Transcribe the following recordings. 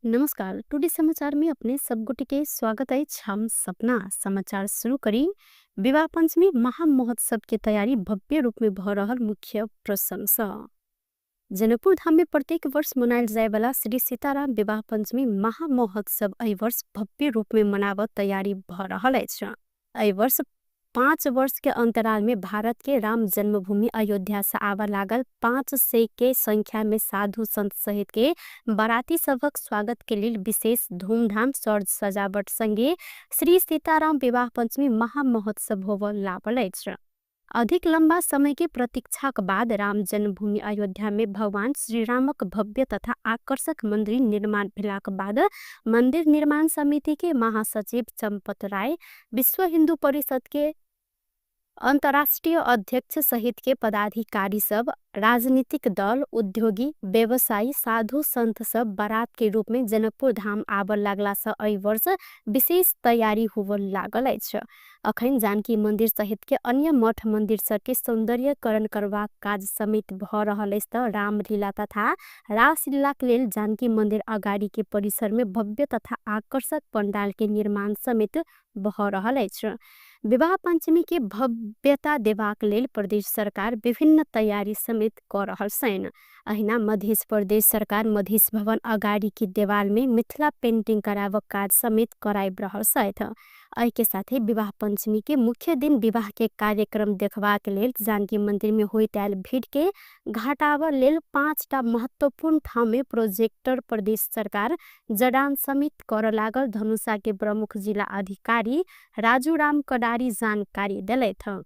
नमस्कार, टुडे समाचार में अपने सब गोटे के स्वागत अछि। हम सपना समाचार शुरू करी। विवाह पंचमी महामहोत्सव के तैयारी भव्य रूप में भ रहल मुख्य प्रशंसा। जनकपुर धाम में प्रत्येक वर्ष मनायल जाय वाला श्री सीताराम विवाह पंचमी महामहोत्सव एहि वर्ष भव्य रूप में मनाव तैयारी भ रहल अछि। एहि वर्ष 5 वर्ष के अंतराल में भारत के राम जन्मभूमि अयोध्या से आवा लागल 500 के संख्या में साधु संत सहित के बाराती सभक स्वागत के लेल विशेष धूमधाम सज सजावट संगे श्री सीताराम विवाह पंचमी महामहोत्सव होव लागल अछि। अधिक लंबा समय के प्रतीक्षा के बाद राम जन्मभूमि अयोध्या में भगवान श्री रामक भव्य तथा आकर्षक मंदिर निर्माण भेलाक बाद मंदिर निर्माण समिति के महासचिव चंपत राय, विश्व हिंदू परिषद के अंतर्राष्ट्रीय अध्यक्ष सहित के पदाधिकारी सब, राजनीतिक दल, उद्योगी, व्यवसायी, साधु संत सब बारात के रूप में जनकपुर धाम आबऽ लागला से एहि वर्ष विशेष तैयारी होबऽ लागल अछि। अखन जानकी मंदिर सहित के अन्य मठ मंदिर सब के सौंदर्यकरण करबाक काज समेत भ रहल अछि त रामलीला तथा रासलीला के लेल जानकी मंदिर अगाडि के परिसर में भव्य तथा आकर्षक पंडाल के निर्माण समेत भ रहल अछि। विवाह पंचमी के भव्यता देबाक लेल प्रदेश सरकार विभिन्न तैयारी समेत क रहल छनि। अहिना मध्य प्रदेश सरकार मधेश भवन अगाडि के देवाल में मिथिला पेंटिंग कराबक काज समेत कराबि रहल छथि। एहि के साथे विवाह पंचमी के मुख्य दिन विवाह के कार्यक्रम देखबाक लेल जानकी मंदिर में होइत आयल भीड़ के घटाबऽ लेल 5टा महत्वपूर्ण ठाम में प्रोजेक्टर प्रदेश सरकार जडान समेत करऽ लागल धनुषा के प्रमुख जिला अधिकारी राजू राम कडारी जानकारी देलथि।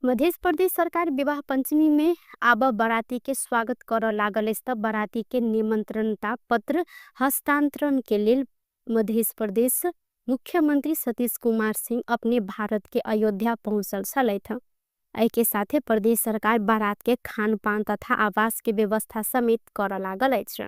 मध्य प्रदेश सरकार विवाह पंचमी में आब बाराती के स्वागत करऽ लागल अछि त बाराती के निमंत्रणता पत्र हस्तांतरण के लेल मध्य प्रदेश मुख्यमंत्री सतीश कुमार सिंह अपने भारत के अयोध्या पहुँचल छलथि। एहि के साथे प्रदेश सरकार बारात के खानपान तथा आवास के व्यवस्था समेत करऽ लागल अछि।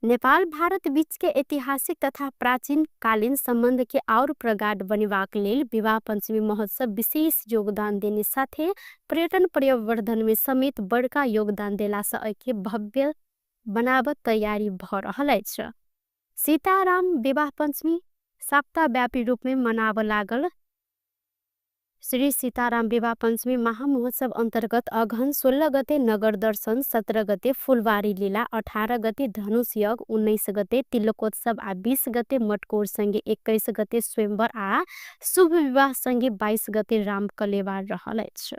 नेपाल भारत बीच के ऐतिहासिक तथा प्राचीन कालीन संबंध के और प्रगाढ़ बनेबाक लेल विवाह पंचमी महोत्सव विशेष योगदान देने साथे पर्यटन प्रवर्धन में समेत बड़का योगदान देला से एहि के भव्य बनाबऽ तैयारी भ रहल अछि। सीताराम विवाह पंचमी सप्ताहव्यापी रूप में मनाबऽ लागल श्री सीताराम विवाह पंचमी महामहोत्सव अंतर्गत अगहन 16 गते नगर दर्शन, 17 गते फुलवारी लीला, 18 गते धनुष यज्ञ, 19 गते तिलकोत्सव आ 20 गते मटकोर संगे 21 गते स्वयंवर आ शुभ विवाह संगे 22 गते राम कलेवार रहल अछि।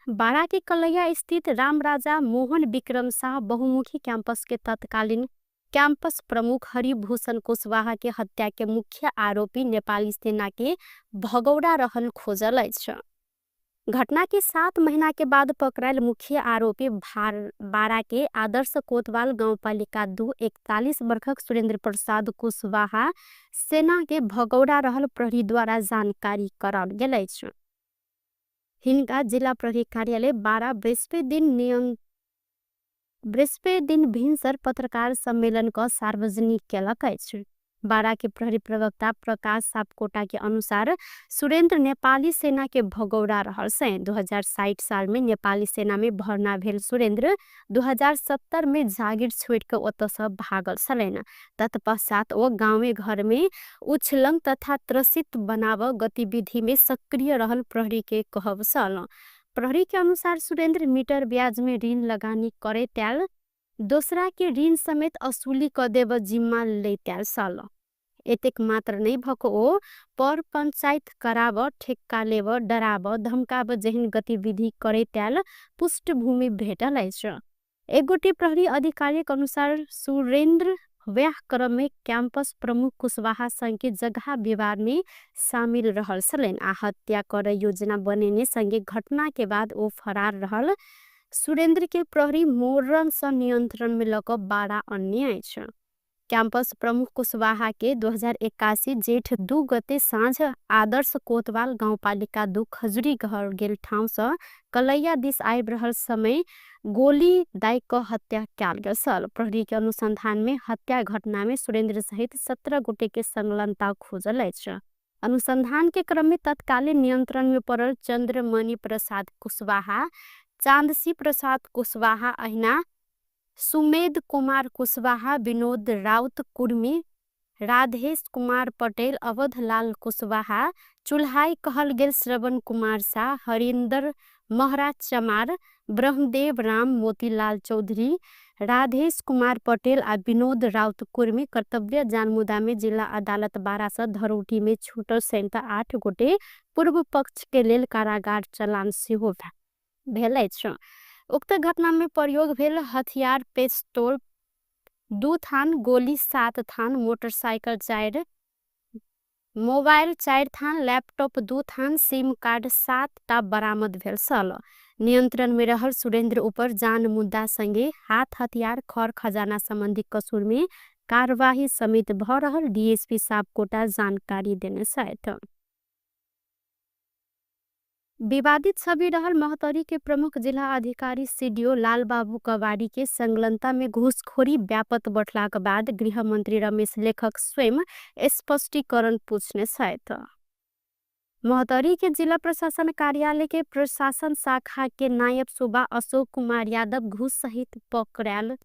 बारा के कलैया स्थित रामराजा मोहन विक्रम शाह बहुमुखी कैंपस के तत्कालीन कैंपस प्रमुख हरिभूषण कुशवाहा के हत्या के मुख्य आरोपी नेपाली सेना के भगौड़ा रहल खोजल अछि। घटना के 7 महीना के बाद पकड़ायल मुख्य आरोपी बारा के आदर्श कोतवाल गाउँपालिका 2 41 वर्षक सुरेंद्र प्रसाद कुशवाहा सेना के भगौड़ा रहल प्रहरी द्वारा जानकारी कराओल गेल अछि। हिनका जिला प्रहरी कार्यालय 12 बृहस्पति दिन भिनसर पत्रकार सम्मेलन क सार्वजनिक केलक अछि। बारा के प्रहरी प्रवक्ता प्रकाश सापकोटा के अनुसार सुरेंद्र नेपाली सेना के भगौड़ा रहल छनि। 2060 साल में नेपाली सेना में भर्ना भेल सुरेंद्र 2070 में जागिर छोड़ के ओतऽ से भागल छलनि। तत्पश्चात ओ गाँवे घर में उछलंग तथा त्रसित बनाव गतिविधि में सक्रिय रहल प्रहरी के कहब छल। प्रहरी के अनुसार सुरेंद्र मीटर ब्याज में ऋण लगानी करे त्याल दोसरा के ऋण समेत असुली क देब जिम्मा लेत्याल छल। एतेक मात्र नहीं भक ओ पर पंचायत कराब, ठेक्का लेब, डराब, धमकाब जेहन गतिविधि करे त्याल पृष्ठभूमि भेटल अछि। एक गोटे प्रहरी अधिकारी के अनुसार सुरेंद्र व्याह क्रम में कैंपस प्रमुख कुशवाहा संग के जगह विवाद में शामिल रहल छलनि आ हत्या करे योजना बनेने संगे घटना के बाद ओ फरार रहल सुरेंद्र के प्रहरी मोरन से नियंत्रण में लक 12 अन्य अछि। कैंपस प्रमुख कुशवाहा के 2081 जेठ 2 गते साँझ आदर्श कोतवाल गाउँपालिका 2 खजुरी घर गेल ठाउँ से कलैया दिस आबि रहल समय गोली दाइ क हत्या कयल गेल छल। प्रहरी के अनुसंधान में हत्या घटना में सुरेंद्र सहित 17 गोटे के संलग्नता खोजल अछि। अनुसंधान के क्रम में तत्कालीन नियंत्रण में पड़ल चंद्रमणि प्रसाद कुशवाहा, चांदसी प्रसाद कुशवाहा अहिना सुमेध कुमार कुशवाहा, विनोद राउत कुर्मी, राधेश कुमार पटेल, अवधलाल कुशवाहा, चुल्हाई कहल गेल श्रवण कुमार शाह, हरिन्दर महरा चमार, ब्रह्मदेव राम, मोतीलाल चौधरी, राधेश कुमार पटेल आ विनोद राउत कुर्मी कर्तव्य जानमुदामे जिल्ला अदालत 12 धरौटीमे छुटल सहित 8 गोटे पूर्व पक्षके लेल कारागार चलान सेहो भेल अछि। उक्त घटनामे प्रयोग भेल हथियार पेस्तोल 2 थान, गोली 7 थान, मोटरसाइकल 4, मोबाइल 4 थान, लैपटॉप 2 थान, सिम कार्ड 7 टा बरामद भेल छल। नियंत्रण में रहल सुरेंद्र ऊपर जान मुद्दा संगे हाथ हथियार खर खजाना संबंधी कसूर में कार्यवाही समेत भ रहल डीएसपी सापकोटा जानकारी देने छथि। विवादित छवि रहल महोत्तरी के प्रमुख जिल्ला अधिकारी सीडीओ लालबाबू कवाडी के संलग्नता में घूसखोरी व्यापक बढ़लाक बाद गृहमंत्री रमेश लेखक स्वयं स्पष्टीकरण पूछने छथि। महोत्तरी के जिला प्रशासन कार्यालय के प्रशासन शाखा के नायब सुबा अशोक कुमार यादव घूस सहित पकड़ायल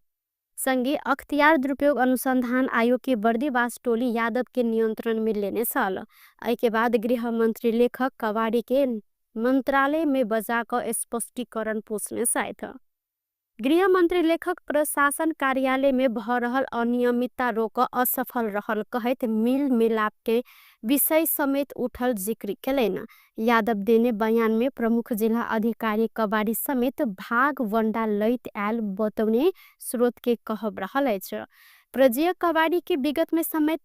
संगे अख्तियार दुरुपयोग अनुसंधान आयोग के बर्दीवास टोली यादव के नियंत्रण में लेने छल। एहि के बाद गृहमंत्री लेखक कवाडी के मंत्रालय में बजा क स्पष्टीकरण पूछने छथि। गृहमंत्री लेखक प्रशासन कार्यालय में भ रहल अनियमितता रोक असफल रहल कहैत मिल मिलाप के विषय समेत उठल जिक्र केलनि। यादव देने बयान में प्रमुख जिला अधिकारी कवाडी समेत भाग वंडा लैत आयल बतौने स्रोत के कहब रहल अछि। प्रजय कवाडी के विगत में समेत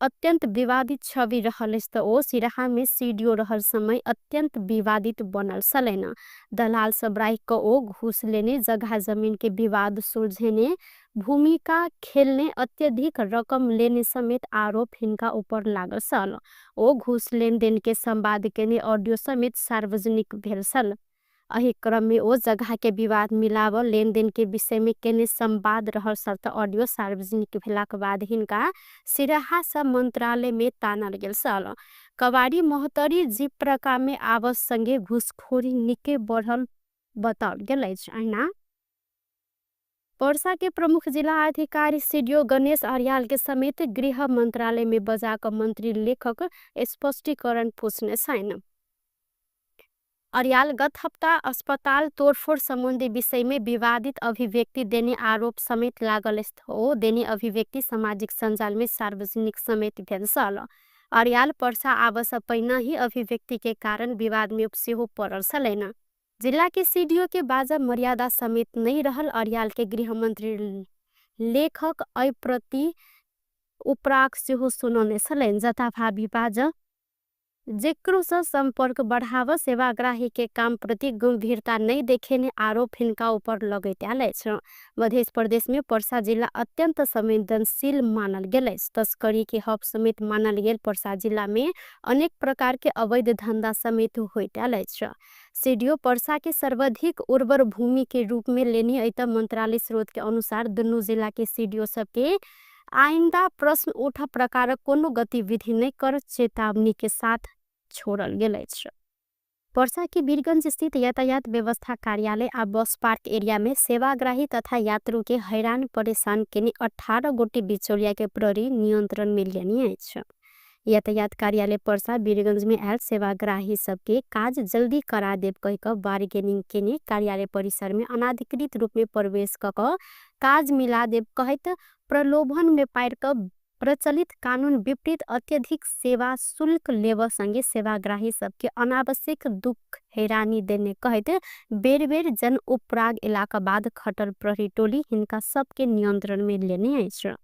अत्यंत विवादित छवि रहल अछि त ओ सिराहा में सीडीओ रहल समय अत्यंत विवादित बनल छलनि। दलाल सब राखि क ओ घूस लेने, जगह जमीन के विवाद सुलझेने, भूमिका खेलने, अत्यधिक रकम लेने समेत आरोप हिनका ऊपर लागल छल। ओ घूस लेनदेन के संवाद केने ऑडियो समेत सार्वजनिक भेल छल। एहि क्रम में ओ जगह के विवाद मिलाव लेनदेन के विषय में केने संवाद रहल छल त ऑडियो सार्वजनिक भेलाक बाद हिनका सिराहा सँ मंत्रालय में तानल गेल छल। कवाडी महोत्तरी जिप्रका में आवस संगे घूसखोरी निके बढ़ल बताओल गेल अछि। अहिना पर्सा के प्रमुख जिला अधिकारी सीडीओ गणेश अर्याल के समेत गृह मंत्रालय में बजा क मंत्री लेखक स्पष्टीकरण पूछने छनि। अर्याल गत हप्ता अस्पताल तोड़फोड़ संबंधी विषय में विवादित अभिव्यक्ति देने आरोप समेत लागल ओ देने अभिव्यक्ति सामाजिक सञ्जाल में सार्वजनिक समेत भेल छल। अर्याल पर्सा आवस पहिने ही अभिव्यक्ति के कारण विवाद में सेहो पड़ल छलनि। जिला के सीडीओ के बाजा मर्यादा समेत नहीं रहल अर्याल के गृहमंत्री लेखक एहि प्रति उपराग सेहो सुनौने छलनि। जथाभावी बाजा जेकरो से संपर्क बढ़ाव सेवाग्राही के काम प्रति गंभीरता नहीं देखेने आरोप हिनका ऊपर लगैत आयल अछि। मध्य प्रदेश में पर्सा जिला अत्यंत संवेदनशील मानल गेल अछि। तस्करी के हब समेत मानल गेल पर्सा जिला में अनेक प्रकार के अवैध धंधा समेत होइत आयल अछि। सीडीओ पर्सा के सर्वाधिक उर्वर भूमि के रूप में लेने अत मंत्रालय स्रोत के अनुसार दुनू जिला के सीडीओ सबके आइंदा प्रश्न उठ प्रकार कोनो गतिविधि नहीं कर चेतावनी के साथ छोड़ल गेल अछि। पर्सा के वीरगंज स्थित यातायात व्यवस्था कार्यालय आ बस पार्क एरिया में सेवाग्राही तथा यात्रु के हैरान परेशान केने 18 गोटे बिचौलिया के प्रहरी नियंत्रण में लेने अछि। यातायात कार्यालय पर्सा वीरगंज में आयल सेवाग्राही सबके काज जल्दी करा देब कह क बार्गेनिंग केने कार्यालय परिसर में अनाधिकृत रूप में प्रवेश क क काज मिला देब कहैत प्रलोभन में पार क प्रचलित कानून विपरीत अत्यधिक सेवा शुल्क लेब संगे सेवाग्राही सबके अनावश्यक दुख हैरानी देने कहैत बेर बेर जन उपराग इलाका बाद खटल प्रहरी टोली हिनका सबके नियंत्रण में लेने अछि।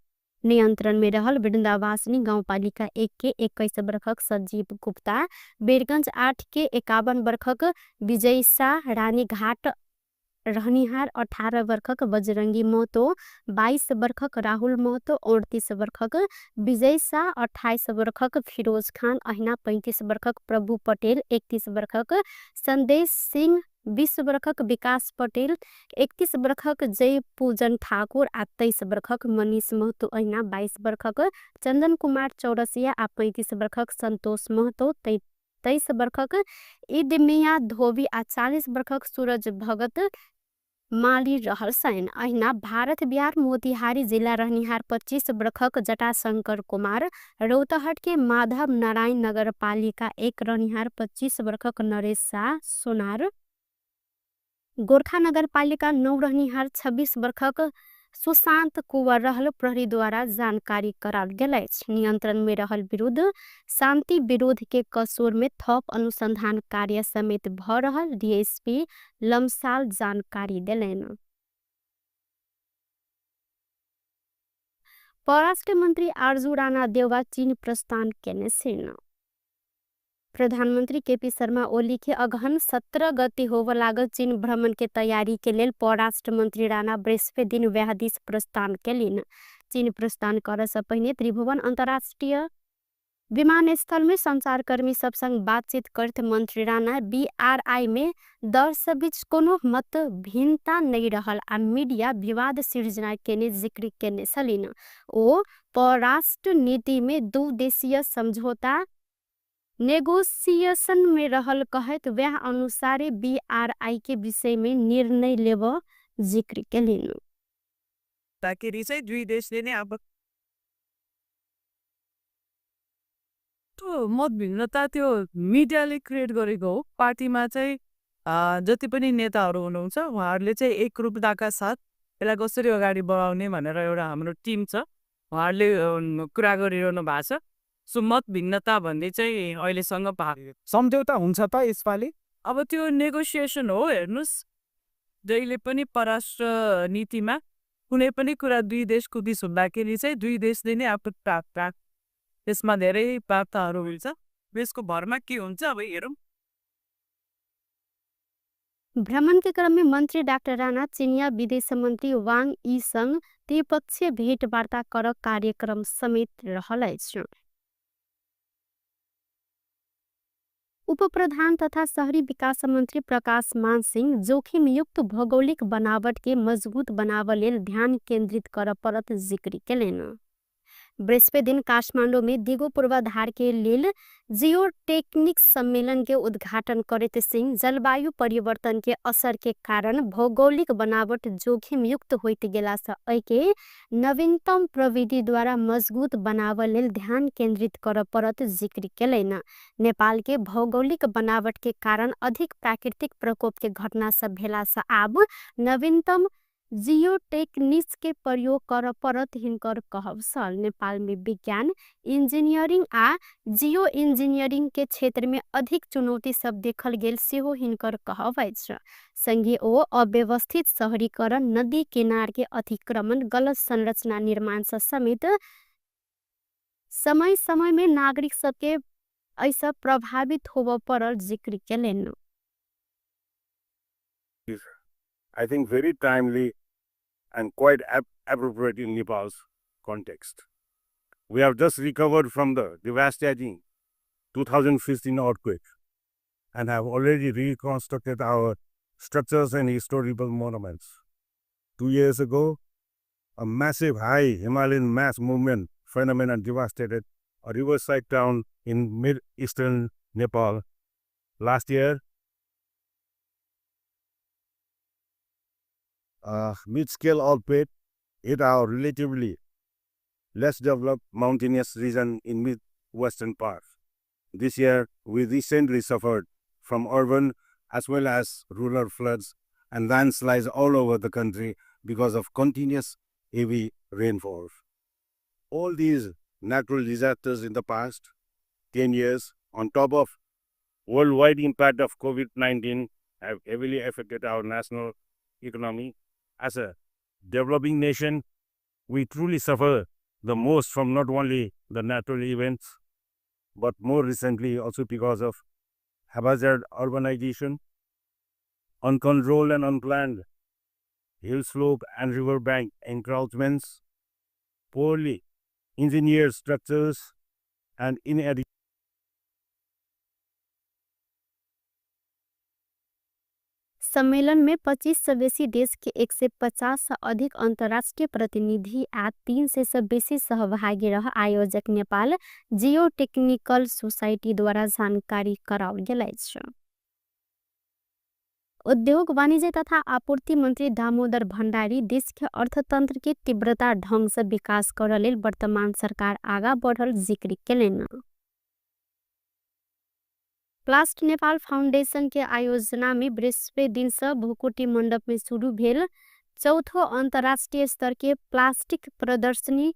नियंत्रण में रहल वृंदावासिनी गाउँपालिका 1 के 21 बरखक संजीव गुप्ता, वीरगंज 8 के 51 बरखक विजय शाह, रानीघाट रहनिहार 18 बरखक बजरंगी महतो, 22 बरखक राहुल महतो, 38 बरखक विजय शाह, 28 बरखक फिरोज खान, अहिना 35 बरखक प्रभु पटेल, 31 बरखक संदेश सिंह, 20 बरखक विकास पटेल, 31 बरखक जय पूजन ठाकुर आ 23 बरखक मनीष महतो, अहिना 22 बरखक चंदन कुमार चौरसिया आ 35 बरखक संतोष महतो, 23 बरखक ईद मियां धोबी आ 40 बरखक सूरज भगत माली रहल छनि। अहिना भारत बिहार मोतिहारी जिल्ला रहनिहार 25 बरखक जटाशंकर कुमार, रौतहट के माधव नारायण नगरपालिका 1 रहनिहार 25 बरखक नरेश शाह सोनार, गोरखा नगरपालिका 9 रहनिहार 26 बरखक सुशांत कुंवर रहल प्रहरीद्वारा जानकारी कराओल गेल अछि। नियंत्रण में रहल विरुद्ध शांति विरोध के कसूर में थप अनुसंधान कार्य समेत भ रहल डीएसपी लम्साल जानकारी देलनि। परराष्ट्र मन्त्री आरजू राणा देउवा चीन प्रस्थान केने छिन्। प्रधानमन्त्री केपी शर्मा ओली के अगहन 17 गते होब लागल चीन भ्रमण के तैयारी के लेल परराष्ट्र मन्त्री राणा बृहस्पति दिन व्याहदिस प्रस्थान केलिन। चीन प्रस्थान करे से पहिने त्रिभुवन अन्तर्राष्ट्रीय विमानस्थल में संचारकर्मी सब संग बातचीत करत मंत्री राणा बीआरआई में दल सब बीच कोनो मत भिन्नता नहीं रहल आ मीडिया विवाद सिर्जना केने जिक्र केने छलिन। ओ परराष्ट्र नीति में दू देशीय समझौता नेगोशिएशन में रहल कहत वह अनुसार बीआरआई के विषय में निर्णय लेब जिक्र केलिन। ताकि चाहिँ दुई देशले नै अब त्यो मतभिन्नता त्यो मिडियाले क्रिएट गरेको हो। पार्टीमा चाहिँ जति पनि नेताहरू हुनुहुन्छ उहाँहरूले चाहिँ एकरूपताका साथ यसलाई कसरी अगाडि बढाउने भनेर एउटा हाम्रो टिम छ, उहाँहरूले कुरा गरिरहनु भएको छ। सो मत भिन्नता भन्ने चाहिँ अहिलेसम्म सम्झौता हुन्छ त यसपालि? अब त्यो नेगोसिएसन हो। हेर्नुहोस्, जहिले पनि परराष्ट्र नीतिमा कुनै पनि कुरा दुई देशको बिच हुँदाखेरि चाहिँ दुई देशले नै आफ्नो त्यसमा धेरै वार्ताहरू हुन्छ। यसको भरमा के हुन्छ अब हेरौँ। भ्रमण के क्रम में मंत्री डाक्टर राणा चीनिया विदेश मंत्री वांग यी संग त्रिपक्षीय भेटवार्ता कर कार्यक्रम समेत रहल अछि। उपप्रधान तथा शहरी विकास मंत्री प्रकाश मान सिंह जोखिमयुक्त भौगोलिक बनावट के मजबूत बनाव लेल ध्यान केंद्रित कर परत जिक्र केलनि। बृहस्पति दिन काठमांडू में दिगो पूर्वाधार के लेल जियोटेक्निक्स सम्मेलन के उद्घाटन करैत सिंह जलवायु परिवर्तन के असर के कारण भौगोलिक बनावट जोखिमयुक्त होइत गेला से एके नवीनतम प्रविधि द्वारा मजबूत बनाव लेल ध्यान केंद्रित कर परत जिक्र केलनि। नेपाल के भौगोलिक बनावट के कारण अधिक प्राकृतिक प्रकोप के घटना सब भेला से आब नवीनतम जियोटेक्निक्स के प्रयोग कर परत हिनकर कहब छल। नेपाल में विज्ञान, इंजीनियरिंग आ जियो इंजीनियरिंग के क्षेत्र में अधिक चुनौती सब देखल गेल सेहो हिनकर कहब अछि। संगे ओ अव्यवस्थित शहरीकरण, नदी किनार के अतिक्रमण, गलत संरचना निर्माण से समेत समय समय में नागरिक सबके ऐसा प्रभावित होब परल जिक्र केलनि। I think very timely and quite appropriate in Nepal's context. We have just recovered from the devastating 2015 earthquake and have already reconstructed our structures and historical monuments. 2 years ago, a massive high Himalayan mass movement phenomenon devastated a riverside town in mid-eastern Nepal. Last year, mid-scale earthquake hit our relatively less developed mountainous region in mid-western part. This year, we recently suffered from urban as well as rural floods and landslides all over the country because of continuous heavy rainfall. All these natural disasters in the past 10 years, on top of worldwide impact of COVID-19, have heavily affected our national economy. As a developing nation, we truly suffer the most from not only the natural events, but more recently also because of haphazard urbanization, uncontrolled and unplanned hill slope and riverbank encroachments, poorly engineered structures, and inadequate सम्मेलन में 25 से बेसी देश के 150 से अधिक अंतर्राष्ट्रीय प्रतिनिधि आ 300 से बेसी सहभागी रह आयोजक नेपाल जियोटेक्निकल सोसाइटी द्वारा जानकारी कराओल गेल अछि। उद्योग वाणिज्य तथा आपूर्ति मंत्री दामोदर भण्डारी देश के अर्थतंत्र के तीव्रता ढंग से विकास करऽ लेल वर्तमान सरकार आगा बढ़ल जिक्र केलनि। प्लास्ट नेपाल फाउंडेशन के आयोजना में बृहस्पति दिन से भूकुटी मंडप में शुरू भेल चौथो अंतर्राष्ट्रीय स्तर के प्लास्टिक प्रदर्शनी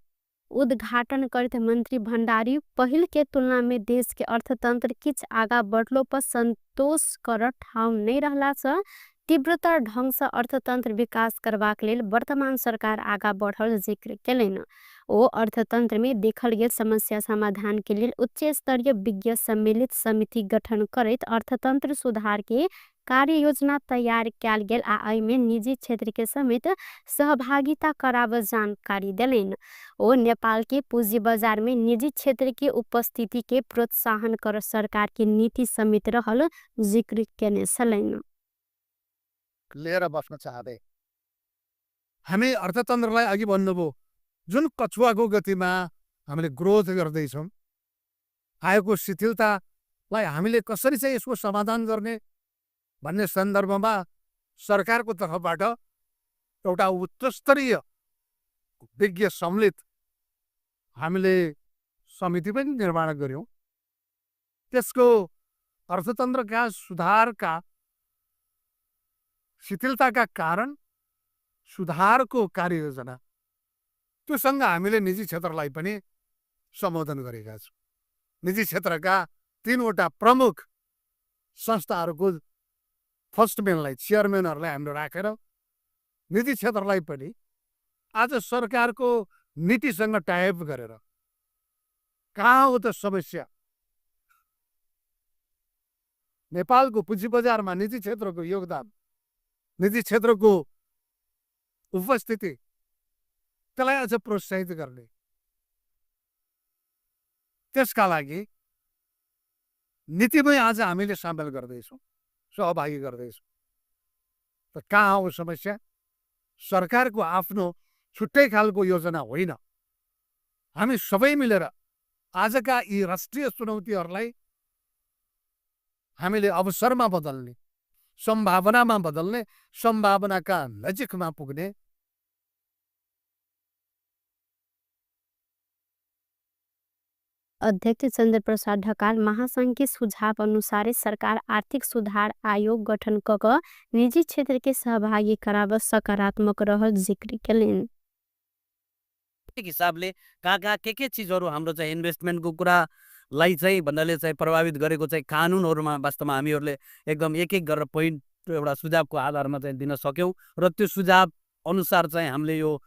उद्घाटन करते मंत्री भंडारी पहिल के तुलना में देश के अर्थतंत्र किछ आगा बढ़लो पर संतोष कर ठाउँ नहीं रहला से तीव्रतर ढंग से अर्थतंत्र विकास करबाक लेल वर्तमान सरकार आगा बढ़ल जिक्र केलनि। ओ अर्थतंत्र में देखल गेल समस्या समाधान के लेल उच्च स्तरीय विज्ञ सम्मिलित समिति गठन करैत अर्थतंत्र सुधार के कार्य योजना तैयार कयल गेल आ एहिमे निजी क्षेत्र के समेत सहभागिता कराब जानकारी देलनि। ओ नेपाल के पूंजी बाजार में निजी क्षेत्र के उपस्थिति के प्रोत्साहन कर सरकार के नीति समेत रहल जिक्र केने छलनि। लिएर बस्न चाहँदै हामी अर्थतन्त्रलाई अघि भन्नुभयो जुन कछुवाको गतिमा हामीले ग्रोथ गर्दैछौँ, आएको शिथिलतालाई हामीले कसरी चाहिँ यसको समाधान गर्ने भन्ने सन्दर्भमा सरकारको तर्फबाट एउटा उच्चस्तरीय विज्ञ सम्मिलित हामीले समिति पनि निर्माण गऱ्यौँ। त्यसको अर्थतन्त्रका सुधारका शिथिलताका कारण सुधारको कार्ययोजना त्योसँग हामीले निजी क्षेत्रलाई पनि सम्बोधन गरेका छौँ। निजी क्षेत्रका 3वटा प्रमुख संस्थाहरूको फर्स्ट म्यानलाई, चेयरम्यानहरूलाई हामीले राखेर निजी क्षेत्रलाई पनि आज सरकारको नीतिसँग टाइप गरेर कहाँ हो त समस्या, नेपालको पुँजी बजारमा निजी क्षेत्रको योगदान, निजी क्षेत्रको उपस्थिति, त्यसलाई अझ प्रोत्साहित गर्ने, त्यसका लागि नीतिमै आज हामीले सामेल गर्दैछौँ, सहभागी गर्दैछौँ। त कहाँ हो समस्या? सरकारको आफ्नो छुट्टै खालको योजना होइन। हामी सबै मिलेर आजका यी राष्ट्रिय चुनौतीहरूलाई हामीले अवसरमा बदल्ने, सम्भावनामा बदल्ने, सम्भावनाका नजिकमा पुग्ने। अध्यक्ष चंद्रप्रसाद ढकाल महासंघ के सुझाव अनुसार सरकार आर्थिक सुधार आयोग गठन क निजी क्षेत्र के सहभागी कराब सकारात्मक रहल जिक्र केलनि। हिसाबले कहाँ कहाँ के चिजहरू हाम्रो चाहिँ इन्भेस्टमेन्टको कुरालाई चाहिँ भन्नाले चाहिँ प्रभावित गरेको चाहिँ कानुनहरूमा वास्तवमा हामीहरूले एकदम एक एक गरेर पोइन्ट एउटा सुझावको आधारमा चाहिँ दिन सक्यौँ र त्यो सुझाव अनुसार चाहिँ हामीले यो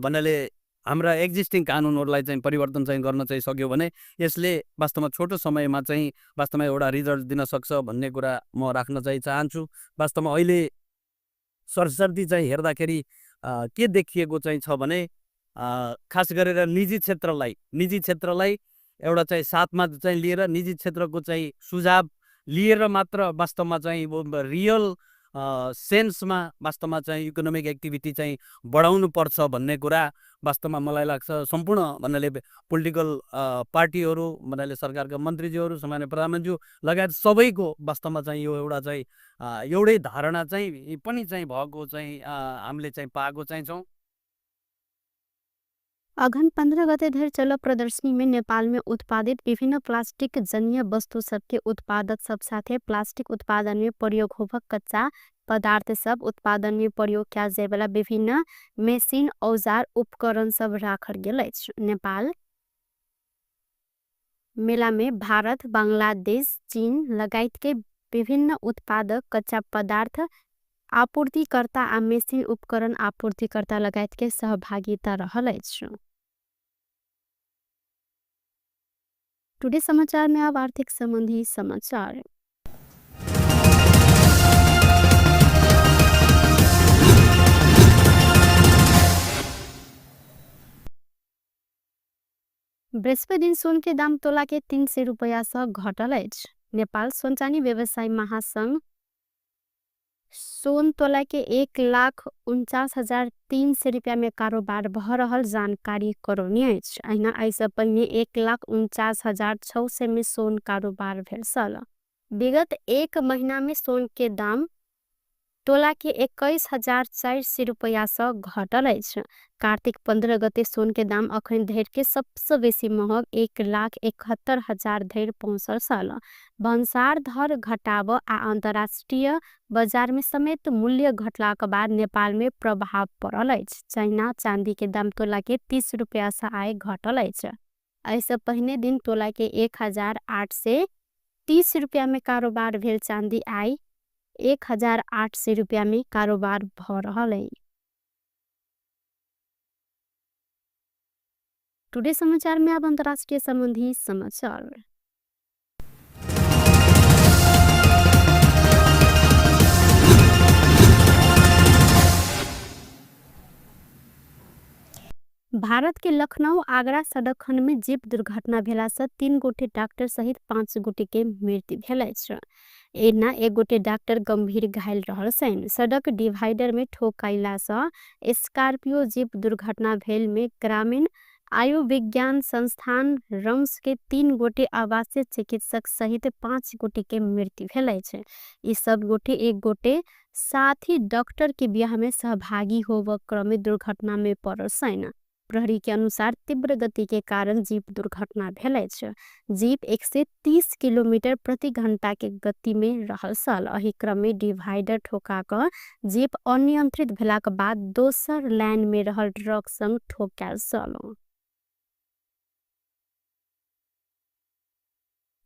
भन्नाले हाम्रा एक्जिस्टिङ कानुनहरूलाई चाहिँ परिवर्तन चाहिँ गर्न चाहिँ सक्यो भने यसले वास्तवमा छोटो समयमा चाहिँ वास्तवमा एउटा रिजल्ट दिन सक्छ भन्ने कुरा म राख्न चाहिँ चाहन्छु। वास्तवमा अहिले सरसर्ती चाहिँ हेर्दाखेरि के देखिएको चाहिँ छ भने खास गरेर निजी क्षेत्रलाई एउटा चाहिँ साथमा चाहिँ लिएर निजी क्षेत्रको चाहिँ सुझाव लिएर मात्र वास्तवमा चाहिँ रियल सेन्समा वास्तवमा चाहिँ इकोनोमिक एक्टिभिटी चाहिँ बढाउनु पर्छ भन्ने कुरा वास्तवमा मलाई लाग्छ। सम्पूर्ण भन्नाले पोलिटिकल पार्टीहरू भन्नाले सरकारका मन्त्रीज्यूहरू, सामान्य प्रधानमन्त्रीज्यू लगायत सबैको वास्तवमा चाहिँ यो एउटा चाहिँ एउटै धारणा चाहिँ पनि चाहिँ भएको चाहिँ हामीले चाहिँ पाएको चाहिँ छौँ। अघन 15 गते धरि चल प्रदर्शनी में नेपाल में उत्पादित विभिन्न प्लास्टिक जन्य वस्तु सबके उत्पादक सब साथे प्लास्टिक उत्पादन में प्रयोग होबक कच्चा पदार्थ सब उत्पादन में प्रयोग कयल जाय वाला विभिन्न मशीन, औजार, उपकरण सब राखल गेल अछि। नेपाल मेला में भारत, बांग्लादेश, चीन लगायत के विभिन्न उत्पादक कच्चा पदार्थ आपूर्तिकर्ता आ मशीन उपकरण आपूर्तिकर्ता लगायत के सहभागिता रहल अछि। टुडे समाचार में अब आर्थिक संबंधी समाचार। बृहस्पति दिन सोन के दाम तोला के 300 रुपया से घटल अछि। नेपाल सोन चानी व्यवसाय महासंघ सोन तोला के 1,49,300 रुपया में कारोबार भ रहल जानकारी करौने अछि। अहिना एहिसँ पहिने 1,49,600 में सोन कारोबार भेल छल। विगत एक महीना में सोन के दाम तोला के 21,400 रुपैया सँ घटल अछि। कार्तिक 15 गते सोन के दाम अखन धरि के सबसे बेसी महग 1,71,000 धरि पहुँचल छल। भन्सार दर घटाव आ अंतर्राष्ट्रीय बाजार में समेत मूल्य घटलाक बाद नेपाल में प्रभाव पड़ल अछि। चाइना चांदी के दाम तोला के 30 रुपैया सँ आय घटल अछि। एहिसँ पहिने दिन तोला के 1,830 रुपैया में कारोबार भेल चांदी आइ 1,800 रुपैया में कारोबार भ रहल अछि। टुडे समाचार में अब अंतर्राष्ट्रीय संबंधी समाचार। भारत के लखनऊ आगरा सड़क खंड में जीप दुर्घटना भेला से 3 गोटे डॉक्टर सहित 5 गोटे के मृत्यु भेल अछि। एना 1 गोटे डॉक्टर गंभीर घायल रहल छनि। सड़क डिवाइडर में ठोकाइला से स्कॉर्पियो जीप दुर्घटना भेल में ग्रामीण आयुर्विज्ञान संस्थान रम्स के 3 गोटे आवासीय चिकित्सक सहित 5 गोटे के मृत्यु भेल अछि। ई सब गोटे 1 गोटे साथी डॉक्टर के बियाह में सहभागी होब क्रम में दुर्घटना में पड़ल छनि। प्रहरी के अनुसार तीव्र गति के कारण जीप दुर्घटना भेल अछि। जीप 130 किलोमीटर प्रति घंटा के गति में रहल छल। एहि क्रम में डिवाइडर ठोका क जीप अनियंत्रित भेलाक बाद दोसर लाइन में रहल ट्रक संग ठोकायल छल।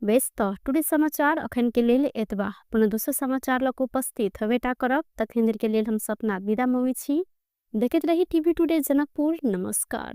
बेस त टुडे समाचार अखन के लेल एतबा। पुनः दोसर समाचार लक उपस्थित हवेटा करब। तखन देर के लेल हम सपना विदा मँगै छी। देखैत रही टीवी टुडे जनकपुर। नमस्कार।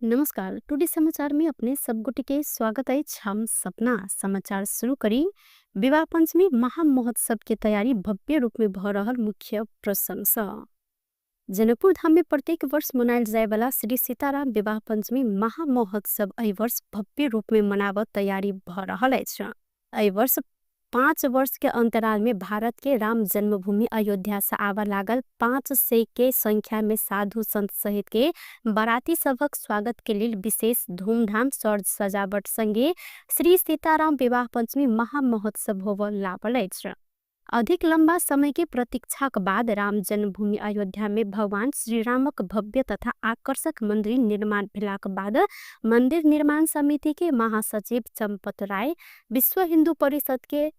नमस्कार, टुडे समाचार में अपने सब गोटे के स्वागत अछि। हम सपना समाचार शुरू करी। विवाह पंचमी महामहोत्सव के तैयारी भव्य रूप में भ रहल मुख्य प्रशंसा। जनकपुर धाम में प्रत्येक वर्ष मनायल जाय वाला श्री सीताराम विवाह पंचमी महामहोत्सव एहि वर्ष भव्य रूप में मनावत तैयारी भ रहल अछि। एहि वर्ष 5 वर्ष के अंतराल में भारत के राम जन्मभूमि अयोध्या से आवा लागल 500 के संख्या में साधु संत सहित के बाराती सभक स्वागत के लेल विशेष धूमधाम सज सजावट संगे श्री सीताराम विवाह पंचमी महामहोत्सव होबय लागल अछि। अधिक लंबा समय के प्रतीक्षाक बाद राम जन्मभूमि अयोध्या में भगवान श्री रामक भव्य तथा आकर्षक मंदिर निर्माण भेलाक बाद मंदिर निर्माण समिति के महासचिव चंपत राय, विश्व हिंदू परिषद के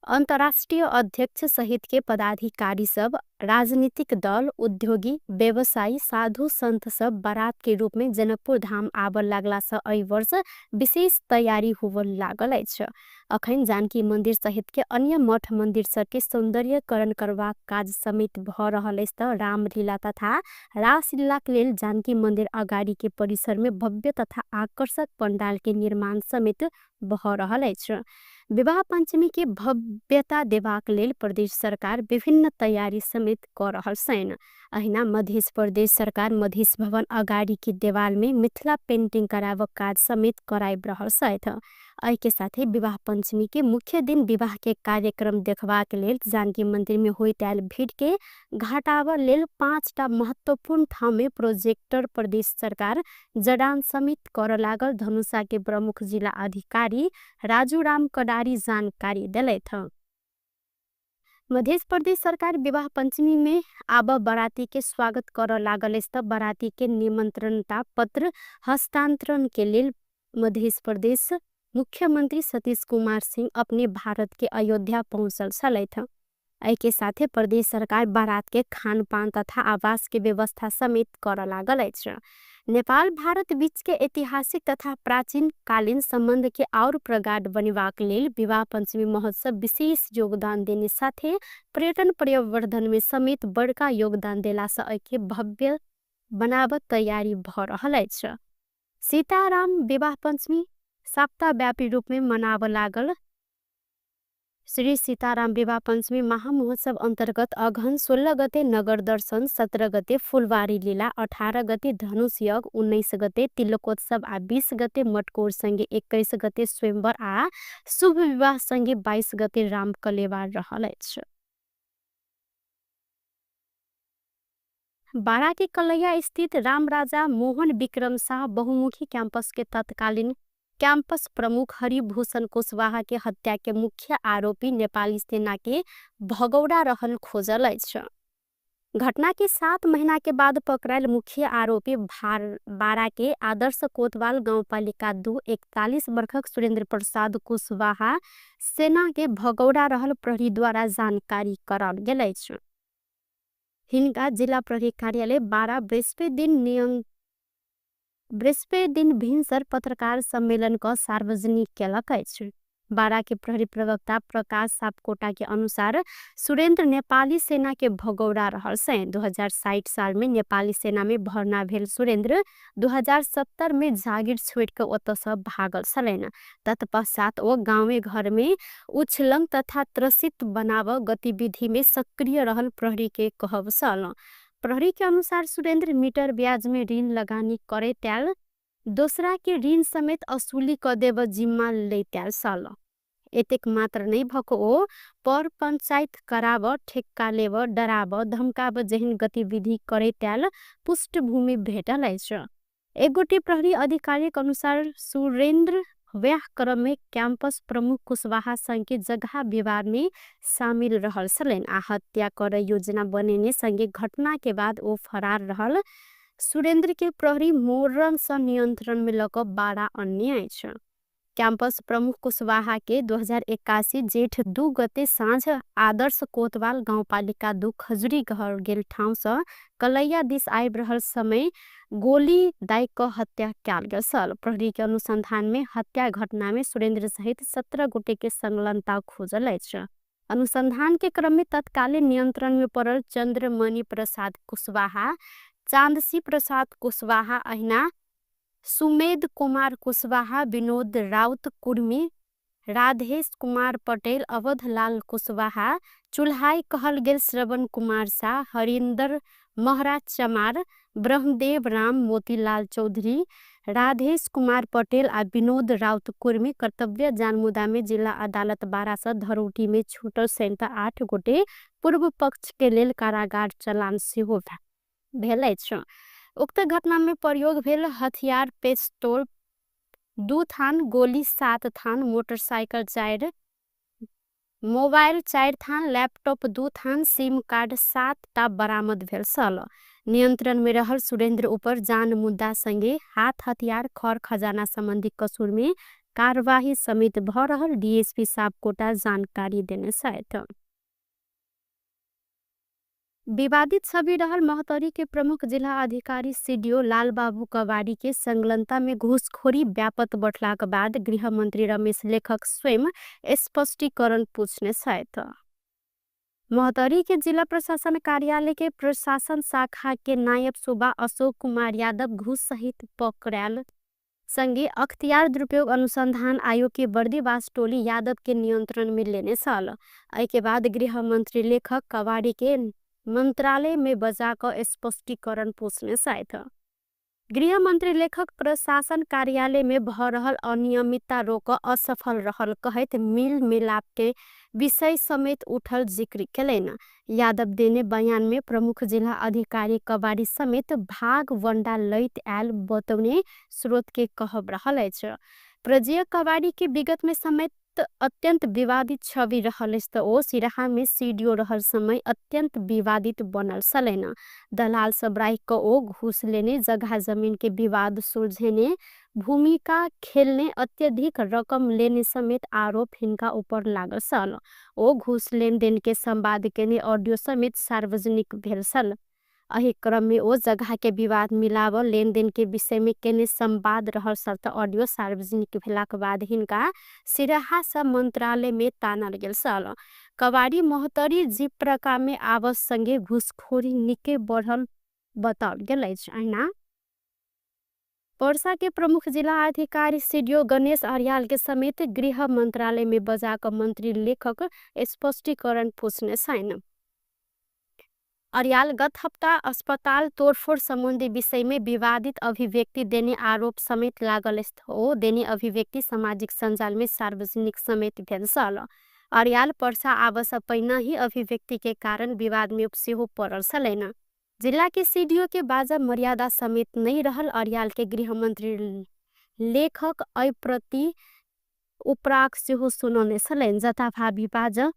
अंतर्राष्ट्रीय अध्यक्ष सहित के पदाधिकारी सब, राजनीतिक दल, उद्योगी, व्यवसायी, साधु संत सब बारात के रूप में जनकपुर धाम आबऽ लागला से एहि वर्ष विशेष तैयारी होबऽ लागल अछि। अखन जानकी मंदिर सहित के अन्य मठ मंदिर सब के सौंदर्यकरण करबाक काज समेत भ रहल अछि। त रामलीला तथा रासलीला के लेल जानकी मंदिर अगाडि के परिसर में भव्य तथा आकर्षक पंडाल के निर्माण समेत भ रहल अछि। विवाह पंचमी के भव्यता देबाक लेल प्रदेश सरकार विभिन्न तैयारी समेत क रहल छनि। अहिना मध्य प्रदेश सरकार मधेश भवन अगाडि के देवाल में मिथिला पेंटिंग कराबक काज समेत कराबि रहल छथि। एहि के साथे विवाह पंचमी के मुख्य दिन विवाह के कार्यक्रम देखबाक लेल जानकी मंदिर में होइत आयल भीड़ के घटाबऽ लेल 5टा महत्वपूर्ण ठाम में प्रोजेक्टर प्रदेश सरकार जडान समेत करऽ लागल धनुषा के प्रमुख जिला अधिकारी राजू राम कडारी जानकारी देलथि। मध्य प्रदेश सरकार विवाह पंचमी में आब बाराती के स्वागत करऽ लागल अछि। त बाराती के निमंत्रणता पत्र हस्तांतरण के लेल मध्य प्रदेश मुख्यमंत्री सतीश कुमार सिंह अपने भारत के अयोध्या पहुँचल छलथि। एहि के साथे प्रदेश सरकार बारात के खानपान तथा आवास के व्यवस्था समेत करऽ लागल अछि। नेपाल भारत बीच के ऐतिहासिक तथा प्राचीन कालीन संबंध के और प्रगाढ़ बनेबाक लेल विवाह पंचमी महोत्सव विशेष योगदान देने साथे पर्यटन प्रवर्धन में समेत बड़का योगदान देला से एहि के भव्य बनाबक तैयारी भ रहल अछि। सीताराम विवाह पंचमी सप्ताहव्यापी रूप में मनाबऽ लागल। श्री सीताराम विवाह पञ्चमी महामहोत्सव अन्तर्गत अगहन 16 गते नगर दर्शन, 17 गते फुलवारी लीला, 18 गते धनुष यज्ञ, 19 गते तिलकोत्सव आ 20 गते मटकोर सँगे 21 गते स्वयंवर आ शुभ विवाह सँगे 22 गते रामकलेवार रहल अछि। बारा के कलैया स्थित रामराजा मोहन विक्रम शाह बहुमुखी कैंपस के तत्कालीन कैंपस प्रमुख हरिभूषण कुशवाहा के हत्या के मुख्य आरोपी नेपाली सेना के भगौड़ा रहल खोजल अछि। घटना के 7 महीना के बाद पकड़ायल मुख्य आरोपी बारा के आदर्श कोतवाल गाउँपालिका 2 41 वर्षक सुरेंद्र प्रसाद कुशवाहा सेना के भगौड़ा रहल प्रहरी द्वारा जानकारी कराओल गेल अछि। हिनका जिला प्रहरी कार्यालय 12 बृहस्पति दिन भिनसर पत्रकार सम्मेलन क सार्वजनिक केलक अछि। बारा के प्रहरी प्रवक्ता प्रकाश सापकोटा के अनुसार सुरेंद्र नेपाली सेना के भगौड़ा रहल से 2060 साल में नेपाली सेना में भर्ना भेल सुरेंद्र 2070 में जागिर छोड़ के ओतऽ से भागल छलनि। तत्पश्चात ओ गाँवे घर में उछलंग तथा त्रसित बनाव गतिविधि में सक्रिय रहल प्रहरी के कहब छल। प्रहरी के अनुसार सुरेंद्र मीटर ब्याज में ऋण लगानी करे त्याल दोसरा के ऋण समेत असुली क देब जिम्मा लैत्याल छल। एतेक मात्र नै भक ओ पर पंचायत कराब, ठेक्का लेब, डराब, धमकाब जेहन गतिविधि करे त्याल पृष्ठभूमि भेटल अछि। एक गोटे प्रहरी अधिकारी के अनुसार सुरेंद्र व्याह क्रम में कैंपस प्रमुख कुशवाहा संग के जगह विवाद में शामिल रहल छलनि आ हत्या कर योजना बनेने संगे घटना के बाद ओ फरार रहल सुरेंद्र के प्रहरी मोरन सँ नियंत्रण में लऽ कऽ बारा अन्य अछि। कैंपस प्रमुख कुशवाहा के 2081 जेठ 2 गते साँझ आदर्श कोतवाल गाउँपालिका 2 खजुरी घर गेल ठाउँ सँ कलैया दिस आबि रहल समय गोली दाइ कऽ हत्या कयल गेल छल। प्रहरी के अनुसंधान में हत्या घटना में सुरेंद्र सहित 17 गोटे के संलग्नता खोजल अछि। अनुसंधान के क्रम में तत्कालीन नियंत्रण में पड़ल चंद्रमणि प्रसाद कुशवाहा, चांदसी प्रसाद कुशवाहा, अहिना सुमेध कुमार कुशवाहा, विनोद राउत कुर्मी, राधेश कुमार पटेल, अवधलाल कुशवाहा, चुल्हाई कहल गेल श्रवण कुमार शाह, हरिन्दर महरा चमार, ब्रह्मदेव राम, मोतीलाल चौधरी, राधेश कुमार पटेल आ विनोद राउत कुर्मी कर्तव्य जानमुदा में जिला अदालत 12 सँ धरौटी में छूटल सैंता 8 गोटे पूर्व पक्ष के लेल कारागार चलान सेहो भेल अछि। उक्त घटना में प्रयोग भेल हथियार पिस्तौल 2 थान, गोली 7 थान, मोटरसाइकिल 4, मोबाइल 4 थान, लैपटॉप 2 थान, सिम कार्ड 7 टा बरामद भेल छल। नियंत्रण में रहल सुरेंद्र ऊपर जान मुद्दा संगे हाथ हथियार खर खजाना संबंधी कसूर में कार्यवाही समेत भ रहल डीएसपी सापकोटा जानकारी देने छथि। विवादित छवि रहल महोत्तरी के प्रमुख जिला अधिकारी सीडीओ लालबाबू कवाड़ी के संलग्नता में घूसखोरी व्यापक बढ़लाक बाद गृहमंत्री रमेश लेखक स्वयं स्पष्टीकरण पूछने छथि। महोत्तरी के जिला प्रशासन कार्यालय के प्रशासन शाखा के नायब सुबा अशोक कुमार यादव घूस सहित पकड़ायल संगे अख्तियार दुरुपयोग अनुसंधान आयोग के बर्दीवास टोली यादव के नियंत्रण में लेने छल। एहि के बाद गृहमंत्री लेखक कवाड़ी के मंत्रालय में बजा कऽ स्पष्टीकरण पूछने छथि। गृहमंत्री लेखक प्रशासन कार्यालय में भ रहल अनियमितता रोक असफल रहल कहैत मिल मिलाप के विषय समेत उठल जिक्र केलनि। यादव देने बयान में प्रमुख जिला अधिकारी कवाड़ी समेत भाग वंडा लैत आयल बतौने स्रोत के कहब रहल अछि। प्रजय कवाड़ी के विगत में समेत अत्यंत विवादित छवि रहल अछि त ओ सिराहा में सीडीओ रहल समय अत्यंत विवादित बनल छलनि। दलाल सब राखि कऽ ओ घूस लेने, जगह जमीन के विवाद सुलझेने, भूमिका खेलने, अत्यधिक रकम लेने समेत आरोप हिनका ऊपर लागल छल। ओ घूस लेनदेन के संवाद केने ऑडियो समेत सार्वजनिक भेल छल। एहि क्रम में ओ जगह के विवाद मिलाव लेनदेन के विषय में केने संवाद रहल छल त ऑडियो सार्वजनिक भेलाक बाद हिनका सिराहा सँ मंत्रालय में तानल गेल छल। कवाड़ी महोत्तरी जिप्रका में आवस संगे घूसखोरी निके बढ़ल बताओल गेल अछि। अहिना पर्सा के प्रमुख जिला अधिकारी सीडीओ गणेश अर्याल के समेत गृह मंत्रालय में बजा क मंत्री लेखक स्पष्टीकरण पूछने छैन। अर्याल गत हप्ता अस्पताल तोड़फोड़ संबंधी विषय में विवादित अभिव्यक्ति देने आरोप समेत लागल हो देने अभिव्यक्ति सामाजिक सञ्जाल में सार्वजनिक समेत भेल छल। अर्याल पर्सा आवश्यक पहिने ही अभिव्यक्ति के कारण विवाद में सेहो पड़ल छलैन। जिला के सीडीओ के बाजा मर्यादा समेत नहीं रहल अर्याल के गृहमंत्री लेखक ऐ प्रति उपराग सेहो सुनौने छलैन। जथाभावी बाजा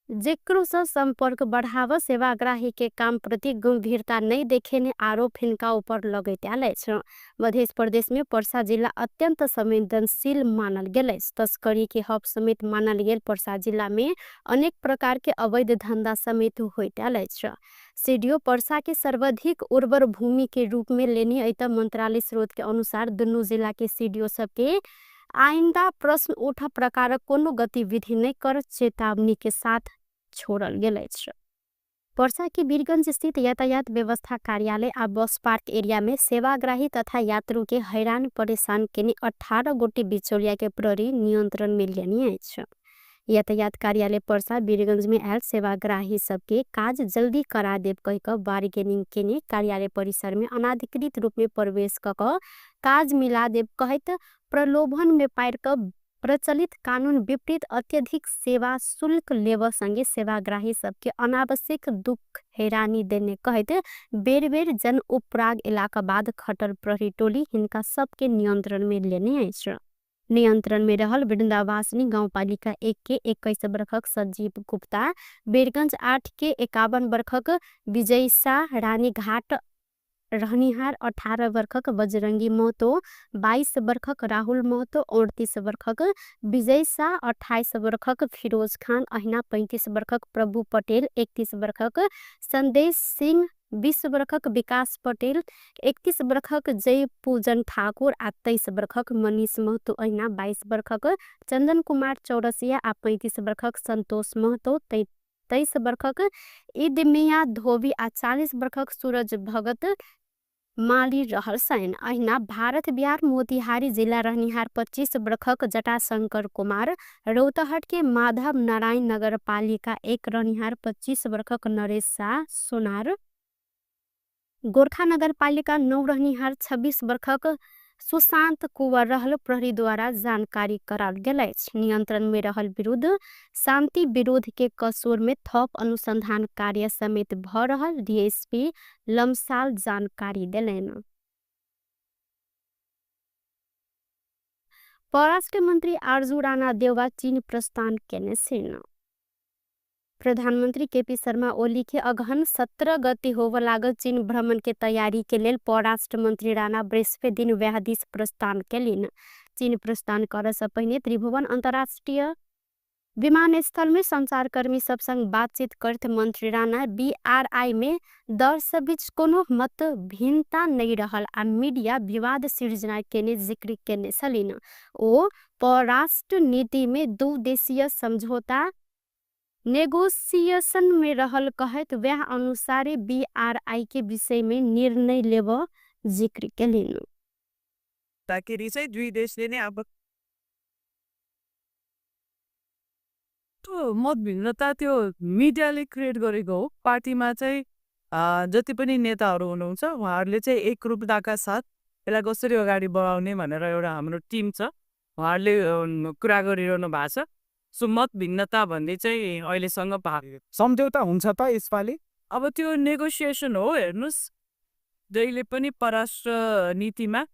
जेकरो से संपर्क बढ़ाव सेवाग्राही के काम प्रति गंभीरता नहीं देखेने आरोप हिनका ऊपर लगैत आयल अछि। मध्य प्रदेश में पर्सा जिला अत्यंत संवेदनशील मानल गेल अछि। तस्करी के हब समेत मानल गेल पर्सा जिला में अनेक प्रकार के अवैध धंधा समेत होइत आयल अछि। सीडीओ पर्सा के सर्वाधिक उर्वर भूमि के रूप में लेने ऐत मंत्रालय स्रोत के अनुसार दुनू जिला के सीडीओ सबके आइंदा प्रश्न उठा प्रकारक कोनो गतिविधि नहीं कर चेतावनी के साथ छोड़ल गेल अछि। पर्सा के वीरगंज स्थित यातायात व्यवस्था कार्यालय आ बस पार्क एरिया में सेवाग्राही तथा यात्रु के हैरान परेशान केने 18 गोटे बिचौलिया के प्रहरी नियंत्रण में लेने अछि। यातायात कार्यालय पर्सा वीरगंज में आयल सेवाग्राही सबके काज जल्दी करा देब कहि क बार्गेनिंग केने कार्यालय परिसर में अनाधिकृत रूप में प्रवेश क काज मिला देब कहैत प्रलोभन में पार क प्रचलित कानून विपरीत अत्यधिक सेवा शुल्क लेब संगे सेवाग्राही सबके अनावश्यक दुख हैरानी देने कहैत बेर बेर जन उपराग इलाका बाद खटल प्रहरी टोली हिनका सबके नियंत्रण में लेने अछि। नियंत्रण में रहल वृंदावासिनी गाउँपालिका 1 के 21 बरखक संजीव गुप्ता, वीरगंज 8 के 51 बरखक विजय शाह, रानीघाट रहनिहार 18 बरखक बजरंगी महतो, 22 बरखक राहुल महतो, 38 बरखक विजय शाह, 28 बरखक फिरोज खान, अहिना 35 बरखक प्रभु पटेल, 31 बरखक संदेश सिंह, 20 बरखक विकास पटेल, 31 बरखक जय पूजन ठाकुर आ 23 बरखक मनीष महतो, अहिना 22 बरखक चंदन कुमार चौरसिया आ 35 बरखक संतोष महतो, 23 बरखक ईद मियाँ धोबी आ 40 बरखक सूरज भगत माली रहल छनि। अहिना भारत बिहार मोतिहारी जिला रहनिहार 25 बरखक जटाशंकर कुमार, रौतहट के माधव नारायण नगरपालिका 1 रहनिहार 25 बरखक नरेश शाह सोनार, गोरखा नगरपालिका 9 रहनिहार 26 बरखक सुशांत कुंवर रहल प्रहरी द्वारा जानकारी कराओल गेल अछि। नियंत्रण में रहल विरुद्ध शांति विरोध के कसूर में थप अनुसंधान कार्य समेत भ रहल डीएसपी लमसाल जानकारी देलनि। परराष्ट्र मंत्री आरजू राणा देउवा चीन प्रस्थान केने छनि। प्रधानमंत्री केपी शर्मा ओली के अगहन 17 गते होब लागल चीन भ्रमण के तैयारी के लेल परराष्ट्र मंत्री राणा बृहस्पति दिन वएह दिस प्रस्थान केलनि। चीन प्रस्थान करऽ से पहिने त्रिभुवन अंतर्राष्ट्रीय विमानस्थल में संचारकर्मी सब संग बातचीत करत मंत्री राणा बीआरआई में दल सब बीच कोनो मत भिन्नता नहीं रहल आ मीडिया विवाद सिर्जना केने जिक्र केने छलिन। ओ परराष्ट्र नीति में दू देशीय समझौता नेगोशिएशन में रहल कहैत वह अनुसार बीआरआई के विषय में निर्णय लेब जिक्र केलिन। ताकि चाहिँ दुई देशले नै अब त्यो मतभिन्नता त्यो मिडियाले क्रिएट गरेको हो। पार्टीमा चाहिँ जति पनि नेताहरू हुनुहुन्छ उहाँहरूले चाहिँ एकरूपताका साथ यसलाई कसरी अगाडि बढाउने भनेर एउटा हाम्रो टिम छ, उहाँहरूले कुरा गरिरहनु भएको छ। सो मतभिन्नता भन्ने चाहिँ अहिलेसम्म भएको सम्झौता हुन्छ त यसपालि? अब त्यो नेगोसिएसन हो। हेर्नुहोस्, जहिले पनि परराष्ट्र नीतिमा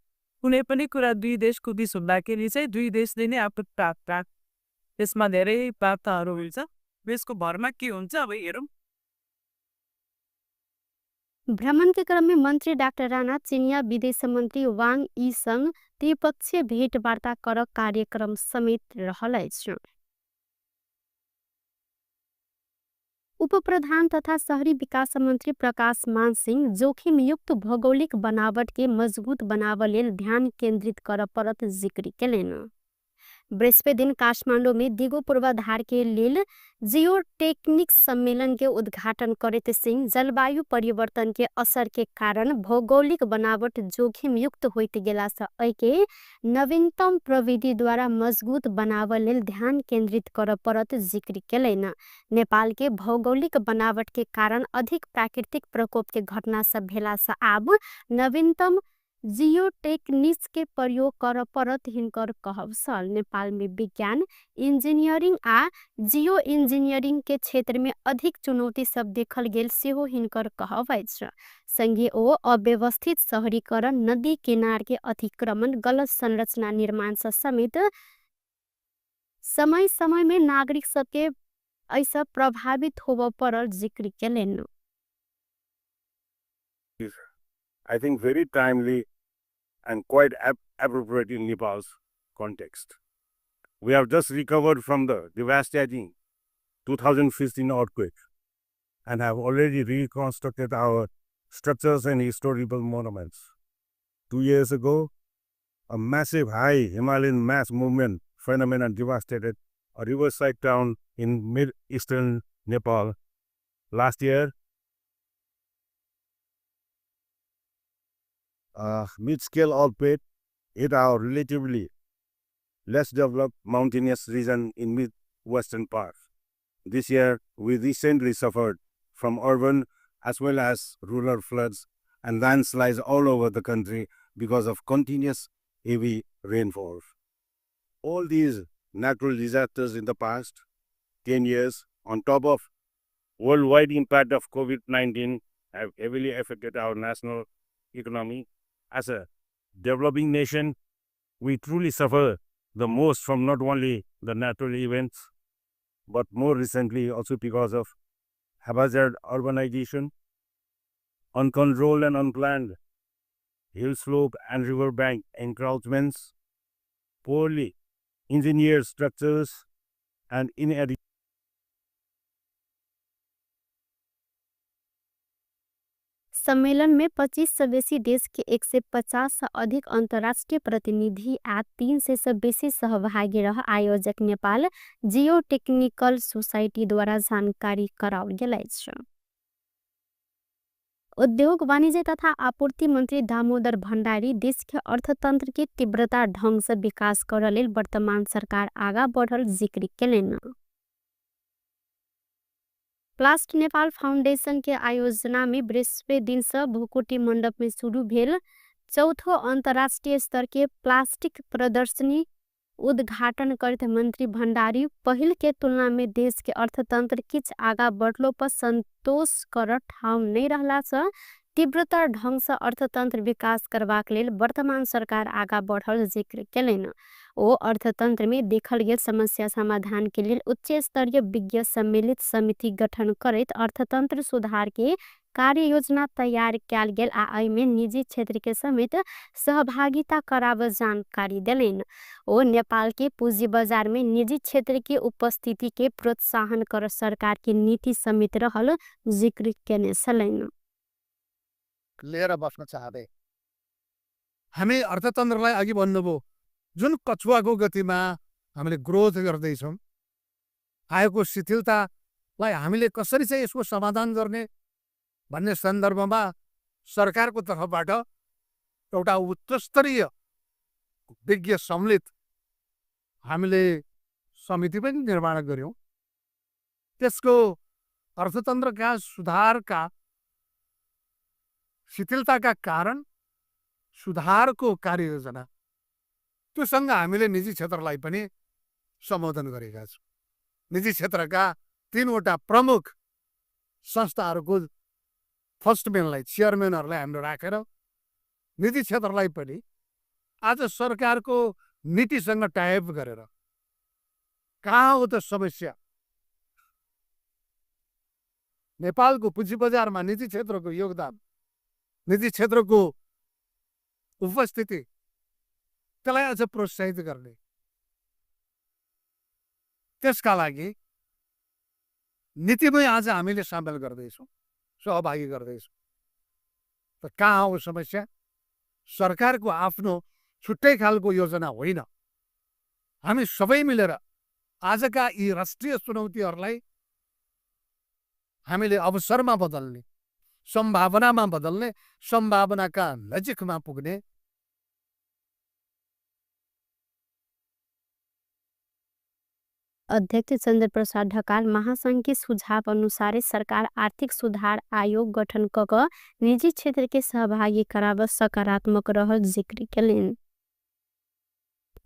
कुनै पनि कुरा दुई देशको बिच हुँदाखेरि चाहिँ दुई देशले नै आफ्नो प्राप्त त्यसमा धेरै वार्ताहरू हुन्छ, यसको भरमा के हुन्छ अब हेरौँ। भ्रमण के क्रम में मंत्री डाक्टर राणा चीनिया विदेश मंत्री वांग यी संग त्रिपक्षीय भेटवार्ता कर कार्यक्रम समेत रहल अछि। उप प्रधान तथा शहरी विकास मंत्री प्रकाश मान सिंह जोखिमयुक्त भौगोलिक बनावट के मजबूत बनाव लेल ध्यान केंद्रित कर परत जिक्र केलनि। बृहस्पति दिन काठमाडौँ में दिगो पूर्वाधार के लेल जियोटेक्निक्स सम्मेलन के उद्घाटन करैत सिंह जलवायु परिवर्तन के असर के कारण भौगोलिक बनावट जोखिम युक्त होइत गेलासँ एहिके नवीनतम प्रविधि द्वारा मजबूत बनाबऽ लेल ध्यान केन्द्रित करऽ पड़त जिक्र केलनि। नेपाल के भौगोलिक बनावट के कारण अधिक प्राकृतिक प्रकोप के घटना सब भेलासँ आब नवीनतम जियोटेक्निक्स के प्रयोग करऽ पड़त हिनकर कहब छल। नेपाल में विज्ञान, इंजीनियरिंग आ जियो इंजीनियरिंग के क्षेत्र में अधिक चुनौती सब देखल गेल सेहो हिनकर कहब अछि। संगे ओ अव्यवस्थित शहरीकरण, नदी किनार के अतिक्रमण, गलत संरचना निर्माण से समेत समय समय में नागरिक सबके ऐसा प्रभावित होबऽ पड़ल जिक्र केलनि। I think, very timely and quite appropriate in Nepal's context. We have just recovered from the devastating 2015 earthquake and have already reconstructed our structures and historical monuments. 2 years ago, a massive high Himalayan mass movement phenomenon devastated a riverside town in mid-eastern Nepal. Last year, mid-scale earthquake hit our relatively less developed mountainous region in mid-western part. This year, we recently suffered from urban as well as rural floods and landslides all over the country because of continuous heavy rainfall. All these natural disasters in the past 10 years, on top of worldwide impact of COVID-19, have heavily affected our national economy. As a developing nation, we truly suffer the most from not only the natural events, but more recently also because of haphazard urbanization, uncontrolled and unplanned hill slope and riverbank encroachments, poorly engineered structures, and inadequate सम्मेलन में 25 से बेसी देश के 150 से अधिक अंतर्राष्ट्रीय प्रतिनिधि आ 300 से बेसी सहभागी रह आयोजक नेपाल जियो टेक्निकल सोसाइटी द्वारा जानकारी कराओल गेल अछि। उद्योग, वाणिज्य तथा आपूर्ति मंत्री दामोदर भण्डारी देश के अर्थतंत्र के तीव्रता ढंग से विकास करऽ लेल वर्तमान सरकार आगा बढ़ल जिक्र केलनि। प्लास्ट नेपाल फाउंडेशन के आयोजना में बृहस्पति दिन से भूकुटी मंडप में शुरू भेल चौथो अंतर्राष्ट्रीय स्तर के प्लास्टिक प्रदर्शनी उद्घाटन करैत मंत्री भण्डारी पहिल के तुलना में देश के अर्थतंत्र किछ आगा बढ़लो पर संतोष कर ठाउँ नहीं रहला से तीव्रतर ढंग से अर्थतंत्र विकास करबाक लेल वर्तमान सरकार आगा बढ़ल जिक्र केलनि। ओ अर्थतंत्र में देखल गेल समस्या समाधान के लेल उच्च स्तरीय विज्ञ सम्मिलित समिति गठन करैत अर्थतंत्र सुधार के कार्य योजना तैयार कयल गेल आ एहिमे निजी क्षेत्र के समेत सहभागिता कराबऽ जानकारी देलनि। ओ नेपाल के पूंजी बाजार में निजी क्षेत्र के उपस्थिति के प्रोत्साहन कर सरकार के नीति समेत रहल जिक्र केने छलनि। लिएर बस्न चाहँदै हामी अर्थतन्त्रलाई अघि भन्नुभयो, जुन कछुवाको गतिमा हामीले ग्रोथ गर्दैछौँ, आएको शिथिलतालाई हामीले कसरी चाहिँ यसको समाधान गर्ने भन्ने सन्दर्भमा सरकारको तर्फबाट एउटा उच्चस्तरीय विज्ञ सम्मिलित हामीले समिति पनि निर्माण गऱ्यौँ। त्यसको अर्थतन्त्रका सुधारका शिथिलताका कारण सुधारको कार्ययोजना, त्योसँग हामीले निजी क्षेत्रलाई पनि सम्बोधन गरेका छौँ। निजी क्षेत्रका तिनवटा प्रमुख संस्थाहरूको फर्स्ट म्यानलाई, चेयरम्यानहरूलाई हामीले राखेर निजी क्षेत्रलाई पनि आज सरकारको नीतिसँग टाइअप गरेर कहाँ हो त समस्या, नेपालको पुँजी बजारमा निजी क्षेत्रको योगदान, निजी क्षेत्रको उपस्थिति, त्यसलाई अझ प्रोत्साहित गर्ने, त्यसका लागि नीतिमै आज हामीले सामेल गर्दैछौँ, सहभागी गर्दैछौँ। त कहाँ हो समस्या? सरकारको आफ्नो छुट्टै खालको योजना होइन। हामी सबै मिलेर आजका यी राष्ट्रिय चुनौतीहरूलाई हामीले अवसरमा बदल्ने, सम्भावनामा बदल्ने, सम्भावनाका नजिकमा पुग्ने अध्यक्ष चन्द्रप्रसाद ढकाल महासंघ के सुझाव अनुसार सरकार आर्थिक सुधार आयोग गठन क क निजी क्षेत्र के सहभागी कराब सकारात्मक रहल जिक्र केलनि।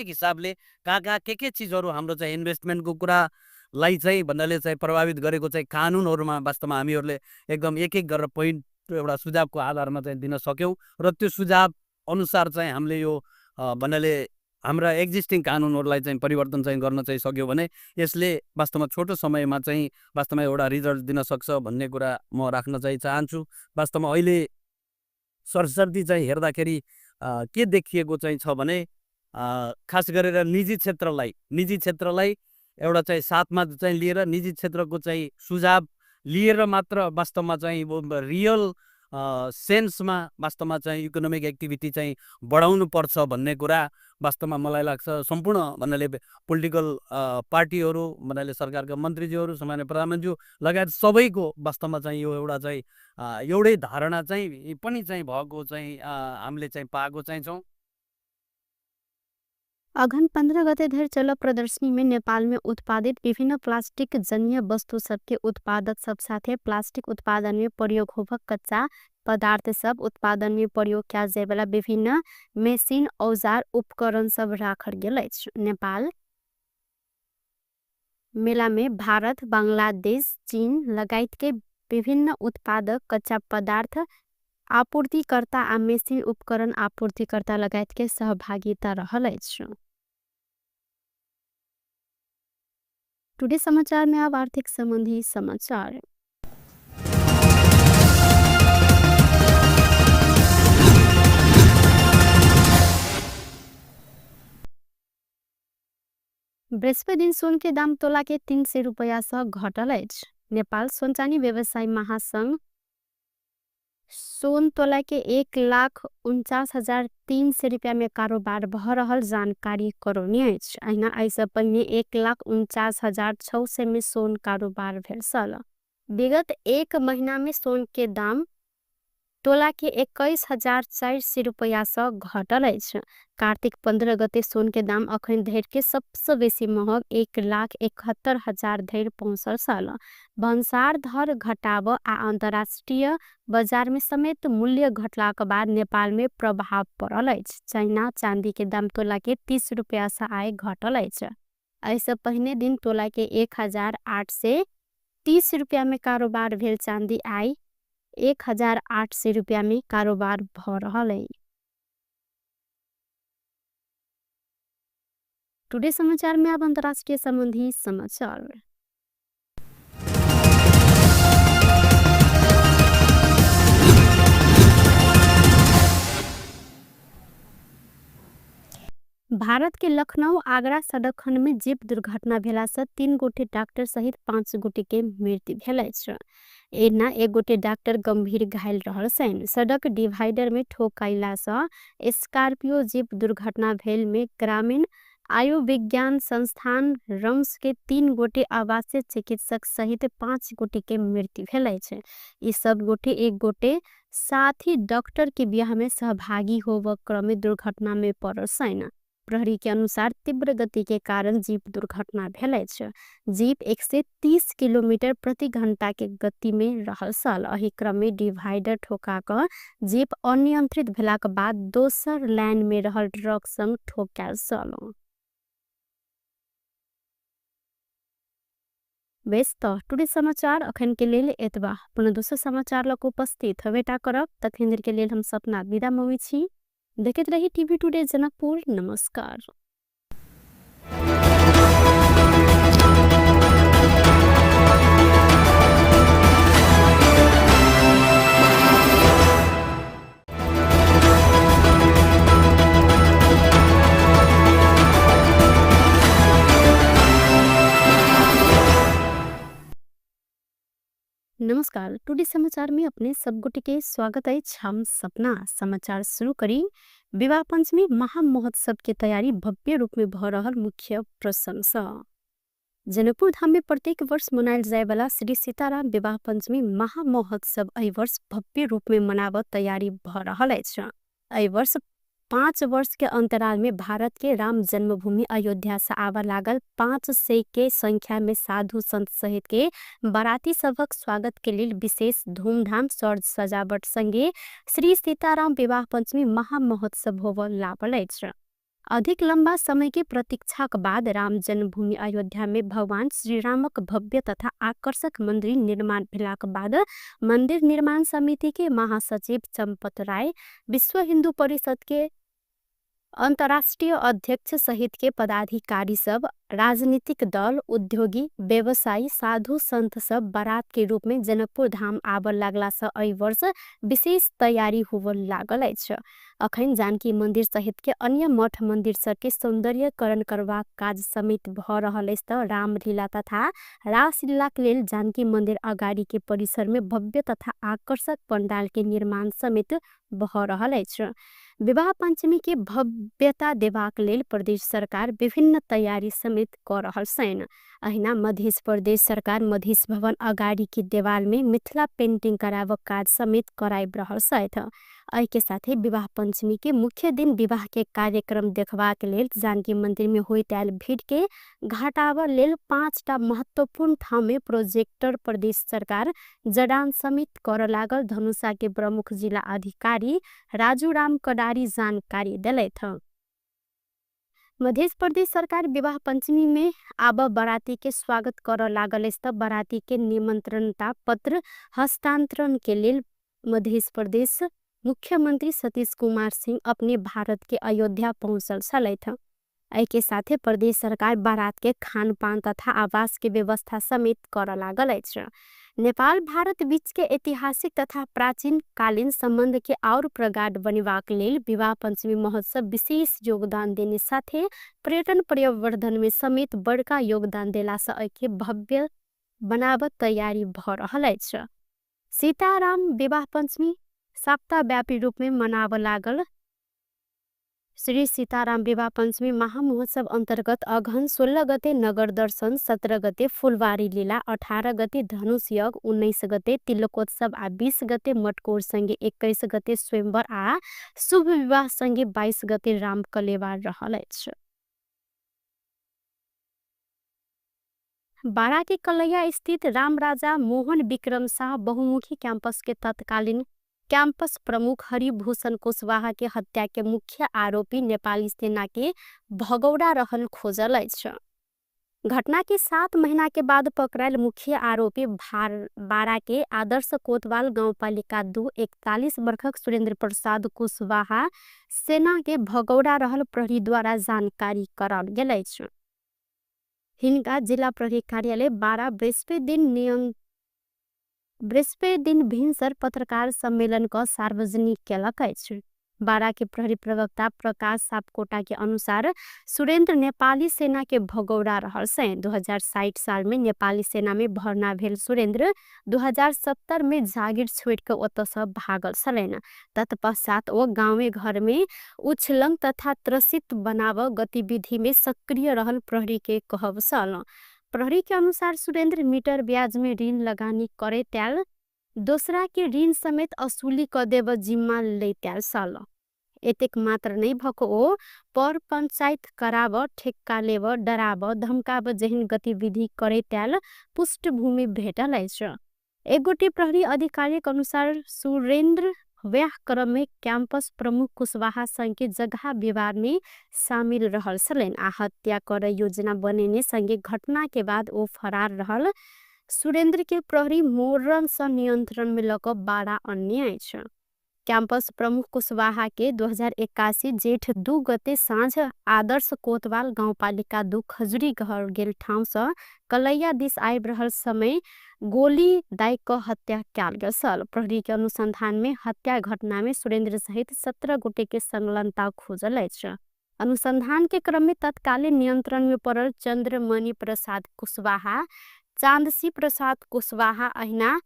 हिसाबले कहाँ कहाँ के चिजहरू हाम्रो चाहिँ इन्भेस्टमेन्टको कुरालाई चाहिँ भन्नाले चाहिँ प्रभावित गरेको चाहिँ कानुनहरूमा वास्तवमा हामीहरूले एकदम एक एक गरेर पोइन्ट एउटा सुझावको आधारमा चाहिँ दिन सक्यौँ र त्यो सुझाव अनुसार चाहिँ हामीले यो भन्नाले हाम्रा एक्जिस्टिङ कानुनहरूलाई चाहिँ परिवर्तन चाहिँ गर्न चाहिँ सक्यौँ भने यसले वास्तवमा छोटो समयमा चाहिँ वास्तवमा एउटा रिजल्ट दिन सक्छ भन्ने कुरा म राख्न चाहिँ चाहन्छु। वास्तवमा अहिले सरसर्ती चाहिँ हेर्दाखेरि के देखिएको चाहिँ छ भने खास गरेर निजी क्षेत्रलाई एउटा चाहिँ साथमा चाहिँ लिएर निजी क्षेत्रको चाहिँ सुझाव लिएर मात्र वास्तवमा चाहिँ रियल सेन्समा वास्तवमा चाहिँ इकोनोमिक एक्टिभिटी चाहिँ बढाउनु पर्छ भन्ने कुरा वास्तवमा मलाई लाग्छ। सम्पूर्ण भन्नाले पोलिटिकल पार्टीहरू भन्नाले सरकारका मन्त्रीज्यूहरू, सामान्य प्रधानमन्त्रीज्यू लगायत सबैको वास्तवमा चाहिँ यो एउटा चाहिँ एउटै धारणा चाहिँ पनि चाहिँ भएको चाहिँ हामीले चाहिँ पाएको चाहिँ छौँ। अघन 15 गते धरि चल प्रदर्शनी में नेपाल में उत्पादित विभिन्न प्लास्टिक जन्य वस्तु सबके उत्पादक सब साथे प्लास्टिक उत्पादन में प्रयोग होबक कच्चा पदार्थ सब उत्पादन में प्रयोग कयल जाय वाला विभिन्न मेसिन औजार उपकरण सब राखल गेल अछि। नेपाल मेला में भारत, बांग्लादेश, चीन लगायत के विभिन्न उत्पादक कच्चा पदार्थ आपूर्तिकर्ता आ मेसिन उपकरण आपूर्तिकर्ता लगायत के सहभागिता रहल अछि। टुडे समाचार में अब आर्थिक संबंधी समाचार। बृहस्पति दिन सोन के दाम तोला के 300 रुपया से घटल अछि। नेपाल सोनचानी व्यवसाय महासंघ सोन तोला के 1,49,300 रुपया में कारोबार भ रहल जानकारी करौने अछि। अहिना एहिसँ पहिने 1,49,600 में सोन कारोबार भेल छल। विगत एक महीना में सोन के दाम तोला के 21,400 रुपया से घटल अछि। कार्तिक 15 गते सोन के दाम अखन धरि के सबसे बेसी महग 1,71,000 धरि पहुँचल छल। भन्सार दर घटाव आ अंतर्राष्ट्रीय बाजार में समेत मूल्य घटलाक बाद नेपाल में प्रभाव पड़ल अछि। चाइना चांदी के दाम तोला के 30 रुपया से आय घटल अछि। एहिसँ पहिने दिन तोला के 1,830 रुपया में कारोबार भेल चांदी आइ 1,800 रुपया में कारोबार भ रहल अछि। टुडे समाचार में अब अंतर्राष्ट्रीय संबंधी समाचार। भारत के लखनऊ आगरा सड़क खंड में जीप दुर्घटना भेला से 3 गोटे डॉक्टर सहित 5 गोटे के मृत्यु भेल अछि। एना 1 गोटे डॉक्टर गंभीर घायल रहल छनि। सड़क डिवाइडर में ठोकैला से स्कॉर्पियो जीप दुर्घटना भेल में ग्रामीण आयुर्विज्ञान संस्थान रम्स के 3 गोटे आवासीय चिकित्सक सहित 5 गोटे के मृत्यु भेल अछि। ई सब गोटे 1 गोटे साथी डॉक्टर के बियाह में सहभागी होब क्रम में दुर्घटना में पड़ल छनि। प्रहरी के अनुसार तीव्र गति के कारण जीप दुर्घटना भेल अछि। जीप 130 किलोमीटर प्रति घंटा के गति में रहल छल। एहि क्रम में डिवाइडर ठोका क जीप अनियंत्रित भेलाक बाद दोसर लाइन में रहल ट्रक संग ठोकायल छल। बेस त टुडे समाचार अखन के लेल एतबा। पुनः दोसर समाचार लग उपस्थित हवेटा करब। तखन के लेल हम सपना विदा मँगै छी। देखैत रही टीवी टुडे जनकपुर। नमस्कार। नमस्कार। नमस्कार, टुडे समाचार में अपने सब गोटे के स्वागत अछि। हम सपना समाचार शुरू करी। विवाह पंचमी महामहोत्सव के तैयारी भव्य रूप में भ रहल मुख्य प्रसंग। जनकपुर धाम में प्रत्येक वर्ष मनायल जाय वाला श्री सीताराम विवाह पंचमी महामहोत्सव एहि वर्ष भव्य रूप में मनाबऽ तैयारी भ रहल अछि। एहि वर्ष 5 वर्ष के अंतराल में भारत के राम जन्मभूमि अयोध्या से आवा लागल 500 के संख्या में साधु संत सहित के बाराती सभक स्वागत के लेल विशेष धूमधाम सज सजावट संगे श्री सीताराम विवाह पंचमी महामहोत्सव होबऽ लागल अछि। अधिक लंबा समय के प्रतीक्षाक बाद राम जन्मभूमि अयोध्या में भगवान श्री रामक भव्य तथा आकर्षक मंदिर निर्माण भेलाक बाद मंदिर निर्माण समिति के महासचिव चंपत राय, विश्व हिंदू परिषद के अंतर्राष्ट्रीय अध्यक्ष सहित के पदाधिकारी सब, राजनीतिक दल, उद्योगी, व्यवसायी, साधु संत सब बारात के रूप में जनकपुर धाम आबऽ लागला से एहि वर्ष विशेष तैयारी होबऽ लागल अछि। अखन जानकी मंदिर सहित के अन्य मठ मंदिर सब के सौंदर्यकरण करबाक काज समेत भ रहल अछि। त रामलीला तथा रासलीला के लेल जानकी मंदिर अगाडि के परिसर में भव्य तथा आकर्षक पंडाल के निर्माण समेत भ रहल अछि। विवाह पंचमी के भव्यता देबाक लेल प्रदेश सरकार विभिन्न तैयारी समेत क रहल छनि। अहिना मध्य प्रदेश सरकार मधेश भवन अगाडि के देवाल में मिथिला पेंटिंग कराबक काज समेत कराबि रहल छथि। एहि के साथे विवाह पंचमी के मुख्य दिन विवाह के कार्यक्रम देखबाक लेल जानकी मंदिर में होइत आयल भीड़ के घटाबऽ लेल 5टा महत्वपूर्ण ठाम में प्रोजेक्टर प्रदेश सरकार जडान समेत करऽ लागल धनुषा के प्रमुख जिला अधिकारी राजू राम कडारी जानकारी देलथि। मध्य प्रदेश सरकार विवाह पंचमी में आब बाराती के स्वागत करऽ लागल अछि। त बाराती के निमंत्रणता पत्र हस्तांतरण के लेल मध्य प्रदेश मुख्यमंत्री सतीश कुमार सिंह अपने भारत के अयोध्या पहुँचल छलथि। एहि के साथे प्रदेश सरकार बारात के खानपान तथा आवास के व्यवस्था समेत करऽ लागल अछि। नेपाल भारत बीच के ऐतिहासिक तथा प्राचीन कालीन संबंध के और प्रगाढ़ बनेबाक लेल विवाह पंचमी महोत्सव विशेष योगदान देने साथे पर्यटन प्रवर्धन में समेत बड़का योगदान देला से एहि के भव्य बनाबऽ तैयारी भ रहल अछि। सीताराम विवाह पंचमी सप्ताहव्यापी रूप में मनाबऽ लागल श्री सीताराम विवाह पंचमी महामहोत्सव अंतर्गत अगहन 16 गते नगर दर्शन, 17 गते फुलवारी लीला, 18 गते धनुष यज्ञ, 19 गते तिलकोत्सव आ 20 गते मटकोर संगे 21 गते स्वयंवर आ शुभ विवाह संगे 22 गते राम कलेवार रहल अछि। बारा के कलैया स्थित रामराजा मोहन विक्रम शाह बहुमुखी कैंपस के तत्कालीन कैंपस प्रमुख हरिभूषण कुशवाहा के हत्या के मुख्य आरोपी नेपाली सेना के भगौड़ा रहल खोजल अछि। घटना के 7 महीना के बाद पकड़ायल मुख्य आरोपी बारा के आदर्श कोतवाल गाउँपालिका 2 41 वर्षक सुरेंद्र प्रसाद कुशवाहा सेना के भगौड़ा रहल प्रहरी द्वारा जानकारी कराओल गेल अछि। हिनका जिला प्रहरी कार्यालय बारा बृहस्पति दिन भिनसर पत्रकार सम्मेलन क सार्वजनिक केलक अछि। बारा के प्रहरी प्रवक्ता प्रकाश सापकोटा के अनुसार सुरेंद्र नेपाली सेना के भगौड़ा रहल छनि। 2060 साल में नेपाली सेना में भर्ना भेल सुरेंद्र 2070 में जागिर छोड़ के ओतऽ से भागल छलनि। तत्पश्चात ओ गाँवे घर में उछलंग तथा त्रसित बनाव गतिविधि में सक्रिय रहल प्रहरी के कहब छल। प्रहरी के अनुसार सुरेंद्र मीटर ब्याज में ऋण लगानी करे त्याल दोसरा के ऋण समेत असुली क देब जिम्मा लैत्याल छल। एतेक मात्र नहीं भक ओ पर पंचायत कराब, ठेक्का लेब, डराब, धमकाब जेहन गतिविधि करे त्याल पृष्ठभूमि भेटल अछि। एक गोटे प्रहरी अधिकारी के अनुसार सुरेंद्र व्याह क्रम में कैंपस प्रमुख कुशवाहा संग के जगह विवाद में शामिल रहल छलनि आ हत्या करे योजना बनेने संगे घटना के बाद ओ फरार रहल सुरेंद्र के प्रहरी मोरन सँ नियंत्रण में लऽ कऽ बारा अन्य अछि। कैंपस प्रमुख कुशवाहा के 2081 जेठ 2 गते साँझ आदर्श कोतवाल गाउँपालिका 2 खजुरी घर गेल ठाउँ सँ कलैया दिस आबि रहल समय गोली दाइ कऽ हत्या कयल गेल छल। प्रहरी के अनुसंधान में हत्या घटना में सुरेंद्र सहित 17 गोटे के संलग्नता खोजल अछि। अनुसंधान के क्रम में तत्कालीन नियंत्रण में पड़ल चंद्रमणि प्रसाद कुशवाहा, चांदसी प्रसाद कुशवाहा अहिना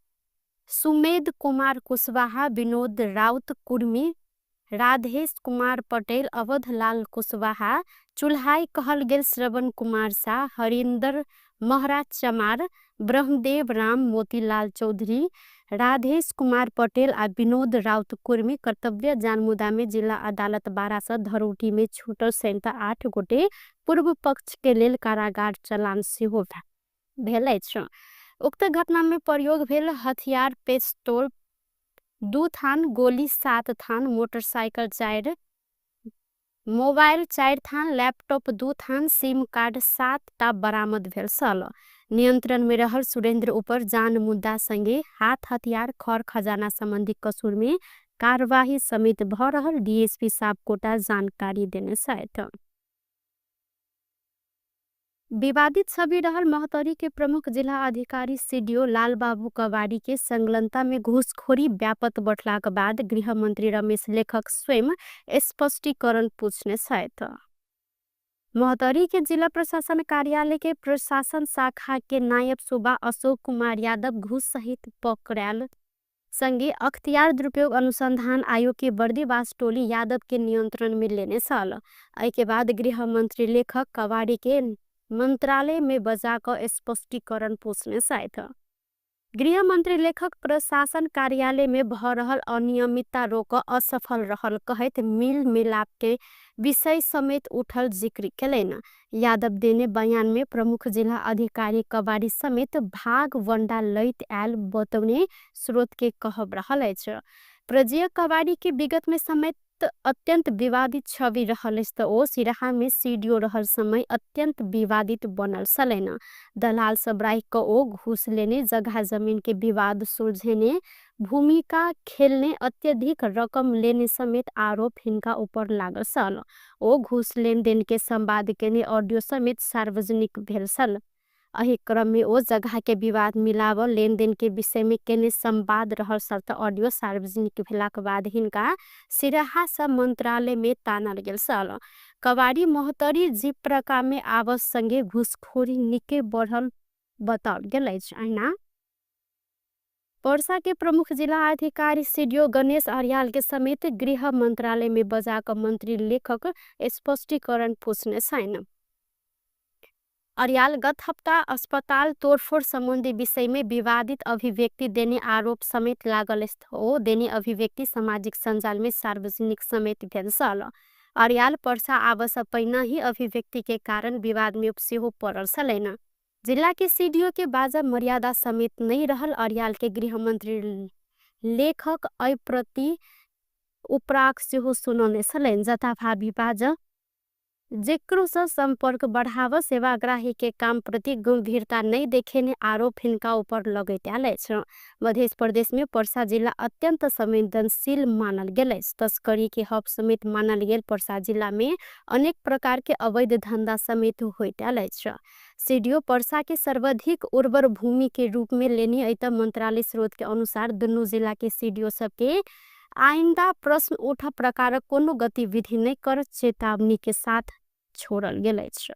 सुमेध कुमार कुशवाहा, विनोद राउत कुर्मी, राधेश कुमार पटेल, अवधलाल कुशवाहा, चुल्हाई कहल गेल श्रवण कुमार शाह, हरिन्दर महरा चमार, ब्रह्मदेव राम, मोतीलाल चौधरी, राधेश कुमार पटेल आ विनोद राउत कुर्मी कर्तव्य जानमुदामे जिल्ला अदालत 12 धरौटीमे छुटल सहित 8 गोटे पूर्व पक्षके लेल कारागार चलान सेहो भेल अछि। उक्त घटनामे प्रयोग भेल हथियार पेस्तोल 2 थान, गोली 7 थान, मोटरसाइकल 4, मोबाइल 4 थान, लैपटॉप 2 थान, सिम कार्ड 7 टा बरामद भेल छल। नियंत्रण में रहल सुरेंद्र ऊपर जान मुद्दा संगे हाथ हथियार खर खजाना संबंधी कसूर में कार्यवाही समेत भ रहल डीएसपी सापकोटा जानकारी देने छथि। विवादित छवि रहल महोत्तरी के प्रमुख जिला अधिकारी सीडीओ लालबाबू कवाडी के संलग्नता में घूसखोरी व्यापक बढ़लाक बाद गृहमंत्री रमेश लेखक स्वयं स्पष्टीकरण पूछने छथि। महोत्तरी के जिला प्रशासन कार्यालय के प्रशासन शाखा के नायब सुबा अशोक कुमार यादव घूस सहित पकड़ायल संगे अख्तियार दुरुपयोग अनुसंधान आयोग के बर्दीवास टोली यादव के नियंत्रण में लेने छल। एहि के बाद गृहमंत्री लेखक कवाडी के मंत्रालय में बजा क स्पष्टीकरण पूछने छथि। गृहमंत्री लेखक प्रशासन कार्यालय में भ रहल अनियमितता रोक असफल रहल कहैत मिल मिलाप के विषय समेत उठल जिक्र केलनि। यादव देने बयान में प्रमुख जिला अधिकारी कवाडी समेत भाग वंडा लैत आयल बतौने स्रोत के कहब रहल अछि। प्रजय कवाडी के विगत में समेत अत्यंत विवादित छवि रहल अछि त ओ सिराहा में सीडीओ रहल समय अत्यंत विवादित बनल छलनि। दलाल सब राखि क ओ घूस लेने, जगह जमीन के विवाद सुलझेने, भूमिका खेलने, अत्यधिक रकम लेने समेत आरोप हिनका ऊपर लागल छल। ओ घूस लेनदेन के संवाद केने ऑडियो समेत सार्वजनिक भेल छल। एहि क्रम में ओ जगह के विवाद मिलाव लेनदेन के विषय में केने संवाद रहल छल त ऑडियो सार्वजनिक भेलाक बाद हिनका सिराहा सँ मंत्रालय में तानल गेल छल। कवाडी महोत्तरी जिप्रका में आवस संगे घूसखोरी निके बढ़ल बताओल गेल अछि। अहिना पर्सा के प्रमुख जिला अधिकारी सीडीओ गणेश अर्याल के समेत गृह मंत्रालय में बजा क मंत्री लेखक स्पष्टीकरण पूछने छनि। अर्याल गत हप्ता अस्पताल तोड़फोड़ संबंधी विषय में विवादित अभिव्यक्ति देने आरोप समेत लागल ओ देने अभिव्यक्ति सामाजिक सञ्जाल में सार्वजनिक समेत भेल छल। अर्याल पर्सा आवस पहिने ही अभिव्यक्ति के कारण विवाद में सेहो पड़ल छलनि। जिला के सीडीओ के बाजा मर्यादा समेत नहीं रहल अर्याल के गृहमंत्री लेखक एहि प्रति उपराग सेहो सुनौने छलनि। जथाभावी बाजा जेकरो सँ संपर्क बढ़ाव सेवाग्राही के काम प्रति गंभीरता नहीं देखेने आरोप हिनका ऊपर लगैत आयल अछि। मध्य प्रदेश में पर्सा जिला अत्यंत संवेदनशील मानल गेल अछि। तस्करी के हब समेत मानल गेल पर्सा जिला में अनेक प्रकार के अवैध धंधा समेत होइत आयल अछि। सीडीओ पर्सा के सर्वाधिक उर्वर भूमि के रूप में लेने अत मंत्रालय स्रोत के अनुसार दुनू जिला के सीडीओ सबके आइंदा प्रश्न उठा प्रकारक कोनो गतिविधि नहीं कर चेतावनी के साथ छोड़ल गेल अछि।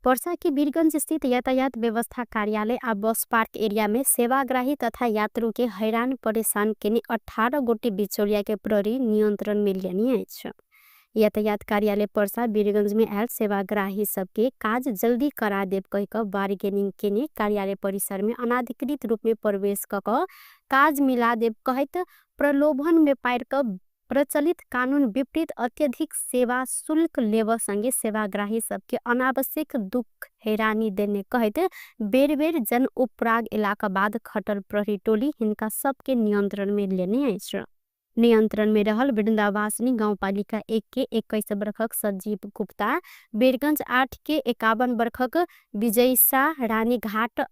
पर्सा के वीरगंज स्थित यातायात व्यवस्था कार्यालय आ बस पार्क एरिया में सेवाग्राही तथा यात्रु के हैरान परेशान केने 18 गोटे बिचौलिया के प्रहरी नियंत्रण में लेने अछि। यातायात कार्यालय पर्सा वीरगंज में आयल सेवाग्राही सबके काज जल्दी करा देब कहि क बार्गेनिंग केने कार्यालय परिसर में अनाधिकृत रूप में प्रवेश क क काज मिला देब कहैत प्रलोभन में पारि क प्रचलित कानून विपरीत अत्यधिक सेवा शुल्क लेब संगे सेवाग्राही सबके अनावश्यक दुख हैरानी देने कहैत बेर बेर जन उपराग इलाका बाद खटल प्रहरी टोली हिनका सबके नियंत्रण में लेने अछि। नियंत्रण में रहल वृंदावासिनी गाउँपालिका 1 के 21 बरखक सजीव गुप्ता, वीरगंज 8 के 51 बरखक विजय शाह, रानीघाट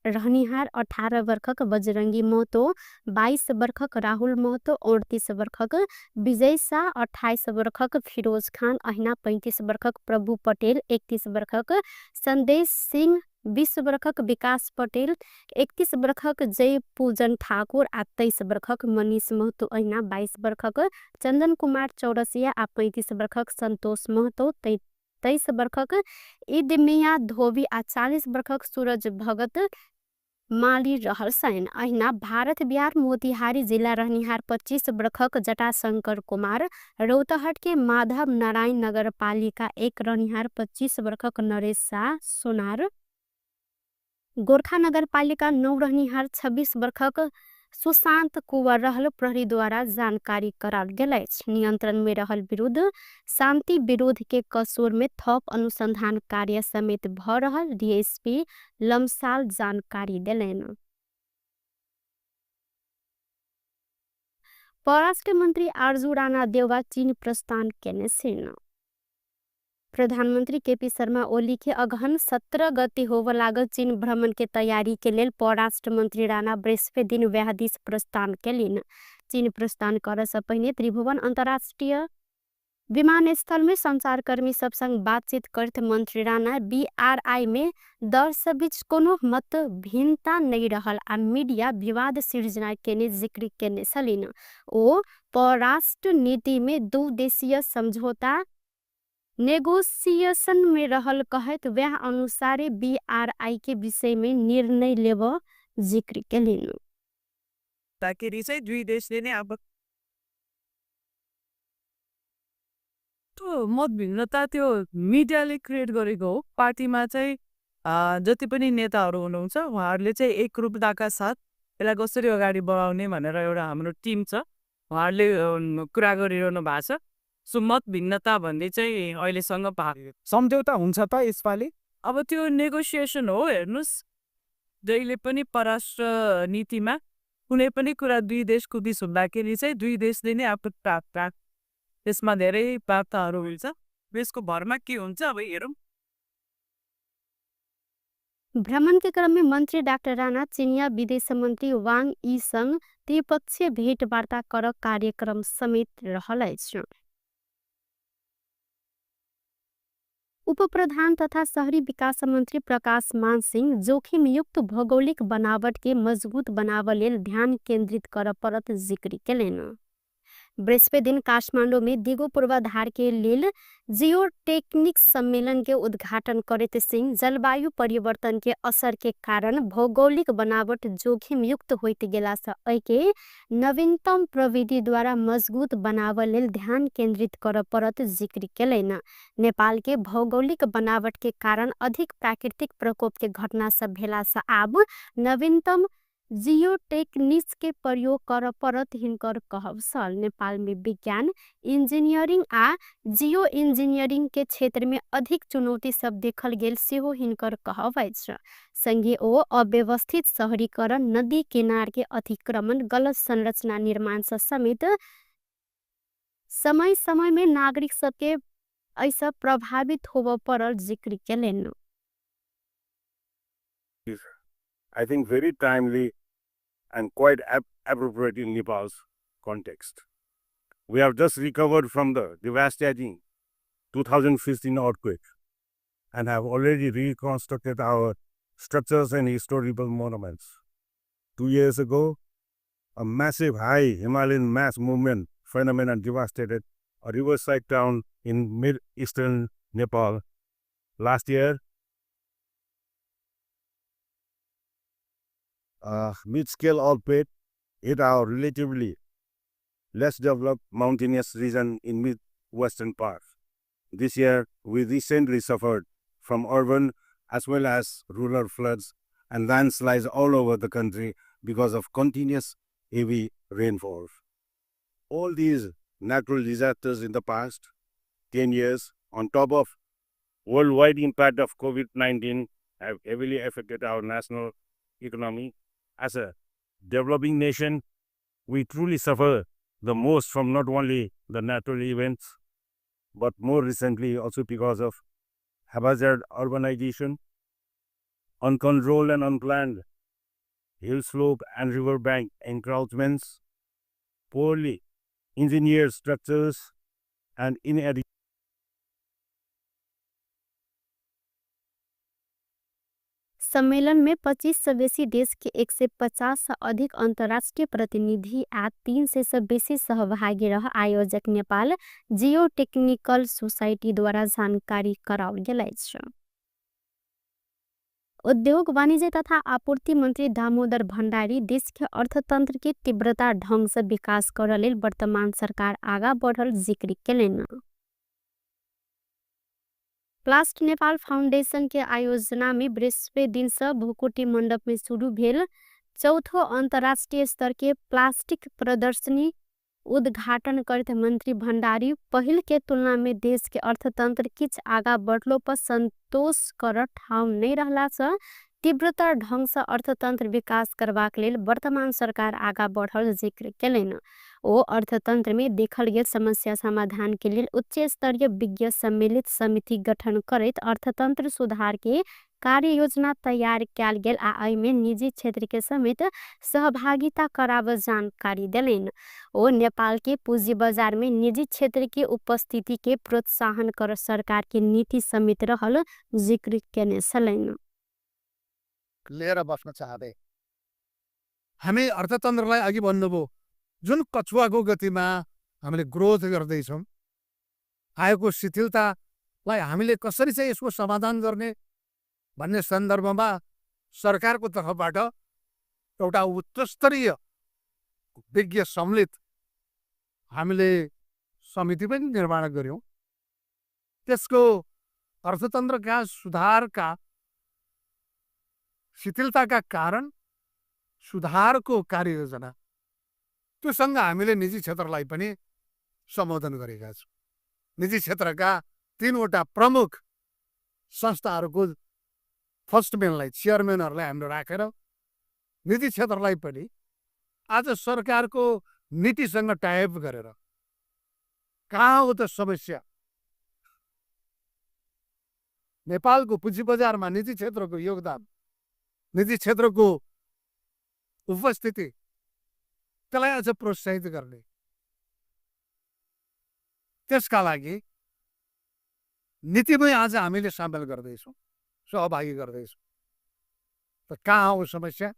रहनिहार 18 बरखक बजरंगी महतो, 22 बरखक राहुल महतो, 38 बरखक विजय शाह, 28 बरखक फिरोज खान, अहिना 35 बरखक प्रभु पटेल, 31 बरखक संदेश सिंह, 20 बरखक विकास पटेल, 31 बरखक जय पूजन ठाकुर आ 23 बरखक मनीष महतो, अहिना 22 बरखक चंदन कुमार चौरसिया आ 35 बरखक संतोष महतो, 23 बरखक ईद मियाँ धोबी आ 40 बरखक सूरज भगत माली रहल छनि। अहिना भारत बिहार मोतिहारी जिला रहनिहार 25 बरखक जटाशंकर कुमार, रौतहट के माधव नारायण नगरपालिका 1 रहनिहार 25 बरखक नरेश शाह सोनार, गोरखा नगरपालिका 9 रहनिहार 26 बरखक सुशांत कुंवर रहल प्रहरी द्वारा जानकारी कराओल गेल अछि। नियंत्रण में रहल विरुद्ध शांति विरोध के कसूर में थप अनुसंधान कार्य समेत भ रहल डीएसपी लम्साल जानकारी देलनि। परराष्ट्र मन्त्री आरजू राणा देउवा चीन प्रस्थान केने छिन्। प्रधानमन्त्री केपी शर्मा ओली के अगहन 17 गते होब लागल चीन भ्रमण के तैयारी के लेल परराष्ट्र मन्त्री राणा बृहस्पति दिन वएह दिस प्रस्थान केलिन। चीन प्रस्थान करऽ से पहिने त्रिभुवन अन्तर्राष्ट्रीय विमानस्थल में संचारकर्मी सब संग बातचीत करत मन्त्री राणा बीआरआई में दल सब बीच कोनो मत भिन्नता नहीं रहल आ मीडिया विवाद सिर्जना केने जिक्र केने छलिन। ओ परराष्ट्र नीति में दू देशीय समझौता नेगोशिएशन में रहल कहैत वह अनुसारे बीआरआई के विषय में निर्णय लेब जिक्र केलिन। ताकि चाहिँ दुई देशले नै अब त्यो मतभिन्नता त्यो मिडियाले क्रिएट गरेको हो। पार्टीमा चाहिँ जति पनि नेताहरू हुनुहुन्छ उहाँहरूले चाहिँ एकरूपताका साथ यसलाई कसरी अगाडि बढाउने भनेर एउटा हाम्रो टिम छ, उहाँहरूले कुरा गरिरहनु भएको छ। सो मत भिन्नता भन्ने चाहिँ अहिलेसम्म सम्झौता हुन्छ त यसपालि? अब त्यो नेगोसिएसन हो। हेर्नुहोस्, जहिले पनि परराष्ट्र नीतिमा कुनै पनि कुरा दुई देशको बिच हुँदाखेरि चाहिँ दुई देशले नै आफ्नो प्राप्त त्यसमा धेरै वार्ताहरू हुन्छ। यसको भरमा के हुन्छ अब हेरौँ। भ्रमण के क्रम में मंत्री डाक्टर राणा चीनिया विदेश मंत्री वांग यी संग त्रिपक्षीय भेटवार्ता कर कार्यक्रम समेत रहल अछि। उपप्रधान तथा शहरी विकास मंत्री प्रकाश मान सिंह जोखिमयुक्त भौगोलिक बनावट के मजबूत बनाव लेल ध्यान केंद्रित कर परत जिक्र केलनि। बृहस्पति दिन काठमाडौँ में दिगो पूर्वाधार के लेल जियोटेक्निक्स सम्मेलन के उद्घाटन करैत सिंह जलवायु परिवर्तन के असर के कारण भौगोलिक बनावट जोखिमयुक्त होइत गेला सँ एहिके नवीनतम प्रविधि द्वारा मजबूत बनाव लेल ध्यान केंद्रित कर परत जिक्र केलनि। नेपाल के भौगोलिक बनावट के कारण अधिक प्राकृतिक प्रकोप के घटना सब भेला सँ आब नवीनतम जियोटेक्निक्स के प्रयोग कर परत हिनकर कहब छल। नेपाल में विज्ञान, इंजीनियरिंग आ जियो इंजीनियरिंग के क्षेत्र में अधिक चुनौती सब देखल गेल सेहो हिनकर कहब अछि। संगे ओ अव्यवस्थित शहरीकरण, नदी किनार के अतिक्रमण, गलत संरचना निर्माण से समेत समय समय में नागरिक सबके ऐसा प्रभावित होब परल जिक्र केलनि। I think very timely and quite appropriate in Nepal's context. We have just recovered from the devastating 2015 earthquake and have already reconstructed our structures and historical monuments. 2 years ago, a massive high Himalayan mass movement phenomenon devastated a riverside town in mid-eastern Nepal. Last year, mid-scale earthquake hit our relatively less developed mountainous region in mid-western part. This year, we recently suffered from urban as well as rural floods and landslides all over the country because of continuous heavy rainfall. All these natural disasters in the past 10 years, on top of worldwide impact of COVID-19, have heavily affected our national economy. As a developing nation, we truly suffer the most from not only the natural events, but more recently also because of haphazard urbanization, uncontrolled and unplanned hill slope and riverbank encroachments, poorly engineered structures, and inadequate सम्मेलन में 25 से बेसी देश के 150 से अधिक अंतर्राष्ट्रीय प्रतिनिधि आ 300 से बेसी सहभागी रह आयोजक नेपाल जियो टेक्निकल सोसाइटी द्वारा जानकारी कराओल गेल अछि। उद्योग वाणिज्य तथा आपूर्ति मन्त्री दामोदर भण्डारी देशके अर्थतन्त्रके तीव्रता ढंगसँ विकास करऽ लेल वर्तमान सरकार आगा बढ़ल जिक्र केलनि। प्लास्ट नेपाल फाउंडेशन के आयोजना में बृहस्पति दिन से भूकुटी मंडप में शुरू भेल चौथो अंतर्राष्ट्रीय स्तर के प्लास्टिक प्रदर्शनी उद्घाटन करते मंत्री भंडारी पहिल के तुलना में देश के अर्थतंत्र किछ आगा बढ़लो पर संतोष कर ठाउँ नहीं रहला से तीव्रतर ढंग से अर्थतंत्र विकास करबाक लेल वर्तमान सरकार आगा बढ़ल जिक्र केलनि। ओ अर्थतंत्र में देखल गेल समस्या समाधान के लेल उच्च स्तरीय विज्ञ सम्मिलित समिति गठन करैत अर्थतंत्र सुधार के कार्य योजना तैयार कयल गेल आ एहिमे निजी क्षेत्र के समेत सहभागिता कराबऽ जानकारी देलनि। ओ नेपाल के पूंजी बाजार में निजी क्षेत्र के उपस्थिति के प्रोत्साहन कर सरकार के नीति समेत रहल जिक्र केने छलनि। लिएर बस्न चाहँदै हामी अर्थतन्त्रलाई अघि भन्नुभयो, जुन कछुवाको गतिमा हामीले ग्रोथ गर्दैछौँ, आएको शिथिलतालाई हामीले कसरी चाहिँ यसको समाधान गर्ने भन्ने सन्दर्भमा सरकारको तर्फबाट एउटा उच्चस्तरीय विज्ञ सम्मिलित हामीले समिति पनि निर्माण गऱ्यौँ। त्यसको अर्थतन्त्रका सुधारका शिथिलताका कारण सुधारको कार्ययोजना त्योसँग हामीले निजी क्षेत्रलाई पनि सम्बोधन गरेका छौँ। निजी क्षेत्रका 3वटा प्रमुख संस्थाहरूको फर्स्ट म्यानलाई, चेयरम्यानहरूलाई हामीले राखेर निजी क्षेत्रलाई पनि आज सरकारको नीतिसँग टाइप गरेर कहाँ हो त समस्या, नेपालको पुँजी बजारमा निजी क्षेत्रको योगदान, निजी क्षेत्रको उपस्थिति, त्यसलाई अझ प्रोत्साहित गर्ने, त्यसका लागि नीतिमै आज हामीले सामेल गर्दैछौँ, सहभागी गर्दैछौँ। त कहाँ हो समस्या?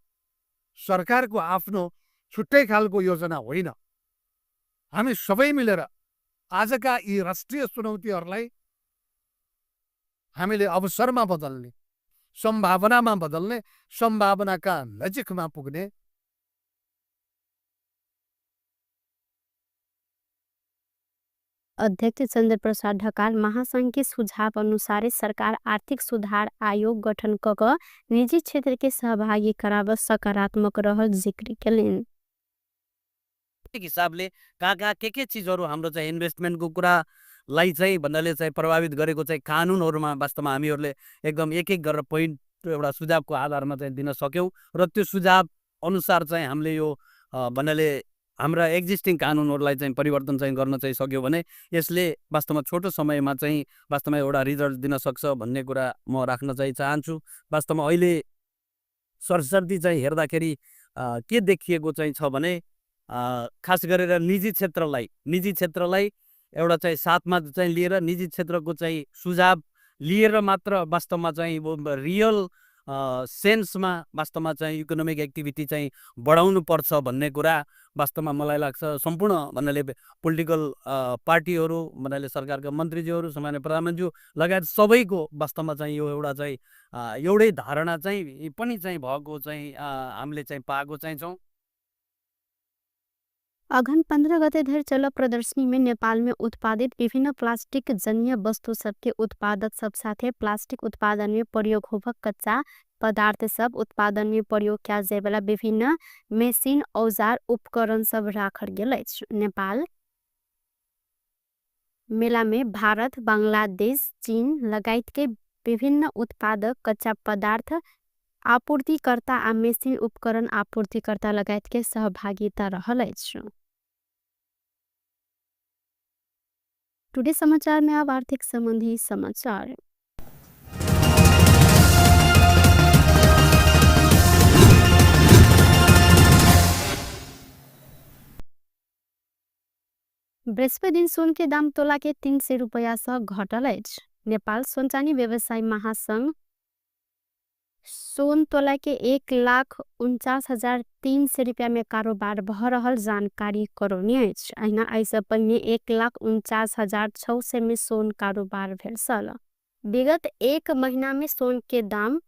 सरकारको आफ्नो छुट्टै खालको योजना होइन। हामी सबै मिलेर आजका यी राष्ट्रिय चुनौतीहरूलाई हामीले अवसरमा बदल्ने, सम्भावनामा बदल्ने, सम्भावनाका नजिकमा पुग्ने। अध्यक्ष चन्द्रप्रसाद ढकाल महासंघ के सुझाव अनुसार सरकार आर्थिक सुधार आयोग गठन क निजी क्षेत्र के सहभागी कराब सकारात्मक रहल जिक्र केलनि। हिसाबले कहाँ कहाँ के चिजहरू हाम्रो चाहिँ इन्भेस्टमेन्टको कुरालाई चाहिँ भन्नाले चाहिँ प्रभावित गरेको चाहिँ कानुनहरूमा वास्तवमा हामीहरूले एकदम एक एक गरेर पोइन्ट एउटा सुझावको आधारमा चाहिँ दिन सक्यौँ र त्यो सुझाव अनुसार चाहिँ हामीले यो भन्नाले हाम्रा एक्जिस्टिङ कानुनहरूलाई चाहिँ परिवर्तन चाहिँ गर्न चाहिँ सक्यो भने यसले वास्तवमा छोटो समयमा चाहिँ वास्तवमा एउटा रिजल्ट दिन सक्छ भन्ने कुरा म राख्न चाहिँ चाहन्छु। वास्तवमा अहिले सरसर्ती चाहिँ हेर्दाखेरि के देखिएको चाहिँ छ भने खास गरेर निजी क्षेत्रलाई एउटा चाहिँ साथमा चाहिँ लिएर निजी क्षेत्रको चाहिँ सुझाव लिएर मात्र वास्तवमा चाहिँ रियल सेन्समा वास्तवमा चाहिँ इकोनोमिक एक्टिभिटी चाहिँ बढाउनु पर्छ भन्ने कुरा वास्तवमा मलाई लाग्छ। सम्पूर्ण भन्नाले पोलिटिकल पार्टीहरू भन्नाले सरकारका मन्त्रीज्यूहरू, सामान्य प्रधानमन्त्रीज्यू लगायत सबैको वास्तवमा चाहिँ यो एउटा चाहिँ एउटै धारणा चाहिँ पनि चाहिँ भएको चाहिँ हामीले चाहिँ पाएको चाहिँ छौँ। अघन 15 गते धरि चल प्रदर्शनी में नेपाल में उत्पादित विभिन्न प्लास्टिक जन्य वस्तु सबके उत्पादक सब साथे प्लास्टिक उत्पादन में प्रयोग होबक कच्चा पदार्थ सब उत्पादन में प्रयोग कयल जाय वाला विभिन्न मेसिन, औजार, उपकरण सब राखल गेल अछि। नेपाल मेला में भारत, बांग्लादेश, चीन लगायत के विभिन्न उत्पादक कच्चा पदार्थ आपूर्तिकर्ता आ मेसिन उपकरण आपूर्तिकर्ता लगायत के सहभागिता रहल अछि। टुडे समाचार में अब आर्थिक संबंधी समाचार। बृहस्पति दिन सोन के दाम तोला के 300 रुपया से घटल अछि। नेपाल सोन चानी व्यवसाय महासंघ सोन तोला के 1,49,300 रुपया में कारोबार भ रहल जानकारी करौने अछि। अहिना एहिसँ पहिने 1,49,600 में सोन कारोबार भेल छल। विगत एक महीना में सोन के दाम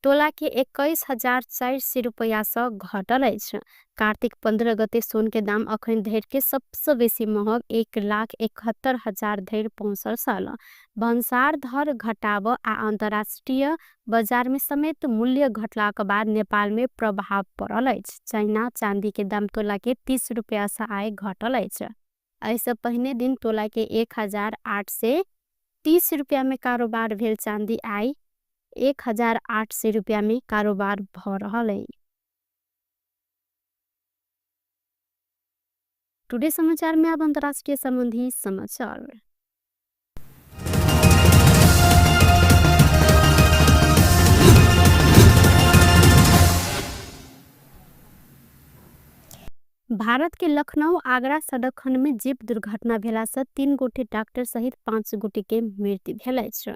तोला के 21,400 रुपैया सँ घटल अछि। कार्तिक 15 गते सोन के दाम अखन धरि के सबसँ बेसी महग 1,71,000 धरि पहुँचल छल। भन्सार दर घटाव आ अंतर्राष्ट्रीय बाजार में समेत मूल्य घटलाक बाद नेपाल में प्रभाव पड़ल अछि। चाइना चांदी के दाम तोला के 30 रुपैया सँ आय घटल अछि। एहिसँ पहिने दिन तोला के 1,830 रुपैया में कारोबार भेल चांदी आइ 1,800 रुपैया में कारोबार भ रहल अछि। टुडे समाचार में अब अंतर्राष्ट्रीय संबंधी समाचार। भारत के लखनऊ आगरा सड़क खंड में जीप दुर्घटना भेला से 3 गोटे डॉक्टर सहित 5 गोटे के मृत्यु भेल अछि।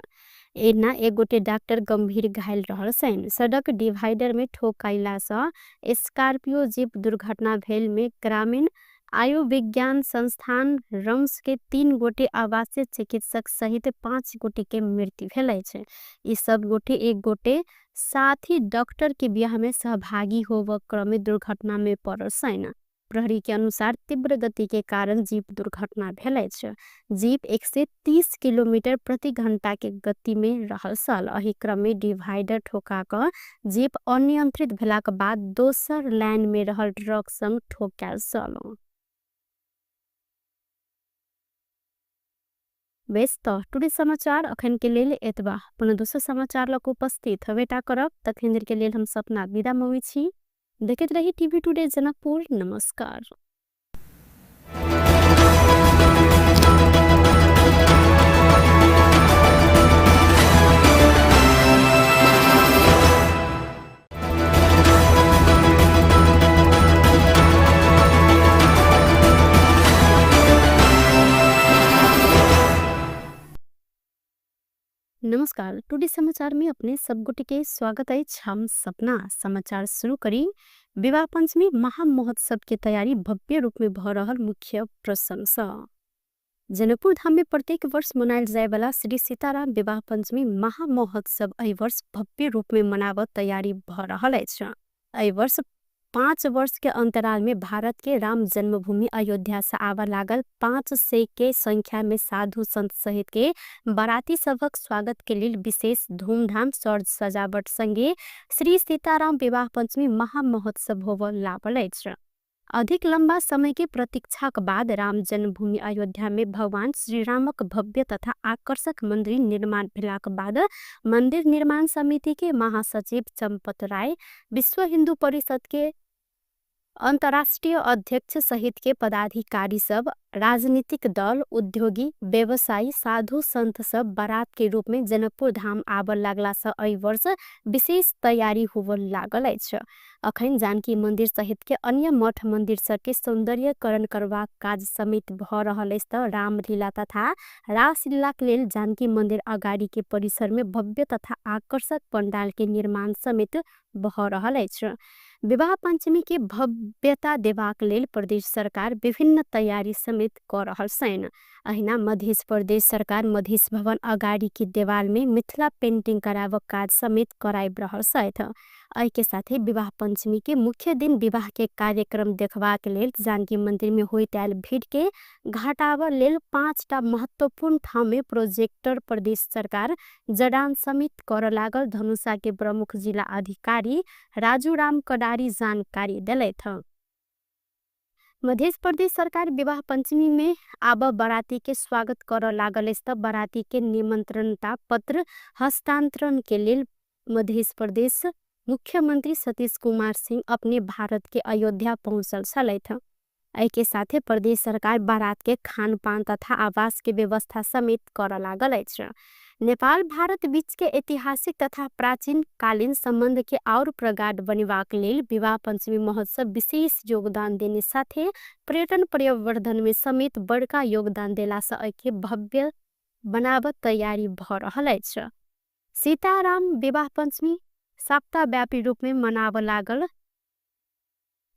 एना 1 गोटे डॉक्टर गंभीर घायल रहल छनि। सड़क डिवाइडर में ठोकैला से स्कॉर्पियो जीप दुर्घटना भेल में ग्रामीण आयुर्विज्ञान संस्थान रम्स के 3 गोटे आवासीय चिकित्सक सहित 5 गोटे के मृत्यु भेल अछि। ई सब गोटे 1 गोटे साथी डॉक्टर के बियाह में सहभागी होव क्रम में दुर्घटना में पड़ल छनि। प्रहरी के अनुसार तीव्र गति के कारण जीप दुर्घटना भेल अछि। जीप 130 किलोमीटर प्रति घंटा के गति में रहल छल। एहि क्रम में डिवाइडर ठोका क जीप अनियंत्रित भेलाक बाद दोसर लाइन में रहल ट्रक संग ठोकायल छल। बेस त टुडे समाचार अखन के लेल एतबा। पुनः दोसर समाचार लक उपस्थित हवेटा करब। तखन देर के लेल हम सपना विदा मँगै छी। देखैत रही टीवी टुडे जनकपुर। नमस्कार। नमस्कार, टुडे समाचार में अपने सब गोटे के स्वागत अछि। हम सपना समाचार शुरू करी। विवाह पंचमी महामहोत्सव के तैयारी भव्य रूप में भ रहल मुख्य प्रसंग सँ। जनकपुर धाम में प्रत्येक वर्ष मनायल जाय वाला श्री सीताराम विवाह पंचमी महामहोत्सव एहि वर्ष भव्य रूप में मनावत तैयारी भ रहल अछि। एहि वर्ष 5 वर्ष के अंतराल में भारत के राम जन्मभूमि अयोध्या से आवा लागल 500 के संख्या में साधु संत सहित के बाराती सभक स्वागत के लेल विशेष धूमधाम सज सजावट संगे श्री सीताराम विवाह पंचमी महामहोत्सव होव लागल अछि। अधिक लंबा समय के प्रतीक्षाक बाद राम जन्मभूमि अयोध्या में भगवान श्री रामक भव्य तथा आकर्षक मंदिर निर्माण भेलाक बाद मंदिर निर्माण समिति के महासचिव चंपत राय, विश्व हिंदू परिषद के अंतर्राष्ट्रीय अध्यक्ष सहित के पदाधिकारी सब, राजनीतिक दल, उद्योगी, व्यवसायी, साधु संत सब बारात के रूप में जनकपुर धाम आबऽ लागला से एहि वर्ष विशेष तैयारी होबऽ लागल अछि। अखन जानकी मंदिर सहित के अन्य मठ मंदिर सब के सौंदर्यकरण करबाक काज समेत भ रहल अछि। त रामलीला तथा रासलीला के लेल जानकी मंदिर अगाडि के परिसर में भव्य तथा आकर्षक पंडाल के निर्माण समेत भ रहल अछि। विवाह पंचमी के भव्यता देबाक लेल प्रदेश सरकार विभिन्न तैयारी समेत क रहल छनि। अहिना मध्य प्रदेश सरकार मधेश भवन अगाडि के देवाल में मिथिला पेंटिंग कराबक काज समेत कराबि रहल छथि। एहि के साथे विवाह पंचमी के मुख्य दिन विवाह के कार्यक्रम देखबाक लेल जानकी मंदिर में होइत आयल भीड़ के घटाबऽ लेल 5टा महत्वपूर्ण ठाम में प्रोजेक्टर प्रदेश सरकार जडान समेत करऽ लागल धनुषा के प्रमुख जिला अधिकारी राजू राम कडारी जानकारी देलथि। मध्य प्रदेश सरकार विवाह पंचमी में आब बाराती के स्वागत करऽ लागल अछि त बाराती के निमंत्रणता पत्र हस्तांतरण के लेल मध्य प्रदेश मुख्यमंत्री सतीश कुमार सिंह अपने भारत के अयोध्या पहुँचल छलथि। एहि के साथे प्रदेश सरकार बारात के खानपान तथा आवास के व्यवस्था समेत करऽ लागल अछि। नेपाल भारत बीच के ऐतिहासिक तथा प्राचीन कालीन संबंध के और प्रगाढ़ बनेबाक लेल विवाह पंचमी महोत्सव विशेष योगदान देने साथे पर्यटन प्रवर्धन में समेत बड़का योगदान देला से एहि के भव्य बनाबऽ तैयारी भ रहल अछि। सीताराम विवाह पंचमी सप्ताहव्यापी रूप में मनाबऽ लागल।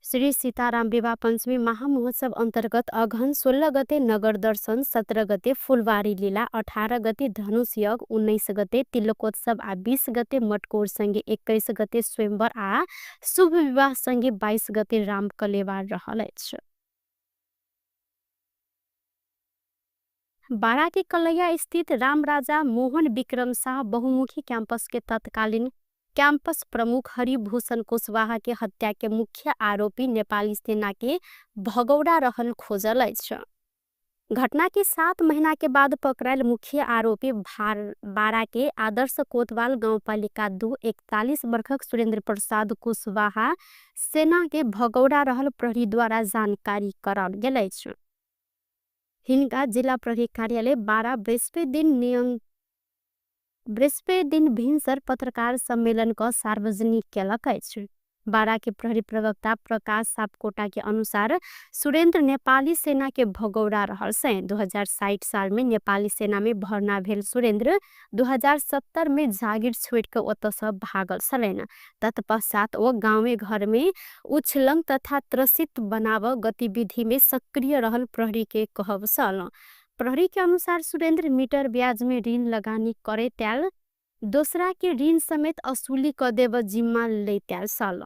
श्री सीताराम विवाह पञ्चमी महामहोत्सव अन्तर्गत अगहन 16 गते नगर दर्शन, 17 गते फुलवारी लीला, 18 गते धनुष यज्ञ, 19 गते तिलकोत्सव आ 20 गते मटकोर सँगे 21 गते स्वयंवर आ शुभ विवाह सँगे 22 गते रामकलेवार रहल अछि। बारा के कलैया स्थित रामराजा मोहन विक्रम शाह बहुमुखी कैंपस के तत्कालीन कैंपस प्रमुख हरिभूषण कुशवाहा के हत्या के मुख्य आरोपी नेपाली सेना के भगौड़ा रहल खोजल अछि। घटना के 7 महीना के बाद पकड़ायल मुख्य आरोपी बारा के आदर्श कोतवाल गाउँपालिका 2 41 वर्षक सुरेंद्र प्रसाद कुशवाहा सेना के भगौड़ा रहल प्रहरी द्वारा जानकारी कराओल गेल अछि। हिनका जिला प्रहरी कार्यालय 12 बृहस्पति दिन भिनसर पत्रकार सम्मेलन क सार्वजनिक केलक अछि। बारा के प्रहरी प्रवक्ता प्रकाश सापकोटा के अनुसार सुरेंद्र नेपाली सेना के भगौड़ा रहल से 2060 साल में नेपाली सेना में भर्ना भेल सुरेंद्र 2070 में जागिर छोड़ के ओतऽ से भागल छलनि। तत्पश्चात ओ गाँवे घर में उछलंग तथा त्रसित बनाव गतिविधि में सक्रिय रहल प्रहरी के कहब छल। प्रहरी के अनुसार सुरेंद्र मीटर ब्याज में ऋण लगानी करे त्याल दोसरा के ऋण समेत असुली क देब जिम्मा लेत्याल छल।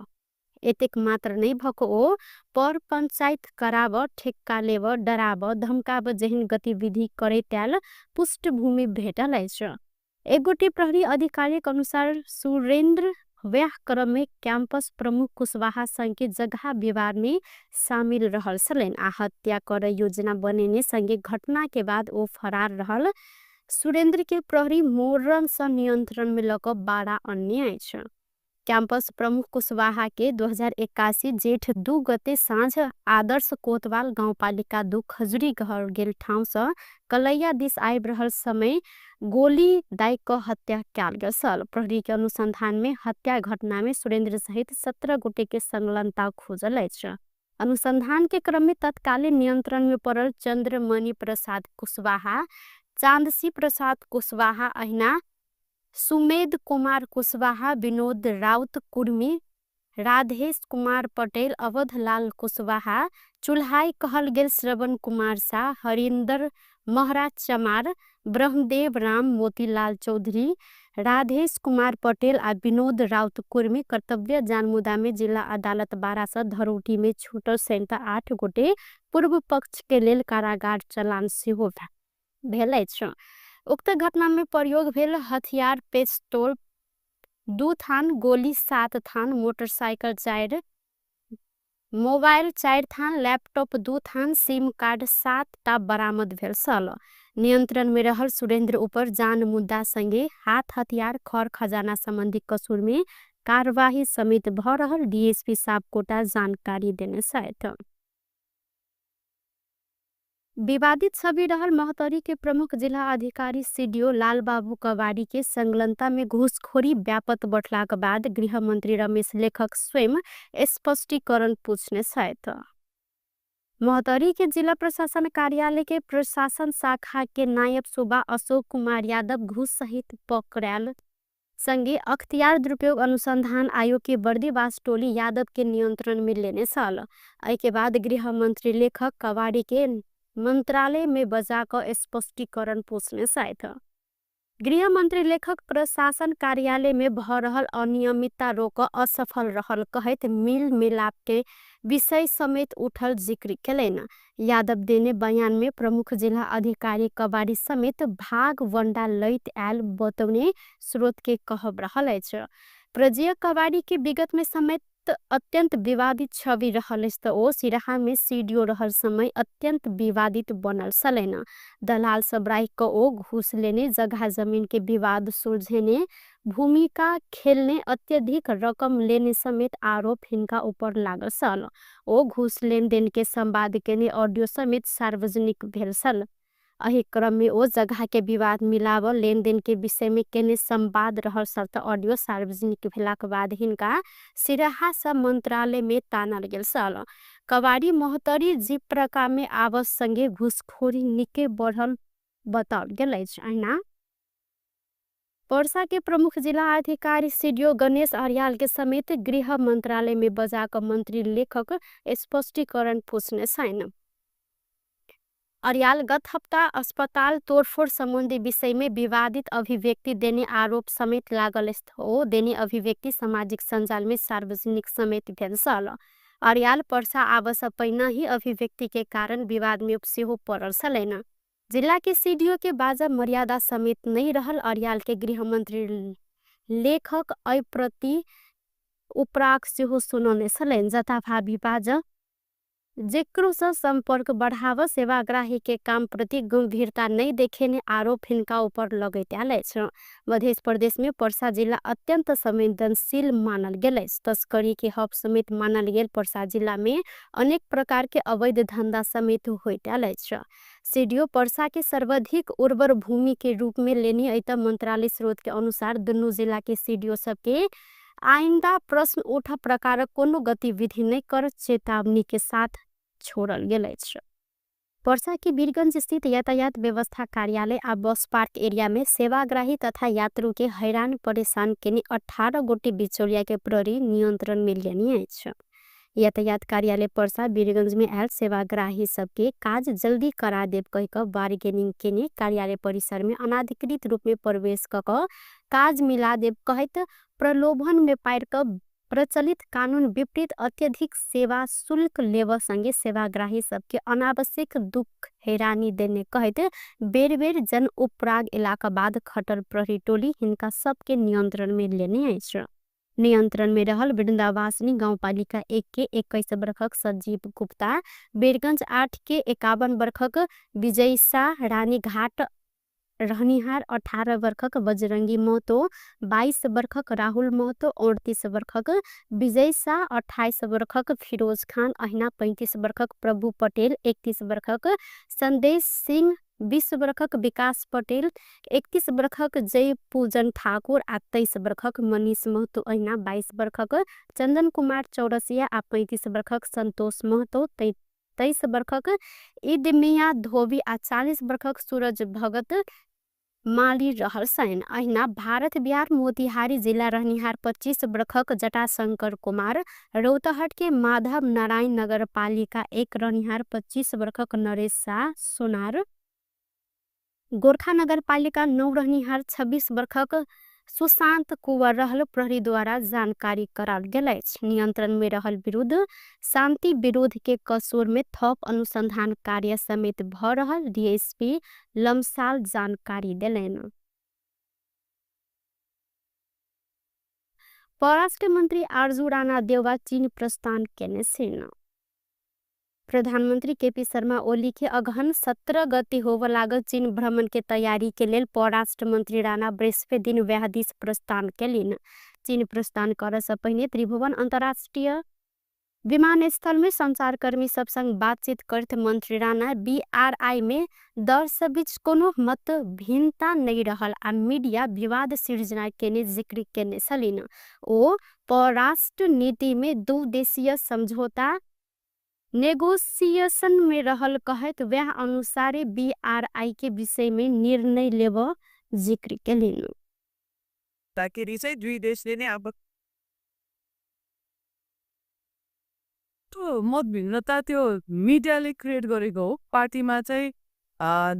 एतेक मात्र नै भक ओ पर पंचायत कराब, ठेक्का लेब, डराब, धमकाब जेहन गतिविधि करे त्याल पृष्ठभूमि भेटल अछि। एक गोटे प्रहरी अधिकारी के अनुसार सुरेंद्र व्याह क्रम में कैंपस प्रमुख कुशवाहा संगे जगह विवाद में शामिल रहल छलनि आ हत्या कर योजना बनेने संगे घटना के बाद ओ फरार रहल सुरेंद्र के प्रहरी मोरन सँ नियंत्रण में लऽ कऽ बारा अन्य अछि। कैंपस प्रमुख कुशवाहा के 2081 जेठ 2 गते साँझ आदर्श कोतवाल गाउँपालिका 2 खजुरी घर गेल ठाउँ सँ कलैया दिस आबि रहल समय गोली दाइ क हत्या कयल गेल छल। प्रहरी के अनुसंधान में हत्या घटना में सुरेंद्र सहित 17 गोटे के संलग्नता खोजल अछि। अनुसंधान के क्रम में तत्कालीन नियंत्रण में पड़ल चंद्रमणि प्रसाद कुशवाहा, चांदसी प्रसाद कुशवाहा, अहिना सुमेध कुमार कुशवाहा, विनोद राउत कुर्मी, राधेश कुमार पटेल, अवधलाल कुशवाहा, चुल्हाई कहल गेल श्रवण कुमार शाह, हरिन्दर महरा चमार, ब्रह्मदेव राम, मोतीलाल चौधरी, राधेश कुमार पटेल आ विनोद राउत कुर्मी कर्तव्य जानमुदा में जिला अदालत 12 सँ धरौटी में छूटल सहित 8 गोटे पूर्व पक्ष के लेल कारागार चलान सेहो भेल अछि। उक्त घटना में प्रयोग भेल हथियार पिस्तौल 2 थान, गोली 7 थान, मोटरसाइकिल 4, मोबाइल 4 थान, लैपटॉप 2 थान, सिम कार्ड 7 टा बरामद भेल छल। नियंत्रण में रहल सुरेंद्र ऊपर जान मुद्दा संगे हाथ हथियार खर खजाना संबंधी कसूर में कार्यवाही समेत भ रहल डीएसपी सापकोटा जानकारी देने छथि। विवादित छवि रहल महोत्तरी के प्रमुख जिला अधिकारी सीडीओ लालबाबू कवारी के संलग्नता में घूसखोरी व्यापक बढ़लाक बाद गृहमंत्री रमेश लेखक स्वयं स्पष्टीकरण पूछने छथि। महोत्तरी के जिला प्रशासन कार्यालय के प्रशासन शाखा के नायब सूबा अशोक कुमार यादव घूस सहित पकड़ायल संगे अख्तियार दुरुपयोग अनुसंधान आयोग के बर्दीवास टोली यादव के नियंत्रण में लेने छल। एहि के बाद गृहमंत्री लेखक कवारी के मंत्रालय में बजा क स्पष्टीकरण पूछने छथि। गृहमंत्री लेखक प्रशासन कार्यालय में भ रहल अनियमितता रोक असफल रहल कहैत मिल मिलाप के विषय समेत उठल जिक्र केलनि। यादव देने बयान में प्रमुख जिला अधिकारी कवारी समेत भाग वंडा लैत आयल बतौने स्रोत के कहब रहल अछि। प्रजय कवारी के विगत में समेत अत्यंत विवादित छवि रहल अछि त ओ सिराहा में सीडीओ रहल समय अत्यंत विवादित बनल छलनि। दलाल सब राखि क ओ घूस लेने, जगह जमीन के विवाद सुलझेने, भूमिका खेलने, अत्यधिक रकम लेने समेत आरोप हिनका ऊपर लागल छल। ओ घूस लेनदेन के संवाद केने ऑडियो समेत सार्वजनिक भेल छल। एहि क्रम में ओ जगह के विवाद मिलाव लेनदेन के विषय में केने संवाद रहल छल त ऑडियो सार्वजनिक भेलाक बाद हिनका सिराहा सँ मंत्रालय में तानल गेल छल। कवारी महोत्तरी जिप्रका में आवस संगे घूसखोरी निके बढ़ल बताओल गेल अछि। अहिना पर्सा के प्रमुख जिला अधिकारी सीडीओ गणेश अर्याल के समेत गृह मंत्रालय में बजा क मंत्री लेखक स्पष्टीकरण पूछने छैन। अर्याल गत हप्ता अस्पताल तोड़फोड़ संबंधी विषय में विवादित अभिव्यक्ति देने आरोप समेत लागल हो देने अभिव्यक्ति सामाजिक सञ्जाल में सार्वजनिक समेत भेल छल। अर्याल पर्सा आवस पहिना ही अभिव्यक्ति के कारण विवाद में सेहो पड़ल छलैन। जिला के सीडीओ के बाजा मर्यादा समेत नहीं रहल अर्याल के गृहमंत्री लेखक ऐ प्रति उपराग सेहो सुनौने छलैन। जथाभावी बाजा जेकरो से संपर्क बढ़ाव सेवाग्राही के काम प्रति गंभीरता नहीं देखेने आरोप हिनका ऊपर लगैत आयल अछि। मध्य प्रदेश में पर्सा जिला अत्यंत संवेदनशील मानल गेल अछि। तस्करी के हब समेत मानल गेल पर्सा जिला में अनेक प्रकार के अवैध धंधा समेत होइत आयल अछि। सीडीओ पर्सा के सर्वाधिक उर्वर भूमि के रूप में लेनी ऐत मंत्रालय स्रोत के अनुसार दुनू जिला के सीडीओ सबके आइंदा प्रश्न उठा प्रकार कोनो गतिविधि नहीं कर चेतावनी के साथ छोड़ल गेल अछि। पर्सा के वीरगंज स्थित यातायात व्यवस्था कार्यालय आ बस पार्क एरिया में सेवाग्राही तथा यात्रु के हैरान परेशान केने 18 गोटे बिचौलिया के प्रहरी नियंत्रण में लेनी अछि। यातायात कार्यालय पर्सा वीरगंज में आयल सेवाग्राही सबके काज जल्दी करा देब कह क बार्गेनिंग केने कार्यालय परिसर में अनाधिकृत रूप में प्रवेश क काज मिला देब कहैत प्रलोभन में पार क प्रचलित कानून विपरीत अत्यधिक सेवा शुल्क लेव संगे सेवाग्राही सबके अनावश्यक दुख हैरानी देने कहैत बेर बेर जन उपराग इलाका बाद खटल प्रहरी टोली हिनका सबके नियंत्रण में लेने अछि। नियंत्रण में रहल वृंदावासिनी गाउँपालिका 1 के 21 बरखक संजीव गुप्ता, वीरगंज 8 के 51 बरखक विजय शाह, रानीघाट रहनिहार 18 बरखक बजरंगी महतो, 22 बरखक राहुल महतो, 38 बरखक विजय शाह, 28 बरखक फिरोज खान, अहिना 35 बरखक प्रभु पटेल, 31 बरखक संदेश सिंह, 20 बरखक विकास पटेल, 31 बरखक जय पूजन ठाकुर आ 23 बरखक मनीष महतो, अहिना 22 बरखक चंदन कुमार चौरसिया आ 35 बरखक संतोष महतो, 23 बरखक ईद मियाँ धोबी आ 40 बरखक सूरज भगत माली रहल छनि। अहिना भारत बिहार मोतिहारी जिला रहनिहार 25 बरखक जटाशंकर कुमार, रौतहट के माधव नारायण नगरपालिका 1 रहनिहार 25 बरखक नरेश शाह सोनार, गोरखा नगरपालिका 9 रहनिहार 26 बरखक सुशांत कुंवर रहल प्रहरी द्वारा जानकारी कराल गेल अछि। नियंत्रण में रहल विरुद्ध शांति विरोध के कसूर में थप अनुसंधान कार्य समेत भ रहल डीएसपी लमसाल जानकारी देलनि। परराष्ट्र मंत्री आरजू राणा देउवा चीन प्रस्थान केने छन्। प्रधानमंत्री केपी शर्मा ओली के अगहन 17 गते होव लागल चीन भ्रमण के तैयारी के लेल परराष्ट्र मंत्री राणा बृहस्पति दिन वैह दिस प्रस्थान केलिन। चीन प्रस्थान कर से पहिने त्रिभुवन अंतर्राष्ट्रीय विमानस्थल में संचारकर्मी सब संग बातचीत करत मंत्री राणा बीआरआई में दल सब बीच कोनो मत भिन्नता नहीं रहल आ मीडिया विवाद सिर्जना केने जिक्र केने छलिन। ओ परराष्ट्र नीति में दू देशीय समझौता नेगोशिएशन में रहल कहैत वह अनुसार बीआरआई के विषय में निर्णय लेब जिक्र केलिन। ताकि चाहिँ दुई देशले नै अब त्यो मतभिन्नता त्यो मिडियाले क्रिएट गरेको हो। पार्टीमा चाहिँ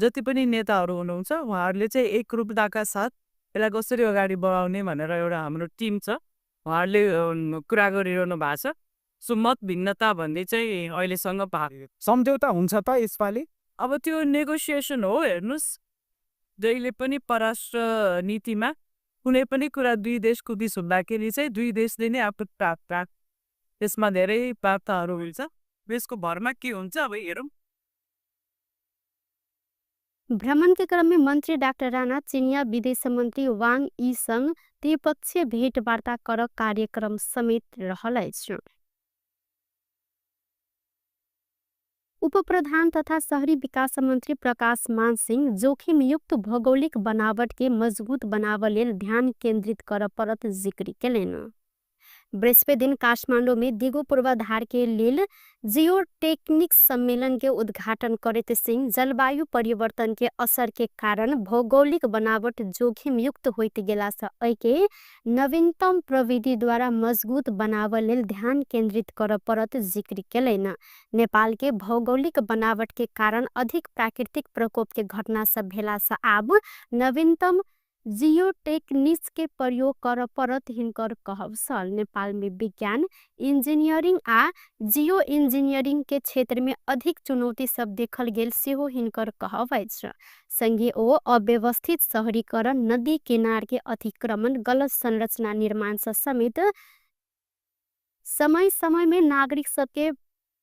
जति पनि नेताहरू हुनुहुन्छ उहाँहरूले चाहिँ एकरूपताका साथ यसलाई कसरी अगाडि बढाउने भनेर एउटा हाम्रो टिम छ, उहाँहरूले कुरा गरिरहनु भएको छ। सो मत भिन्नता भन्ने चाहिँ अहिलेसम्म सम्झौता हुन्छ त यसपालि? अब त्यो नेगोसिएसन हो। हेर्नुहोस्, जहिले पनि परराष्ट्र नीतिमा कुनै पनि कुरा दुई देशको बिच हुँदाखेरि चाहिँ दुई देशले नै आफ्नो प्राप्त त्यसमा धेरै वार्ताहरू हुन्छ, यसको भरमा के हुन्छ अब हेरौँ। भ्रमण के क्रम में मंत्री डाक्टर राणा चीनिया विदेश मंत्री वांग यी संग त्रिपक्षीय भेटवार्ता कर कार्यक्रम समेत रहल अछि। उपप्रधान तथा शहरी विकास मंत्री प्रकाश मान सिंह जोखिमयुक्त भौगोलिक बनावट के मजबूत बनाव लेल ध्यान केंद्रित कर परत जिक्र केलनि। बृहस्पति दिन काठमाडौँ में दिगो पूर्वाधार के लेल जियोटेक्निक्स सम्मेलन के उद्घाटन करैत सिंह जलवायु परिवर्तन के असर के कारण भौगोलिक बनावट जोखिम युक्त होइत गेला से एके नवीनतम प्रविधि द्वारा मजबूत बनावऽ लेल ध्यान केंद्रित करऽ पड़त जिक्र केलनि। नेपाल के भौगोलिक बनावट के कारण अधिक प्राकृतिक प्रकोप के घटना सब भेला से आब नवीनतम जियोटेक्निक्स के प्रयोग करऽ पड़त हिनकर कहब छल। नेपाल में विज्ञान, इंजीनियरिंग आ जियो इंजीनियरिंग के क्षेत्र में अधिक चुनौती सब देखल गेल सेहो हिनकर कहब अछि। संगे ओ अव्यवस्थित शहरीकरण, नदी किनार के अतिक्रमण, गलत संरचना निर्माण से समेत समय समय में नागरिक सबके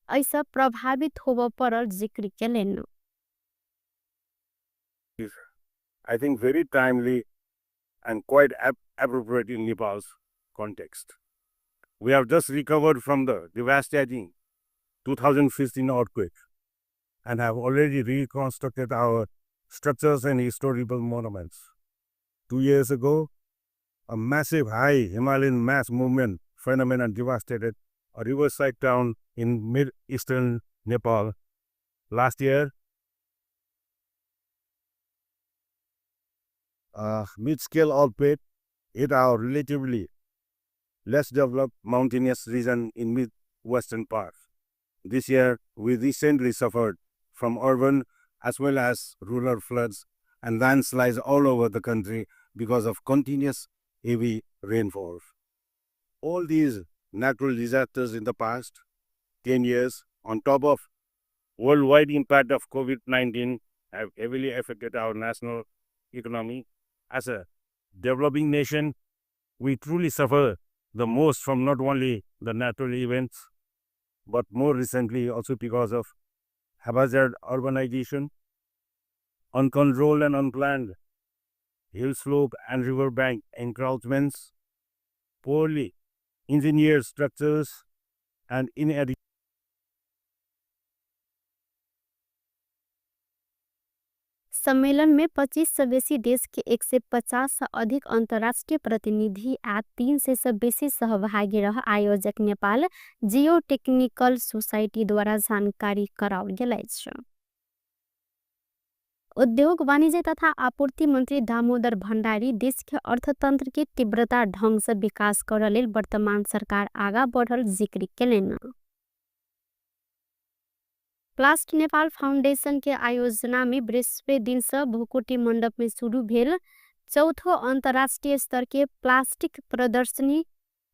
ऐसा प्रभावित होबऽ पड़ल जिक्र केलनि। I think, very timely and quite appropriate in Nepal's context. We have just recovered from the devastating 2015 earthquake and have already reconstructed our structures and historical monuments. 2 years ago, a massive high Himalayan mass movement phenomenon devastated a riverside town in mid-eastern Nepal. Last year, mid-scale earthquake hit our relatively less developed mountainous region in mid-western part. This year, we recently suffered from urban as well as rural floods and landslides all over the country because of continuous heavy rainfall. All these natural disasters in the past 10 years, on top of worldwide impact of COVID-19, have heavily affected our national economy. As a developing nation, we truly suffer the most from not only the natural events, but more recently also because of haphazard urbanization, uncontrolled and unplanned hill slope and riverbank encroachments, poorly engineered structures, and inadequate सम्मेलन में 25 से बेसी देश के 150 से अधिक अंतर्राष्ट्रीय प्रतिनिधि आ 300 से बेसी सहभागी रह आयोजक नेपाल जियो टेक्निकल सोसाइटी द्वारा जानकारी कराओल गेल अछि। उद्योग, वाणिज्य तथा आपूर्ति मंत्री दामोदर भण्डारी देश के अर्थतंत्र के तीव्रता ढंग से विकास करऽ लेल वर्तमान सरकार आगा बढ़ल जिक्र केलनि। प्लास्ट नेपाल फाउंडेशन के आयोजना में बृहस्पति दिन से भूकुटी मंडप में शुरू भेल चौथो अंतर्राष्ट्रीय स्तर के प्लास्टिक प्रदर्शनी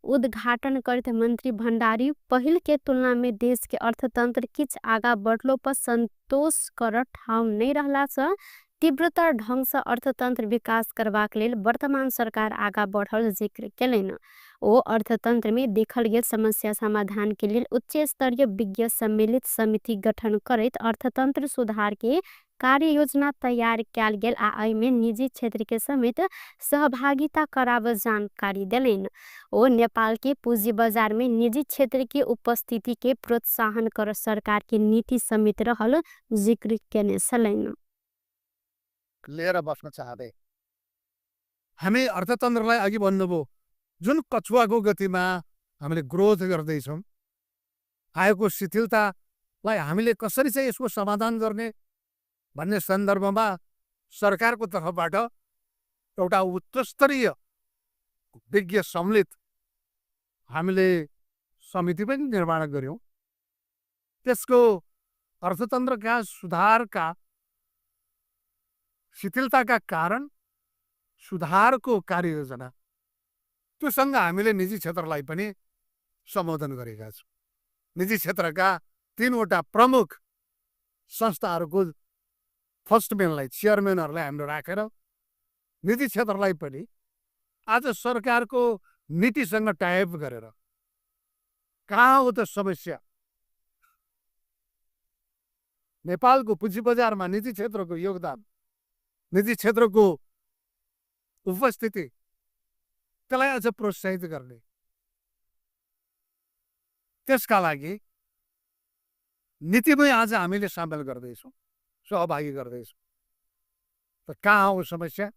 उद्घाटन करैत मंत्री भण्डारी पहिल के तुलना में देश के अर्थतंत्र किछ आगा बढ़लो पर संतोष कर ठाउँ नहीं रहला से तीव्रतर ढंग से अर्थतंत्र विकास करबाक लेल वर्तमान सरकार आगा बढ़ल जिक्र केलनि। ओ अर्थतंत्र में देखल गेल समस्या समाधान के लेल उच्च स्तरीय विज्ञ सम्मिलित समिति गठन करैत अर्थतंत्र सुधार के कार्य योजना तैयार कयल गेल आ एहिमे निजी क्षेत्र के समेत सहभागिता कराबऽ जानकारी देलनि। ओ नेपाल के पूंजी बाजार में निजी क्षेत्र के उपस्थिति के प्रोत्साहन कर सरकार के नीति समेत रहल जिक्र केने छलनि। लिएर बस्न चाहँदै हामी अर्थतन्त्रलाई अघि भन्नुभयो, जुन कछुवाको गतिमा हामीले ग्रोथ गर्दैछौँ, आएको शिथिलतालाई हामीले कसरी चाहिँ यसको समाधान गर्ने भन्ने सन्दर्भमा सरकारको तर्फबाट एउटा उच्चस्तरीय विज्ञ सम्मिलित हामीले समिति पनि निर्माण गऱ्यौँ। त्यसको अर्थतन्त्रका सुधारका शिथिलताका कारण सुधारको कार्ययोजना, त्योसँग हामीले निजी क्षेत्रलाई पनि सम्बोधन गरेका छौँ। निजी क्षेत्रका तिनवटा प्रमुख संस्थाहरूको फर्स्टम्यानलाई, चेयरम्यानहरूलाई हामीले राखेर निजी क्षेत्रलाई पनि आज सरकारको नीतिसँग टाइअप गरेर कहाँ हो त समस्या, नेपालको पुँजी बजारमा निजी क्षेत्रको योगदान, निजी क्षेत्रको उपस्थिति, त्यसलाई अझ प्रोत्साहित गर्ने, त्यसका लागि नीतिमै आज हामीले सामेल गर्दैछौँ, सहभागी गर्दैछौँ। त कहाँ हो समस्या?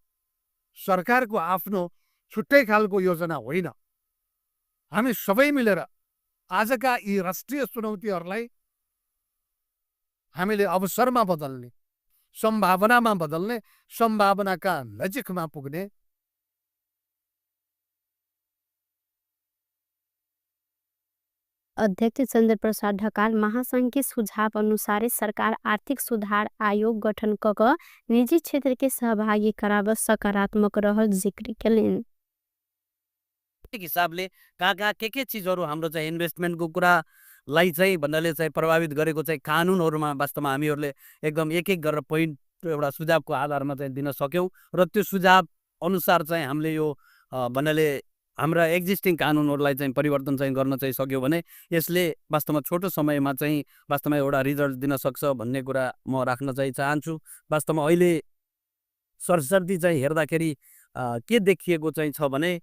सरकारको आफ्नो छुट्टै खालको योजना होइन। हामी सबै मिलेर आजका यी राष्ट्रिय चुनौतीहरूलाई हामीले अवसरमा बदल्ने, सम्भावनामा बदल्ने, सम्भावनाका नजिकमा पुग्ने। अध्यक्ष चन्द्रप्रसाद ढकाल महासंघ के सुझाव अनुसार सरकार आर्थिक सुधार आयोग गठन क निजी क्षेत्र के सहभागी कराब सकारात्मक रहल जिक्र केलनि। हिसाबले कहाँ कहाँ के चिजहरू हाम्रो चाहिँ इन्भेस्टमेन्टको कुरालाई चाहिँ भन्नाले चाहिँ प्रभावित गरेको चाहिँ कानुनहरूमा वास्तवमा हामीहरूले एकदम एक एक गरेर पोइन्ट एउटा सुझावको आधारमा चाहिँ दिन सक्यौँ र त्यो सुझाव अनुसार चाहिँ हामीले यो भन्नाले हाम्रा एक्जिस्टिङ कानुनहरूलाई चाहिँ परिवर्तन चाहिँ गर्न चाहिँ सक्यो भने यसले वास्तवमा छोटो समयमा चाहिँ वास्तवमा एउटा रिजल्ट दिन सक्छ भन्ने कुरा म राख्न चाहिँ चाहन्छु। वास्तवमा अहिले सरसर्ती चाहिँ हेर्दाखेरि के देखिएको चाहिँ छ भने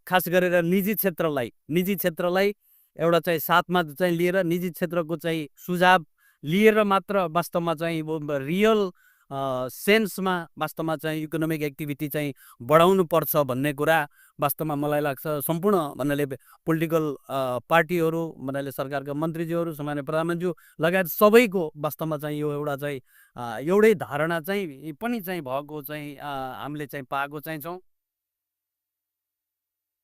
खास गरेर निजी क्षेत्रलाई एउटा चाहिँ साथमा चाहिँ लिएर निजी क्षेत्रको चाहिँ सुझाव लिएर मात्र वास्तवमा चाहिँ रियल सेन्समा वास्तवमा चाहिँ इकोनोमिक एक्टिभिटी चाहिँ बढाउनु पर्छ भन्ने कुरा वास्तवमा मलाई लाग्छ। सम्पूर्ण भन्नाले पोलिटिकल पार्टीहरू भन्नाले सरकारका मन्त्रीज्यूहरू, सामान्य प्रधानमन्त्रीज्यू लगायत सबैको वास्तवमा चाहिँ यो एउटा चाहिँ एउटै धारणा चाहिँ पनि चाहिँ भएको चाहिँ हामीले चाहिँ पाएको चाहिँ छौँ।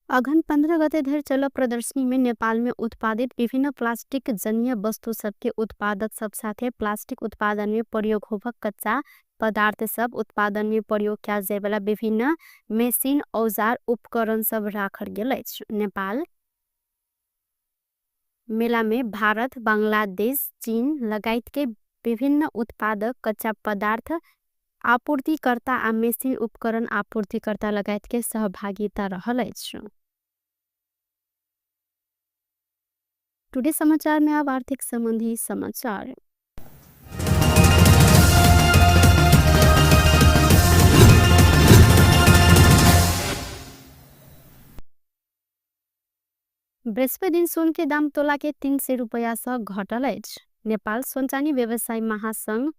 अघन 15 गते धरि चलल प्रदर्शनी में नेपाल में उत्पादित विभिन्न प्लास्टिक जन्य वस्तु सबके उत्पादक सब साथे प्लास्टिक उत्पादन में प्रयोग होबक कच्चा पदार्थ सब उत्पादन में प्रयोग कयल जाय वाला विभिन्न मशीन, औजार, उपकरण सब राखल गेल अछि। नेपाल मेला में भारत, बांग्लादेश, चीन लगायत के विभिन्न उत्पादक कच्चा पदार्थ आपूर्तिकर्ता आ मशीन उपकरण आपूर्तिकर्ता लगायत के सहभागिता रहल अछि। टुडे समाचार में अब आर्थिक संबंधी समाचार। बृहस्पति दिन सोन के दाम तोला के 300 रुपया से घटल अछि। नेपाल सोन चानी व्यवसायी महासंघ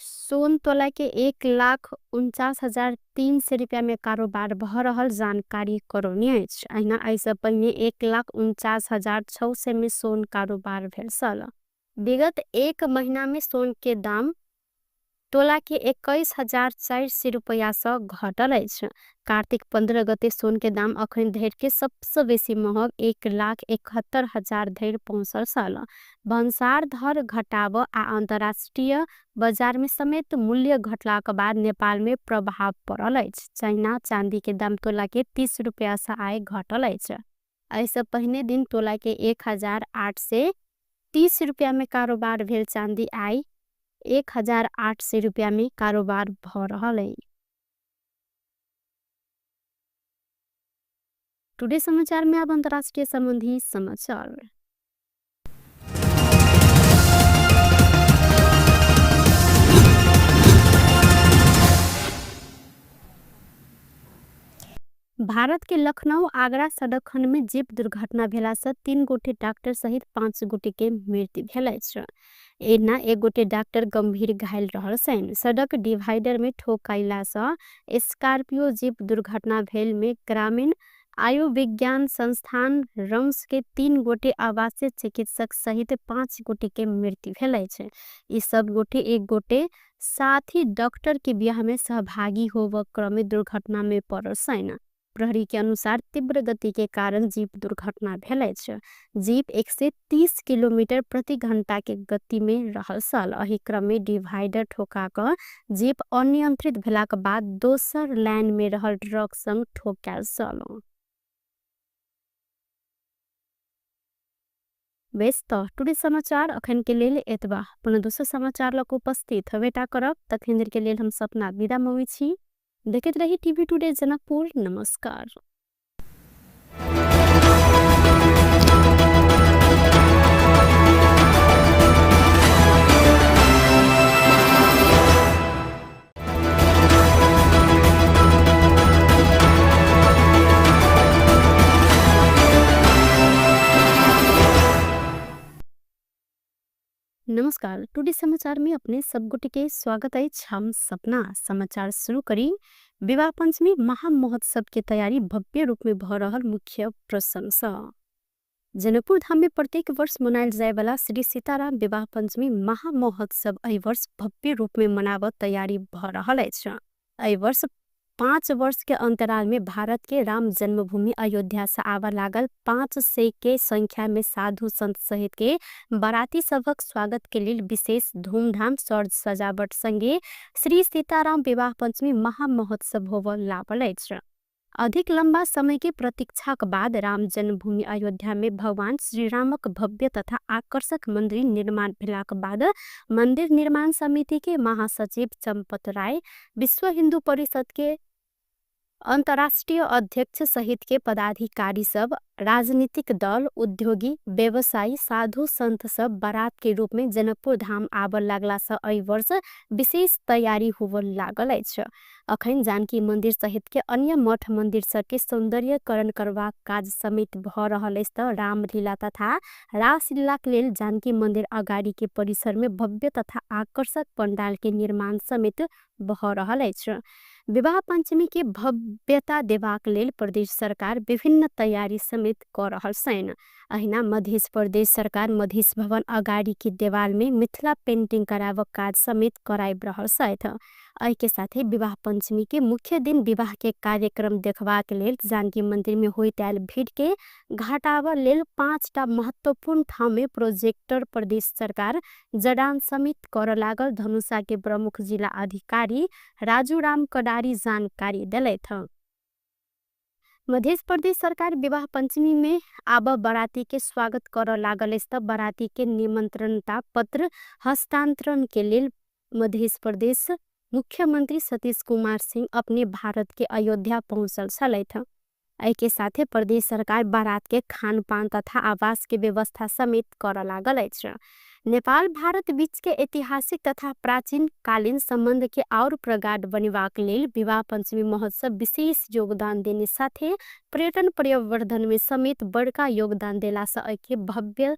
सोन तोला के 1,49,300 रुपया में कारोबार भ रहल जानकारी करौने अछि। अहिना एहिसँ पहिने 1,49,600 में सोन कारोबार भेल छल। विगत एक महीना में सोन के दाम तोला के 21,400 रुपया से घटल अछि। कार्तिक 15 गते सोन के दाम अखन धरि के सबसे बेसी महग 1,71,000 धरि पहुँचल छल। भन्सार दर घटाव आ अंतर्राष्ट्रीय बाजार में समेत मूल्य घटलाक बाद नेपाल में प्रभाव पड़ल अछि। चाइना चांदी के दाम तोला के 30 रुपया से आय घटल अछि। एहिसँ पहिने दिन तोला के 1,830 रुपया में कारोबार भेल चांदी आइ 1,800 रुपया में कारोबार भ रहल अछि। टुडे समाचार में अब अंतर्राष्ट्रीय संबंधी समाचार। भारत के लखनऊ आगरा सड़क खंड में जीप दुर्घटना भेला से 3 गोटे डॉक्टर सहित 5 गोटे के मृत्यु भेल अछि। एना 1 गोटे डॉक्टर गंभीर घायल रहल छनि। सड़क डिवाइडर में ठोकैला से स्कॉर्पियो जीप दुर्घटना भेल में ग्रामीण आयुर्विज्ञान संस्थान रम्स के 3 गोटे आवासीय चिकित्सक सहित 5 गोटे के मृत्यु भेल अछि। ई सब गोटे 1 गोटे साथी डॉक्टर के बियाह में सहभागी होब क्रम में दुर्घटना में पड़ल छनि। प्रहरी के अनुसार तीव्र गति के कारण जीप दुर्घटना भेल अछि। जीप 130 किलोमीटर प्रति घंटा के गति में रहल छल। एहि क्रम में डिवाइडर ठोका क जीप अनियंत्रित भेलाक बाद दोसर लाइन में रहल ट्रक संग ठोकायल छल। बेस त टुडे समाचार अखन के लेल एतबा। पुनः दोसर समाचार लग उपस्थित हवेटा करब। तखन देर के लेल हम सपना विदा मङै छी। देखैत रही टीवी टुडे जनकपुर। नमस्कार। नमस्कार, टुडे समाचार में अपने सब गोटे के स्वागत अछि। हम सपना समाचार शुरू करी। विवाह पंचमी महामहोत्सव के तैयारी भव्य रूप में भ रहल मुख्य प्रसंग। जनकपुर धाम में प्रत्येक वर्ष मनायल जाय वाला श्री सीताराम विवाह पंचमी महामहोत्सव एहि वर्ष भव्य रूप में मनाबऽ तैयारी भ रहल अछि। एहि वर्ष 5 वर्ष के अंतराल में भारत के राम जन्मभूमि अयोध्या से आवा लागल 500 के संख्या में साधु संत सहित के बाराती सभक स्वागत के लेल विशेष धूमधाम सज सजावट संगे श्री सीताराम विवाह पंचमी महामहोत्सव होबऽ लागल अछि। अधिक लंबा समय के प्रतीक्षाक बाद राम जन्मभूमि अयोध्या में भगवान श्री रामक भव्य तथा आकर्षक मंदिर निर्माण भेलाक बाद मंदिर निर्माण समिति के महासचिव चंपत राय, विश्व हिंदू परिषद के अंतर्राष्ट्रीय अध्यक्ष सहित के पदाधिकारी सब, राजनीतिक दल, उद्योगी, व्यवसायी, साधु संत सब बारात के रूप में जनकपुर धाम आबऽ लागला से एहि वर्ष विशेष तैयारी होबऽ लागल अछि। अखन जानकी मंदिर सहित के अन्य मठ मंदिर सब के सौंदर्यकरण करबाक काज समेत भ रहल अछि त रामलीला तथा रासलीला के लेल जानकी मंदिर अगाडि के परिसर में भव्य तथा आकर्षक पंडाल के निर्माण समेत भ रहल अछि। विवाह पंचमी के भव्यता देबाक लेल प्रदेश सरकार विभिन्न तैयारी समेत क रहल छनि। अहिना मध्य प्रदेश सरकार मधेश भवन अगाडि के देवाल में मिथिला पेंटिंग कराबक काज समेत कराबि रहल छथि। एहि के साथे विवाह पंचमी के मुख्य दिन विवाह के कार्यक्रम देखबाक लेल जानकी मंदिर में होइत आयल भीड़ के घटाबऽ लेल 5टा महत्वपूर्ण ठाम में प्रोजेक्टर प्रदेश सरकार जडान समेत करऽ लागल धनुषा के प्रमुख जिला अधिकारी राजू राम कडारी जानकारी देलथि। मध्य प्रदेश सरकार विवाह पंचमी में आब बाराती के स्वागत करऽ लागल अछि त बाराती के निमंत्रणता पत्र हस्तांतरण के लेल मध्य प्रदेश मुख्यमंत्री सतीश कुमार सिंह अपने भारत के अयोध्या पहुँचल छलथि। एहि के साथे प्रदेश सरकार बारात के खानपान तथा आवास के व्यवस्था समेत करऽ लागल अछि। नेपाल भारत बीच के ऐतिहासिक तथा प्राचीन कालीन संबंध के और प्रगाढ़ बनेबाक लेल विवाह पंचमी महोत्सव विशेष योगदान देने साथे पर्यटन प्रवर्धन में समेत बड़का योगदान देला से एहि के भव्य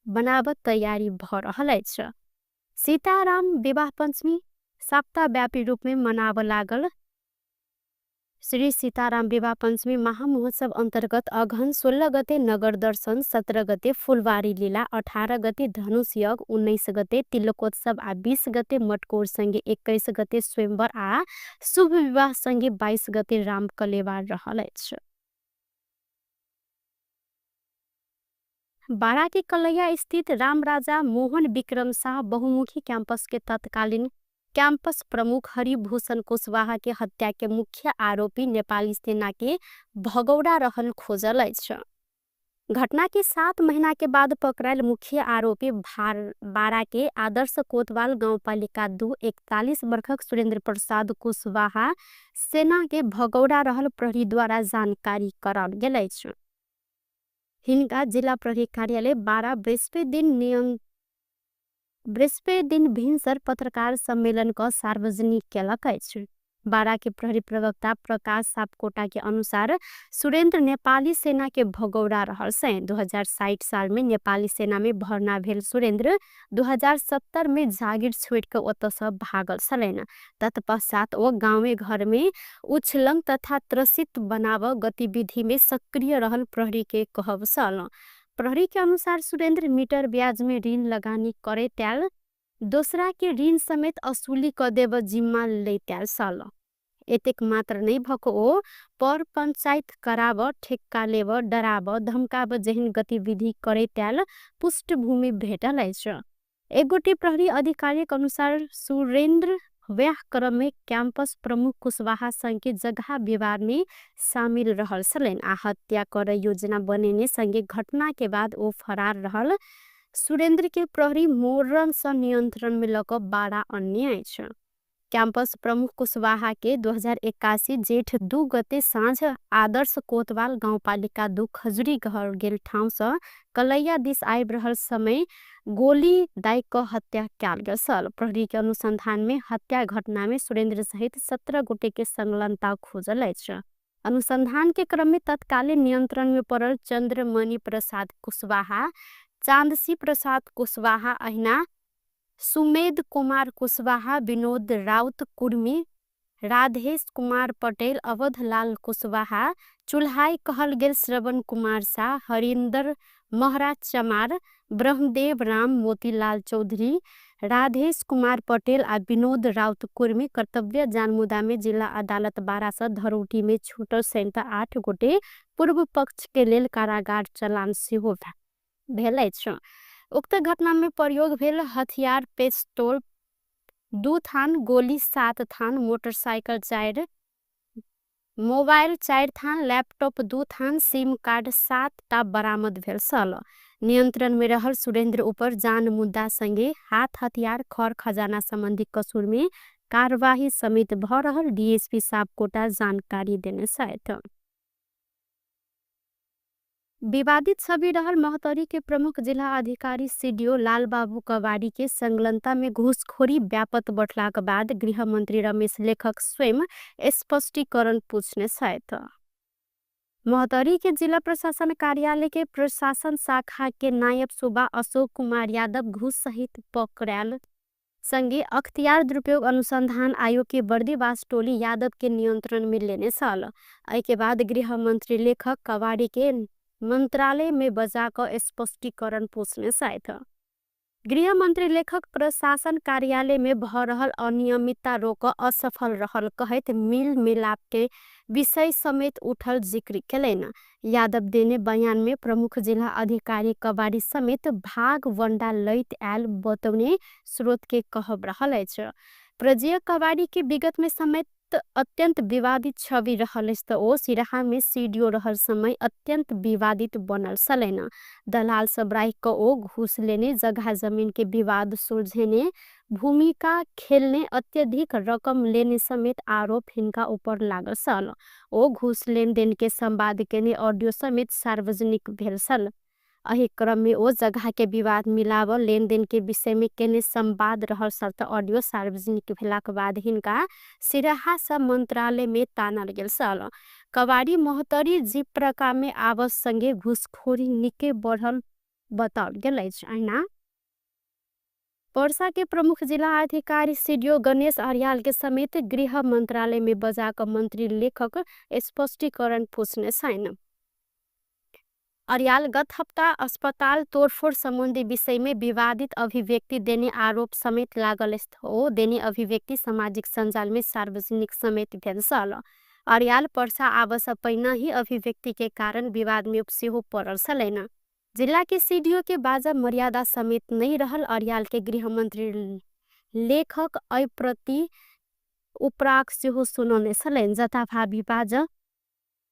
बनाबऽ तैयारी भ रहल अछि। सीताराम विवाह पंचमी सप्ताहव्यापी रूप में मनाबऽ लागल श्री सीताराम विवाह पंचमी महामहोत्सव अंतर्गत अगहन 16 गते नगर दर्शन, 17 गते फुलवारी लीला, 18 गते धनुष यज्ञ, 19 गते तिलकोत्सव आ 20 गते मटकोर संगे 21 गते स्वयंवर आ शुभ विवाह संगे 22 गते राम कलेवार रहल अछि। बारा के कलैया स्थित रामराजा मोहन विक्रम शाह बहुमुखी कैंपस के तत्कालीन कैंपस प्रमुख हरिभूषण कुशवाहा के हत्या के मुख्य आरोपी नेपाली सेना के भगौड़ा रहल खोजल अछि। घटना के 7 महीना के बाद पकड़ायल मुख्य आरोपी बारा के आदर्श कोतवाल गाउँपालिका 2 41 वर्षक सुरेंद्र प्रसाद कुशवाहा सेना के भगौड़ा रहल प्रहरी द्वारा जानकारी कराओल गेल अछि। हिनका जिला प्रहरी कार्यालय बारा बृहस्पति दिन भिनसर पत्रकार सम्मेलन क सार्वजनिक केलक अछि। बारा के प्रहरी प्रवक्ता प्रकाश सापकोटा के अनुसार सुरेंद्र नेपाली सेना के भगौड़ा रहल छनि। 2060 साल में नेपाली सेना में भर्ना भेल सुरेंद्र 2070 में जागिर छोड़ के ओतऽ से भागल छलनि। तत्पश्चात ओ गाँवे घर में उछलंग तथा त्रसित बनाव गतिविधि में सक्रिय रहल प्रहरी के कहब छल। प्रहरी के अनुसार सुरेंद्र मीटर ब्याज में ऋण लगानी करे त्याल दोसरा के ऋण समेत असुली क देब जिम्मा लैत्याल छल। एतेक मात्र नहीं भक ओ पर पंचायत कराब, ठेक्का लेब, डराब, धमकाब जेहन गतिविधि करे त्याल पृष्ठभूमि भेटल अछि। एक गोटे प्रहरी अधिकारी के अनुसार सुरेंद्र व्याह क्रम में कैंपस प्रमुख कुशवाहा संग के जगह विवाद में शामिल रहल छलनि आ हत्या करे योजना बनेने संगे घटना के बाद ओ फरार रहल सुरेंद्र के प्रहरी मोरन से नियंत्रण में लक बारा अन्य अछि। कैंपस प्रमुख कुशवाहा के 2081 जेठ 2 गते साँझ आदर्श कोतवाल गाउँपालिका 2 खजुरी घर गेल ठाउँ से कलैया दिस आबि रहल समय गोली दाइ क हत्या कयल गेल छल। प्रहरी के अनुसंधान में हत्या घटना में सुरेंद्र सहित 17 गोटे के संलग्नता खोजल अछि। अनुसंधान के क्रम में तत्कालीन नियंत्रण में पड़ल चंद्रमणि प्रसाद कुशवाहा, चांदसी प्रसाद कुशवाहा अहिना सुमेध कुमार कुशवाहा, विनोद राउत कुर्मी, राधेश कुमार पटेल, अवधलाल कुशवाहा, चुल्हाई कहल गेल श्रवण कुमार शाह, हरिन्दर महरा चमार, ब्रह्मदेव राम, मोतीलाल चौधरी, राधेश कुमार पटेल आ विनोद राउत कुर्मी कर्तव्य जानमुदामे जिल्ला अदालत 12 धरौटीमे छुटल सहित 8 गोटे पूर्व पक्षके लेल कारागार चलान सेहो भेल अछि। उक्त घटनामे प्रयोग भेल हथियार पेस्तोल 2 थान, गोली 7 थान, मोटरसाइकल 4, मोबाइल 4 थान, लैपटॉप 2 थान, सिम कार्ड 7 टा बरामद भेल छल। नियंत्रण में रहल सुरेंद्र ऊपर जान मुद्दा संगे हाथ हथियार खर खजाना संबंधी कसूर में कार्यवाही समेत भ रहल डीएसपी सापकोटा जानकारी देने छथि। विवादित छवि रहल महोत्तरी के प्रमुख जिला अधिकारी सीडीओ लालबाबू कवाड़ी के संलग्नता में घूसखोरी व्यापक बढ़लाक बाद गृहमंत्री रमेश लेखक स्वयं स्पष्टीकरण पूछने छथि। महोत्तरी के जिला प्रशासन कार्यालय के प्रशासन शाखा के नायब सुबा अशोक कुमार यादव घूस सहित पकड़ायल संगे अख्तियार दुरुपयोग अनुसंधान आयोग के बर्दीवास टोली यादव के नियंत्रण में लेने छल। एहि के बाद गृहमंत्री लेखक कवाड़ी के मंत्रालय में बजा क स्पष्टीकरण पूछने छथि। गृहमंत्री लेखक प्रशासन कार्यालय में भ रहल अनियमितता रोक असफल रहल कहैत मिल मिलाप के विषय समेत उठल जिक्र केलनि। यादव देने बयान में प्रमुख जिला अधिकारी कवाड़ी समेत भाग वंडा लैत आयल बतौने स्रोत के कहब रहल अछि। प्रजय कवाड़ी के विगत में समेत अत्यंत विवादित छवि रहल अछि त ओ सिराहा में सीडीओ रहल समय अत्यंत विवादित बनल छलनि। दलाल सब राखि क ओ घूस लेने, जगह जमीन के विवाद सुलझेने, भूमिका खेलने, अत्यधिक रकम लेने समेत आरोप हिनका ऊपर लागल छल। ओ घूस लेनदेन के संवाद केने ऑडियो समेत सार्वजनिक भेल छल। एहि क्रम में ओ जगह के विवाद मिलाव लेनदेन के विषय में केने संवाद रहल छल त ऑडियो सार्वजनिक भेलाक बाद हिनका सिराहा सँ मंत्रालय में तानल गेल छल। कवाड़ी महोत्तरी जिप्रका में आवस संगे घूसखोरी निके बढ़ल बताओल गेल अछि। अहिना पर्सा के प्रमुख जिला अधिकारी सीडीओ गणेश अर्याल के समेत गृह मंत्रालय में बजा क मंत्री लेखक स्पष्टीकरण पूछने छनि। अर्याल गत हप्ता अस्पताल तोड़फोड़ संबंधी विषय में विवादित अभिव्यक्ति देने आरोप समेत लागल ओ देने अभिव्यक्ति सामाजिक सञ्जाल में सार्वजनिक समेत भेल छल। अर्याल पर्सा आवस पहिने ही अभिव्यक्ति के कारण विवाद में सेहो पड़ल छलनि। जिला के सीडीओ के बाजा मर्यादा समेत नहीं रहल अर्याल के गृहमंत्री लेखक एहि प्रति उपराग सेहो सुनौने छलनि। जथाभावी बाजा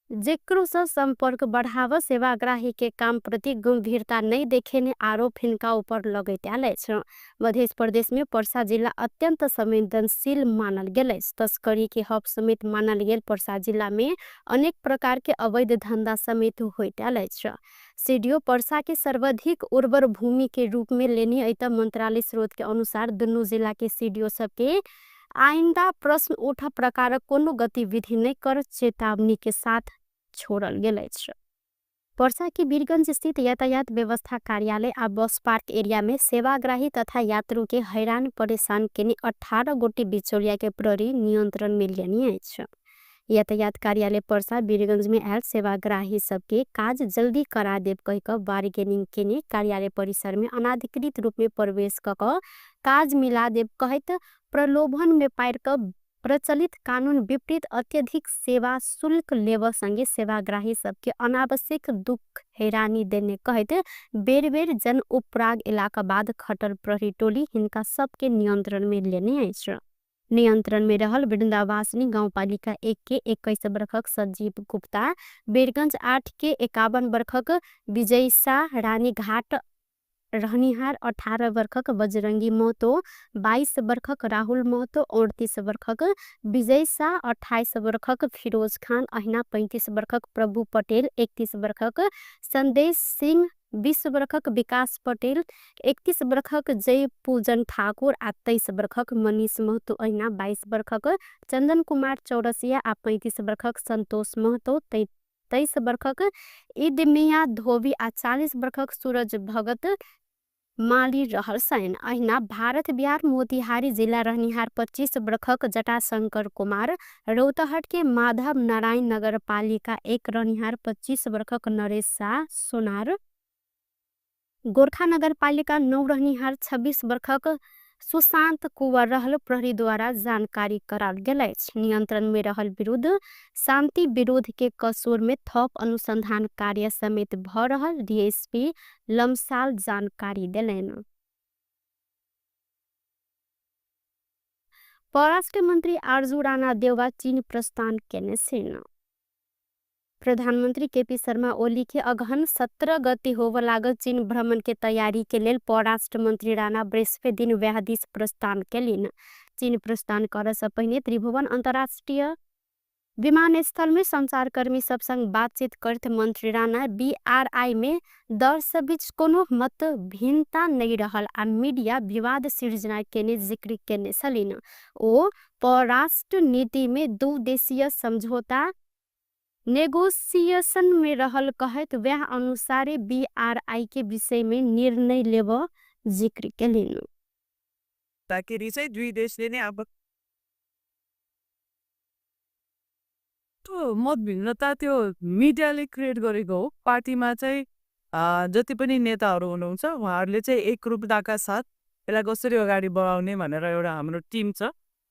जेकरो सँ संपर्क बढ़ाव सेवाग्राही के काम प्रति गंभीरता नहीं देखेने आरोप हिनका ऊपर लगैत आयल अछि। मध्य प्रदेश में पर्सा जिला अत्यंत संवेदनशील मानल गेल अछि। तस्करी के हब समेत मानल गेल पर्सा जिला में अनेक प्रकार के अवैध धंधा समेत होइत आयल अछि। सीडीओ पर्सा के सर्वाधिक उर्वर भूमि के रूप में लेने अत मंत्रालय स्रोत के अनुसार दुनू जिला के सीडीओ सबके आइंदा प्रश्न उठ प्रकारक कोनो गतिविधि नहीं कर चेतावनी के साथ छोड़ल गेल अछि। पर्सा के वीरगंज स्थित यातायात व्यवस्था कार्यालय आ बस पार्क एरिया में सेवाग्राही तथा यात्रु के हैरान परेशान केने 18 गोटी बिचौलिया के प्रहरी नियंत्रण में लेने अछि। यातायात कार्यालय पर्सा वीरगंज में आयल सेवाग्राही सबके काज जल्दी करा देब कहि क बार्गेनिंग केने कार्यालय परिसर में अनाधिकृत रूप में प्रवेश क क काज मिला देब कहैत प्रलोभन में पारि क प्रचलित कानून विपरीत अत्यधिक सेवा शुल्क लेब संगे सेवाग्राही सबके अनावश्यक दुख हैरानी देने कहैत बेर बेर जन उपराग इलाका बाद खटल प्रहरी टोली हिनका सबके नियंत्रण में लेने अछि। नियंत्रण में रहल वृंदावासिनी गाउँपालिका 1 के 21 बरखक संजीव गुप्ता, वीरगंज 8 के 51 बरखक विजय शाह, रानीघाट रहनिहार 18 बरखक बजरंगी महतो, 22 बरखक राहुल महतो, 38 बरखक विजय शाह, 28 बरखक फिरोज खान, अहिना 35 बरखक प्रभु पटेल, 31 बरखक संदेश सिंह, 20 बरखक विकास पटेल, 31 बरखक जय पूजन ठाकुर आ 23 बरखक मनीष महतो, अहिना 22 बरखक चंदन कुमार चौरसिया आ 35 बरखक संतोष महतो, 23 बरखक ईद मियाँ धोबी आ 40 बरखक सूरज भगत माली रहल छनि। अहिना भारत बिहार मोतिहारी जिल्ला रहनिहार 25 बरखक जटाशंकर कुमार, रौतहट के माधव नारायण नगरपालिका 1 रहनिहार 25 बरखक नरेश शाह सोनार, गोरखा नगरपालिका 9 रहनिहार 26 बरखक सुशांत कुंवर रहल प्रहरीद्वारा जानकारी कराओल गेल अछि। नियंत्रण में रहल विरुद्ध शांति विरोध के कसूर में थप अनुसंधान कार्य समेत भ रहल डीएसपी लम्साल जानकारी देलनि। परराष्ट्र मन्त्री आरजू राणा देउवा चीन प्रस्थान केने छिन्। प्रधानमन्त्री केपी शर्मा ओली के अगहन 17 गते होब लागल चीन भ्रमण के तैयारी के लेल परराष्ट्र मन्त्री राणा बृहस्पति दिन व्याहदिस प्रस्थान केलिन। चीन प्रस्थान करे से पहिने त्रिभुवन अन्तर्राष्ट्रिय विमानस्थल में संचारकर्मी सब संग बातचीत करत मन्त्री राणा बीआरआई में दल सब बीच कोनो मत भिन्नता नहीं रहल आ मीडिया विवाद सिर्जना केने जिक्र केने छलिन। ओ परराष्ट्र नीति में दू देशीय समझौता नेगोशिएशन में रहल कहैत वह अनुसारे बीआरआई के विषय में निर्णय लेब जिक्र केलिन। ताकि चाहिँ दुई देशले नै अब त्यो मतभिन्नता त्यो मिडियाले क्रिएट गरेको हो। पार्टीमा चाहिँ जति पनि नेताहरू हुनुहुन्छ उहाँहरूले चाहिँ एकरूपताका साथ यसलाई कसरी अगाडि बढाउने भनेर एउटा हाम्रो टिम छ,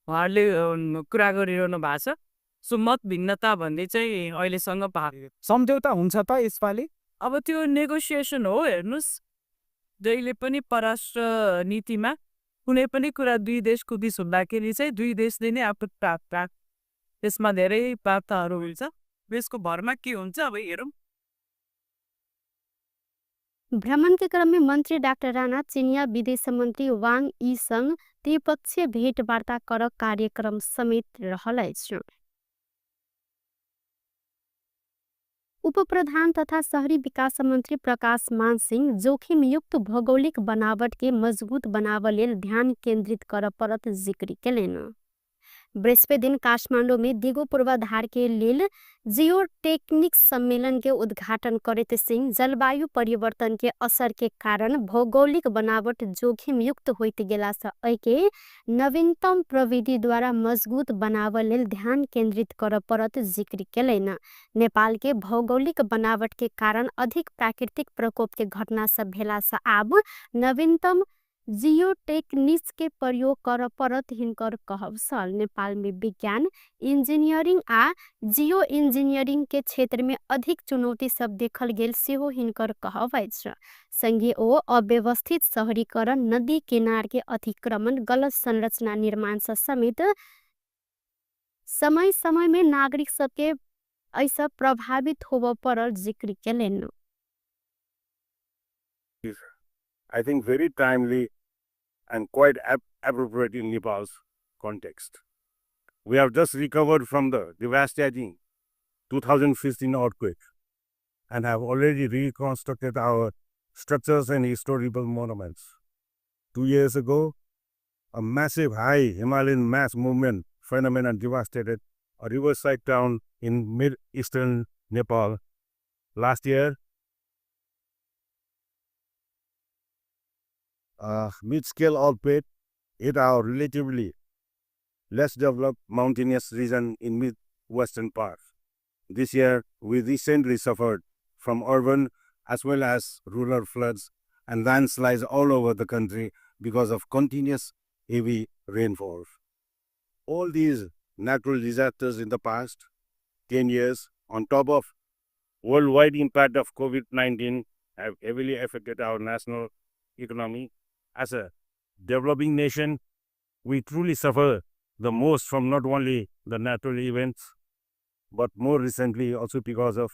उहाँहरूले कुरा गरिरहनु भएको छ। सो मत भिन्नता भन्ने चाहिँ अहिलेसम्म भएको सम्झौता हुन्छ त यसपालि? अब त्यो नेगोसिएसन हो। हेर्नुहोस्, जहिले पनि परराष्ट्र नीतिमा कुनै पनि कुरा दुई देशको बिच हुँदाखेरि चाहिँ दुई देशले नै आफ्नो त्यसमा धेरै वार्ताहरू हुन्छ। यसको भरमा के हुन्छ अब हेरौँ। भ्रमण के क्रम में मंत्री डाक्टर राणा चीनिया विदेश मंत्री वांग यी संग त्रिपक्षीय भेटवार्ता कर कार्यक्रम समेत रहल अछि। उपप्रधान तथा शहरी विकास मंत्री प्रकाश मान सिंह जोखिमयुक्त भौगोलिक बनावट के मजबूत बनाव लेल ध्यान केंद्रित कर परत जिक्र केलनि। बृहस्पति दिन काठमांडू में दिगो पूर्वाधार के लेल जियोटेक्निक्स सम्मेलन के उद्घाटन करैत सिंह जलवायु परिवर्तन के असर के कारण भौगोलिक बनावट जोखिमयुक्त होइत गेला से एके नवीनतम प्रविधि द्वारा मजबूत बनाव लेल ध्यान केंद्रित कर परत जिक्र केलनि। नेपाल के भौगोलिक बनावट के कारण अधिक प्राकृतिक प्रकोप के घटना सब भेला से आब नवीनतम जियोटेक्निक्स के प्रयोग कर परत हिनकर कहब छल। नेपाल में विज्ञान, इंजीनियरिंग आ जियो इंजीनियरिंग के क्षेत्र में अधिक चुनौती सब देखल गेल सेहो हिनकर कहब अछि। संगे ओ अव्यवस्थित शहरीकरण, नदी किनार के अतिक्रमण, गलत संरचना निर्माण से समेत समय समय में नागरिक सबके ऐसा प्रभावित होब परल जिक्र केलनि। I think very timely and quite appropriate in Nepal's context. We have just recovered from the devastating 2015 earthquake and have already reconstructed our structures and historical monuments. 2 years ago, a massive high Himalayan mass movement phenomenon devastated a riverside town in mid-eastern Nepal. Last year, mid-scale earthquake hit our relatively less developed mountainous region in mid-western part. This year, we recently suffered from urban as well as rural floods and landslides all over the country because of continuous heavy rainfall. All these natural disasters in the past 10 years, on top of worldwide impact of COVID-19, have heavily affected our national economy. As a developing nation, we truly suffer the most from not only the natural events, but more recently also because of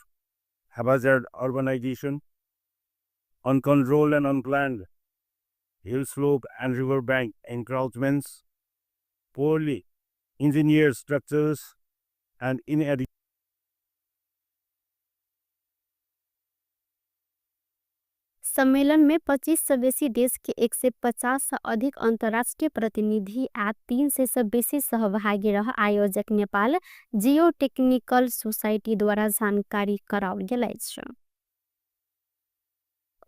haphazard urbanization, uncontrolled and unplanned hill slope and riverbank encroachments, poorly engineered structures, and inadequate सम्मेलन में 25 से बेसी देश के 150 से अधिक अंतर्राष्ट्रीय प्रतिनिधि आ 300 से बेसी सहभागी रह आयोजक नेपाल जियोटेक्निकल सोसाइटी द्वारा जानकारी कराओल गेल अछि।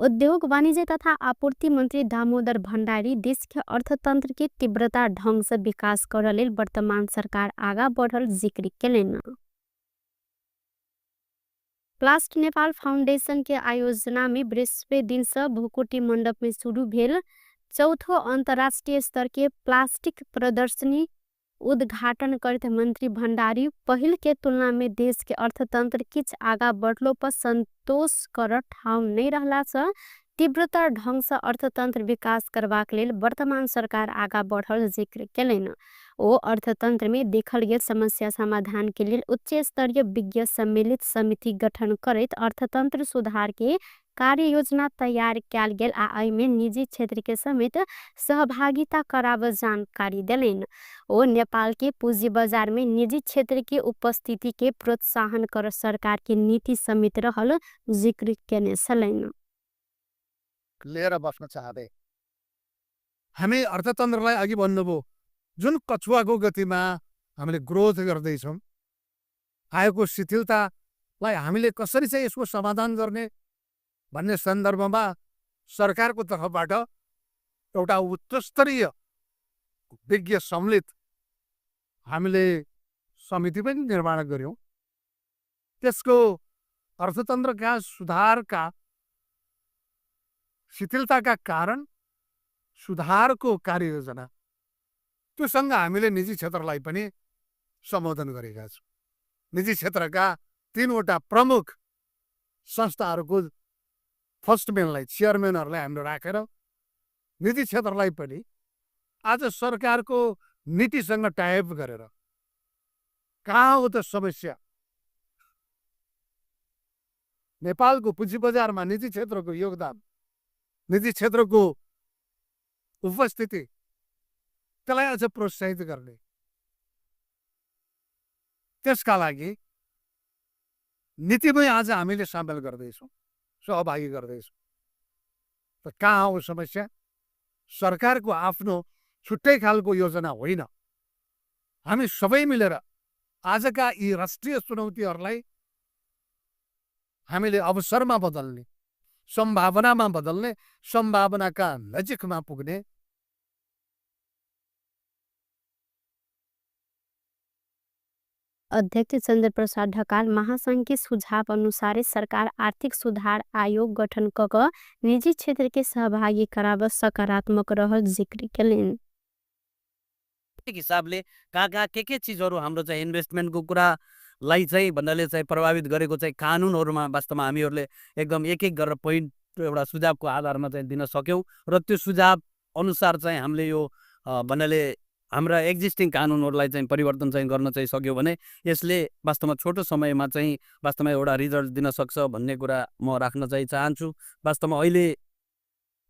उद्योग वाणिज्य तथा आपूर्ति मंत्री दामोदर भण्डारी देश के अर्थतंत्र के तीव्रता ढंग से विकास करऽ लेल वर्तमान सरकार आगा बढ़ल जिक्र केलनि। प्लास्ट नेपाल फाउंडेशन के आयोजना में बृहस्पति दिन से भूकुटी मंडप में शुरू भेल चौथो अंतर्राष्ट्रीय स्तर के प्लास्टिक प्रदर्शनी उद्घाटन करते मंत्री भंडारी पहिल के तुलना में देश के अर्थतंत्र किछ आगा बढ़लो पर संतोष कर ठाउँ नहीं रहला से तीव्रतर ढंग से अर्थतंत्र विकास करबाक लेल वर्तमान सरकार आगा बढ़ल जिक्र केलनि। ओ अर्थतंत्र में देखल गेल समस्या समाधान के लेल उच्च स्तरीय विज्ञ सम्मिलित समिति गठन करैत अर्थतंत्र सुधार के कार्य योजना तैयार कयल गेल आ एहिमे निजी क्षेत्र के समेत सहभागिता कराब जानकारी देलनि। ओ नेपाल के पूंजी बाजार में निजी क्षेत्र के उपस्थिति के प्रोत्साहन कर सरकार के नीति समेत रहल जिक्र केने छलनि। लिएर बस्न चाहँदै हामी अर्थतन्त्रलाई अघि भन्नुभयो, जुन कछुवाको गतिमा हामीले ग्रोथ गर्दैछौँ, आएको शिथिलतालाई हामीले कसरी चाहिँ यसको समाधान गर्ने भन्ने सन्दर्भमा सरकारको तर्फबाट एउटा उच्चस्तरीय विज्ञ सम्मिलित हामीले समिति पनि निर्माण गऱ्यौँ। त्यसको अर्थतन्त्रका सुधारका शिथिलताका कारण सुधारको कार्ययोजना त्योसँग हामीले निजी क्षेत्रलाई पनि सम्बोधन गरेका छौँ। निजी क्षेत्रका 3वटा प्रमुख संस्थाहरूको फर्स्ट म्यानलाई, चेयरम्यानहरूलाई हामीले राखेर निजी क्षेत्रलाई पनि आज सरकारको नीतिसँग टाइप गरेर कहाँ हो त समस्या, नेपालको पुँजी बजारमा निजी क्षेत्रको योगदान, निजी क्षेत्रको उपस्थिति, त्यसलाई अझ प्रोत्साहित गर्ने, त्यसका लागि नीतिमै आज हामीले सामेल गर्दैछौँ, सहभागी गर्दैछौँ। त कहाँ हो समस्या? सरकारको आफ्नो छुट्टै खालको योजना होइन। हामी सबै मिलेर आजका यी राष्ट्रिय चुनौतीहरूलाई हामीले अवसरमा बदल्ने, सम्भावनामा बदल्ने, सम्भावनाका नजिकमा पुग्ने। अध्यक्ष चंद्रप्रसाद ढकाल महासंघ के सुझाव अनुसार सरकार आर्थिक सुधार आयोग गठन क निजी क्षेत्र के सहभागी कराब सकारात्मक रहल जिक्र केलनि। हिसाबले कहाँ कहाँ के चिजहरू हाम्रो चाहिँ इन्भेस्टमेन्टको कुरालाई चाहिँ भन्नाले चाहिँ प्रभावित गरेको चाहिँ कानुनहरूमा वास्तवमा हामीहरूले एकदम एक एक गरेर पोइन्ट एउटा सुझावको आधारमा चाहिँ दिन सक्यौँ र त्यो सुझाव अनुसार चाहिँ हामीले यो भन्नाले हाम्रा एक्जिस्टिङ कानुनहरूलाई चाहिँ परिवर्तन चाहिँ गर्न चाहिँ सक्यो भने यसले वास्तवमा छोटो समयमा चाहिँ वास्तवमा एउटा रिजल्ट दिन सक्छ भन्ने कुरा म राख्न चाहिँ चाहन्छु। वास्तवमा अहिले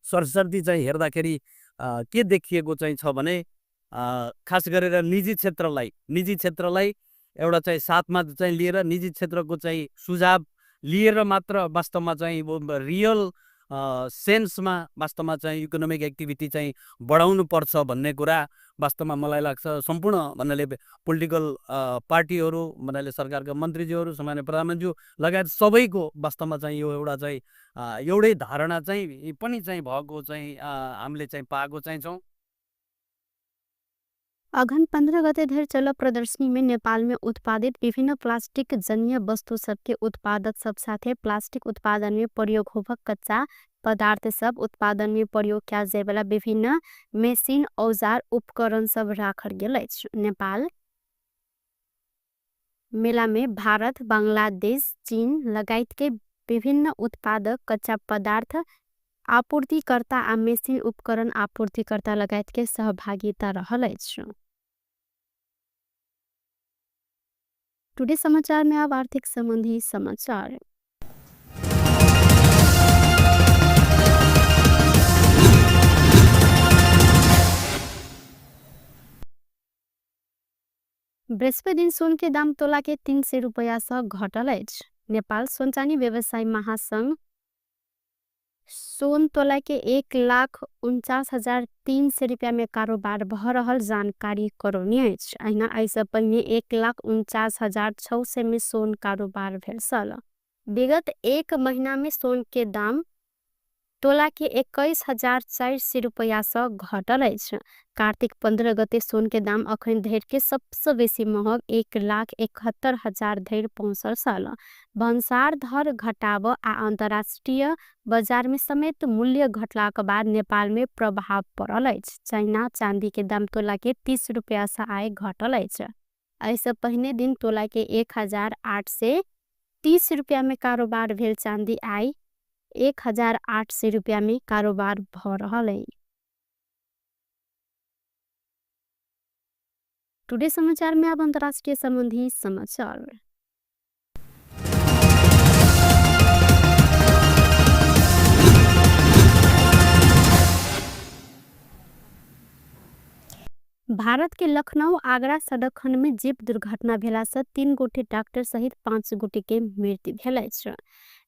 सरसर्ती चाहिँ हेर्दाखेरि के देखिएको चाहिँ छ भने खास गरेर निजी क्षेत्रलाई एउटा चाहिँ साथमा चाहिँ लिएर निजी क्षेत्रको चाहिँ सुझाव लिएर मात्र वास्तवमा चाहिँ रियल सेन्समा वास्तवमा चाहिँ इकोनोमिक एक्टिभिटी चाहिँ बढाउनु पर्छ भन्ने कुरा वास्तवमा मलाई लाग्छ। सम्पूर्ण भन्नाले पोलिटिकल पार्टीहरू भन्नाले सरकारका मन्त्रीज्यूहरू, सामान्य प्रधानमन्त्रीज्यू लगायत सबैको वास्तवमा चाहिँ यो एउटा चाहिँ एउटै धारणा चाहिँ पनि चाहिँ भएको चाहिँ हामीले चाहिँ पाएको चाहिँ छौँ। अघन 15 गते धरि चल प्रदर्शनी में नेपाल में उत्पादित विभिन्न प्लास्टिक जन्य वस्तु सबके उत्पादक सब साथे प्लास्टिक उत्पादन में प्रयोग होबक कच्चा पदार्थ सब उत्पादन में प्रयोग कयल जाय वाला विभिन्न मशीन, औजार, उपकरण सब राखल गेल अछि। नेपाल मेला में भारत, बांग्लादेश, चीन लगायत के विभिन्न उत्पादक कच्चा पदार्थ आपूर्तिकर्ता आ मशीन उपकरण आपूर्तिकर्ता लगायत के सहभागिता रहल अछि। टुडे समाचार में अब आर्थिक संबंधी समाचार। बृहस्पति दिन सोन के दाम तोला के 300 रुपया से घटल अछि। नेपाल सोन चानी व्यवसायी महासंघ सोन तोला के 1,49,300 रुपया में कारोबार भ रहल जानकारी करौने अछि। अहिना एहिसँ पहिने 1,49,600 में सोन कारोबार भेल छल। विगत एक महीना में सोन के दाम तोला के 21,400 रुपैया सँ घटल अछि। कार्तिक 15 गते सोन के दाम अखन धरि के सबसे बेसी महग 1,71,000 धरि पहुँचल छल। भन्सार दर घटाव आ अंतर्राष्ट्रीय बाजार में समेत मूल्य घटलाक बाद नेपाल में प्रभाव पड़ल अछि। चाइना चांदी के दाम तोला के 30 रुपैया सँ आय घटल अछि। एहिसँ पहिने दिन तोला के 1,830 रुपैया में कारोबार भेल चांदी आइ 1,800 रुपैया में कारोबार भ रहल अछि। टुडे समाचार में अब अंतर्राष्ट्रीय संबंधी समाचार। भारत के लखनऊ आगरा सड़क खंड में जीप दुर्घटना भेला से 3 गोटे डॉक्टर सहित 5 गोटे के मृत्यु भेल अछि।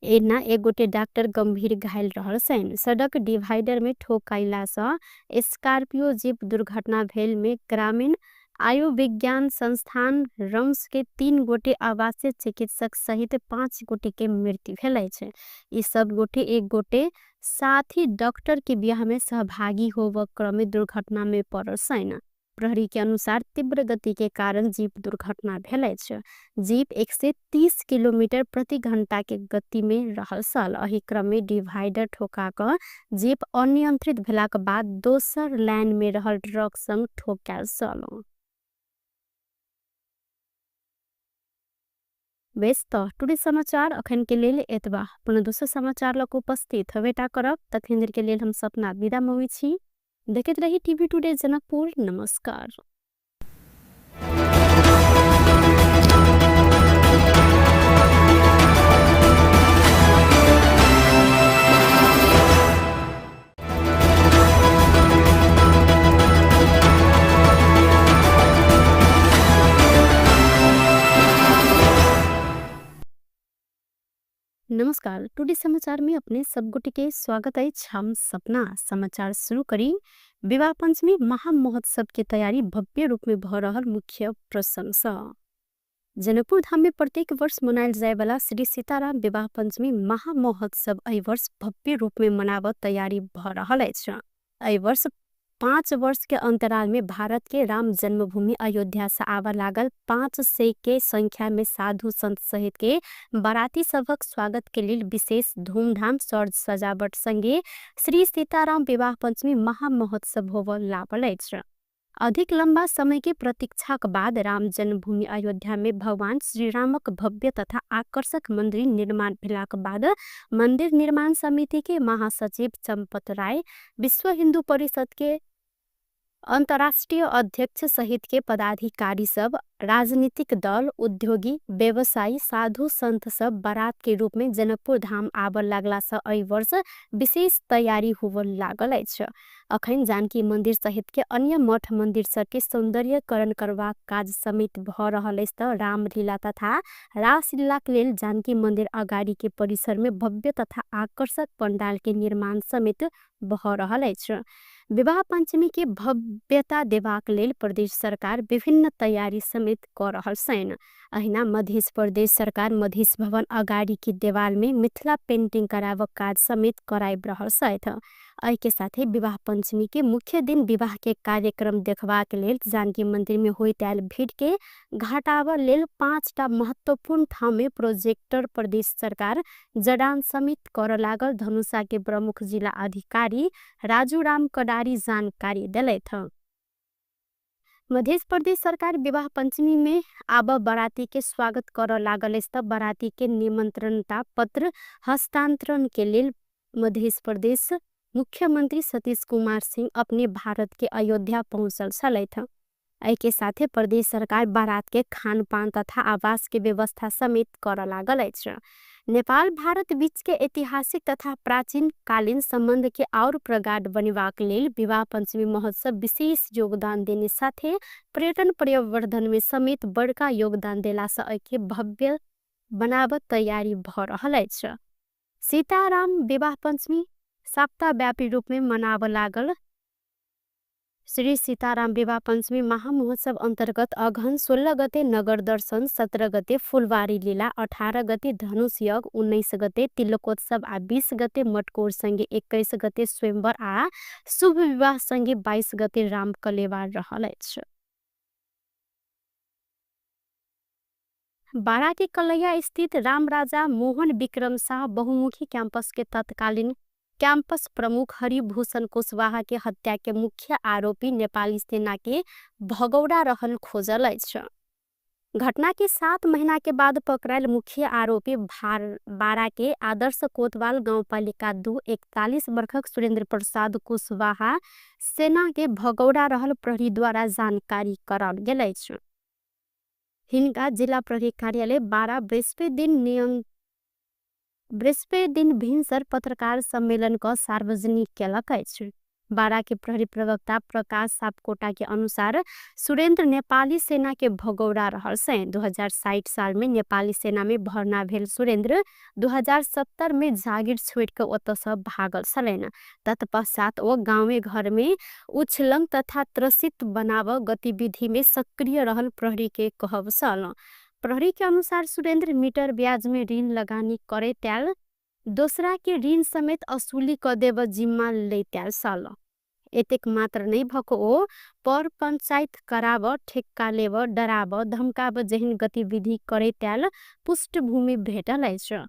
एना 1 गोटे डॉक्टर गंभीर घायल रहल छनि। सड़क डिवाइडर में ठोकाइला से स्कॉर्पियो जीप दुर्घटना भेल में ग्रामीण आयुर्विज्ञान संस्थान रम्स के 3 गोटे आवासीय चिकित्सक सहित 5 गोटे के मृत्यु भेल अछि। ई सब गोटे 1 गोटे साथी डॉक्टर के बियाह में सहभागी होब क्रम में दुर्घटना में पड़ल छनि। प्रहरी के अनुसार तीव्र गति के कारण जीप दुर्घटना भेल अछि। जीप 130 किलोमीटर प्रति घंटा के गति में रहल छल। एहि क्रम में डिवाइडर ठोका क जीप अनियंत्रित भेलाक बाद दोसर लाइन में रहल ट्रक संग ठोकायल छल। बेस त टुडे समाचार अखन के लेल एतबा। पुनः दोसर समाचार लक उपस्थित हवेटा करब। तखन देर के लेल हम सपना विदा मँगै छी। देखैत रही टीवी टुडे जनकपुर। नमस्कार। नमस्कार, टुडे समाचार में अपने सब गोटे के स्वागत अछि। हम सपना समाचार शुरू करी। विवाह पंचमी महामहोत्सव के तैयारी भव्य रूप में भ रहल मुख्य प्रशंसा। जनकपुर धाम में प्रत्येक वर्ष मनायल जाय वाला श्री सीताराम विवाह पंचमी महामहोत्सव एहि वर्ष भव्य रूप में मनावत तैयारी भ रहल अछि। एहि वर्ष 5 वर्ष के अंतराल में भारत के राम जन्मभूमि अयोध्या से आवा लागल 500 के संख्या में साधु संत सहित के बाराती सभक स्वागत के लेल विशेष धूमधाम सज सजावट संगे श्री सीताराम विवाह पंचमी महामहोत्सव होबय लागल अछि। अधिक लंबा समय के प्रतीक्षाक बाद राम जन्मभूमि अयोध्या में भगवान श्री रामक भव्य तथा आकर्षक मंदिर निर्माण भेलाक बाद मंदिर निर्माण समिति के महासचिव चंपत राय, विश्व हिंदू परिषद के अंतर्राष्ट्रीय अध्यक्ष सहित के पदाधिकारी सब, राजनीतिक दल, उद्योगी, व्यवसायी, साधु संत सब बारात के रूप में जनकपुर धाम आबऽ लागला से एहि वर्ष विशेष तैयारी होबऽ लागल अछि। अखन जानकी मंदिर सहित के अन्य मठ मंदिर सब के सौंदर्यकरण करबाक काज समेत भ रहल अछि त रामलीला तथा रासलीला के लेल जानकी मंदिर अगाडि के परिसर में भव्य तथा आकर्षक पंडाल के निर्माण समेत भ रहल अछि। विवाह पंचमी के भव्यता देबाक लेल प्रदेश सरकार विभिन्न तैयारी समेत क रहल छनि। अहिना मध्य प्रदेश सरकार मधेश भवन अगाडि के देवाल में मिथिला पेंटिंग कराबक काज समेत कराबि रहल छथि। एहि के साथे विवाह पंचमी के मुख्य दिन विवाह के कार्यक्रम देखबाक लेल जानकी मंदिर में होइत आयल भीड़ के घटाबऽ लेल 5टा महत्वपूर्ण ठाम में प्रोजेक्टर प्रदेश सरकार जडान समेत करऽ लागल धनुषा के प्रमुख जिला अधिकारी राजूराम कडारी जानकारी देलथि। मध्य प्रदेश सरकार विवाह पंचमी में आब बाराती के स्वागत करऽ लागल अछि त बाराती के निमंत्रणता पत्र हस्तांतरण के लेल मध्य प्रदेश मुख्यमंत्री सतीश कुमार सिंह अपने भारत के अयोध्या पहुँचल छलथि। एहि के साथे प्रदेश सरकार बारात के खानपान तथा आवास के व्यवस्था समेत करऽ लागल अछि। नेपाल भारत बीच के ऐतिहासिक तथा प्राचीन कालीन संबंध के और प्रगाढ़ बनेबाक लेल विवाह पंचमी महोत्सव विशेष योगदान देने साथे पर्यटन प्रवर्धन में समेत बड़का योगदान देला से एहि के भव्य बनाबत तैयारी भ रहल अछि। सीताराम विवाह पंचमी सप्ताहव्यापी रूप में मनाबऽ लागल। श्री सीताराम विवाह पञ्चमी महामहोत्सव अन्तर्गत अगहन 16 गते नगर दर्शन, 17 गते फुलवारी लीला, 18 गते धनुष यज्ञ, 19 गते तिलकोत्सव आ 20 गते मटकोर सँगे 21 गते स्वयंवर आ शुभ विवाह सँगे 22 गते रामकलेवार रहल अछि। बारा के कलैया स्थित रामराजा मोहन विक्रम शाह बहुमुखी कैंपस के तत्कालीन कैंपस प्रमुख हरिभूषण कुशवाहा के हत्या के मुख्य आरोपी नेपाली सेना के भगौड़ा रहल खोजल अछि। घटना के 7 महीना के बाद पकड़ायल मुख्य आरोपी बारा के आदर्श कोतवाल गाउँपालिका 2 41 वर्षक सुरेंद्र प्रसाद कुशवाहा सेना के भगौड़ा रहल प्रहरी द्वारा जानकारी कराओल गेल अछि। हिनका जिला प्रहरी कार्यालय 12 बृहस्पति दिन भिनसर पत्रकार सम्मेलन क सार्वजनिक केलक अछि। बारा के प्रहरी प्रवक्ता प्रकाश सापकोटा के अनुसार सुरेंद्र नेपाली सेना के भगौड़ा रहल से 2060 साल में नेपाली सेना में भर्ना भेल सुरेंद्र 2070 में जागिर छोड़ के ओतऽ से भागल छलनि। तत्पश्चात ओ गाँवे घर में उछलंग तथा त्रसित बनाव गतिविधि में सक्रिय रहल प्रहरी के कहब छल। प्रहरी के अनुसार सुरेंद्र मीटर ब्याज में ऋण लगानी करे त्याल दोसरा के ऋण समेत असुली क देब जिम्मा लेत्याल छल। एतेक मात्र नै भक ओ पर पंचायत कराब, ठेक्का लेब, डराब, धमकाब जेहन गतिविधि करे त्याल पृष्ठभूमि भेटल अछि।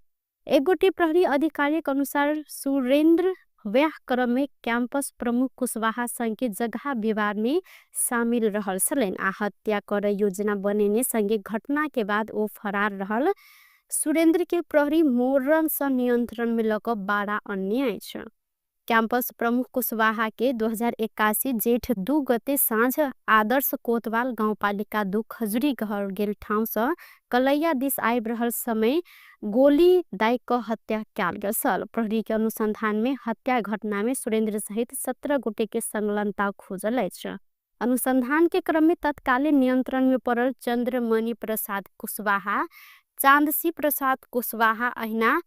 एक गोटे प्रहरी अधिकारी के अनुसार सुरेंद्र व्याह क्रम में कैंपस प्रमुख कुशवाहा संग के जगह विवाद में शामिल रहल छलनि आ हत्या कर योजना बनेने संगे घटना के बाद ओ फरार रहल सुरेंद्र के प्रहरी मोरन सँ नियंत्रण में लऽ कऽ बारा अन्य अछि। कैंपस प्रमुख कुशवाहा के 2081 जेठ 2 गते साँझ आदर्श कोतवाल गाउँपालिका 2 खजुरी घर गेल ठाउँ सँ कलैया दिस आबि रहल समय गोली दाइ क हत्या कयल गेल छल। प्रहरी के अनुसंधान में हत्या घटना में सुरेंद्र सहित 17 गोटे के संलग्नता खोजल अछि। अनुसंधान के क्रम में तत्कालीन नियंत्रण में पड़ल चंद्रमणि प्रसाद कुशवाहा, चांदसी प्रसाद कुशवाहा, अहिना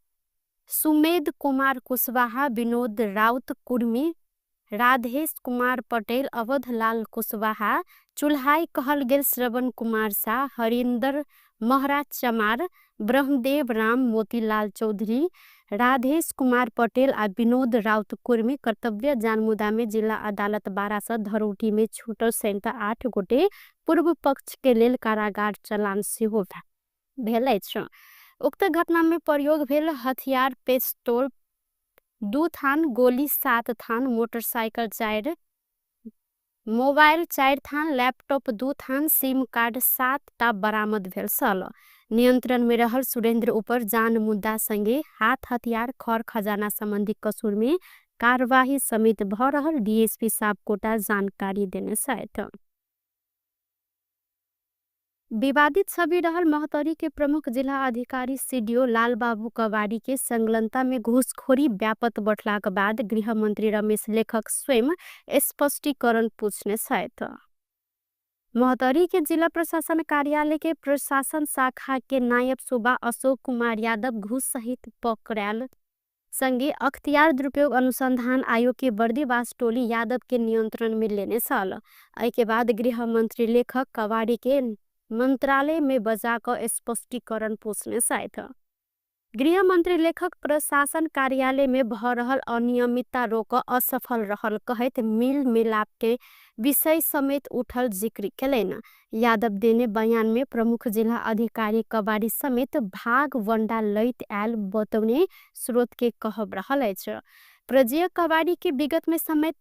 सुमेध कुमार कुशवाहा, विनोद राउत कुर्मी, राधेश कुमार पटेल, अवधलाल कुशवाहा, चुल्हाई कहल गेल श्रवण कुमार शाह, हरिन्दर महरा चमार, ब्रह्मदेव राम, मोतीलाल चौधरी, राधेश कुमार पटेल आ विनोद राउत कुर्मी कर्तव्य जानमुदा में जिला अदालत 12 सँ धरौटी में छूटल सहित 8 गोटे पूर्व पक्ष के लेल कारागार चलान सेहो भेल अछि। उक्त घटना में प्रयोग भेल हथियार पिस्तौल 2 थान, गोली 7 थान, मोटरसाइकिल 4, मोबाइल 4 थान, लैपटॉप 2 थान, सिम कार्ड 7 टा बरामद भेल छल। नियंत्रण में रहल सुरेंद्र ऊपर जान मुद्दा संगे हाथ हथियार खर खजाना संबंधी कसूर में कार्यवाही समेत भ रहल डीएसपी सापकोटा जानकारी देने छथि। विवादित छवि रहल महोत्तरी के प्रमुख जिला अधिकारी सीडीओ लालबाबू कवारी के संलग्नता में घूसखोरी व्यापक बढ़लाक बाद गृहमंत्री रमेश लेखक स्वयं स्पष्टीकरण पूछने छथि। महोत्तरी के जिला प्रशासन कार्यालय के प्रशासन शाखा के नायब सुबा अशोक कुमार यादव घूस सहित पकड़ायल संगे अख्तियार दुरुपयोग अनुसंधान आयोग के बर्दीवास टोली यादव के नियंत्रण में लेने छल। एहि के बाद गृहमंत्री लेखक कवारी के मंत्रालय में बजा क स्पष्टीकरण पूछने छथि। गृहमंत्री लेखक प्रशासन कार्यालय में भ रहल अनियमितता रोक असफल रहल कहैत मिल मिलाप के विषय समेत उठल जिक्र केलनि। यादव देने बयान में प्रमुख जिला अधिकारी कवारी समेत भाग वंडा लैत आयल बतौने स्रोत के कहब रहल अछि। प्रजय कवारी के विगत में समेत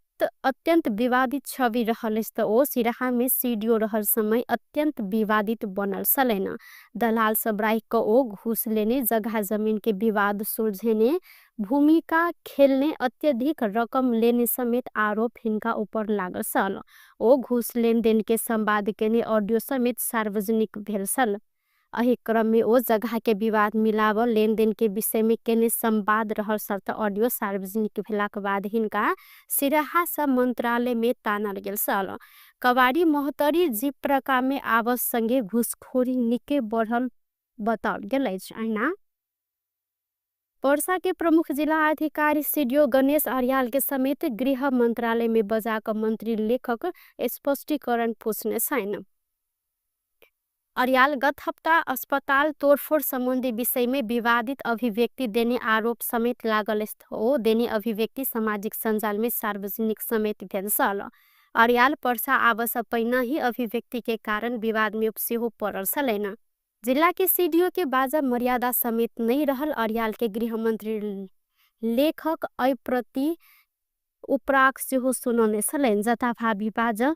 अत्यंत विवादित छवि रहल अछि त ओ सिराहा में सीडीओ रहल समय अत्यंत विवादित बनल छलनि। दलाल सब राखि क ओ घूस लेने, जगह जमीन के विवाद सुलझेने, भूमिका खेलने, अत्यधिक रकम लेने समेत आरोप हिनका ऊपर लागल छल। ओ घूस लेनदेन के संवाद केने ऑडियो समेत सार्वजनिक भेल छल। एहि क्रम में ओ जगह के विवाद मिलाव लेनदेन के विषय में केने संवाद रहल छल त ऑडियो सार्वजनिक भेलाक बाद हिनका सिराहा सँ मंत्रालय में तानल गेल छल। कवारी महोत्तरी जिप्रका में आवस संगे घूसखोरी निके बढ़ल बताओल गेल अछि। अहिना पर्सा के प्रमुख जिला अधिकारी सीडीओ गणेश अर्याल के समेत गृह मंत्रालय में बजा क मंत्री लेखक स्पष्टीकरण पूछने छैन। अर्याल गत हप्ता अस्पताल तोडफोड सम्बन्धी विषय में विवादित अभिव्यक्ति देने आरोप समेत लागल हो देने अभिव्यक्ति सामाजिक सञ्जाल में सार्वजनिक समेत भेल छल। अर्याल पर्सा आवस पहिने ही अभिव्यक्ति के कारण विवाद में सेहो पड़ल छलैन। जिला के सीडीओ के बाजा मर्यादा समेत नहीं रहल अर्याल के गृहमंत्री लेखक ऐ प्रति उपराग सेहो सुनौने छलैन। जथाभावी बाजा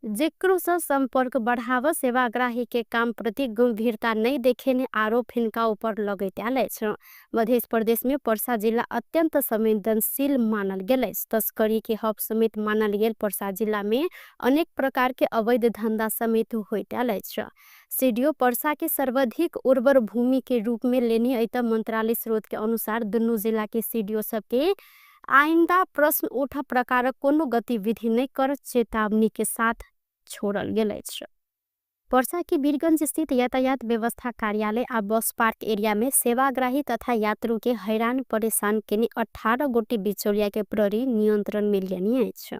जेकरो से संपर्क बढ़ाव सेवाग्राही के काम प्रति गंभीरता नहीं देखेने आरोप हिनका ऊपर लगैत आयल अछि। मध्य प्रदेश में पर्सा जिला अत्यंत संवेदनशील मानल गेल अछि। तस्करी के हब समेत मानल गेल पर्सा जिला में अनेक प्रकार के अवैध धंधा समेत होइत आयल अछि। सीडीओ पर्सा के सर्वाधिक उर्वर भूमि के रूप में लेने ऐत मंत्रालय स्रोत के अनुसार दुनू जिला के सीडीओ सबके आइंदा प्रश्न उठा प्रकारक कोनो गतिविधि नहीं कर चेतावनी के साथ छोड़ल गेल अछि। पर्सा के वीरगंज स्थित यातायात व्यवस्था कार्यालय आ बस पार्क एरिया में सेवाग्राही तथा यात्रु के हैरान परेशान केने 18 गोटी बिचौलिया के प्रहरी नियंत्रण में लेने अछि।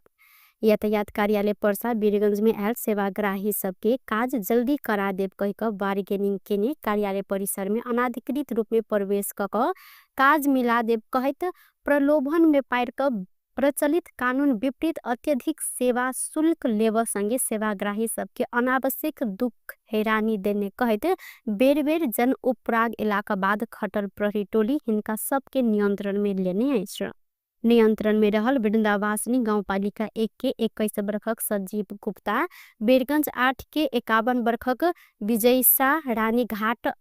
यातायात कार्यालय पर्सा वीरगंज में आयल सेवाग्राही सबके काज जल्दी करा देब कहि क बार्गेनिंग केने कार्यालय परिसर में अनाधिकृत रूप में प्रवेश क काज मिला देब कहैत प्रलोभन में पारि क प्रचलित कानून विपरीत अत्यधिक सेवा शुल्क लेब संगे सेवाग्राही सबके अनावश्यक दुख हैरानी देने कहैत बेर बेर जन उपराग इलाका बाद खटल प्रहरी टोली हिनका सबके नियंत्रण में लेने अछि। नियंत्रण में रहल वृंदावासिनी गाउँपालिका 1 के 21 बरखक संजीव गुप्ता, वीरगंज 8 के 51 बरखक विजय शाह, रानीघाट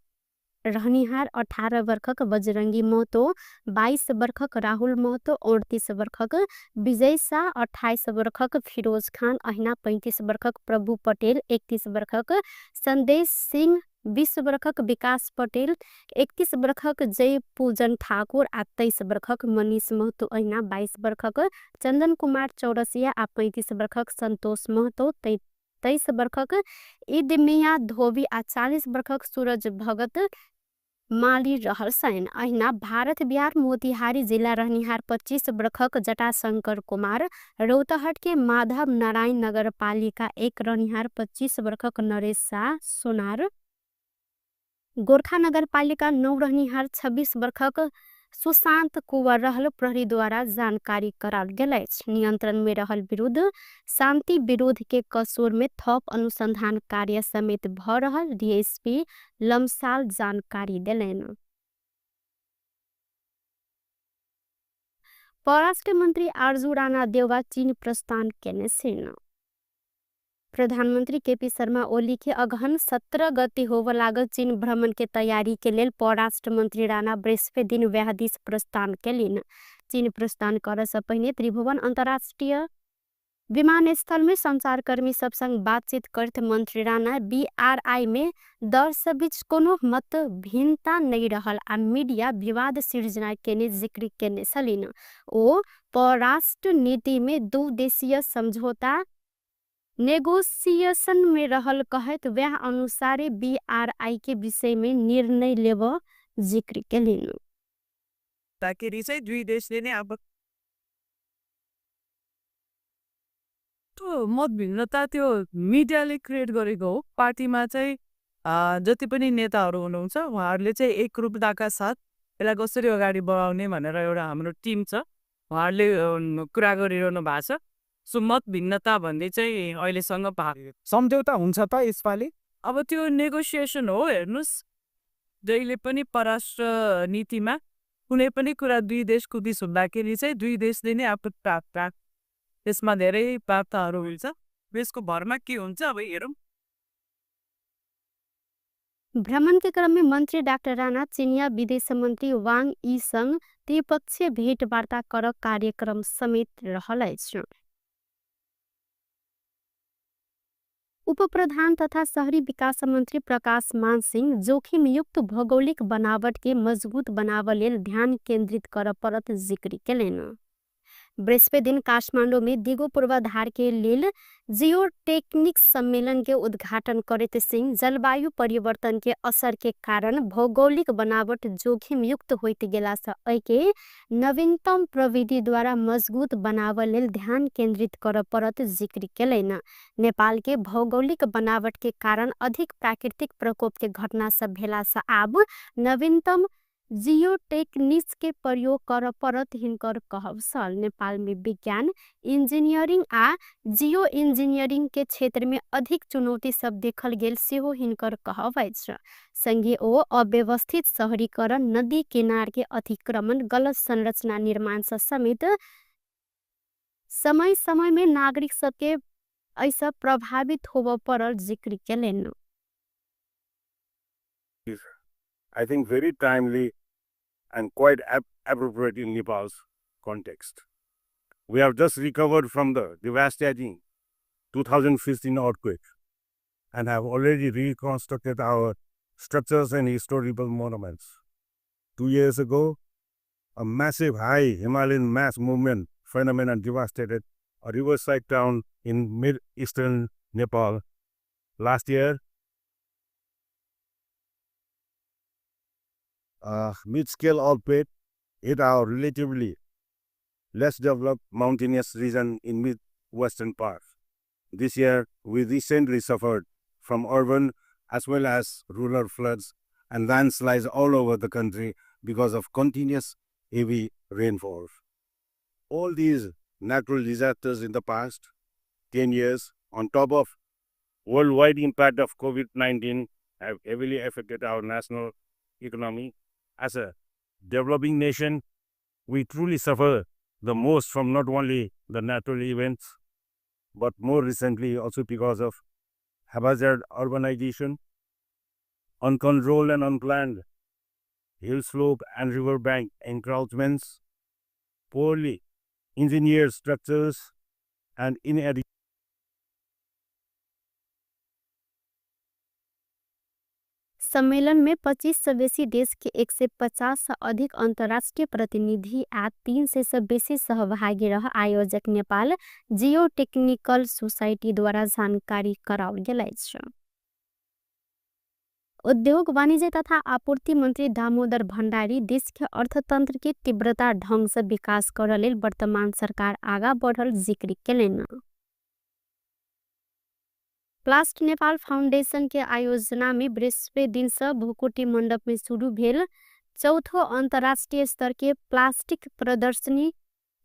रहनिहार 18 बरखक बजरंगी महतो, 22 बरखक राहुल महतो, 38 बरखक विजय शाह, 28 बरखक फिरोज खान, अहिना 35 बरखक प्रभु पटेल, 31 बरखक संदेश सिंह, 20 बरखक विकास पटेल, 31 बरखक जय पूजन ठाकुर आ 23 बरखक मनीष महतो, अहिना 22 बरखक चंदन कुमार चौरसिया आ 35 बरखक संतोष महतो, 23 बरखक ईद मियाँ धोबी आ 40 बरखक सूरज भगत माली रहल छनि। अहिना भारत बिहार मोतिहारी जिला रहनिहार 25 बरखक जटाशंकर कुमार, रौतहट के माधव नारायण नगरपालिका 1 रहनिहार 25 बरखक नरेश शाह सोनार, गोरखा नगरपालिका 9 रहनिहार 26 बरखक सुशांत कुंवर रहल प्रहरी द्वारा जानकारी कराओल गेल अछि। नियंत्रण में रहल विरुद्ध शांति विरोध के कसूर में थप अनुसंधान कार्य समेत भ रहल डीएसपी लमसाल जानकारी देलनि। परराष्ट्र मंत्री आरजू राणा देउवा चीन प्रस्थान केने छनि। प्रधानमंत्री केपी शर्मा ओली के अगहन 17 गते होब लागल चीन भ्रमण के तैयारी के लेल परराष्ट्र मंत्री राणा बृहस्पति दिन वएह दिस प्रस्थान केलनि। चीन प्रस्थान करऽ से पहिने त्रिभुवन अंतर्राष्ट्रीय विमानस्थल में संचारकर्मी सब संग बातचीत करत मंत्री राणा बीआरआई में दल सब बीच कोनो मत भिन्नता नहीं रहल आ मीडिया विवाद सिर्जना केने जिक्र केने छलिन। ओ परराष्ट्र नीति में दू देशीय समझौता नेगोशिएशन में रहल कहैत वएह अनुसारे बीआरआई के विषय में निर्णय लेब जिक्र केलिन। ताकि चाहिँ दुई देशले नै अब त्यो मतभिन्नता त्यो मिडियाले क्रिएट गरेको हो। पार्टीमा चाहिँ जति पनि नेताहरू हुनुहुन्छ उहाँहरूले चाहिँ एकरूपताका साथ यसलाई कसरी अगाडि बढाउने भनेर एउटा हाम्रो टिम छ, उहाँहरूले कुरा गरिरहनु भएको छ। सो मतभिन्नता भन्ने चाहिँ अहिलेसम्म सम्झौता हुन्छ त यसपालि? अब त्यो नेगोसिएसन हो। हेर्नुहोस्, जहिले पनि परराष्ट्र नीतिमा कुनै पनि कुरा दुई देशको बिच हुँदाखेरि चाहिँ दुई देशले नै आफ्नो त्यसमा धेरै वार्ताहरू हुन्छ। यसको भरमा के हुन्छ अब हेरौँ। भ्रमण के क्रम में मंत्री डाक्टर राणा चीनिया विदेश मंत्री वांग यी संग त्रिपक्षीय भेटवार्ता कर कार्यक्रम समेत रहल अछि। उपप्रधान तथा शहरी विकास मंत्री प्रकाश मान सिंह जोखिमयुक्त भौगोलिक बनावट के मजबूत बनाव लेल ध्यान केंद्रित कर परत जिक्र केलनि। बृहस्पति दिन काठमाडौँ में दिगो पूर्वाधार के लेल जियोटेक्निक्स सम्मेलन के उद्घाटन करैत सिंह जलवायु परिवर्तन के असर के कारण भौगोलिक बनावट जोखिम युक्त होइत गेला से एके नवीनतम प्रविधि द्वारा मजबूत बनावय लेल ध्यान केंद्रित करय पड़त जिक्र केलनि। नेपाल के भौगोलिक बनावट के कारण अधिक प्राकृतिक प्रकोप के घटना सब भेला से आब नवीनतम जियोटेक्निक्स के प्रयोग करय पड़त हिनकर कहब छल। नेपाल में विज्ञान, इंजीनियरिंग आ जियो इंजीनियरिंग के क्षेत्र में अधिक चुनौती सब देखल गेल सेहो हिनकर कहब अछि। संगे ओ अव्यवस्थित शहरीकरण, नदी किनार के अतिक्रमण, गलत संरचना निर्माण से समेत समय समय में नागरिक सबके ऐसा प्रभावित होबय पड़ल जिक्र केलनि। I think, very timely and quite appropriate in Nepal's context. We have just recovered from the devastating 2015 earthquake and have already reconstructed our structures and historical monuments. 2 years ago, a massive high Himalayan mass movement phenomenon devastated a riverside town in mid-eastern Nepal. Last year, mid-scale earthquake hit our relatively less developed mountainous region in mid-western part. This year, we recently suffered from urban as well as rural floods and landslides all over the country because of continuous heavy rainfall. All these natural disasters in the past 10 years, on top of worldwide impact of COVID-19, have heavily affected our national economy. As a developing nation, we truly suffer the most from not only the natural events, but more recently also because of haphazard urbanization, uncontrolled and unplanned hill slope and riverbank encroachments, poorly engineered structures, and inadequate सम्मेलन में 25 से बेसी देश के 150 से अधिक अंतर्राष्ट्रीय प्रतिनिधि आ 300 से बेसी सहभागी रह आयोजक नेपाल जियो टेक्निकल सोसाइटी द्वारा जानकारी कराओल गेल अछि। उद्योग, वाणिज्य तथा आपूर्ति मंत्री दामोदर भण्डारी देश के अर्थतंत्र के तीव्रता ढंग से विकास करऽ लेल वर्तमान सरकार आगा बढ़ल जिक्र केलनि। प्लास्ट नेपाल फाउंडेशन के आयोजना में बृहस्पति दिन से भूकुटी मंडप में शुरू भेल चौथो अंतर्राष्ट्रीय स्तर के प्लास्टिक प्रदर्शनी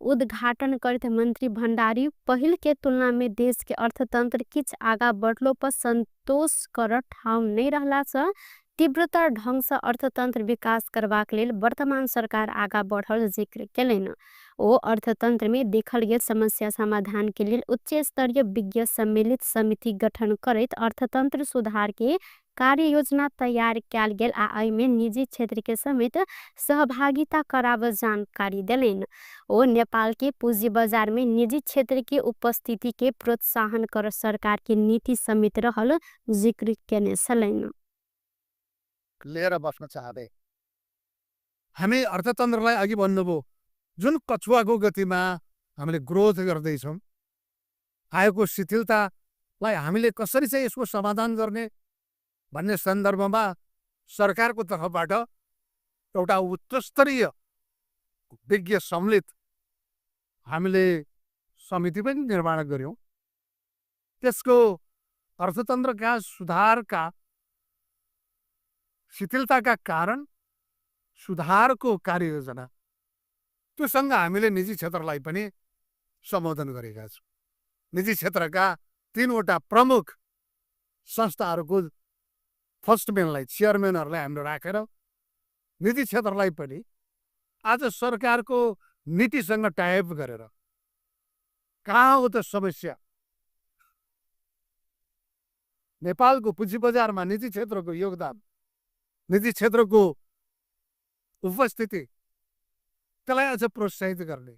उद्घाटन करते मंत्री भण्डारी पहिल के तुलना में देश के अर्थतंत्र किछ आगा बढ़लो पर संतोष कर ठाउँ नहीं रहला से तीव्रतर ढंग से अर्थतंत्र विकास करबाक लेल वर्तमान सरकार आगा बढ़ल जिक्र केलनि। ओ अर्थतंत्र में देखल गेल समस्या समाधान के लेल उच्च स्तरीय विज्ञ सम्मिलित समिति गठन करैत अर्थतंत्र सुधार के कार्य योजना तैयार कयल गेल आ एहिमे निजी क्षेत्र के समेत सहभागिता कराबऽ जानकारी देलनि। ओ नेपाल के पूंजी बाजार में निजी क्षेत्र के उपस्थिति के प्रोत्साहन कर सरकार के नीति समेत रहल जिक्र केने छलनि। लिएर बस्न चाहँदै हामी अर्थतन्त्रलाई अघि भन्नुभयो, जुन कछुवाको गतिमा हामीले ग्रोथ गर्दैछौँ, आएको शिथिलतालाई हामीले कसरी चाहिँ यसको समाधान गर्ने भन्ने सन्दर्भमा सरकारको तर्फबाट एउटा उच्चस्तरीय विज्ञ सम्मिलित हामीले समिति पनि निर्माण गऱ्यौँ। त्यसको अर्थतन्त्रका सुधारका शिथिलताका कारण सुधारको कार्ययोजना, त्योसँग हामीले निजी क्षेत्रलाई पनि सम्बोधन गरेका छौँ। निजी क्षेत्रका तिनवटा प्रमुख संस्थाहरूको फर्स्ट म्यानलाई, चेयरम्यानहरूलाई हामीले राखेर निजी क्षेत्रलाई पनि आज सरकारको नीतिसँग टाइअप गरेर कहाँ हो त समस्या, नेपालको पुँजी बजारमा निजी क्षेत्रको योगदान, निजी क्षेत्रको उपस्थिति, त्यसलाई अझ प्रोत्साहित गर्ने,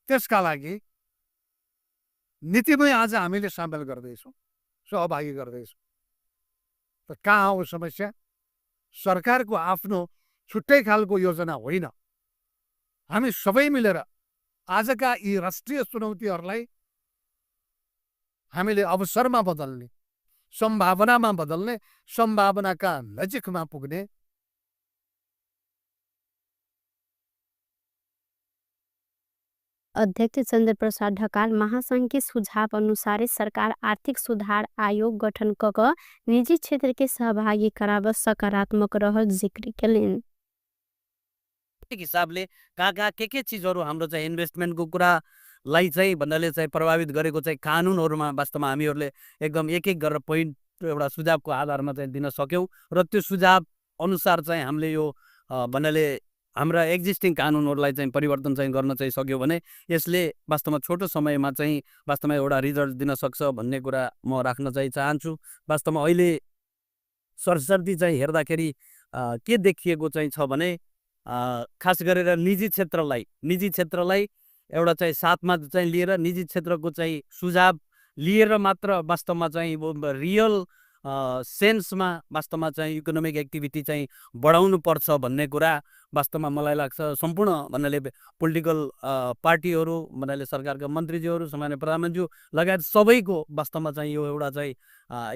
त्यसका लागि नीतिमै आज हामीले सामेल गर्दैछौँ, सहभागी गर्दैछौँ। त कहाँ हो समस्या? सरकारको आफ्नो छुट्टै खालको योजना होइन। हामी सबै मिलेर आजका यी राष्ट्रिय चुनौतीहरूलाई हामीले अवसरमा बदल्ने, सम्भावनामा बदल्ने, सम्भावनाका नजिकमा पुग्ने। अध्यक्ष चन्द्रप्रसाद ढकाल महासंघ के सुझाव अनुसार सरकार आर्थिक सुधार आयोग गठन क निजी क्षेत्र के सहभागी कराब सकारात्मक रहल जिक्र केलनि। हिसाबले कहाँ कहाँ के चिजहरू हाम्रो चाहिँ इन्भेस्टमेन्टको कुरालाई चाहिँ भन्नाले चाहिँ प्रभावित गरेको चाहिँ कानुनहरूमा वास्तवमा हामीहरूले एकदम एक एक गरेर पोइन्ट एउटा सुझावको आधारमा चाहिँ दिन सक्यौँ र त्यो सुझाव अनुसार चाहिँ हामीले यो भन्नाले हाम्रा एक्जिस्टिङ कानुनहरूलाई चाहिँ परिवर्तन चाहिँ गर्न चाहिँ सक्यो भने यसले वास्तवमा छोटो समयमा चाहिँ वास्तवमा एउटा रिजल्ट दिन सक्छ भन्ने कुरा म राख्न चाहिँ चाहन्छु। वास्तवमा अहिले सरसर्ती चाहिँ हेर्दाखेरि के देखिएको चाहिँ छ भने खास गरेर निजी क्षेत्रलाई एउटा चाहिँ साथमा चाहिँ लिएर निजी क्षेत्रको चाहिँ सुझाव लिएर मात्र वास्तवमा चाहिँ रियल सेन्समा वास्तवमा चाहिँ इकोनोमिक एक्टिभिटी चाहिँ बढाउनु पर्छ भन्ने कुरा वास्तवमा मलाई लाग्छ। सम्पूर्ण भन्नाले पोलिटिकल पार्टीहरू भन्नाले सरकारका मन्त्रीज्यूहरू, सामान्य प्रधानमन्त्रीज्यू लगायत सबैको वास्तवमा चाहिँ यो एउटा चाहिँ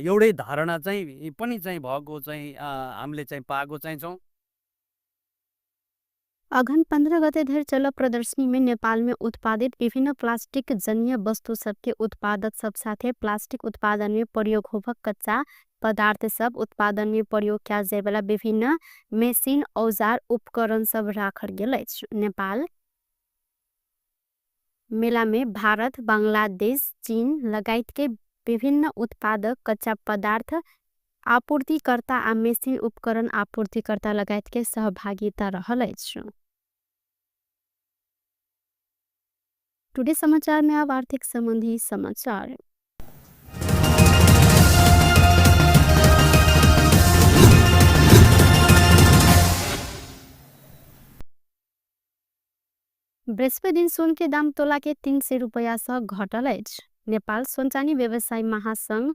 एउटै धारणा चाहिँ पनि चाहिँ भएको चाहिँ हामीले चाहिँ पाएको चाहिँ छौँ। अघन 15 गते धरि चलल प्रदर्शनी में नेपाल में उत्पादित विभिन्न प्लास्टिक जन्य वस्तु सबके उत्पादक सब साथे प्लास्टिक उत्पादन में प्रयोग होबक कच्चा पदार्थ सब उत्पादन में प्रयोग कयल जाय वाला विभिन्न मशीन, औजार, उपकरण सब राखल गेल अछि। नेपाल मेला में भारत, बांग्लादेश, चीन लगायत के विभिन्न उत्पादक कच्चा पदार्थ आपूर्तिकर्ता आ मशीन उपकरण आपूर्तिकर्ता लगायत के सहभागिता रहल अछि। टुडे समाचार में अब आर्थिक संबंधी समाचार। बृहस्पति दिन सोन के दाम तोला के 300 रुपया से घटल अछि। नेपाल सोनचानी व्यवसाय महासंघ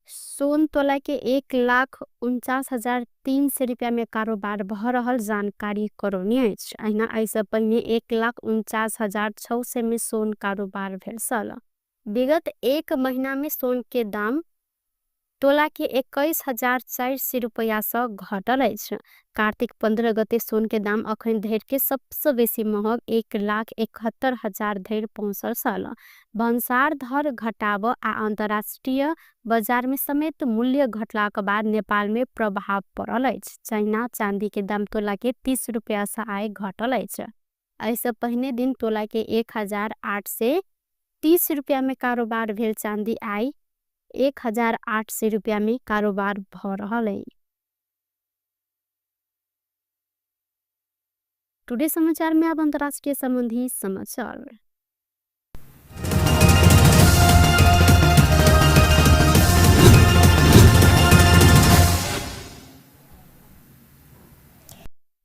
सोन तोला के 1,49,300 रुपया में कारोबार भ रहल जानकारी करौने अछि। अहिना एहिसँ पहिने 1,49,600 में सोन कारोबार भेल छल। विगत एक महीना में सोन के दाम तोला के 21,400 रुपया से घटल अछि। कार्तिक 15 गते सोन के दाम अखन धरि के सबसे बेसी महग 1,71,000 धरि पहुँचल छल। भन्सार दर घटाव आ अंतर्राष्ट्रीय बाजार में समेत मूल्य घटलाक बाद नेपाल में प्रभाव पड़ल अछि। चाइना चांदी के दाम तोला के 30 रुपया से आय घटल अछि। एहिसँ पहिने दिन तोला के 1,830 रुपया में कारोबार भेल चांदी आय 1,800 रुपया में कारोबार भ रहल अछि। टुडे समाचार में अब अंतर्राष्ट्रीय संबंधी समाचार।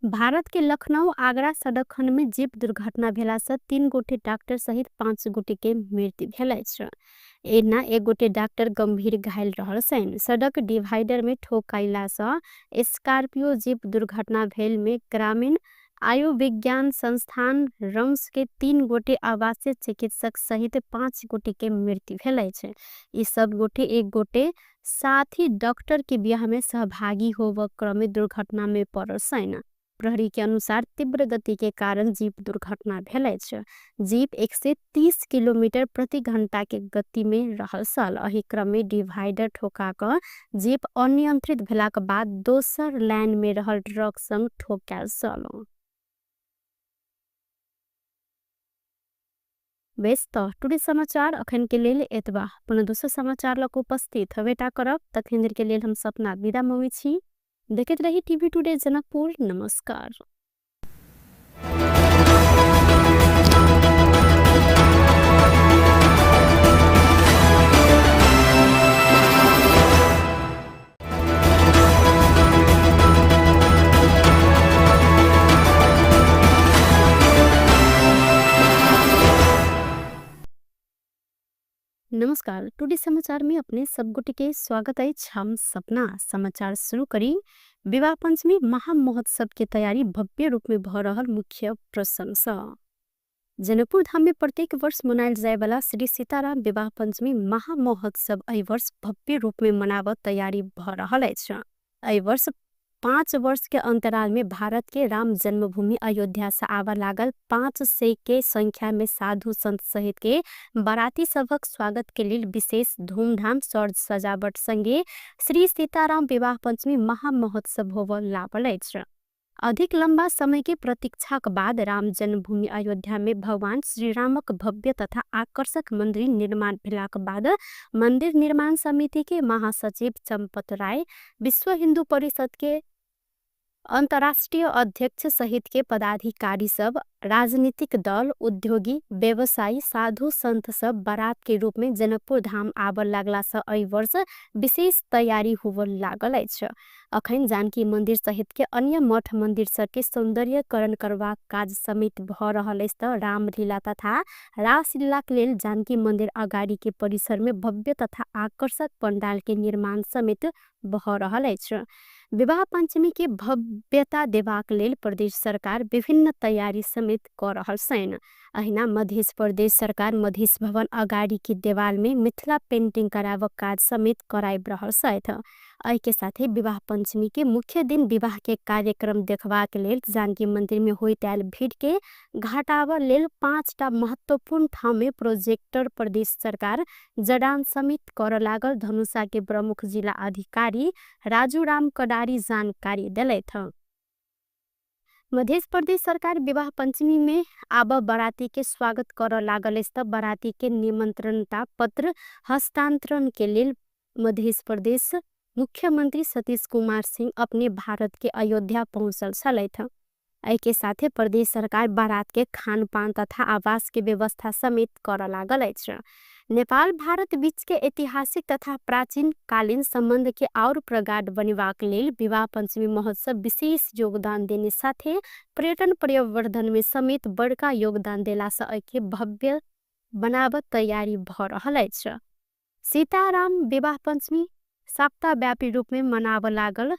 भारत के लखनऊ आगरा सड़क खंड में जीप दुर्घटना भेला से 3 गोटे डॉक्टर सहित 5 गोटे के मृत्यु भेल अछि। एना 1 गोटे डॉक्टर गंभीर घायल रहल छनि। सड़क डिवाइडर में ठोकैला से स्कॉर्पियो जीप दुर्घटना भेल में ग्रामीण आयुर्विज्ञान संस्थान रम्स के 3 गोटे आवासीय चिकित्सक सहित 5 गोटे के मृत्यु भेल अछि। ई सब गोटे 1 गोटे साथी डॉक्टर के बियाह में सहभागी होब क्रम में दुर्घटना में पड़ल छनि। प्रहरी के अनुसार तीव्र गति के कारण जीप दुर्घटना भेल अछि। जीप 130 किलोमीटर प्रति घंटा के गति में रहल छल। एहि क्रम में डिवाइडर ठोका क जीप अनियंत्रित भेलाक बाद दोसर लाइन में रहल ट्रक संग ठोकायल छल। बेस त टुडे समाचार अखन के लेल एतबा। पुनः दोसर समाचार लक उपस्थित हवेटा करब। तखन के लेल हम सपना विदा मांगै छी। देखैत रही टीवी टुडे जनकपुर। नमस्कार। नमस्कार, टुडे समाचार में अपने सब गोटे के स्वागत अछि। हम सपना समाचार शुरू करी। विवाह पंचमी महामहोत्सव के तैयारी भव्य रूप में भ रहल मुख्य प्रसंग। जनकपुर धाम में प्रत्येक वर्ष मनायल जाय वाला श्री सीताराम विवाह पंचमी महामहोत्सव एहि वर्ष भव्य रूप में मनावत तैयारी भ रहल अछि। एहि वर्ष 5 वर्ष के अंतराल में भारत के राम जन्मभूमि अयोध्या से आवा लागल 500 के संख्या में साधु संत सहित के बाराती सभक स्वागत के लेल विशेष धूमधाम सज सजावट संगे श्री सीताराम विवाह पंचमी महामहोत्सव होबय लागल अछि। अधिक लंबा समय के प्रतीक्षाक बाद राम जन्मभूमि अयोध्या में भगवान श्री रामक भव्य तथा आकर्षक मंदिर निर्माण भेलाक बाद मंदिर निर्माण समिति के महासचिव चंपत राय, विश्व हिंदू परिषद के अंतर्राष्ट्रीय अध्यक्ष सहित के पदाधिकारी सब, राजनीतिक दल, उद्योगी, व्यवसायी, साधु संत सब बारात के रूप में जनकपुर धाम आबऽ लागला से एहि वर्ष विशेष तैयारी होबऽ लागल अछि। अखन जानकी मंदिर सहित के अन्य मठ मंदिर सब के सौंदर्यकरण करबाक काज समेत भ रहल अछि त रामलीला तथा रासलीला के लेल जानकी मंदिर अगाडि के परिसर में भव्य तथा आकर्षक पंडाल के निर्माण समेत भ रहल अछि। विवाह पंचमी के भव्यता देबाक लेल प्रदेश सरकार विभिन्न तैयारी समेत क रहल छनि। अहिना मध्य प्रदेश सरकार मधेश भवन अगाडि के देवाल में मिथिला पेंटिंग कराबक काज समेत कराबि रहल छथि। एहि के साथे विवाह पंचमी के मुख्य दिन विवाह के कार्यक्रम देखबाक लेल जानकी मंदिर में होइत आयल भीड़ के घटाबऽ लेल 5टा महत्वपूर्ण ठाम में प्रोजेक्टर प्रदेश सरकार जडान समेत करऽ लागल धनुषा के प्रमुख जिला अधिकारी राजू राम कडारी जानकारी देलथि। मध्य प्रदेश सरकार विवाह पंचमी में आब बाराती के स्वागत करऽ लागल अछि त बाराती के निमंत्रणता पत्र हस्तांतरण के लेल मध्य प्रदेश मुख्यमंत्री सतीश कुमार सिंह अपने भारत के अयोध्या पहुँचल छलथि। एहि के साथे प्रदेश सरकार बारात के खानपान तथा आवास के व्यवस्था समेत करऽ लागल अछि। नेपाल भारत बीच के ऐतिहासिक तथा प्राचीन कालीन संबंध के और प्रगाढ़ बनेबाक लेल विवाह पंचमी महोत्सव विशेष योगदान देने साथे पर्यटन प्रवर्धन में समेत बड़का योगदान देला से एहि के भव्य बनाबऽ तैयारी भ रहल अछि। सीताराम विवाह पंचमी सप्ताहव्यापी रूप में मनाबऽ लागल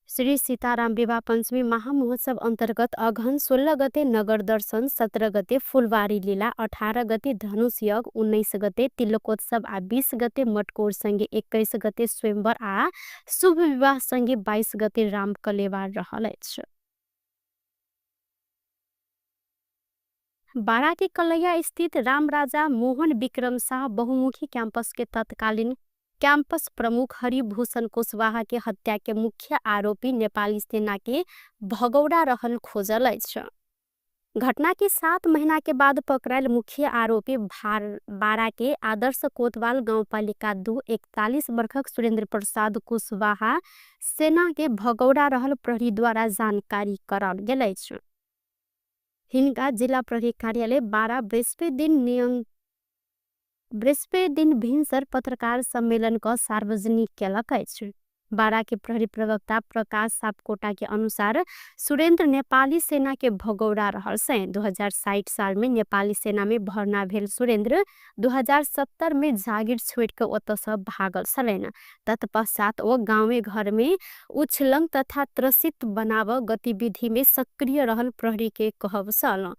श्री सीताराम विवाह पंचमी महामहोत्सव अंतर्गत अगहन 16 गते नगर दर्शन, 17 गते फुलवारी लीला, 18 गते धनुष यज्ञ, 19 गते तिलकोत्सव आ 20 गते मटकोर संगे 21 गते स्वयंवर आ शुभ विवाह संगे 22 गते राम कलेवार रहल अछि। बारा के कलैया स्थित रामराजा मोहन विक्रम शाह बहुमुखी कैंपस के तत्कालीन कैंपस प्रमुख हरिभूषण कुशवाहा के हत्या के मुख्य आरोपी नेपाली सेना के भगौड़ा रहल खोजल अछि। घटना के 7 महीना के बाद पकड़ायल मुख्य आरोपी बारा के आदर्श कोतवाल गाउँपालिका 2 41 वर्षक सुरेंद्र प्रसाद कुशवाहा सेना के भगौड़ा रहल प्रहरी द्वारा जानकारी कराओल गेल अछि। हिनका जिला प्रहरी कार्यालय बारा बृहस्पति दिन भिनसर पत्रकार सम्मेलन क सार्वजनिक केलक अछि। बारा के प्रहरी प्रवक्ता प्रकाश सापकोटा के अनुसार सुरेंद्र नेपाली सेना के भगौड़ा रहल छनि। 2060 साल में नेपाली सेना में भर्ना भेल सुरेंद्र 2070 में जागिर छोड़ के ओतऽ से भागल छलनि। तत्पश्चात ओ गाँवे घर में उछलंग तथा त्रसित बनाव गतिविधि में सक्रिय रहल प्रहरी के कहब छल।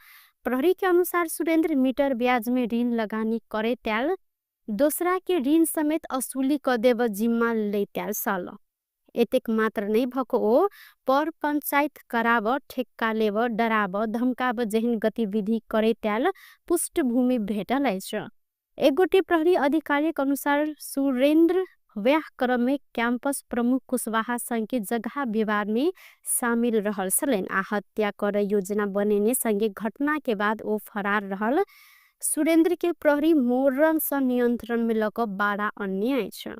प्रहरी के अनुसार सुरेंद्र मीटर ब्याज में ऋण लगानी करे आयल दोसरा के ऋण समेत असुली क देब जिम्मा लैत आयल छल। एतेक मात्र नहि भक ओ पर पंचायत कराब, ठेक्का लेब, डराब, धमकाब जेहन गतिविधि करैत आयल पृष्ठभूमि भेटल अछि। एक गोटे प्रहरी अधिकारी के अनुसार सुरेंद्र व्याह क्रम में कैंपस प्रमुख कुशवाहा संग के जगह विवाद में शामिल रहल छलनि आ हत्या कर योजना बनेने संगे घटना के बाद ओ फरार रहल सुरेंद्र के प्रहरी मोरन सँ नियंत्रण में लऽ कऽ बारा अन्य अछि।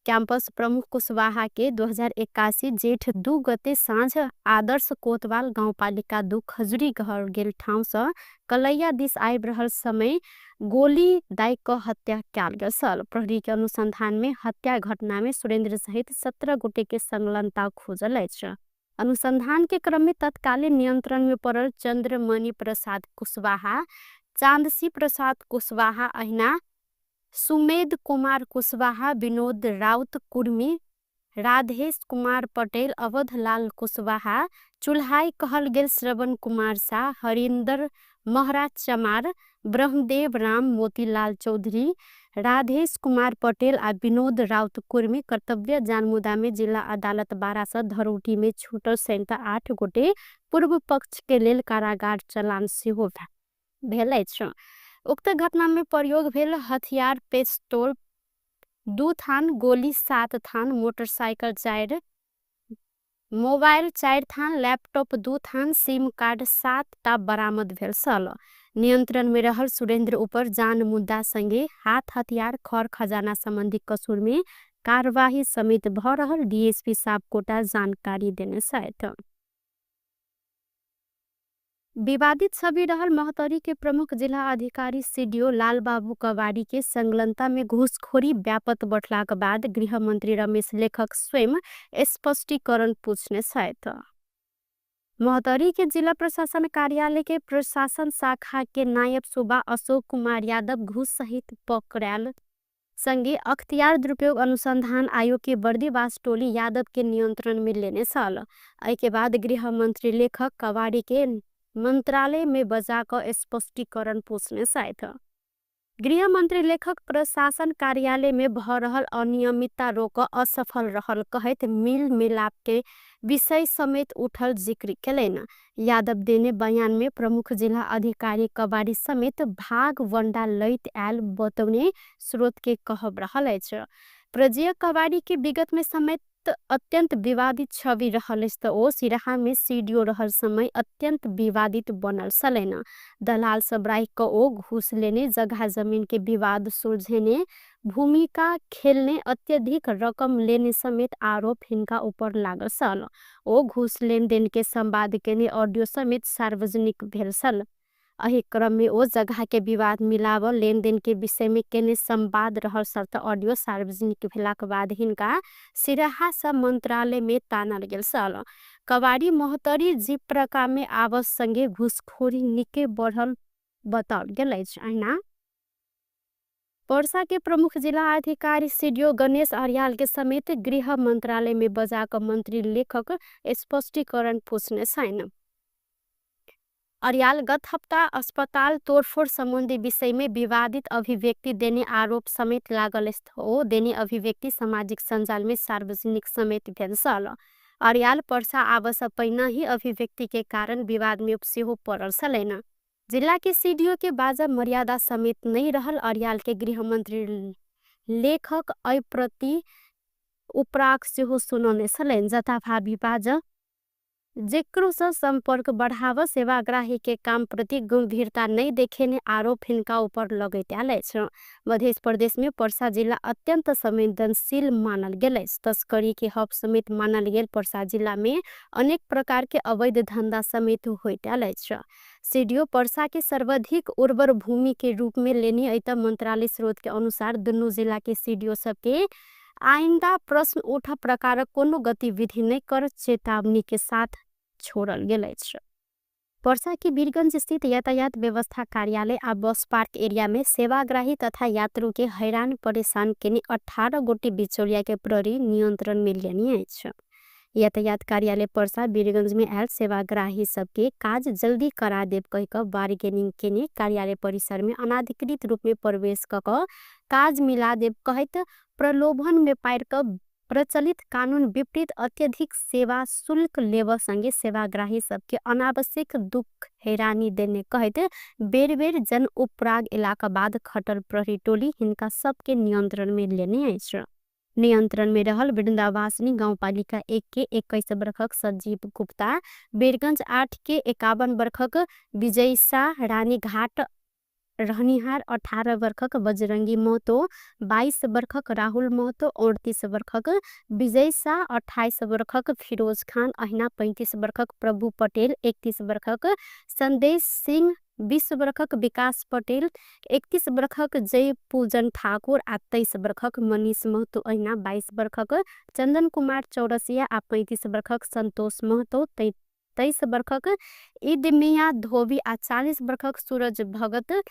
कैंपस प्रमुख कुशवाहा के 2081 जेठ 2 गते साँझ आदर्श कोतवाल गाउँपालिका 2 खजुरी घर गेल ठाउँ सँ कलैया दिस आबि रहल समय गोली दाइ कऽ हत्या कयल गेल छल। प्रहरी के अनुसंधान में हत्या घटना में सुरेंद्र सहित 17 गोटे के संलग्नता खोजल अछि। अनुसंधान के क्रम में तत्कालीन नियंत्रण में पड़ल चंद्रमणि प्रसाद कुशवाहा, चांदसी प्रसाद कुशवाहा अहिना सुमेध कुमार कुशवाहा, विनोद राउत कुर्मी, राधेश कुमार पटेल, अवधलाल कुशवाहा, चुल्हाई कहल गेल श्रवण कुमार शाह, हरिन्दर महरा चमार, ब्रह्मदेव राम, मोतीलाल चौधरी, राधेश कुमार पटेल आ विनोद राउत कुर्मी कर्तव्य जानमुदामे जिल्ला अदालत 12 धरौटीमे छुटल सहित 8 गोटे पूर्व पक्षके लेल कारागार चलान सेहो भेल अछि। उक्त घटनामे प्रयोग भेल हथियार पेस्तोल 2 थान, गोली 7 थान, मोटरसाइकल 4, मोबाइल 4 थान, लैपटॉप 2 थान, सिम कार्ड 7 टा बरामद भेल छल। नियंत्रण में रहल सुरेंद्र ऊपर जान मुद्दा संगे हाथ हथियार खर खजाना संबंधी कसूर में कार्यवाही समेत भ रहल डीएसपी सापकोटा जानकारी देने छथि। विवादित छवि रहल महोत्तरी के प्रमुख जिला अधिकारी सीडीओ लालबाबू कवाड़ी के संलग्नता में घूसखोरी व्यापक बढ़लाक बाद गृहमंत्री रमेश लेखक स्वयं स्पष्टीकरण पूछने छथि। महोत्तरी के जिला प्रशासन कार्यालय के प्रशासन शाखा के नायब सुबा अशोक कुमार यादव घूस सहित पकड़ायल संगे अख्तियार दुरुपयोग अनुसंधान आयोग के बर्दीवास टोली यादव के नियंत्रण में लेने छल। एहि के बाद गृहमंत्री लेखक कवाड़ी के मंत्रालय में बजा क स्पष्टीकरण पूछने छथि। गृहमंत्री लेखक प्रशासन कार्यालय में भ रहल अनियमितता रोक असफल रहल कहैत मिल मिलाप के विषय समेत उठल जिक्र केलनि। यादव देने बयान में प्रमुख जिला अधिकारी कवाड़ी समेत भाग वंडा लैत आयल बतौने स्रोत के कहब रहल अछि। प्रजय कवाड़ी के विगत में समेत अत्यंत विवादित छवि रहल अछि त ओ सिराहा में सीडीओ रहल समय अत्यंत विवादित बनल छलनि। दलाल सब राखि क ओ घूस लेने, जगह जमीन के विवाद सुलझेने, भूमिका खेलने, अत्यधिक रकम लेने समेत आरोप हिनका ऊपर लागल छल। ओ घूस लेनदेन के संवाद केने ऑडियो समेत सार्वजनिक भेल छल। एहि क्रम में ओ जगह के विवाद मिलाव लेनदेन के विषय में केने संवाद रहल छल त ऑडियो सार्वजनिक भेलाक बाद हिनका सिराहा सँ मंत्रालय में तानल गेल छल। कवाड़ी महोत्तरी जिप्रका में आवस संगे घूसखोरी निके बढ़ल बताओल गेल अछि। अहिना पर्सा के प्रमुख जिला अधिकारी सीडीओ गणेश अर्याल के समेत गृह मंत्रालय में बजा क मंत्री लेखक स्पष्टीकरण पूछने छनि। अर्याल गत हप्ता अस्पताल तोड़फोड़ संबंधी विषय में विवादित अभिव्यक्ति देने आरोप समेत लागल ओ देने अभिव्यक्ति सामाजिक सञ्जाल में सार्वजनिक समेत भेल छल। अर्याल पर्सा आवस पहिने ही अभिव्यक्ति के कारण विवाद में सेहो पड़ल छलनि। जिला के सीडीओ के बाजा मर्यादा समेत नहीं रहल अर्याल के गृहमंत्री लेखक एहि प्रति उपराग सेहो सुनौने छलनि। जथाभावी बाजा जेकरो सँ संपर्क बढ़ाव सेवाग्राही के काम प्रति गंभीरता नहीं देखेने आरोप हिनका ऊपर लगैत आयल अछि। मध्य प्रदेश में पर्सा जिला अत्यंत संवेदनशील मानल गेल अछि। तस्करी के हब समेत मानल गेल पर्सा जिला में अनेक प्रकार के अवैध धंधा समेत होइत आयल अछि। सीडीओ पर्सा के सर्वाधिक उर्वर भूमि के रूप में लेने अत मंत्रालय स्रोत के अनुसार दुनू जिला के सीडीओ सबके आइंदा प्रश्न उठा प्रकारक कोनो गतिविधि नहीं कर चेतावनी के साथ छोड़ल गेल अछि। पर्सा के वीरगंज स्थित यातायात व्यवस्था कार्यालय आ बस पार्क एरिया में सेवाग्राही तथा यात्रु के हैरान परेशान केने 18 गोटे बिचौलिया के प्रहरी नियंत्रण में लेने अछि। यातायात कार्यालय पर्सा वीरगंज में आयल सेवाग्राही सबके काज जल्दी करा देब कहि क बार्गेनिंग केने कार्यालय परिसर में अनाधिकृत रूप में प्रवेश क क काज मिला देब कहैत प्रलोभन में पारि क प्रचलित कानून विपरीत अत्यधिक सेवा शुल्क लेब संगे सेवाग्राही सबके अनावश्यक दुख हैरानी देने कहैत बेर बेर जन उपराग इलाका बाद खटल प्रहरी टोली हिनका सबके नियंत्रण में लेने अछि। नियंत्रण में रहल वृंदावासिनी गाउँपालिका 1 के 21 बरखक संजीव गुप्ता, वीरगंज 8 के 51 बरखक विजय शाह, रानीघाट रहनिहार 18 बरखक बजरंगी महतो, 22 बरखक राहुल महतो, 38 बरखक विजय शाह, 28 बरखक फिरोज खान, अहिना 35 बरखक प्रभु पटेल, 31 बरखक संदेश सिंह, 20 बरखक विकास पटेल, 31 बरखक जय पूजन ठाकुर आ 23 बरखक मनीष महतो, अहिना 22 बरखक चंदन कुमार चौरसिया आ 35 बरखक संतोष महतो, 23 बरखक ईद मियाँ धोबी आ 40 बरखक सूरज भगत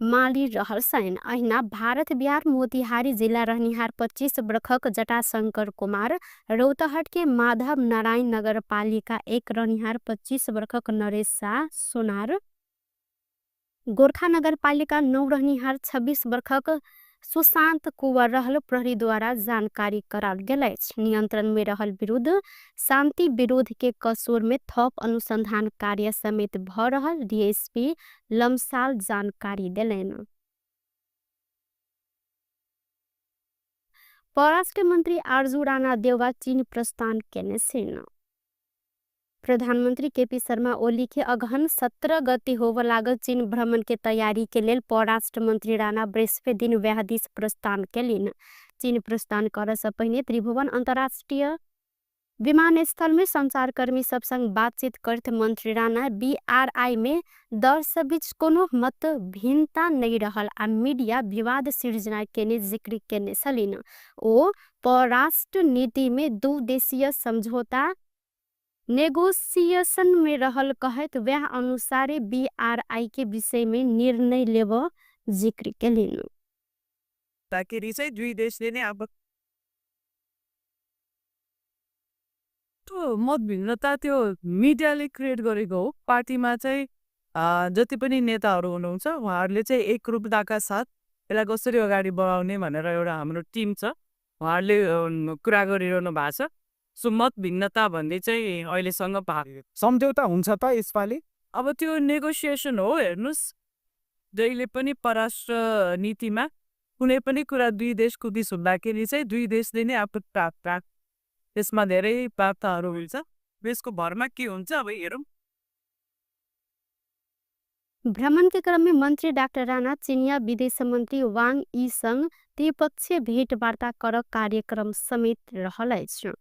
माली रहल छनि। अहिना भारत बिहार मोतिहारी जिला रहनिहार 25 बरखक जटाशंकर कुमार, रौतहट के माधव नारायण नगरपालिका 1 रहनिहार 25 बरखक नरेश शाह सोनार, गोरखा नगरपालिका 9 रहनिहार 26 बरखक सुशांत कुंवर रहल प्रहरीद्वारा जानकारी कराओल गेल अछि। नियंत्रण में रहल विरुद्ध शांति विरोध के कसूर में थप अनुसंधान कार्य समेत भ रहल डीएसपी लम्साल जानकारी देलनि। परराष्ट्र मन्त्री आरजू राणा देउवा चीन प्रस्थान केने छिन्। प्रधानमन्त्री केपी शर्मा ओली के अगहन 17 गते होब लागल चीन भ्रमण के तैयारी के लेल परराष्ट्र मन्त्री राणा बृहस्पति दिन व्याहदिस प्रस्थान केलिन। चीन प्रस्थान कर से पहिने त्रिभुवन अन्तर्राष्ट्रिय विमानस्थल में संचारकर्मी सब संग बातचीत करत मन्त्री राणा बीआरआई में दल सब बीच कोनो मत भिन्नता नहीं रहल आ मीडिया विवाद सिर्जना केने जिक्र केने छलिन। ओ परराष्ट्र नीति में दू देशीय समझौता नेगोशिएशन में रहल कहत वह अनुसारे बीआरआई के विषय में निर्णय लेब जिक्र केलिन। ताकि चाहिँ दुई देशले नै अब त्यो मतभिन्नता त्यो मिडियाले क्रिएट गरेको हो। पार्टीमा चाहिँ जति पनि नेताहरू हुनुहुन्छ उहाँहरूले चाहिँ एकरूपताका साथ यसलाई कसरी अगाडि बढाउने भनेर एउटा हाम्रो टिम छ, उहाँहरूले कुरा गरिरहनु भएको छ। सो मत भिन्नता भन्ने चाहिँ अहिलेसँग भएको सम्झौता हुन्छ त यसपालि? अब त्यो नेगोसिएसन हो। हेर्नुहोस्, जहिले पनि परराष्ट्र नीतिमा कुनै पनि कुरा दुई देशको बिच हुँदाखेरि चाहिँ दुई देशले नै आफ्नो त्यसमा धेरै वार्ताहरू हुन्छ। यसको भरमा के हुन्छ अब हेरौँ। भ्रमण के क्रम में मंत्री डाक्टर राणा चीनिया विदेश मंत्री वांग यी संग त्रिपक्षीय भेटवार्ता कर कार्यक्रम समेत रहल अछि।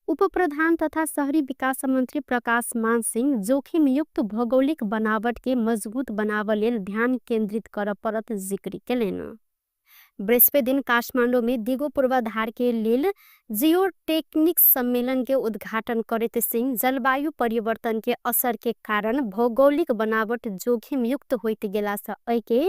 उपप्रधान तथा शहरी विकास मंत्री प्रकाश मान सिंह जोखिमयुक्त भौगोलिक बनावट के मजबूत बनाव लेल ध्यान केंद्रित कर परत जिक्र केलनि। बृहस्पति दिन काठमाडौँ में दिगो पूर्वाधार के लेल जियोटेक्निक्स सम्मेलन के उद्घाटन करैत सिंह जलवायु परिवर्तन के असर के कारण भौगोलिक बनावट जोखिमयुक्त होइत गेला सँ एके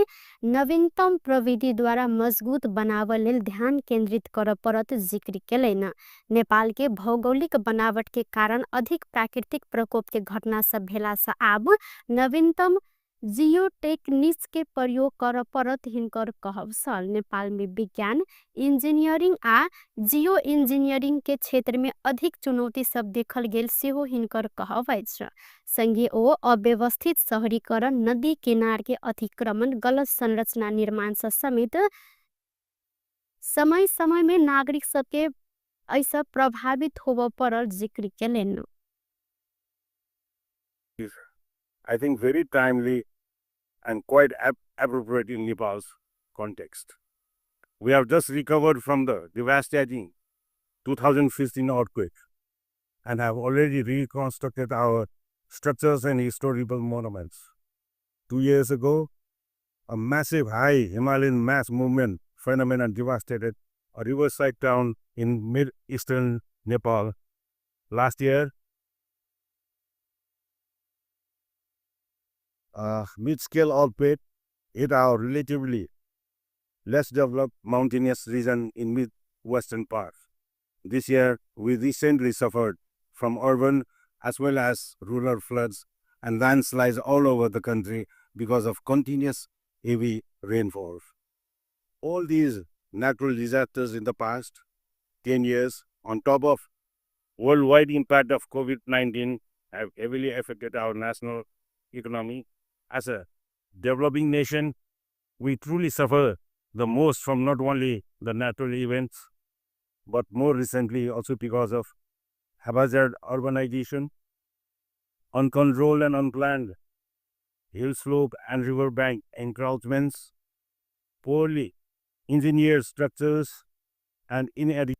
नवीनतम प्रविधि द्वारा मजबूत बनाव लेल ध्यान केंद्रित कर परत जिक्र केलनि। नेपाल के भौगोलिक बनावट के कारण अधिक प्राकृतिक प्रकोप के घटना सब भेला सँ आब नवीनतम जियोटेक्निक्स के प्रयोग कर परत हिनकर कहब छल। नेपाल में विज्ञान, इंजीनियरिंग आ जियो इंजीनियरिंग के क्षेत्र में अधिक चुनौती सब देखल गेल सेहो हिनकर कहब अछि। संगे ओ अव्यवस्थित शहरीकरण, नदी किनार के अतिक्रमण, गलत संरचना निर्माण से समेत समय समय में नागरिक सबके ऐसा प्रभावित होब परल जिक्र केलनि। I think very timely and quite appropriate in Nepal's context. We have just recovered from the devastating 2015 earthquake and have already reconstructed our structures and historical monuments. 2 years ago, a massive high Himalayan mass movement phenomenon devastated a riverside town in mid-eastern Nepal. Last year, mid-scale earthquake hit our relatively less developed mountainous region in mid-western part. This year, we recently suffered from urban as well as rural floods and landslides all over the country because of continuous heavy rainfall. All these natural disasters in the past 10 years, on top of worldwide impact of COVID-19, have heavily affected our national economy. As a developing nation, we truly suffer the most from not only the natural events, but more recently also because of haphazard urbanization, uncontrolled and unplanned hill slope and riverbank encroachments, poorly engineered structures, and inadequate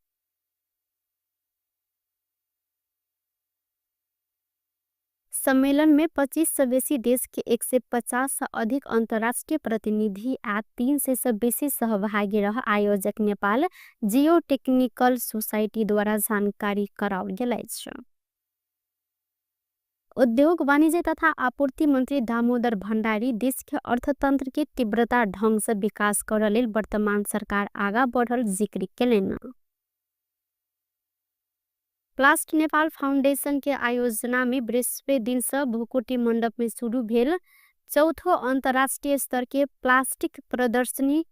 सम्मेलन में 25 से बेसी देश के 150 से अधिक अंतर्राष्ट्रीय प्रतिनिधि आ 300 से बेसी सहभागी रह आयोजक नेपाल जियोटेक्निकल सोसाइटी द्वारा जानकारी कराओल गेल अछि। उद्योग वाणिज्य तथा आपूर्ति मन्त्री दामोदर भण्डारी देश के अर्थतंत्र के तीव्रता ढंग से विकास करऽ लेल वर्तमान सरकार आगा बढ़ल जिक्र केलनि। प्लास्ट नेपाल फाउंडेशन के आयोजना में बृहस्पति दिन से भूकुटी मंडप में शुरू भेल चौथो अंतर्राष्ट्रीय स्तर के प्लास्टिक प्रदर्शनी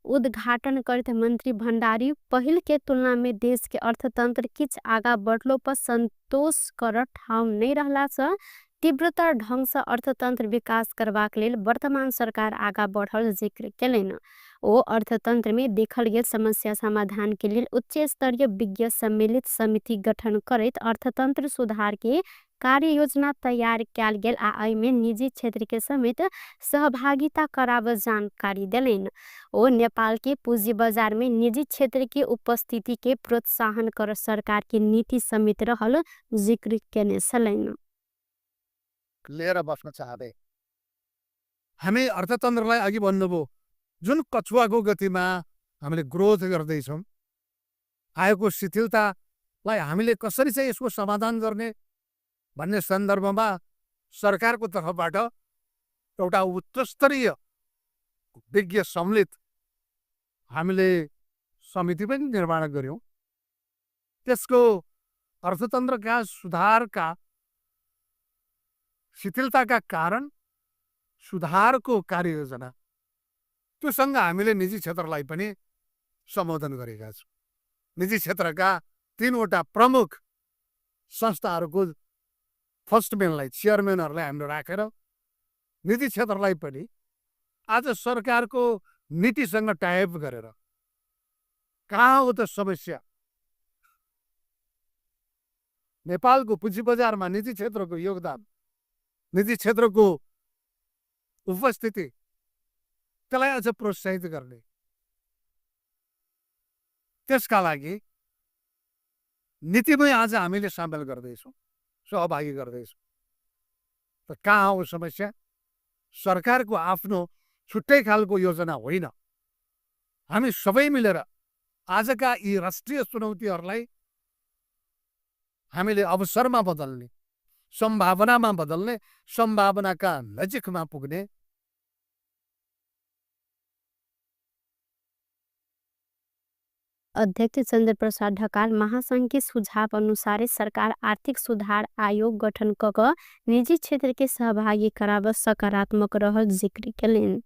उद्घाटन करते मंत्री भंडारी पहिल के तुलना में देश के अर्थतंत्र किछ आगा बढ़लो पर संतोष कर ठाउँ नहीं रहला से तीव्रतर ढंग से अर्थतंत्र विकास करबाक लेल वर्तमान सरकार आगा बढ़ल जिक्र केलनि। ओ अर्थतंत्र में देखल गेल समस्या समाधान के लेल उच्च स्तरीय विज्ञ सम्मिलित समिति गठन करैत अर्थतंत्र सुधार के कार्य योजना तैयार कयल गेल आ एहिमे निजी क्षेत्र के समेत सहभागिता कराब जानकारी देलनि। ओ नेपाल के पूंजी बाजार में निजी क्षेत्र के उपस्थिति के प्रोत्साहन कर सरकार के नीति समेत रहल जिक्र केने छलनि। लिएर बस्न चाहँदै हामी अर्थतन्त्रलाई अघि भन्नुभयो, जुन कछुवाको गतिमा हामीले ग्रोथ गर्दैछौँ, आएको शिथिलतालाई हामीले कसरी चाहिँ यसको समाधान गर्ने भन्ने सन्दर्भमा सरकारको तर्फबाट एउटा उच्चस्तरीय विज्ञ सम्मिलित हामीले समिति पनि निर्माण गऱ्यौँ। त्यसको अर्थतन्त्रका सुधारका शिथिलताका कारण सुधारको कार्ययोजना त्योसँग हामीले निजी क्षेत्रलाई पनि सम्बोधन गरेका छौँ। निजी क्षेत्रका 3वटा प्रमुख संस्थाहरूको फर्स्ट म्यानलाई, चेयरम्यानहरूलाई हामीले राखेर निजी क्षेत्रलाई पनि आज सरकारको नीतिसँग टाइप गरेर कहाँ हो त समस्या, नेपालको पुँजी बजारमा निजी क्षेत्रको योगदान, निजी क्षेत्रको उपस्थिति, त्यसलाई अझ प्रोत्साहित गर्ने, त्यसका लागि नीतिमै आज हामीले सामेल गर्दैछौँ, सहभागी गर्दैछौँ। त कहाँ हो समस्या? सरकारको आफ्नो छुट्टै खालको योजना होइन। हामी सबै मिलेर आजका यी राष्ट्रिय चुनौतीहरूलाई हामीले अवसरमा बदल्ने, सम्भावनामा बदल्ने, सम्भावनाका नजिकमा पुग्ने। अध्यक्ष चंद्रप्रसाद ढकाल महासंघ के सुझाव अनुसार सरकार आर्थिक सुधार आयोग गठन क निजी क्षेत्र के सहभागी कराब सकारात्मक रहल जिक्र केलनि।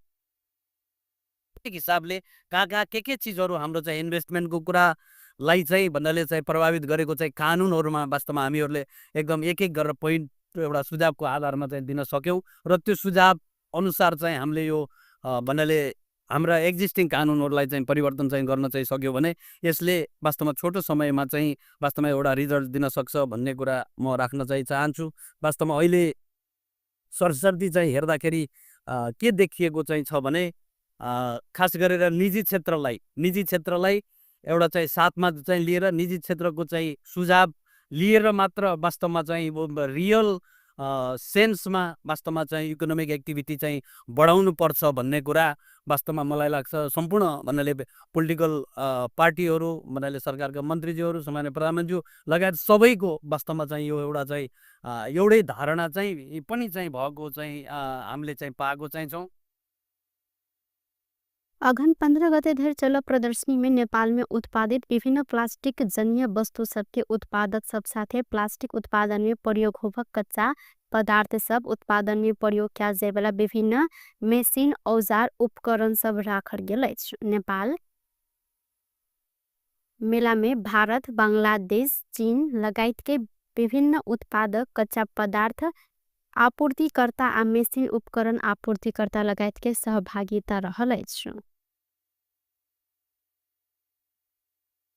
हिसाबले कहाँ कहाँ के चिजहरू हाम्रो चाहिँ इन्भेस्टमेन्टको कुरालाई चाहिँ भन्नाले चाहिँ प्रभावित गरेको चाहिँ कानुनहरूमा वास्तवमा हामीहरूले एकदम एक एक गरेर पोइन्ट एउटा सुझावको आधारमा चाहिँ दिन सक्यौँ र त्यो सुझाव अनुसार चाहिँ हामीले यो भन्नाले हाम्रा एक्जिस्टिङ कानुनहरूलाई चाहिँ परिवर्तन चाहिँ गर्न चाहिँ सक्यो भने यसले वास्तवमा छोटो समयमा चाहिँ वास्तवमा एउटा रिजल्ट दिन सक्छ भन्ने कुरा म राख्न चाहिँ चाहन्छु। वास्तवमा अहिले सरसर्ती चाहिँ हेर्दाखेरि के देखिएको चाहिँ छ भने खास गरेर निजी क्षेत्रलाई एउटा चाहिँ साथमा चाहिँ लिएर निजी क्षेत्रको चाहिँ सुझाव लिएर मात्र वास्तवमा चाहिँ रियल सेन्समा वास्तवमा चाहिँ इकोनोमिक एक्टिभिटी चाहिँ बढाउनु पर्छ भन्ने कुरा वास्तवमा मलाई लाग्छ। सम्पूर्ण भन्नाले पोलिटिकल पार्टीहरू, भन्नाले सरकारका मन्त्रीज्यूहरू, सामान्य प्रधानमन्त्रीज्यू लगायत सबैको वास्तवमा चाहिँ यो एउटा चाहिँ एउटै धारणा चाहिँ पनि चाहिँ भएको चाहिँ हामीले चाहिँ पाएको चाहिँ छौँ। अघन 15 गते धरि चल प्रदर्शनी में नेपाल में उत्पादित विभिन्न प्लास्टिक जन्य वस्तु सबके उत्पादक सब साथे प्लास्टिक उत्पादन में प्रयोग होबक कच्चा पदार्थ सब उत्पादन में प्रयोग कयल जाय वाला विभिन्न मशीन, औजार, उपकरण सब राखल गेल अछि। नेपाल मेला में भारत, बांग्लादेश, चीन लगायत के विभिन्न उत्पादक कच्चा पदार्थ आपूर्तिकर्ता आ मशीन उपकरण आपूर्तिकर्ता लगायत के सहभागिता रहल अछि।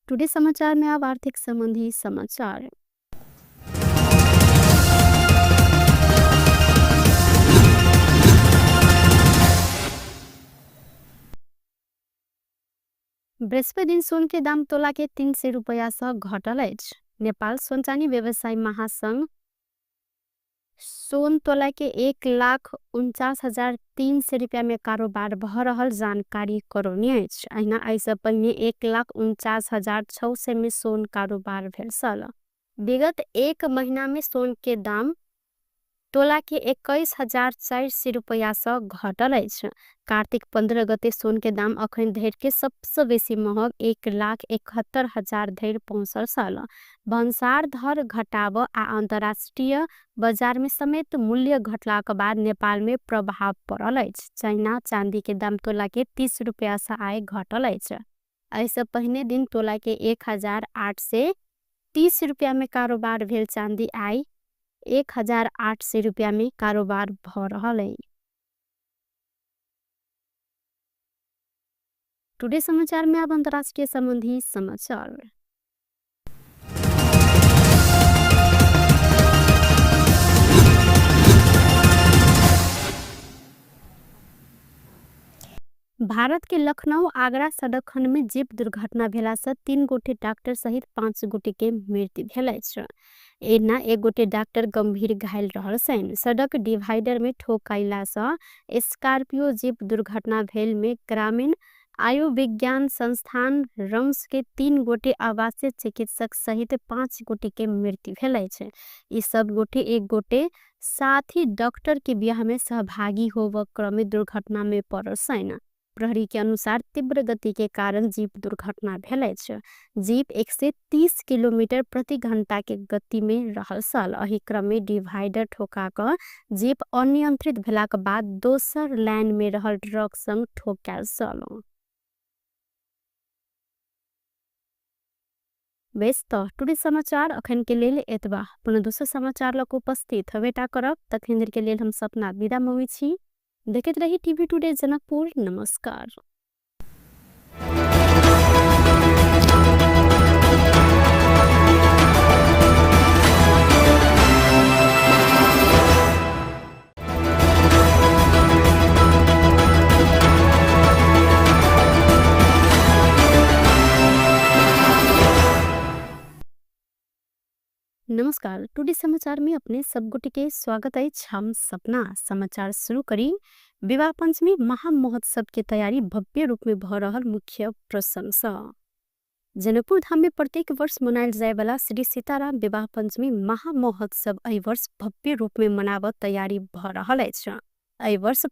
टुडे समाचार में अब आर्थिक संबंधी समाचार। बृहस्पति दिन सोन के दाम तोला के 300 रुपया से घटल अछि। नेपाल सोनचानी व्यवसाय महासंघ सोन तोला के 1,49,300 रुपया में कारोबार भ रहल जानकारी करौने अछि। अहिना एहिसँ पहिने 1,49,600 में सोन कारोबार भेल छल। विगत एक महीना में सोन के दाम तोला के 21,400 रुपैया सँ घटल अछि। कार्तिक 15 गते सोन के दाम अखन धरि के सबसँ बेसी महग 1,71,000 धरि पहुँचल छल। भन्सार दर घटाव आ अंतर्राष्ट्रीय बाजार में समेत मूल्य घटलाक बाद नेपाल में प्रभाव पड़ल अछि। चाइना चांदी के दाम तोला के 30 रुपैया सँ आय घटल अछि। एहिसँ पहिने दिन तोला के 1,830 रुपैया में कारोबार भेल चांदी आइ 1,800 रुपैया में कारोबार भ रहल अछि। टुडे समाचार में अब अंतर्राष्ट्रीय संबंधी समाचार। भारत के लखनऊ आगरा सड़क खंड में जीप दुर्घटना भेला से 3 गोटे डॉक्टर सहित 5 गोटे के मृत्यु भेल अछि। एना 1 गोटे डॉक्टर गंभीर घायल रहल छनि। सड़क डिवाइडर में ठोकैला से स्कॉर्पियो जीप दुर्घटना भेल में ग्रामीण आयुर्विज्ञान संस्थान रम्स के 3 गोटे आवासीय चिकित्सक सहित 5 गोटे के मृत्यु भेल अछि। ई सब गोटे 1 गोटे साथी डॉक्टर के बियाह में सहभागी होव क्रम में दुर्घटना में पड़ल छनि। प्रहरी के अनुसार तीव्र गति के कारण जीप दुर्घटना भेल अछि। जीप 130 किलोमीटर प्रति घंटा के गति में रहल छल। एहि क्रम में डिवाइडर ठोका क जीप अनियंत्रित भेलाक बाद दोसर लाइन में रहल ट्रक संग ठोकायल छल। बेस त टुडे समाचार अखन के लेल एतबा। पुनः दोसर समाचार लग उपस्थित हवेटा करब। तखन देर के लेल हम सपना विदा मँगै छी। देखैत रही टीवी टुडे जनकपुर। नमस्कार। नमस्कार, टुडे समाचार में अपने सब गोटे के स्वागत अछि। हम सपना समाचार शुरू करी। विवाह पंचमी महामहोत्सव के तैयारी भव्य रूप में भ रहल मुख्य प्रशंसा। जनकपुर धाम में प्रत्येक वर्ष मनायल जाय वाला श्री सीताराम विवाह पंचमी महामहोत्सव एहि वर्ष भव्य रूप में मनावत तैयारी भ रहल अछि। एहि वर्ष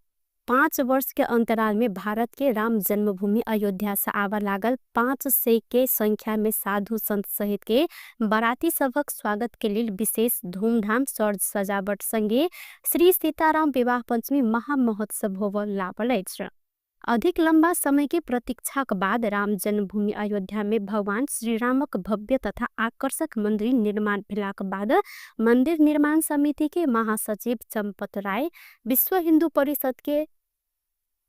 5 वर्ष के अंतराल में भारत के राम जन्मभूमि अयोध्या से आवा लागल 500 के संख्या में साधु संत सहित के बाराती सभक स्वागत के लेल विशेष धूमधाम सज सजावट संगे श्री सीताराम विवाह पंचमी महामहोत्सव होव लागल अछि। अधिक लंबा समय के प्रतीक्षाक बाद राम जन्मभूमि अयोध्या में भगवान श्री रामक भव्य तथा आकर्षक मंदिर निर्माण भेलाक बाद मंदिर निर्माण समिति के महासचिव चंपत राय, विश्व हिंदू परिषद के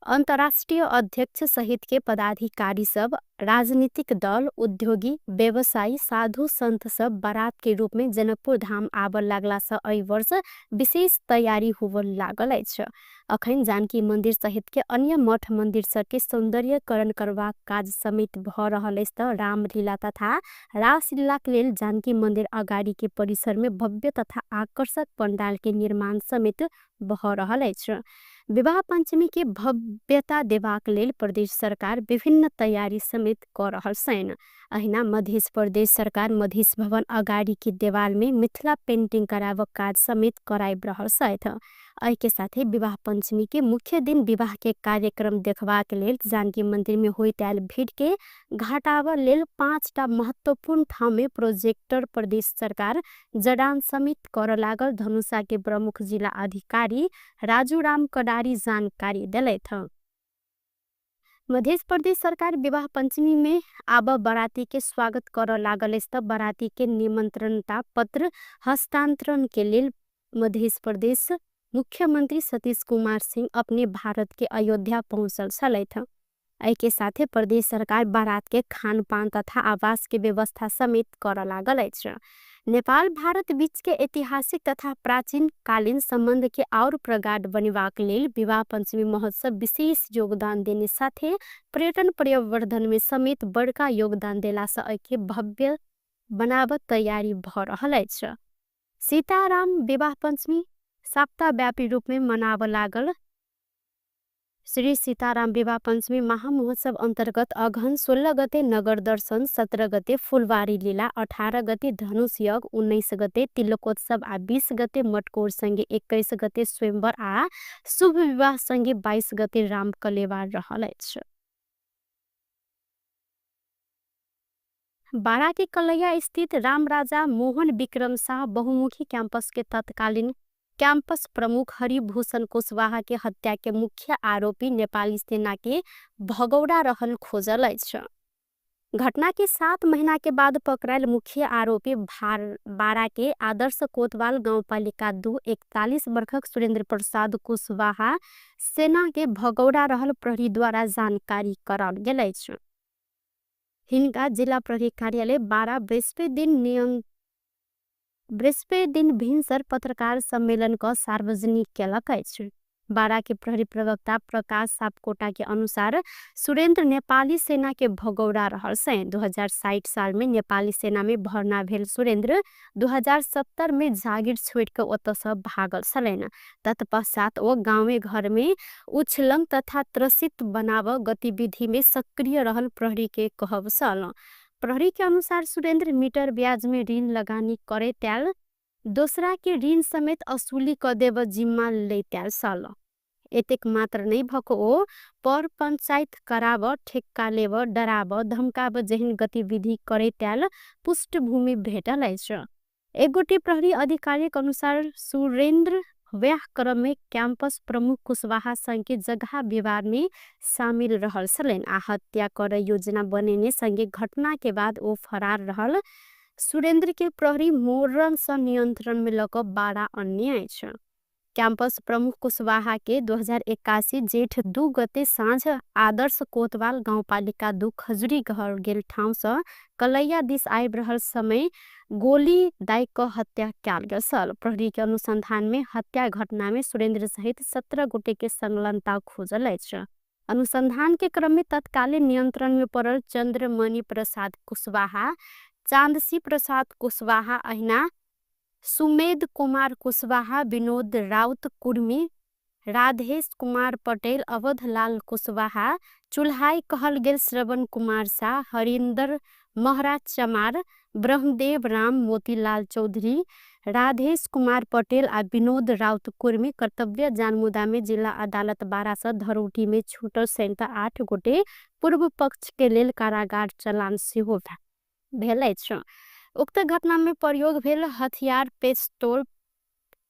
अंतर्राष्ट्रीय अध्यक्ष सहित के पदाधिकारी सब, राजनीतिक दल, उद्योगी, व्यवसायी, साधु संत सब बारात के रूप में जनकपुर धाम आबऽ लागला से एहि वर्ष विशेष तैयारी होबऽ लागल अछि। अखन जानकी मंदिर सहित के अन्य मठ मंदिर सब के सौंदर्यकरण करबाक काज समेत भ रहल अछि। त रामलीला तथा रासलीला के लेल जानकी मंदिर अगाडि के परिसर में भव्य तथा आकर्षक पंडाल के निर्माण समेत भ रहल अछि। विवाह पंचमी के भव्यता देबाक लेल प्रदेश सरकार विभिन्न तैयारी समेत क रहल छनि। अहिना मध्य प्रदेश सरकार मधेश भवन अगाडि के देवाल में मिथिला पेंटिंग कराबक काज समेत कराबि रहल छथि। एहि के साथे विवाह पंचमी के मुख्य दिन विवाह के कार्यक्रम देखबाक लेल जानकी मंदिर में होइत आयल भीड़ के घटाबऽ लेल 5टा महत्वपूर्ण ठाम में प्रोजेक्टर प्रदेश सरकार जडान समेत करऽ लागल धनुषा के प्रमुख जिला अधिकारी राजू राम कडारी जानकारी देलथि। मध्य प्रदेश सरकार विवाह पंचमी में आब बाराती के स्वागत करऽ लागल अछि। त बाराती के निमंत्रणता पत्र हस्तांतरण के लेल मध्य प्रदेश मुख्यमंत्री सतीश कुमार सिंह अपने भारत के अयोध्या पहुँचल छलथि। एहि के साथे प्रदेश सरकार बारात के खानपान तथा आवास के व्यवस्था समेत करऽ लागल अछि। नेपाल भारत बीच के ऐतिहासिक तथा प्राचीन कालीन संबंध के और प्रगाढ़ बनेबाक लेल विवाह पंचमी महोत्सव विशेष योगदान देने साथे पर्यटन प्रवर्धन में समेत बड़का योगदान देला से एहि के भव्य बनाबऽ तैयारी भ रहल अछि। सीताराम विवाह पंचमी सप्ताहव्यापी रूप में मनाबऽ लागल। श्री सीताराम विवाह पञ्चमी महामहोत्सव अन्तर्गत अगहन 16 गते नगर दर्शन, 17 गते फुलवारी लीला, 18 गते धनुष यज्ञ, 19 गते तिलकोत्सव आ 20 गते मटकोर सँगे 21 गते स्वयंवर आ शुभ विवाह सँगे 22 गते राम कलेवार रहल अछि। बारा के कलैया स्थित रामराजा मोहन विक्रम शाह बहुमुखी कैंपस के तत्कालीन कैंपस प्रमुख हरिभूषण कुशवाहा के हत्या के मुख्य आरोपी नेपाली सेना के भगौड़ा रहल खोजल अछि। घटना के 7 महीना के बाद पकड़ायल मुख्य आरोपी बारा के आदर्श कोतवाल गाउँपालिका 2 41 वर्षक सुरेंद्र प्रसाद कुशवाहा सेना के भगौड़ा रहल प्रहरी द्वारा जानकारी कराओल गेल अछि। हिनका जिला प्रहरी कार्यालय 12 बृहस्पति दिन भिनसर पत्रकार सम्मेलन क सार्वजनिक केलक अछि। बारा के प्रहरी प्रवक्ता प्रकाश सापकोटा के अनुसार सुरेंद्र नेपाली सेना के भगौड़ा रहल से 2060 साल में नेपाली सेना में भर्ना भेल सुरेंद्र 2070 में जागिर छोड़ के ओतऽ से भागल छलनि। तत्पश्चात ओ गाँवे घर में उछलंग तथा त्रसित बनाव गतिविधि में सक्रिय रहल प्रहरी के कहब छल। प्रहरी के अनुसार सुरेंद्र मीटर ब्याज में ऋण लगानी करे त्याल दोसरा के ऋण समेत असुली क देब जिम्मा लेत्याल छल। एतेक मात्र नै भक ओ पर पंचायत कराब, ठेक्का लेब, डराब, धमकाब जेहन गतिविधि करे त्याल पृष्ठभूमि भेटल अछि। एक गोटे प्रहरी अधिकारी के अनुसार सुरेंद्र व्याह क्रम में कैंपस प्रमुख कुशवाहा संग के जगह विवाद में शामिल रहल छलनि आ हत्या कर योजना बनेने संगे घटना के बाद ओ फरार रहल सुरेंद्र के प्रहरी मोरन सँ नियंत्रण में लऽ कऽ बारा अन्य अछि। कैंपस प्रमुख कुशवाहा के 2081 जेठ 2 गते साँझ आदर्श कोतवाल गाउँपालिका 2 खजुरी घर गेल ठाउँ सँ कलैया दिस आबि रहल समय गोली दाइ कऽ हत्या कयल गेल छल। प्रहरी के अनुसंधान में हत्या घटना में सुरेंद्र सहित 17 गोटे के संलग्नता खोजल अछि। अनुसंधान के क्रम में तत्कालीन नियंत्रण में पड़ल चंद्रमणि प्रसाद कुशवाहा, चांदसी प्रसाद कुशवाहा, अहिना सुमेध कुमार कुशवाहा, विनोद राउत कुर्मी, राधेश कुमार पटेल, अवधलाल कुशवाहा, चुल्हाई कहल गेल श्रवण कुमार शाह, हरिन्दर महरा चमार, ब्रह्मदेव राम, मोतीलाल चौधरी, राधेश कुमार पटेल आ विनोद राउत कुर्मी कर्तव्य जानमुदा में जिला अदालत 12 सँ धरौटी में छूटल सहित 8 गोटे पूर्व पक्ष के लेल कारागार चलान सेहो भेल अछि। उक्त घटना में प्रयोग भेल हथियार पिस्तौल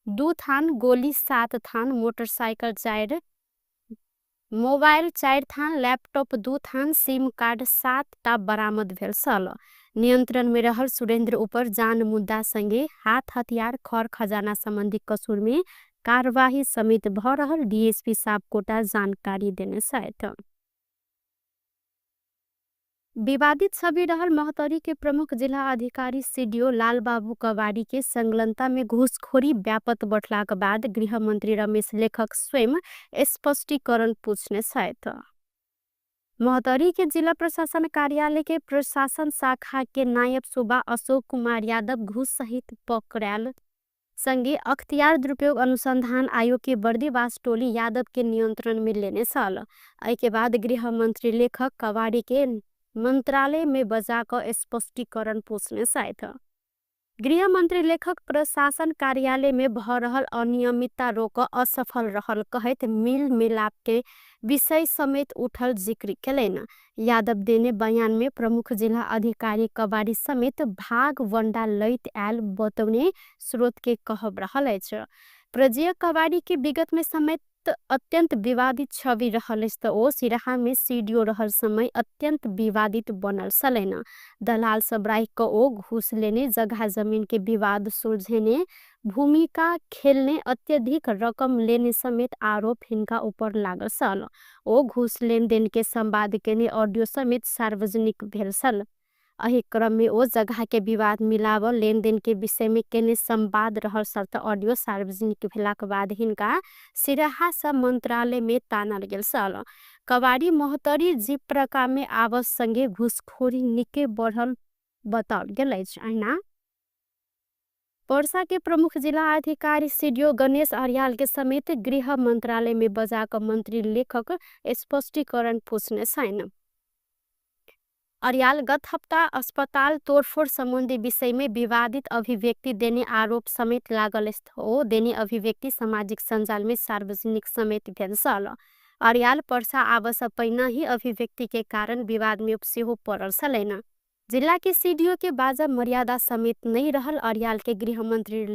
2 थान, गोली 7 थान, मोटरसाइकिल 4, मोबाइल 4 थान, लैपटॉप 2 थान, सिम कार्ड 7 टा बरामद भेल छल। नियंत्रण में रहल सुरेंद्र ऊपर जान मुद्दा संगे हाथ हथियार खर खजाना संबंधी कसूर में कार्यवाही समेत भ रहल डीएसपी सापकोटा जानकारी देने छथि। विवादित छवि रहल महोत्तरी के प्रमुख जिला अधिकारी सीडीओ लालबाबू कवाडी के संलग्नता में घूसखोरी व्यापक बढ़लाक बाद गृहमंत्री रमेश लेखक स्वयं स्पष्टीकरण पूछने छथि। महोत्तरी के जिला प्रशासन कार्यालय के प्रशासन शाखा के नायब सुबा अशोक कुमार यादव घूस सहित पकड़ायल संगे अख्तियार दुरुपयोग अनुसंधान आयोग के बर्दीवास टोली यादव के नियंत्रण में लेने छल। एहि के बाद गृहमंत्री लेखक कवाडी के मंत्रालय में बजा कऽ स्पष्टीकरण पूछने छथि। गृहमंत्री लेखक प्रशासन कार्यालय में भ रहल अनियमितता रोक असफल रहल कहैत मिल मिलाप के विषय समेत उठल जिक्र केलनि। यादव देने बयान में प्रमुख जिला अधिकारी कवाडी समेत भाग वंडा लैत आयल बतौने स्रोत के कहब रहल अछि। प्रजय कवाडी के विगत में समेत अत्यंत विवादित छवि रहल अछि त ओ सिराहा में सीडीओ रहल समय अत्यंत विवादित बनल छलनि। दलाल सब राखि कऽ ओ घूस लेने, जगह जमीन के विवाद सुलझेने, भूमिका खेलने, अत्यधिक रकम लेने समेत आरोप हिनका ऊपर लागल छल। ओ घूस लेनदेन के संवाद केने ऑडियो समेत सार्वजनिक भेल छल। एहि क्रम में ओ जगह के विवाद मिलाव लेनदेन के विषय में केने संवाद रहल छल त ऑडियो सार्वजनिक भेलाक बाद हिनका सिराहा सँ मंत्रालय में तानल गेल छल। कवाडी महोत्तरी जिप्रका में आवस संगे घूसखोरी निके बढ़ल बताओल गेल अछि। अहिना पर्सा के प्रमुख जिला अधिकारी सीडीओ गणेश अर्याल के समेत गृह मंत्रालय में बजा क मंत्री लेखक स्पष्टीकरण पूछने छैन। अर्याल गत हप्ता अस्पताल तोड़फोड़ संबंधी विषय में विवादित अभिव्यक्ति देने आरोप समेत लागल हो देने अभिव्यक्ति सामाजिक सञ्जाल में सार्वजनिक समेत भेल छल। अर्याल पर्सा आवस पहिना ही अभिव्यक्ति के कारण विवाद में सेहो पड़ल छलैन। जिला के सीडीओ के बाजा मर्यादा समेत नहीं रहल अर्याल के गृहमंत्री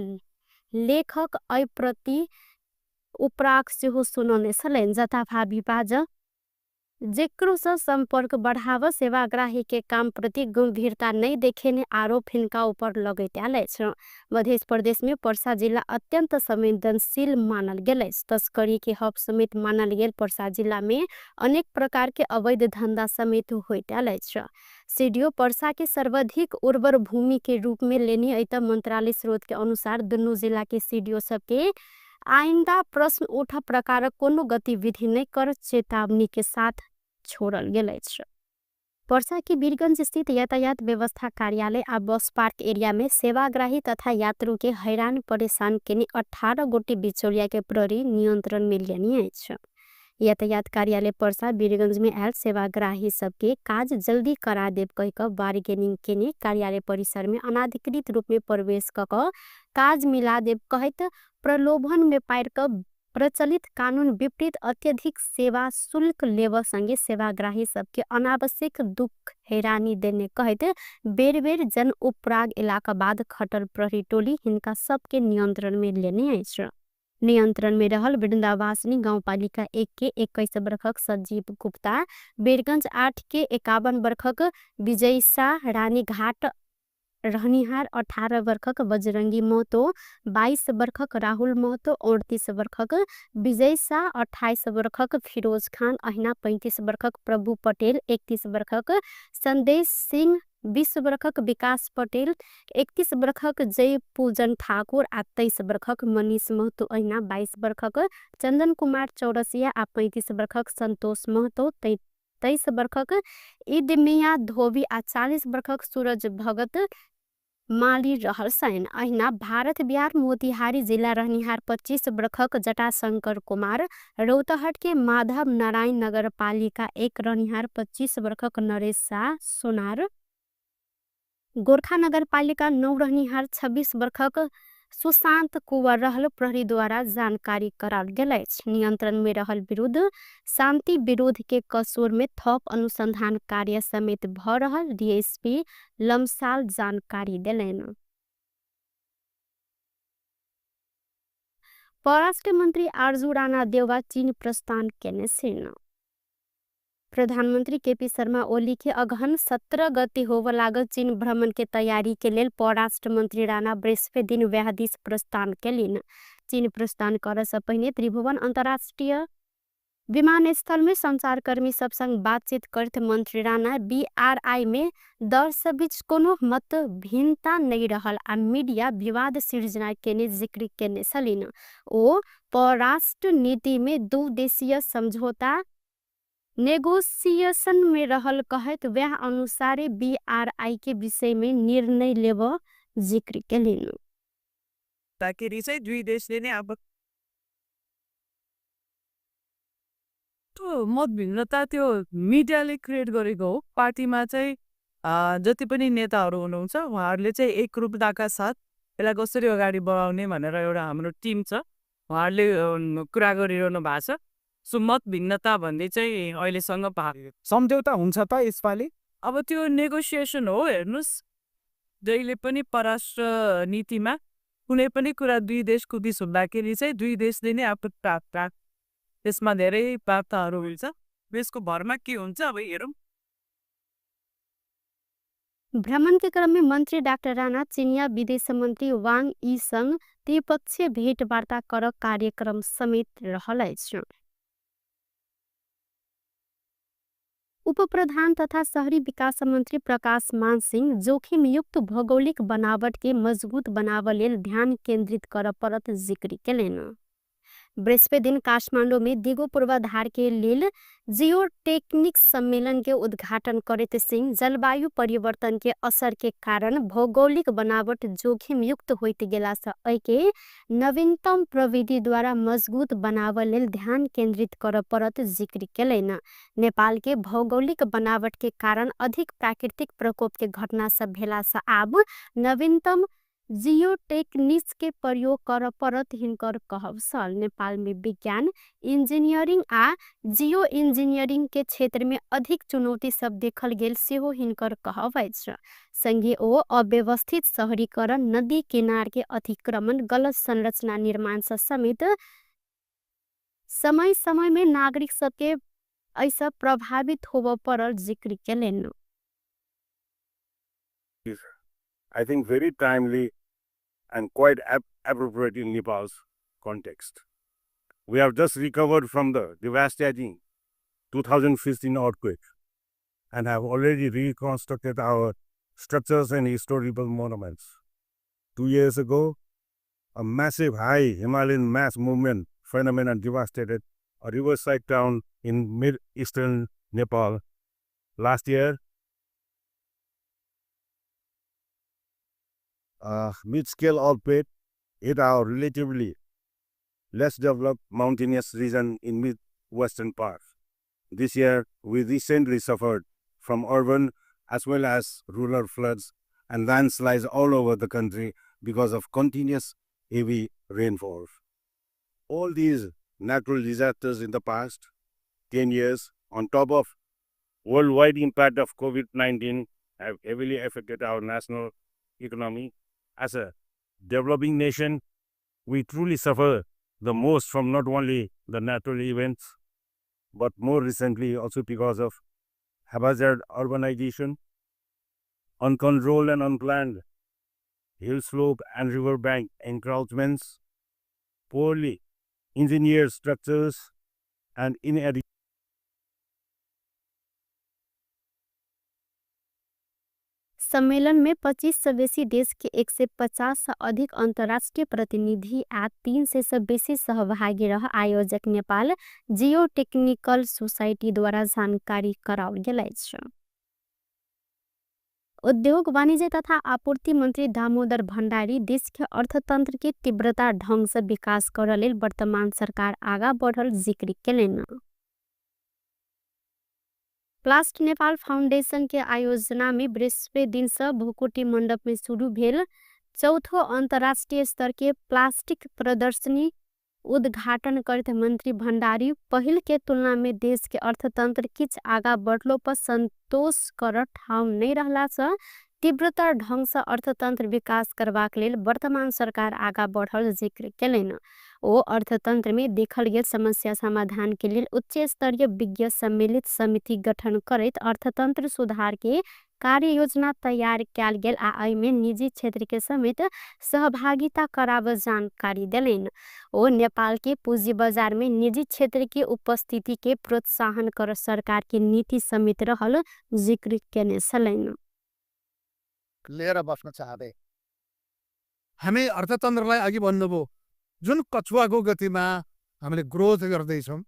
लेखक अय प्रति उपराग सेहो सुनौने छलैन। जथाभावी बाजा जेकरो से संपर्क बढ़ाव सेवाग्राही के काम प्रति गंभीरता नहीं देखेने आरोप हिनका ऊपर लगैत आयल अछि। मध्य प्रदेश में पर्सा जिला अत्यंत संवेदनशील मानल गेल अछि। तस्करी के हब समेत मानल गेल पर्सा जिला में अनेक प्रकार के अवैध धंधा समेत होइत आयल अछि। सीडीओ पर्सा के सर्वाधिक उर्वर भूमि के रूप में लेने अत मंत्रालय स्रोत के अनुसार दुनू जिला के सीडीओ सबके आइंदा प्रश्न उठा प्रकार कोनो गतिविधि नहीं कर चेतावनी के साथ छोड़ल गेल अछि। पर्सा के वीरगंज स्थित यातायात व्यवस्था कार्यालय आ बस पार्क एरिया में सेवाग्राही तथा यात्रु के हैरान परेशान केने 18 गोटी बिचौलिया के प्रहरी नियंत्रण में लेने अछि। यातायात कार्यालय पर्सा वीरगंज में आयल सेवाग्राही सबके काज जल्दी करा देब कहि क बार्गेनिंग केने कार्यालय परिसर में अनाधिकृत रूप में प्रवेश क क काज मिला देब कहैत प्रलोभन में पार क प्रचलित कानून विपरीत अत्यधिक सेवा शुल्क लेव संगे सेवाग्राही सबके अनावश्यक दुख हैरानी देने कहैत बेर बेर जन उपराग इलाका बाद खटल प्रहरी टोली हिनका सबके नियंत्रण में लेने अछि। नियंत्रण में रहल वृंदावासिनी गाउँपालिका 1 के 21 बरखक सजीव गुप्ता, वीरगंज 8 के 51 बरखक विजय शाह, रानीघाट रहनिहार 18 बरखक बजरंगी महतो, 22 बरखक राहुल महतो, 38 बरखक विजय शाह, 28 बरखक फिरोज खान, अहिना 35 बरखक प्रभु पटेल, 31 बरखक संदेश सिंह, 20 बरखक विकास पटेल, 31 बरखक जय पूजन ठाकुर आ 23 बरखक मनीष महतो, अहिना 22 बरखक चंदन कुमार चौरसिया आ 35 बरखक संतोष महतो, 23 बरखक ईद मियाँ धोबी आ 40 बरखक सूरज भगत माली रहल छनि। अहिना भारत बिहार मोतिहारी जिला रहनिहार 25 बरखक जटाशंकर कुमार, रौतहट के माधव नारायण नगरपालिका 1 रहनिहार 25 बरखक नरेश शाह सोनार, गोरखा नगरपालिका 9 रहनिहार 26 बरखक सुशांत कुंवर रहल प्रहरी द्वारा जानकारी कराओल गेल अछि। नियंत्रण में रहल विरुद्ध शांति विरोध के कसूर में थप अनुसंधान कार्य समेत भ रहल डीएसपी लमसाल जानकारी देलनि। परराष्ट्र मंत्री आरजू राणा देउवा चीन प्रस्थान केने छनि। प्रधानमंत्री केपी शर्मा ओली के अगहन 17 गते होब लागल चीन भ्रमण के तैयारी के लेल परराष्ट्र मंत्री राणा बृहस्पति दिन वएह दिस प्रस्थान केलनि। चीन प्रस्थान करऽ से पहिने त्रिभुवन अंतर्राष्ट्रीय विमानस्थल में संचारकर्मी सब संग बातचीत करत मंत्री राणा बीआरआई में दल सब बीच कोनो मत भिन्नता नहीं रहल आ मीडिया विवाद सिर्जना केने जिक्र केने छलिन। ओ परराष्ट्र नीति में दू देशीय समझौता नेगोशिएशन में रहल कहैत वह अनुसार बीआरआई के विषय में निर्णय लेब जिक्र केलिन। ताकि चाहिँ दुई देशले नै अब त्यो मतभिन्नता त्यो मिडियाले क्रिएट गरेको हो। पार्टीमा चाहिँ जति पनि नेताहरू हुनुहुन्छ उहाँहरूले चाहिँ एकरूपताका साथ यसलाई कसरी अगाडि बढाउने भनेर एउटा हाम्रो टिम छ, उहाँहरूले कुरा गरिरहनु भएको छ। सो मत भिन्नता भन्ने चाहिँ अहिलेसम्म सम्झौता हुन्छ त यसपालि? अब त्यो नेगोसिएसन हो। हेर्नुहोस्, जहिले पनि परराष्ट्र नीतिमा कुनै पनि कुरा दुई देशको बिच हुँदाखेरि चाहिँ दुई देशले नै आफ्नो प्राप्त त्यसमा धेरै वार्ताहरू हुन्छ। यसको भरमा के हुन्छ अब हेरौँ। भ्रमण के क्रम में मंत्री डाक्टर राणा चीनिया विदेश मंत्री वांग यी संग त्रिपक्षीय भेटवार्ता कर कार्यक्रम समेत रहल अछि। उप प्रधान तथा शहरी विकास मंत्री प्रकाश मान सिंह जोखिमयुक्त भौगोलिक बनावट के मजबूत बनाव लेल ध्यान केंद्रित कर परत जिक्र केलनि। बृहस्पति दिन काठमाडौँ में दिगो पूर्वाधार के लेल जियोटेक्निक्स सम्मेलन के उद्घाटन करैत सिंह जलवायु परिवर्तन के असर के कारण भौगोलिक बनावट जोखिम युक्त होइत गेला से एके नवीनतम प्रविधि द्वारा मजबूत बनावल लेल ध्यान केंद्रित कर परत जिक्र केलैन। नेपाल के भौगोलिक बनावट के कारण अधिक प्राकृतिक प्रकोप के घटना सब भेला से आब नवीनतम जियोटेक्निक्स के प्रयोग कर परत हिनकर कहब छल। नेपाल में विज्ञान, इंजीनियरिंग आ जियो इंजीनियरिंग के क्षेत्र में अधिक चुनौती सब देखल गेल सेहो हिनकर कहब अछि। संगे ओ अव्यवस्थित शहरीकरण, नदी किनार के अतिक्रमण, गलत संरचना निर्माण से समेत समय समय में नागरिक सबके ऐसा प्रभावित होबऽ पड़ल जिक्र केलनि। I think, very timely and quite appropriate in Nepal's context. We have just recovered from the devastating 2015 earthquake and have already reconstructed our structures and historical monuments. 2 years ago, a massive high Himalayan mass movement phenomenon devastated a riverside town in mid-eastern Nepal. Last year, mid-scale earthquake hit our relatively less developed mountainous region in mid-western part. This year, we recently suffered from urban as well as rural floods and landslides all over the country because of continuous heavy rainfall. All these natural disasters in the past 10 years, on top of worldwide impact of COVID-19, have heavily affected our national economy. As a developing nation, we truly suffer the most from not only the natural events, but more recently also because of haphazard urbanization, uncontrolled and unplanned hill slope and riverbank encroachments, poorly engineered structures, and inadequate सम्मेलन में 25 से बेसी देश के 150 से अधिक अंतर्राष्ट्रीय प्रतिनिधि आ 300 से बेसी सहभागी रह आयोजक नेपाल जियो टेक्निकल सोसाइटी द्वारा जानकारी कराओल गेल अछि। उद्योग, वाणिज्य तथा आपूर्ति मंत्री दामोदर भण्डारी देश के अर्थतंत्र के तीव्रता ढंग से विकास करऽ लेल वर्तमान सरकार आगा बढ़ल जिक्र केलनि। प्लास्ट नेपाल फाउंडेशन के आयोजना में बृहस्पति दिन से भूकुटी मंडप में शुरू भेल चौथो अंतर्राष्ट्रीय स्तर के प्लास्टिक प्रदर्शनी उद्घाटन करैत मंत्री भण्डारी पहिल के तुलना में देश के अर्थतंत्र किछ आगा बढ़लो पर संतोष कर ठाउँ नहीं रहला से तीव्रतर ढंग से अर्थतंत्र विकास करबाक लेल वर्तमान सरकार आगा बढ़ल जिक्र केलनि। ओ अर्थतंत्र में देखल गेल समस्या समाधान के लेल उच्च स्तरीय विज्ञ सम्मिलित समिति गठन करैत अर्थतंत्र सुधार के कार्य योजना तैयार कयल गेल आ एहिमे निजी क्षेत्र के समेत सहभागिता कराबऽ जानकारी देलनि। ओ नेपाल के पूंजी बाजार में निजी क्षेत्र के उपस्थिति के प्रोत्साहन कर सरकार के नीति समेत रहल जिक्र केने छलनि। लिएर बस्न चाहँदै हामी अर्थतन्त्रलाई अघि भन्नुभयो, जुन कछुवाको गतिमा हामीले ग्रोथ गर्दैछौँ,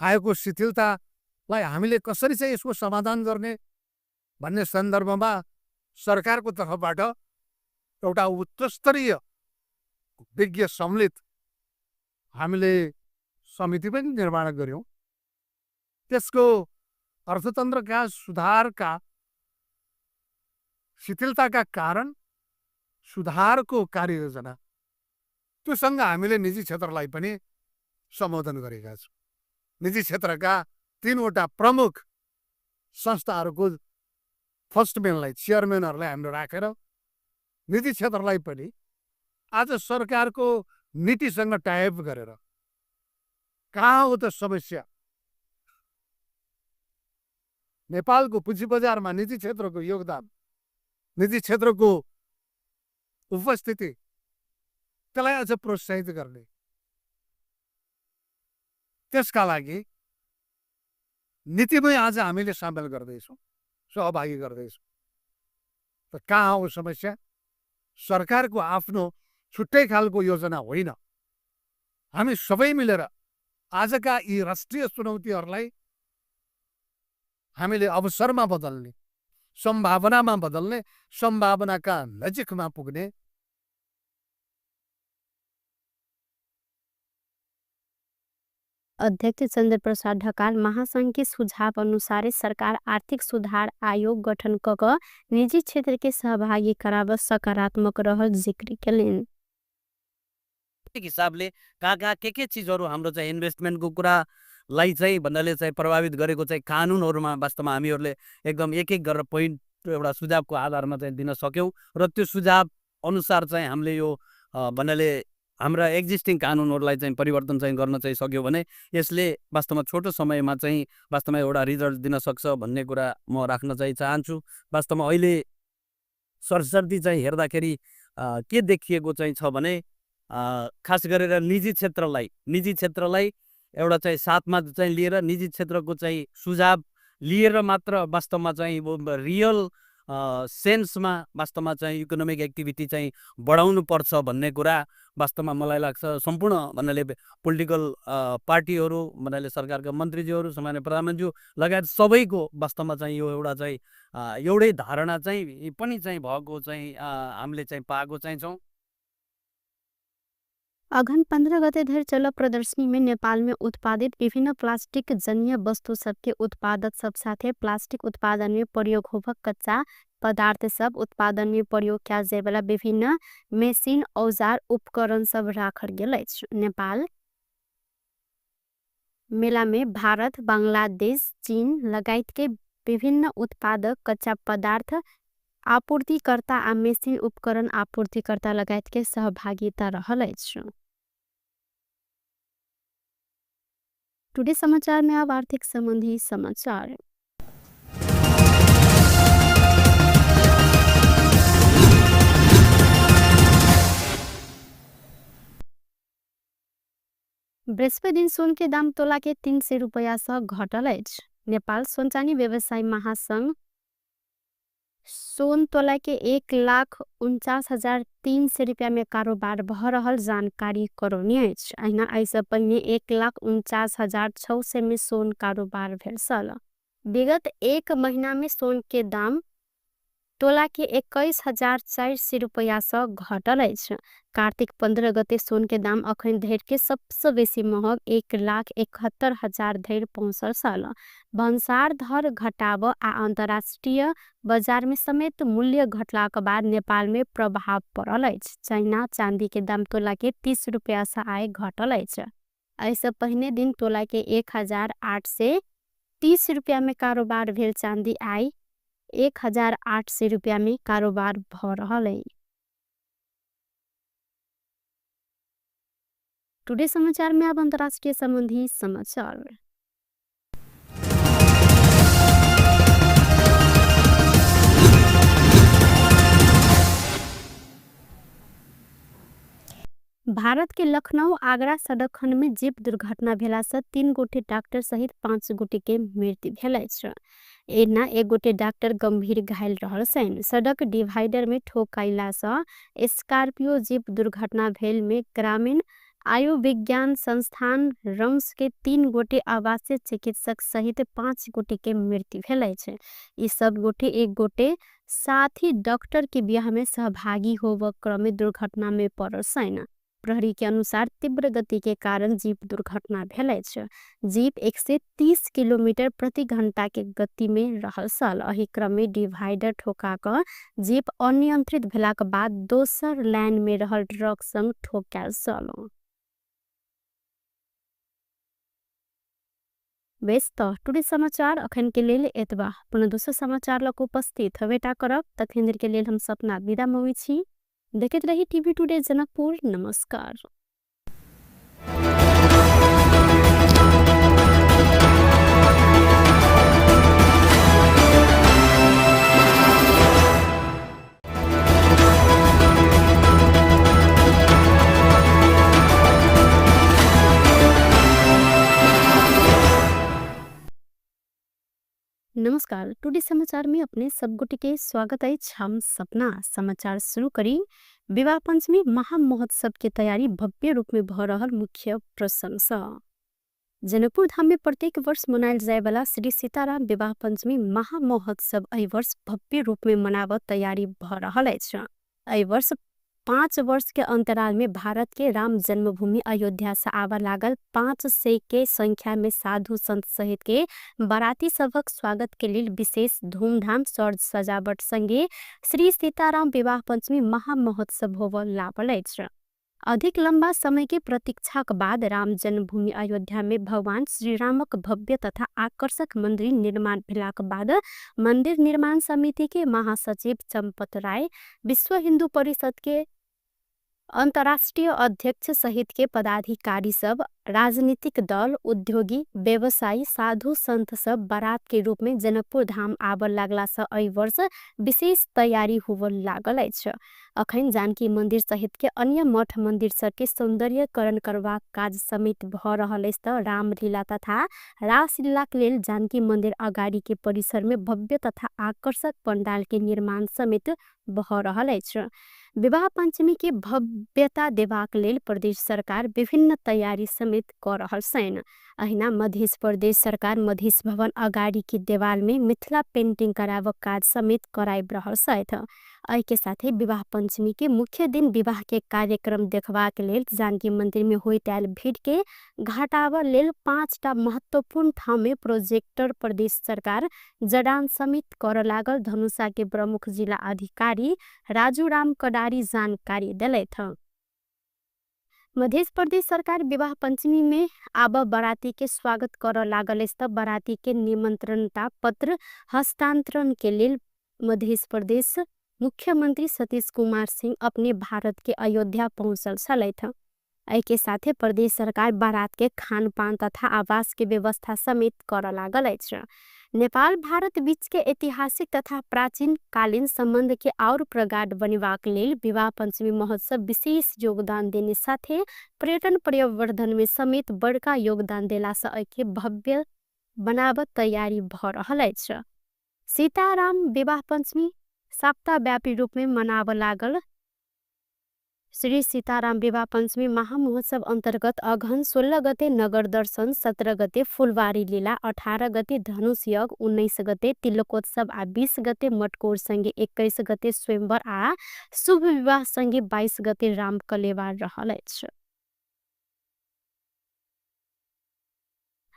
आएको शिथिलतालाई हामीले कसरी चाहिँ यसको समाधान गर्ने भन्ने सन्दर्भमा सरकारको तर्फबाट एउटा उच्चस्तरीय विज्ञ सम्मिलित हामीले समिति पनि निर्माण गऱ्यौँ। त्यसको अर्थतन्त्रका सुधारका शिथिलताका कारण सुधारको कार्ययोजना, त्योसँग हामीले निजी क्षेत्रलाई पनि सम्बोधन गरेका छौँ। निजी क्षेत्रका तिनवटा प्रमुख संस्थाहरूको फर्स्ट म्यानलाई, चेयरम्यानहरूलाई हामीले राखेर निजी क्षेत्रलाई पनि आज सरकारको नीतिसँग टाइअप गरेर कहाँ हो त समस्या, नेपालको पुँजी बजारमा निजी क्षेत्रको योगदान, निजी क्षेत्रको उपस्थिति, त्यसलाई अझ प्रोत्साहित गर्ने, त्यसका लागि नीतिमै आज हामीले सामेल गर्दैछौँ, सहभागी गर्दैछौँ। त कहाँ हो समस्या? सरकारको आफ्नो छुट्टै खालको योजना होइन। हामी सबै मिलेर आजका यी राष्ट्रिय चुनौतीहरूलाई हामीले अवसरमा बदल्ने, सम्भावनामा बदल्ने, सम्भावनाका नजिकमा पुग्ने। अध्यक्ष चन्द्रप्रसाद ढकाल महासंघ के सुझाव अनुसार सरकार आर्थिक सुधार आयोग गठन क क निजी क्षेत्र के सहभागी कराब सकारात्मक रहल जिक्र केलनि। हिसाबले कहाँ कहाँ के चिजहरू हाम्रो चाहिँ इन्भेस्टमेन्टको कुरालाई चाहिँ भन्नाले चाहिँ प्रभावित गरेको चाहिँ कानुनहरूमा वास्तवमा हामीहरूले एकदम एक एक गरेर पोइन्ट एउटा सुझावको आधारमा चाहिँ दिन सक्यौँ र त्यो सुझाव अनुसार चाहिँ हामीले यो भन्नाले हाम्रा एक्जिस्टिङ कानुनहरूलाई चाहिँ परिवर्तन चाहिँ गर्न चाहिँ सक्यौँ भने यसले वास्तवमा छोटो समयमा चाहिँ वास्तवमा एउटा रिजल्ट दिन सक्छ भन्ने कुरा म राख्न चाहिँ चाहन्छु। वास्तवमा अहिले सरसर्ती चाहिँ हेर्दाखेरि के देखिएको चाहिँ छ भने खास गरेर निजी क्षेत्रलाई एउटा चाहिँ साथमा चाहिँ लिएर निजी क्षेत्रको चाहिँ सुझाव लिएर मात्र वास्तवमा चाहिँ रियल सेन्समा वास्तवमा चाहिँ इकोनोमिक एक्टिभिटी चाहिँ बढाउनु पर्छ भन्ने कुरा वास्तवमा मलाई लाग्छ। सम्पूर्ण भन्नाले पोलिटिकल पार्टीहरू भन्नाले सरकारका मन्त्रीज्यूहरू, सामान्य प्रधानमन्त्रीज्यू लगायत सबैको वास्तवमा चाहिँ यो एउटा चाहिँ एउटै धारणा चाहिँ पनि चाहिँ भएको चाहिँ हामीले चाहिँ पाएको चाहिँ छौँ। अघन 15 गते धरि चल प्रदर्शनी में नेपाल में उत्पादित विभिन्न प्लास्टिक जन्य वस्तु सबके उत्पादक सब साथे प्लास्टिक उत्पादन में प्रयोग होबक कच्चा पदार्थ सब उत्पादन में प्रयोग कयल जाय वाला विभिन्न मेसिन औजार उपकरण सब राखल गेल अछि। नेपाल मेला में भारत, बांग्लादेश, चीन लगायत के विभिन्न उत्पादक कच्चा पदार्थ आपूर्तिकर्ता आ मेसिन उपकरण आपूर्तिकर्ता लगायत के सहभागिता रहल अछि। टुडे समाचार में अब आर्थिक संबंधी समाचार। बृहस्पति दिन सोन के दाम तोला के 300 रुपया से घटल अछि। नेपाल सोन चानी व्यवसायी महासंघ सोन तोला के 1,49,300 रुपया में कारोबार भ रहल जानकारी करौने अछि। अहिना एहिसँ पहिने 1,49,600 में सोन कारोबार भेल छल। विगत एक महीना में सोन के दाम तोला के 21,400 रुपया से घटल अछि। कार्तिक 15 गते सोन के दाम अखन धरि के सबसे बेसी महग 1,71,000 धरि पहुँचल छल। भन्सार दर घटाव आ अंतर्राष्ट्रीय बाजार में समेत मूल्य घटलाक बाद नेपाल में प्रभाव पड़ल अछि। चाइना चांदी के दाम तोला के 30 रुपया से आय घटल अछि। एहिसँ पहिने दिन तोला के 1,830 रुपया में कारोबार भेल चांदी आय 1,800 रुपया में कारोबार भ रहल अछि। टुडे समाचार में अब अंतर्राष्ट्रीय संबंधी समाचार। भारत के लखनऊ आगरा सड़क खंड में जीप दुर्घटना भेला से 3 गोटे डॉक्टर सहित 5 गोटे के मृत्यु भेल अछि। एना 1 गोटे डॉक्टर गंभीर घायल रहल छनि। सड़क डिवाइडर में ठोकैला से स्कॉर्पियो जीप दुर्घटना भेल में ग्रामीण आयुर्विज्ञान संस्थान रम्स के 3 गोटे आवासीय चिकित्सक सहित 5 गोटे के मृत्यु भेल अछि। ई सब गोटे 1 गोटे साथी डॉक्टर के बियाह में सहभागी होब क्रम में दुर्घटना में पड़ल छनि। प्रहरी के अनुसार तीव्र गति के कारण जीप दुर्घटना भेल अछि। जीप 130 किलोमीटर प्रति घंटा के गति में रहल छल। एहि क्रम में डिवाइडर ठोका क जीप अनियंत्रित भेलाक बाद दोसर लाइन में रहल ट्रक संग ठोकायल छल। बेस त टुडे समाचार अखन के लेल एतबा। पुनः दोसर समाचार लग उपस्थित हवेटा करब। तखन के लेल हम सपना विदा मौई छी। देखैत रही टीवी टुडे जनकपुर। नमस्कार। नमस्कार, टुडे समाचार में अपने सब गोटे के स्वागत अछि। हम सपना समाचार शुरू करी। विवाह पंचमी महामहोत्सव के तैयारी भव्य रूप में भ रहल मुख्य प्रसंग। जनकपुर धाम में प्रत्येक वर्ष मनायल जाय वाला श्री सीताराम विवाह पंचमी महामहोत्सव एहि वर्ष भव्य रूप में मनाबऽ तैयारी भ रहल अछि। एहि वर्ष 5 वर्ष के अंतराल में भारत के राम जन्मभूमि अयोध्या से आवा लागल 500 के संख्या में साधु संत सहित के बाराती सभक स्वागत के लेल विशेष धूमधाम सज सजावट संगे श्री सीताराम विवाह पंचमी महामहोत्सव होबऽ लागल अछि। अधिक लंबा समय के प्रतीक्षाक बाद राम जन्मभूमि अयोध्या में भगवान श्री रामक भव्य तथा आकर्षक मंदिर निर्माण भेलाक बाद मंदिर निर्माण समिति के महासचिव चंपत राय, विश्व हिंदू परिषद के अंतर्राष्ट्रीय अध्यक्ष सहित के पदाधिकारी सब, राजनीतिक दल, उद्योगी, व्यवसायी, साधु संत सब बारात के रूप में जनकपुर धाम आबऽ लागला से एहि वर्ष विशेष तैयारी होबऽ लागल अछि। अखन जानकी मंदिर सहित के अन्य मठ मंदिर सब के सौंदर्यकरण करबाक काज समेत भ रहल अछि त रामलीला तथा रासलीला के लेल जानकी मंदिर अगाडि के परिसर में भव्य तथा आकर्षक पंडाल के निर्माण समेत भ रहल अछि। विवाह पंचमी के भव्यता देबाक लेल प्रदेश सरकार विभिन्न तैयारी समेत क रहल छनि। अहिना मध्य प्रदेश सरकार मधेश भवन अगाडि के देवाल में मिथिला पेंटिंग कराबक काज समेत कराबि रहल छथि। एहि के साथे विवाह पंचमी के मुख्य दिन विवाह के कार्यक्रम देखबाक लेल जानकी मंदिर में होइत आयल भीड़ के घटाबऽ लेल 5टा महत्वपूर्ण ठाम में प्रोजेक्टर प्रदेश सरकार जडान समेत करऽ लागल धनुषा के प्रमुख जिला अधिकारी राजू राम कडारी जानकारी देलथि। मध्य प्रदेश सरकार विवाह पंचमी में आब बाराती के स्वागत करऽ लागल अछि त बाराती के निमंत्रणता पत्र हस्तांतरण के लेल मध्य प्रदेश मुख्यमंत्री सतीश कुमार सिंह अपने भारत के अयोध्या पहुँचल छलथि। एहि के साथे प्रदेश सरकार बारात के खानपान तथा आवास के व्यवस्था समेत करऽ लागल अछि। नेपाल भारत बीच के ऐतिहासिक तथा प्राचीन कालीन संबंध के और प्रगाढ़ बनेबाक लेल विवाह पंचमी महोत्सव विशेष योगदान देने साथे पर्यटन प्रवर्धन में समेत बड़का योगदान देला से एहि के भव्य बनाबऽ तैयारी भ रहल अछि। सीताराम विवाह पंचमी सप्ताहव्यापी रूप में मनाबऽ लागल श्री सीताराम विवाह पंचमी महामहोत्सव अंतर्गत अगहन 16 गते नगर दर्शन, 17 गते फुलवारी लीला, 18 गते धनुष यज्ञ, 19 गते तिलकोत्सव आ 20 गते मटकोर संगे 21 गते स्वयंवर आ शुभ विवाह संगे 22 गते रामकलेवार रहल अछि।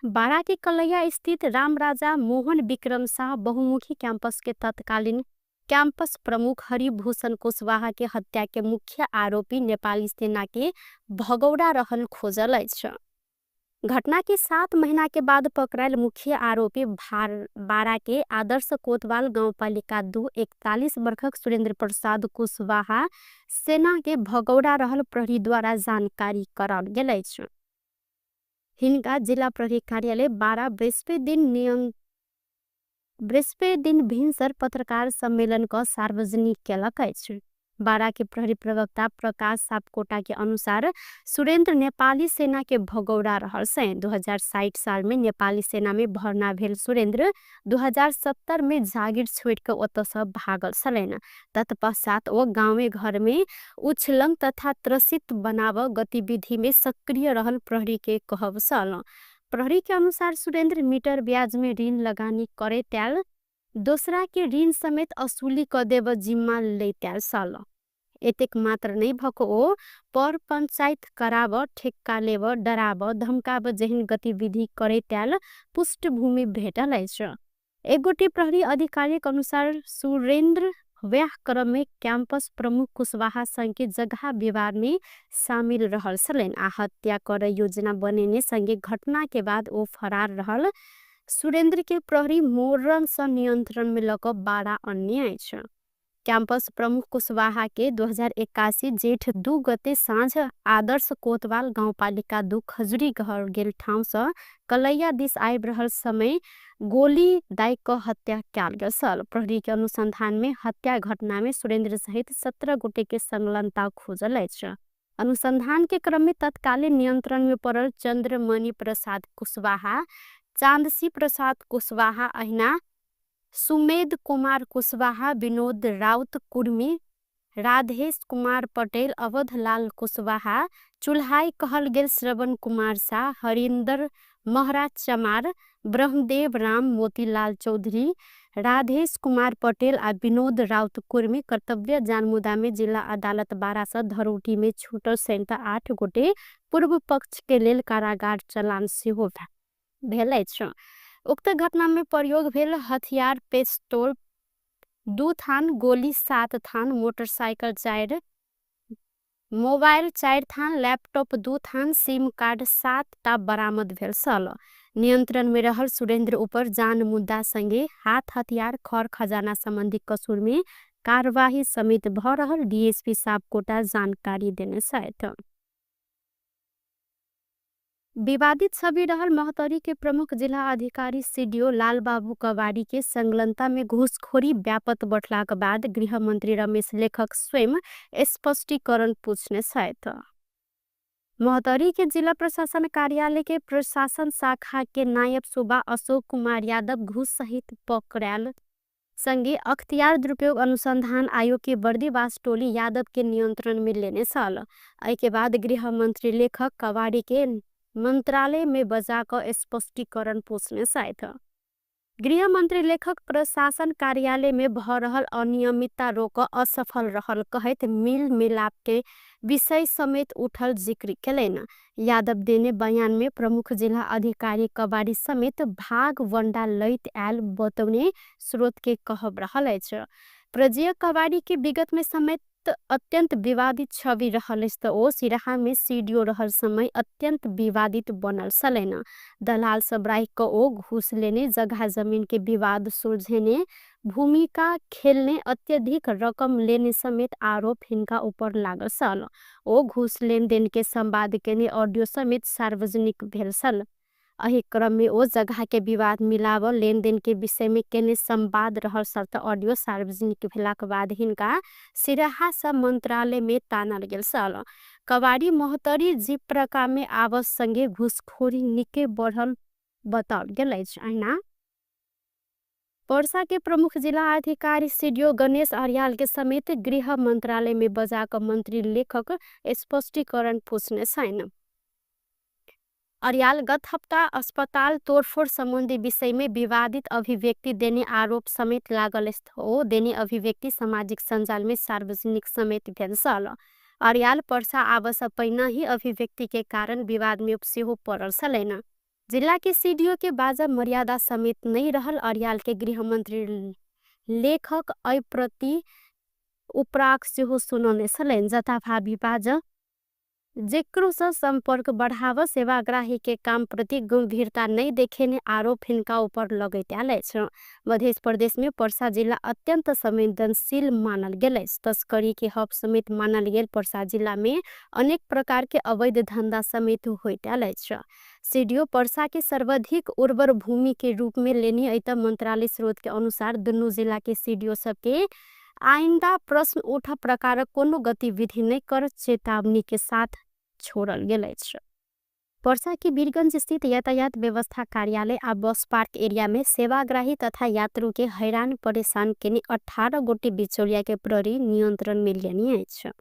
बारा के कलैया स्थित रामराजा मोहन विक्रम शाह बहुमुखी कैंपस के तत्कालीन कैंपस प्रमुख हरिभूषण कुशवाहा के हत्या के मुख्य आरोपी नेपाली सेना के भगौड़ा रहल खोजल अछि। घटना के 7 महीना के बाद पकड़ायल मुख्य आरोपी बारा के आदर्श कोतवाल गाउँपालिका 2 41 वर्षक सुरेंद्र प्रसाद कुशवाहा सेना के भगौड़ा रहल प्रहरी द्वारा जानकारी कराओल गेल अछि। हिनका जिला प्रहरी कार्यालय 12 बृहस्पति दिन भिनसर पत्रकार सम्मेलन क सार्वजनिक केलक अछि। बारा के प्रहरी प्रवक्ता प्रकाश सापकोटा के अनुसार सुरेंद्र नेपाली सेना के भगौड़ा रहल छनि। 2060 साल में नेपाली सेना में भर्ना भेल सुरेंद्र 2070 में जागिर छोड़ के ओतऽ से भागल छलनि। तत्पश्चात ओ गाँवे घर में उछलंग तथा त्रसित बनाव गतिविधि में सक्रिय रहल प्रहरी के कहब छल। प्रहरी के अनुसार सुरेंद्र मीटर ब्याज में ऋण लगानी करे त्याल दोसरा के ऋण समेत असुली क देब जिम्मा लेत्याल छल। एतेक मात्र नहीं भको ओ पर पंचायत कराब, ठेक्का लेब, डराब, धमकाब जेहन गतिविधि करे त्याल पृष्ठभूमि भेटल अछि। एक गोटे प्रहरी अधिकारी के अनुसार सुरेंद्र व्याह क्रम में कैंपस प्रमुख कुशवाहा संग के जगह विवाद में शामिल रहल छलनि आ हत्या करे योजना बनेने संगे घटना के बाद ओ फरार रहल सुरेंद्र के प्रहरी मोरन से नियंत्रण में लक 12 अन्य अछि। कैंपस प्रमुख कुशवाहा के 2081 जेठ 2 गते साँझ आदर्श कोतवाल गाउँपालिका 2 खजुरी घर गेल ठाउँ से कलैया दिस आबि रहल समय गोली दाइ क हत्या कयल गेल छल। प्रहरी के अनुसंधान में हत्या घटना में सुरेंद्र सहित 17 गोटे के संलग्नता खोजल अछि। अनुसंधान के क्रम में तत्कालीन नियंत्रण में पड़ल चंद्रमणि प्रसाद कुशवाहा, चांदसी प्रसाद कुशवाहा अहिना सुमेध कुमार कुशवाहा, विनोद राउत कुर्मी, राधेश कुमार पटेल, अवधलाल कुशवाहा, चुल्हाई कहल गेल श्रवण कुमार शाह, हरिन्दर महरा चमार, ब्रह्मदेव राम, मोतीलाल चौधरी, राधेश कुमार पटेल आ विनोद राउत कुर्मी कर्तव्य जानमुदामे जिल्ला अदालत 12 धरौटीमे छुटल सहित 8 गोटे पूर्व पक्ष के लेल कारागार चलान सेहो भेल अछि। उक्त घटना में प्रयोग भेल हथियार पेस्तोल 2 थान, गोली 7 थान, मोटरसाइकल 4, मोबाइल 4 थान, लैपटॉप 2 थान, सिम कार्ड 7 टा बरामद भेल छल। नियंत्रण में रहल सुरेंद्र ऊपर जान मुद्दा संगे हाथ हथियार खर खजाना संबंधी कसूर में कार्यवाही समेत भ रहल डीएसपी सापकोटा जानकारी देने छथि। विवादित छवि रहल महोत्तरी के प्रमुख जिला अधिकारी सीडीओ लालबाबू कवाड़ी के संलग्नता में घूसखोरी व्यापक बढ़लाक बाद गृहमंत्री रमेश लेखक स्वयं स्पष्टीकरण पूछने छथि। महोत्तरी के जिला प्रशासन कार्यालय के प्रशासन शाखा के नायब सुबा अशोक कुमार यादव घूस सहित पकड़ायल संगे अख्तियार दुरुपयोग अनुसंधान आयोग के बर्दीवास टोली यादव के नियंत्रण में लेने छल। एहि के बाद गृहमंत्री लेखक कवाड़ी के मंत्रालय में बजा क स्पष्टीकरण पूछने छथि। गृहमंत्री लेखक प्रशासन कार्यालय में भ रहल अनियमितता रोक असफल रहल कहैत मिल मिलाप के विषय समेत उठल जिक्र केलनि। यादव देने बयान में प्रमुख जिला अधिकारी कवाड़ी समेत भाग वंडा लैत आयल बतौने स्रोत के कहब रहल अछि। प्रजय कवाड़ी के विगत में समेत अत्यंत विवादित छवि रहल अछि त ओ सिराहा में सीडीओ रहल समय अत्यंत विवादित बनल छलनि। दलाल सब राखि क ओ घूस लेने, जगह जमीन के विवाद सुलझेने, भूमिका खेलने, अत्यधिक रकम लेने समेत आरोप हिनका ऊपर लागल छल। ओ घूस लेनदेन के संवाद केने ऑडियो समेत सार्वजनिक भेल छल। एहि क्रम में ओ जगह के विवाद मिलाव लेनदेन के विषय में केने संवाद रहल शर्त ऑडियो सार्वजनिक भेलाक बाद हिनका सिराहा सँ मंत्रालय में तानल गेल छल। कवाड़ी महोत्तरी जिप्रका में आवस संगे घूसखोरी निके बढ़ल बताओल गेल अछि। अहिना पर्सा के प्रमुख जिला अधिकारी सीडीओ गणेश अर्याल के समेत गृह मंत्रालय में बजा क मंत्री लेखक स्पष्टीकरण पूछने छनि। अर्याल गत हप्ता अस्पताल तोड़फोड़ संबंधी विषय में विवादित अभिव्यक्ति देने आरोप समेत लागल ओ देने अभिव्यक्ति सामाजिक सञ्जाल में सार्वजनिक समेत भेल छल। अर्याल पर्सा आवस पहिने ही अभिव्यक्ति के कारण विवाद में सेहो पड़ल छलनि। जिला के सीडीओ के बाजा मर्यादा समेत नहीं रहल अर्याल के गृहमंत्री लेखक एहि प्रति उपराग सेहो सुनौने छलनि। जथाभावी बाज जेकरो सँ संपर्क बढ़ाव सेवाग्राही के काम प्रति गंभीरता नहीं देखेने आरोप हिनका ऊपर लगैत आयल अछि। मध्य प्रदेश में पर्सा जिला अत्यंत संवेदनशील मानल गेल अछि। तस्करी के हब समेत मानल गेल पर्सा जिला में अनेक प्रकार के अवैध धंधा समेत होइत आयल अछि। सीडीओ पर्सा के सर्वाधिक उर्वर भूमि के रूप में लेने अत मंत्रालय स्रोत के अनुसार दुनू जिला के सीडीओ सबके आइंदा प्रश्न उठा प्रकार कोनो गतिविधि नहीं कर चेतावनी के साथ छोड़ल गेल अछि। पर्सा के वीरगंज स्थित यातायात व्यवस्था कार्यालय आ बस पार्क एरिया में सेवाग्राही तथा यात्रु के हैरान परेशान केने 18 गोटे बिचौलिया के प्रहरी नियंत्रण में लेने अछि।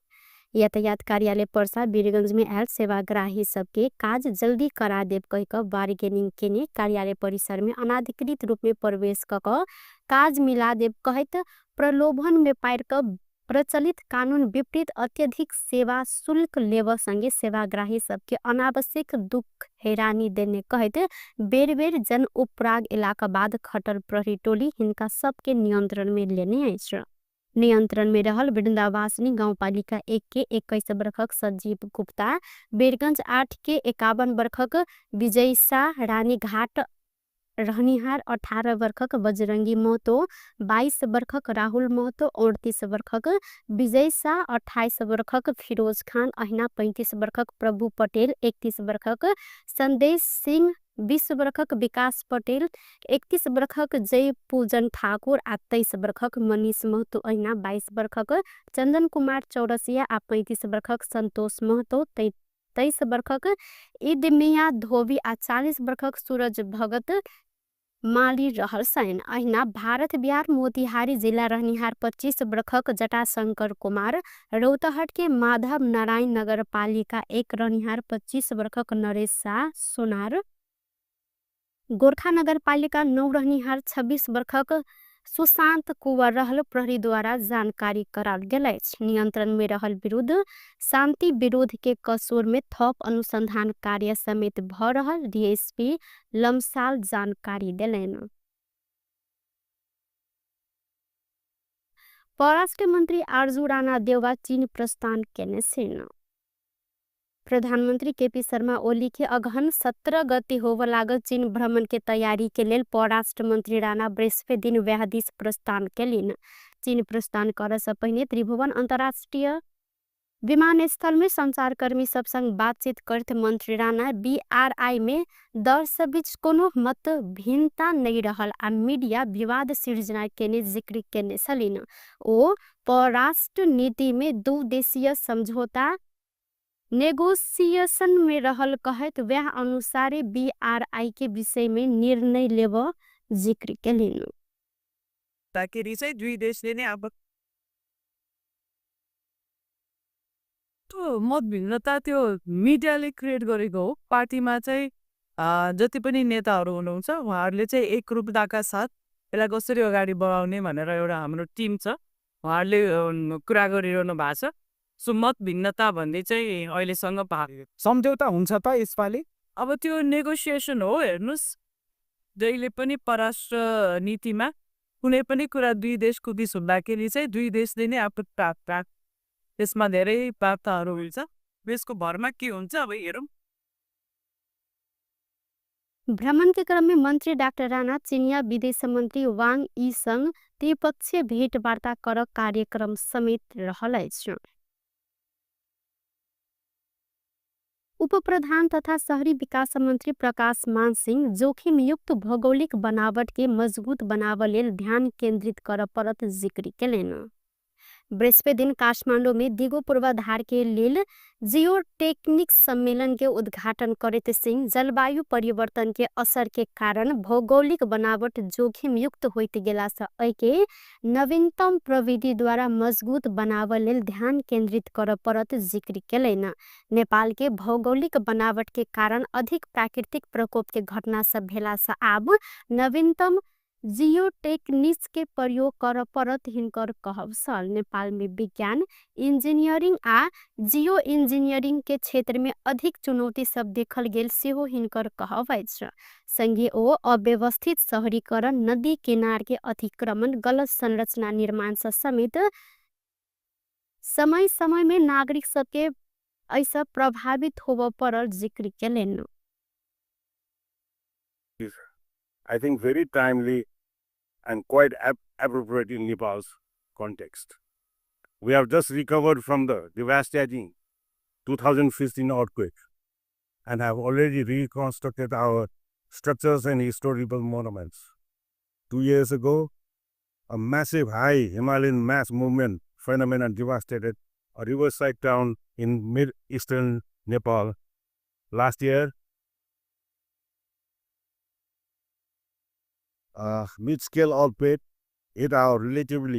यातायात कार्यालय पर्सा वीरगंज में आयल सेवाग्राही सबके काज जल्दी करा देब कहि क बार्गेनिंग केने कार्यालय परिसर में अनाधिकृत रूप में प्रवेश क क काज मिला देब कहैत प्रलोभन में पारि क प्रचलित कानून विपरीत अत्यधिक सेवा शुल्क लेब संगे सेवाग्राही सबके अनावश्यक दुख हैरानी देने कहैत बेर बेर जन उपराग इलाका बाद खटल प्रहरी टोली हिनका सबके नियंत्रण में लेने अछि। नियंत्रण में रहल वृंदावासिनी गाउँपालिका 1 के 21 बरखक संजीव गुप्ता, वीरगंज 8 के 51 बरखक विजय शाह, रानीघाट रहनिहार 18 बरखक बजरंगी महतो, 22 बरखक राहुल महतो, 38 बरखक विजय शाह, 28 बरखक फिरोज खान, अहिना 35 बरखक प्रभु पटेल, 31 बरखक संदेश सिंह, 20 बरखक विकास पटेल, 31 बरखक जय पूजन ठाकुर आ 23 बरखक मनीष महतो, अहिना 22 बरखक चंदन कुमार चौरसिया आ 35 बरखक संतोष महतो, 23 बरखक ईद मियाँ धोबी आ 40 बरखक सूरज भगत माली रहल छनि। अहिना भारत बिहार मोतिहारी जिला रहनिहार 25 बरखक जटाशंकर कुमार, रौतहट के माधव नारायण नगरपालिका 1 रहनिहार 25 बरखक नरेश शाह सोनार, गोरखा नगरपालिका 9 रहनिहार 26 बरखक सुशांत कुंवर रहल प्रहरी द्वारा जानकारी कराओल गेल अछि। नियंत्रण में रहल विरुद्ध शांति विरोध के कसूर में थप अनुसंधान कार्य समेत भ रहल डीएसपी लम्साल जानकारी देलनि। परराष्ट्र मन्त्री आरजू राणा देउवा चीन प्रस्थान केने छिन्। प्रधानमन्त्री केपी शर्मा ओली के अगहन 17 गते होब लागल चीन भ्रमण के तैयारी के लेल परराष्ट्र मन्त्री राणा बृहस्पति दिन व्याहदिस प्रस्थान केलिन। चीन प्रस्थान करे से पहिने त्रिभुवन अन्तर्राष्ट्रीय विमानस्थल में संचारकर्मी सब संग बातचीत करत मंत्री राणा बीआरआई में दल सब बीच कोनो मत भिन्नता नहीं रहल आ मीडिया विवाद सिर्जना केने जिक्र केने छलिन। ओ परराष्ट्र नीति में दू देशीय समझौता नेगोशिएशन में रहल कहैत वह अनुसार बीआरआई के विषय में निर्णय लेब जिक्र केलिन। ताकि चाहिँ दुई देशले नै अब त्यो मतभिन्नता त्यो मिडियाले क्रिएट गरेको हो। पार्टीमा चाहिँ जति पनि नेताहरू हुनुहुन्छ उहाँहरूले चाहिँ एकरूपताका साथ यसलाई कसरी अगाडि बढाउने भनेर एउटा हाम्रो टिम छ, उहाँहरूले कुरा गरिरहनु भएको छ। सो मत भिन्नता भन्ने चाहिँ अहिलेसम्म सम्झौता हुन्छ त यसपालि? अब त्यो नेगोसिएसन हो। हेर्नुहोस्, जहिले पनि परराष्ट्र नीतिमा कुनै पनि कुरा दुई देशको बिच हुँदाखेरि चाहिँ दुई देशले नै आफ्नो प्राप्त त्यसमा धेरै वार्ताहरू हुन्छ, यसको भरमा के हुन्छ अब हेरौँ। भ्रमण के क्रम में मंत्री डाक्टर राणा चीनिया विदेश मंत्री वांग यी संग त्रिपक्षीय भेटवार्ता कर कार्यक्रम समेत रहल अछि। उपप्रधान तथा शहरी विकास मंत्री प्रकाश मान सिंह जोखिमयुक्त भौगोलिक बनावट के मजबूत बनाव लेल ध्यान केंद्रित कर परत जिक्र केलनि। बृहस्पति दिन काठमाडौँ में दिगो पूर्वाधार के लेल जियोटेक्निक्स सम्मेलन के उद्घाटन करैत सिंह जलवायु परिवर्तन के असर के कारण भौगोलिक बनावट जोखिमयुक्त होइत गेला से एके नवीनतम प्रविधि द्वारा मजबूत बनाव लेल ध्यान केंद्रित कर परत जिक्र केलनि। नेपाल के भौगोलिक बनावट के कारण अधिक प्राकृतिक प्रकोप के घटना सब भेला से आब नवीनतम जियोटेक्निक्स के प्रयोग कर परत हिनकर कहब छल। नेपाल में विज्ञान, इंजीनियरिंग आ जियो इंजीनियरिंग के क्षेत्र में अधिक चुनौती सब देखल गेल सेहो हिनकर कहब अछि। संगे ओ अव्यवस्थित शहरीकरण, नदी किनार के अतिक्रमण, गलत संरचना निर्माण से समेत समय समय में नागरिक सबके ऐसा प्रभावित होब परल जिक्र केलनि। I think very timely and quite appropriate in Nepal's context. We have just recovered from the devastating 2015 earthquake and have already reconstructed our structures and historical monuments. 2 years ago, a massive high Himalayan mass movement phenomenon devastated a riverside town in mid-eastern Nepal. Last year, mid-scale earthquake hit our relatively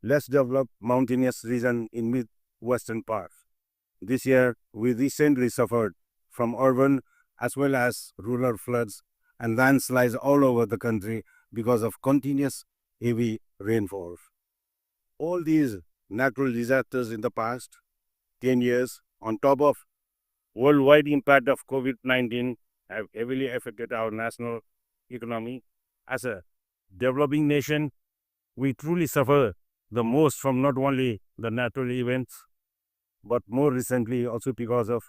less developed mountainous region in mid-western part. This year, we recently suffered from urban as well as rural floods and landslides all over the country because of continuous heavy rainfall. All these natural disasters in the past 10 years, on top of worldwide impact of COVID-19, have heavily affected our national economy. As a developing nation, we truly suffer the most from not only the natural events, but more recently also because of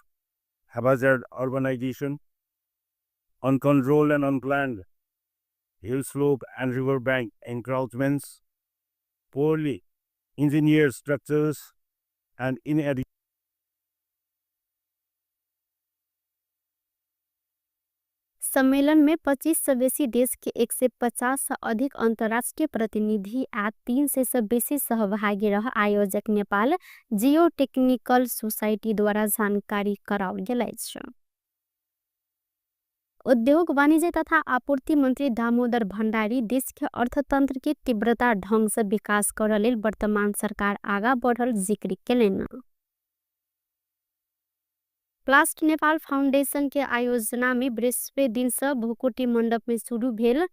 haphazard urbanization, uncontrolled and unplanned hill slope and riverbank encroachments, poorly engineered structures, and inadequate सम्मेलन में 25 से बेसी देश के 150 से अधिक अंतर्राष्ट्रीय प्रतिनिधि आ 300 से बेसी सहभागी रह आयोजक नेपाल जियोटेक्निकल सोसाइटी द्वारा जानकारी कराओल गेल अछि। उद्योग वाणिज्य तथा आपूर्ति मन्त्री दामोदर भण्डारी देश के अर्थतंत्र के तीव्रता ढंग से विकास करऽ लेल वर्तमान सरकार आगा बढ़ल जिक्र केलनि। प्लास्ट नेपाल फाउंडेशन के आयोजना में बृहस्पति दिन से भूकुटी मंडप में शुरू भेल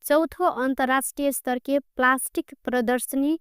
चौथो अंतर्राष्ट्रीय स्तर के प्लास्टिक प्रदर्शनी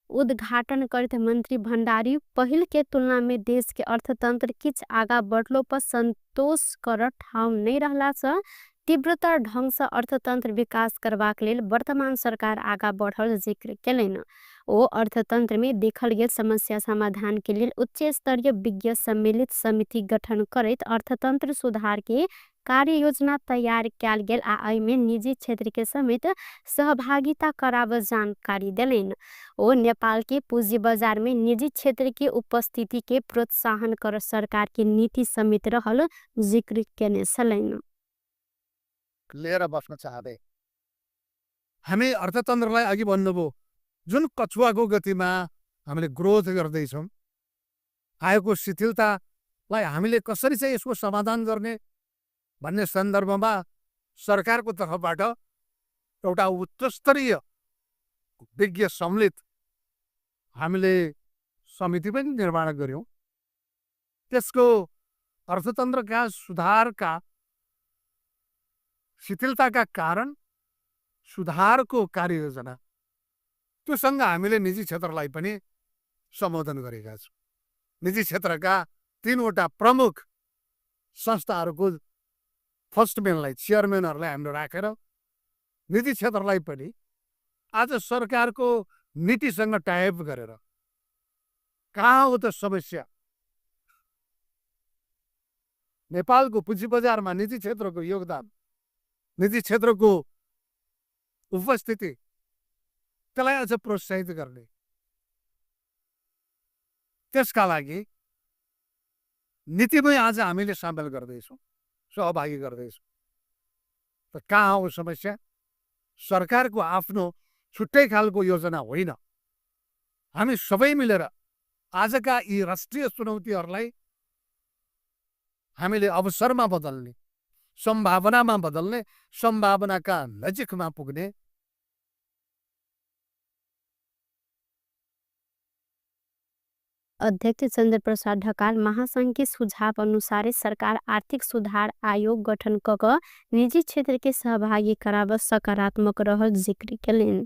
उद्घाटन करत मंत्री भंडारी पहिल के तुलना में देश के अर्थतंत्र किछ आगा बढ़लो पर संतोष कर ठाउँ नहीं रहला से तीव्रतर ढंग से अर्थतंत्र विकास करबाक लेल वर्तमान सरकार आगा बढ़ल जिक्र केलनि। ओ अर्थतंत्र में देखल गेल समस्या समाधान के लेल उच्च स्तरीय विज्ञ सम्मिलित समिति गठन करैत अर्थतंत्र सुधार के कार्य योजना तैयार कयल गेल आ एहिमे निजी क्षेत्र के समेत सहभागिता कराब जानकारी देलनि। ओ नेपाल के पूंजी बाजार में निजी क्षेत्र के उपस्थिति के प्रोत्साहन कर सरकार के नीति समेत रहल जिक्र केने छलनि। लिएर बस्न चाहँदै हामी अर्थतन्त्रलाई अघि भन्नुभयो, जुन कछुवाको गतिमा हामीले ग्रोथ गर्दैछौँ, आएको शिथिलतालाई हामीले कसरी चाहिँ यसको समाधान गर्ने भन्ने सन्दर्भमा सरकारको तर्फबाट एउटा उच्चस्तरीय विज्ञ सम्मिलित हामीले समिति पनि निर्माण गऱ्यौँ। त्यसको अर्थतन्त्रका सुधारका शिथिलताका कारण सुधारको कार्ययोजना त्योसँग हामीले निजी क्षेत्रलाई पनि सम्बोधन गरेका छौँ। निजी क्षेत्रका 3वटा प्रमुख संस्थाहरूको फर्स्टम्यानलाई, चेयरम्यानहरूलाई हामीले राखेर निजी क्षेत्रलाई पनि आज सरकारको नीतिसँग टाइप गरेर कहाँ हो त समस्या, नेपालको पुँजी बजारमा निजी क्षेत्रको योगदान, निजी क्षेत्रको उपस्थिति, त्यसलाई अझ प्रोत्साहित गर्ने, त्यसका लागि नीतिमै आज हामीले सामेल गर्दैछौँ, सहभागी गर्दैछौँ। त कहाँ हो समस्या? सरकारको आफ्नो छुट्टै खालको योजना होइन। हामी सबै मिलेर आजका यी राष्ट्रिय चुनौतीहरूलाई हामीले अवसरमा बदल्ने, सम्भावनामा बदल्ने, सम्भावनाका नजिकमा पुग्ने। अध्यक्ष चन्द्रप्रसाद ढकाल महासंघ के सुझाव अनुसार सरकार आर्थिक सुधार आयोग गठन क निजी क्षेत्र के सहभागी कराब सकारात्मक रहल जिक्र केलनि।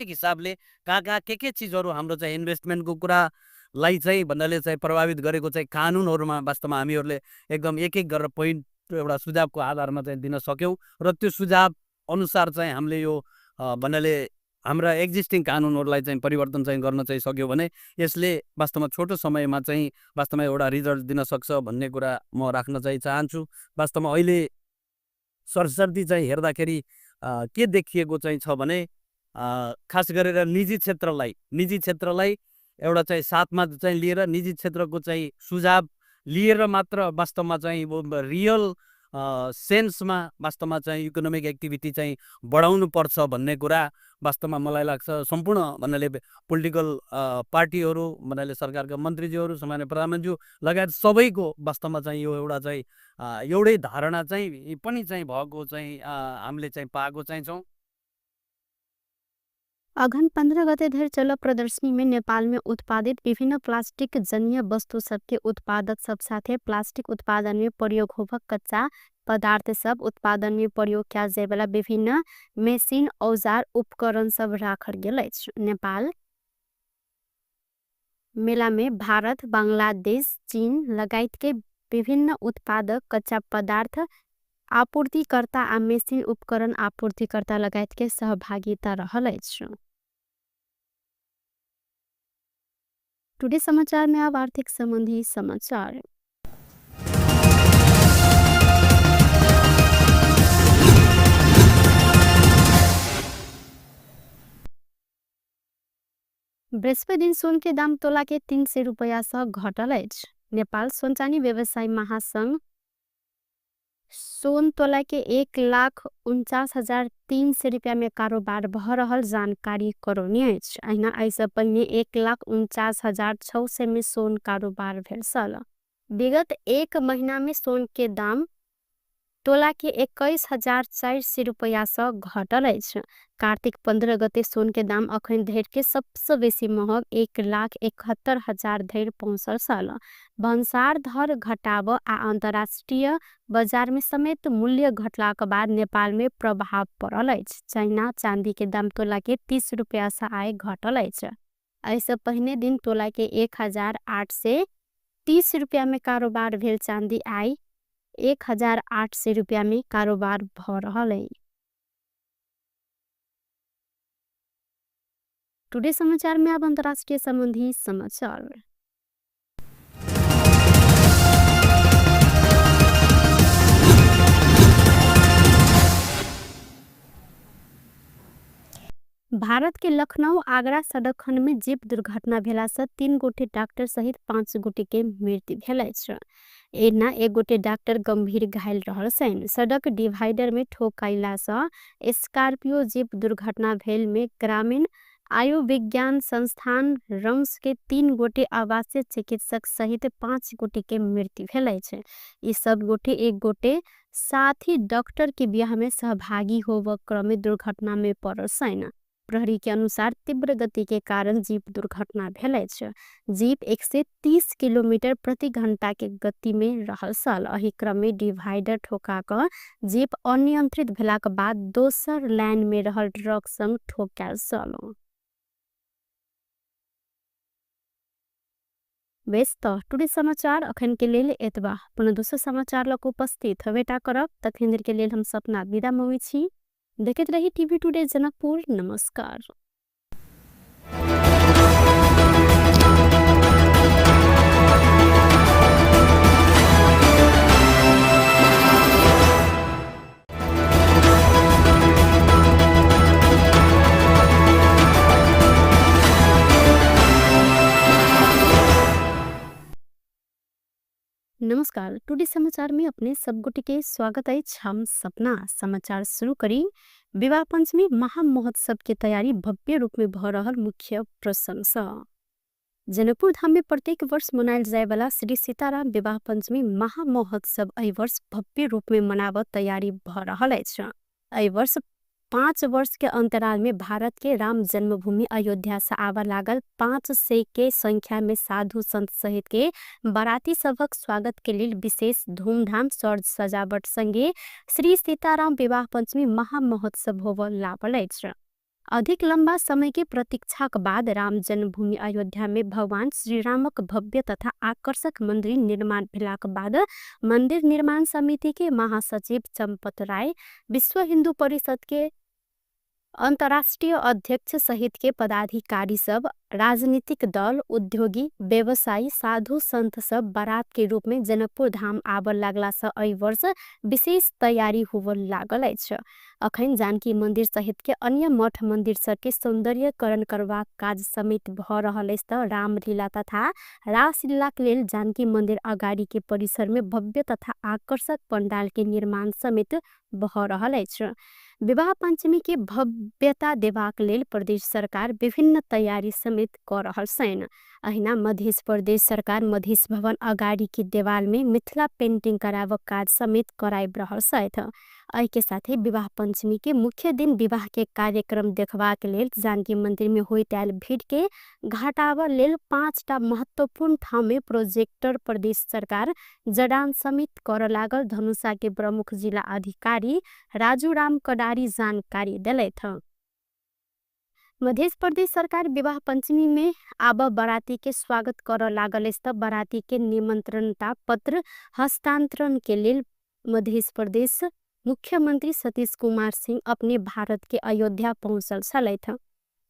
हिसाबले कहाँ कहाँ के चिजहरू हाम्रो चाहिँ इन्भेस्टमेन्टको कुरालाई चाहिँ भन्नाले चाहिँ प्रभावित गरेको चाहिँ कानुनहरूमा वास्तवमा हामीहरूले एकदम एक एक गरेर पोइन्ट एउटा सुझावको आधारमा चाहिँ दिन सक्यौँ र त्यो सुझाव अनुसार चाहिँ हामीले यो भन्नाले हाम्रा एक्जिस्टिङ कानुनहरूलाई चाहिँ परिवर्तन चाहिँ गर्न चाहिँ सक्यो भने यसले वास्तवमा छोटो समयमा चाहिँ वास्तवमा एउटा रिजल्ट दिन सक्छ भन्ने कुरा म राख्न चाहिँ चाहन्छु। वास्तवमा अहिले सरसर्ती चाहिँ हेर्दाखेरि के देखिएको चाहिँ छ भने खास गरेर निजी क्षेत्रलाई एउटा चाहिँ साथमा चाहिँ लिएर निजी क्षेत्रको चाहिँ सुझाव लिएर मात्र वास्तवमा चाहिँ रियल सेन्समा वास्तवमा चाहिँ इकोनोमिक एक्टिभिटी चाहिँ बढाउनु पर्छ भन्ने कुरा वास्तवमा मलाई लाग्छ। सम्पूर्ण भन्नाले पोलिटिकल पार्टीहरू भन्नाले सरकारका मन्त्रीज्यूहरू, सामान्य प्रधानमन्त्रीज्यू लगायत सबैको वास्तवमा चाहिँ यो एउटा चाहिँ एउटै धारणा चाहिँ पनि चाहिँ भएको चाहिँ हामीले चाहिँ पाएको चाहिँ छौँ। अघन 15 गते धरि चल प्रदर्शनी में नेपाल में उत्पादित विभिन्न प्लास्टिक जन्य वस्तु सबके उत्पादक सब साथे प्लास्टिक उत्पादन में प्रयोग होबक कच्चा पदार्थ सब उत्पादन में प्रयोग कयल जाय वाला विभिन्न मशीन, औजार, उपकरण सब राखल गेल अछि। नेपाल मेला में भारत, बांग्लादेश, चीन लगायत के विभिन्न उत्पादक कच्चा पदार्थ आपूर्तिकर्ता आ मशीन उपकरण आपूर्तिकर्ता लगायत के सहभागिता रहल अछि। टुडे समाचार में अब आर्थिक संबंधी समाचार। बृहस्पति दिन सोन के दाम तोला के 300 रुपया से घटल अछि। नेपाल सोन चानी व्यवसायी महासंघ सोन तोला के 1,49,300 रुपया में कारोबार भ रहल जानकारी करौने अछि। अहिना एहिसँ पहिने 1,49,600 में सोन कारोबार भेल छल। विगत एक महीना में सोन के दाम तोला के 21,400 रुपैया सँ घटल अछि। कार्तिक 15 गते सोन के दाम अखन धरि के सबसँ बेसी महग 1,71,000 धरि पहुँचल छल। भन्सार दर घटाव आ अंतर्राष्ट्रीय बाजार में समेत मूल्य घटलाक बाद नेपाल में प्रभाव पड़ल अछि। चाइना चांदी के दाम तोला के 30 रुपैया सँ आय घटल अछि। एहिसँ पहिने दिन तोला के 1,830 रुपैया में कारोबार भेल चांदी आइ 1,800 रुपैया में कारोबार भ रहल अछि। टुडे समाचार में अब अंतर्राष्ट्रीय संबंधी समाचार। भारत के लखनऊ आगरा सड़क खंड में जीप दुर्घटना भेला से 3 गोटे डॉक्टर सहित 5 गोटे के मृत्यु भेल अछि। एना 1 गोटे डॉक्टर गंभीर घायल रहल छनि। सड़क डिवाइडर में ठोकैला से स्कॉर्पियो जीप दुर्घटना भेल में ग्रामीण आयुर्विज्ञान संस्थान रम्स के 3 गोटे आवासीय चिकित्सक सहित 5 गोटे के मृत्यु भेल अछि। ई सब गोटे 1 गोटे साथी डॉक्टर के बियाह में सहभागी होब क्रम में दुर्घटना में पड़ल छनि। प्रहरी के अनुसार तीव्र गति के कारण जीप दुर्घटना भेल अछि। जीप 130 किलोमीटर प्रति घंटा के गति में रहल छल। एहि क्रम में डिवाइडर ठोका क जीप अनियंत्रित भेलाक बाद दोसर लाइन में रहल ट्रक संग ठोकायल छल। बेस त टुडे समाचार अखन के लेल एतबा। पुनः दोसर समाचार लग उपस्थित हवेटा करब। तखन देर के लेल हम सपना विदा मँगै छी। देखैत रही टीवी टुडे जनकपुर। नमस्कार। नमस्कार, टुडे समाचार में अपने सब गोटे के स्वागत अछि। हम सपना समाचार शुरू करी। विवाह पंचमी महामहोत्सव के तैयारी भव्य रूप में भ रहल मुख्य प्रसंग सँ। जनकपुर धाम में प्रत्येक वर्ष मनायल जाय वाला श्री सीताराम विवाह पंचमी महामहोत्सव एहि वर्ष भव्य रूप में मनाबऽ तैयारी भ रहल अछि। एहि वर्ष 5 वर्ष के अंतराल में भारत के राम जन्मभूमि अयोध्या से आवा लागल 500 के संख्या में साधु संत सहित के बाराती सभक स्वागत के लेल विशेष धूमधाम सज सजावट संगे श्री सीताराम विवाह पंचमी महामहोत्सव होबऽ लागल अछि। अधिक लंबा समय के प्रतीक्षाक बाद राम जन्मभूमि अयोध्या में भगवान श्रीरामक भव्य तथा आकर्षक मंदिर निर्माण भेलाक बाद मंदिर निर्माण समिति के महासचिव चंपत राय, विश्व हिंदू परिषद के अंतर्राष्ट्रीय अध्यक्ष सहित के पदाधिकारी सब, राजनीतिक दल, उद्योगी, व्यवसायी, साधु संत सब बारात के रूप में जनकपुर धाम आबऽ लागला सँ एहि वर्ष विशेष तैयारी होबऽ लागल अछि। अखन जानकी मंदिर सहित के अन्य मठ मंदिर सब के सौंदर्यकरण करबाक काज समेत भ रहल अछि त रामलीला तथा रासलीला के लेल जानकी मंदिर अगाडि के परिसर में भव्य तथा आकर्षक पंडाल के निर्माण समेत भ रहल अछि। विवाह पंचमी के भव्यता देबाक लेल प्रदेश सरकार विभिन्न तैयारी समेत क रहल छनि। अहिना मध्य प्रदेश सरकार मधेश भवन अगाडि के देवाल में मिथिला पेंटिंग कराबक काज समेत कराबि रहल छथि। एहि के साथे विवाह पंचमी के मुख्य दिन विवाह के कार्यक्रम देखबाक लेल जानकी मंदिर में होइत आयल भीड़ के घटाबऽ लेल 5टा महत्वपूर्ण ठाम में प्रोजेक्टर प्रदेश सरकार जडान समेत करऽ लागल धनुषा के प्रमुख जिला अधिकारी राजू राम कडारी जानकारी देलथि। मध्य प्रदेश सरकार विवाह पंचमी में आब बाराती के स्वागत करऽ लागल अछि त बाराती के निमंत्रणता पत्र हस्तांतरण के लेल मध्य प्रदेश मुख्यमंत्री सतीश कुमार सिंह अपने भारत के अयोध्या पहुँचल छलथि।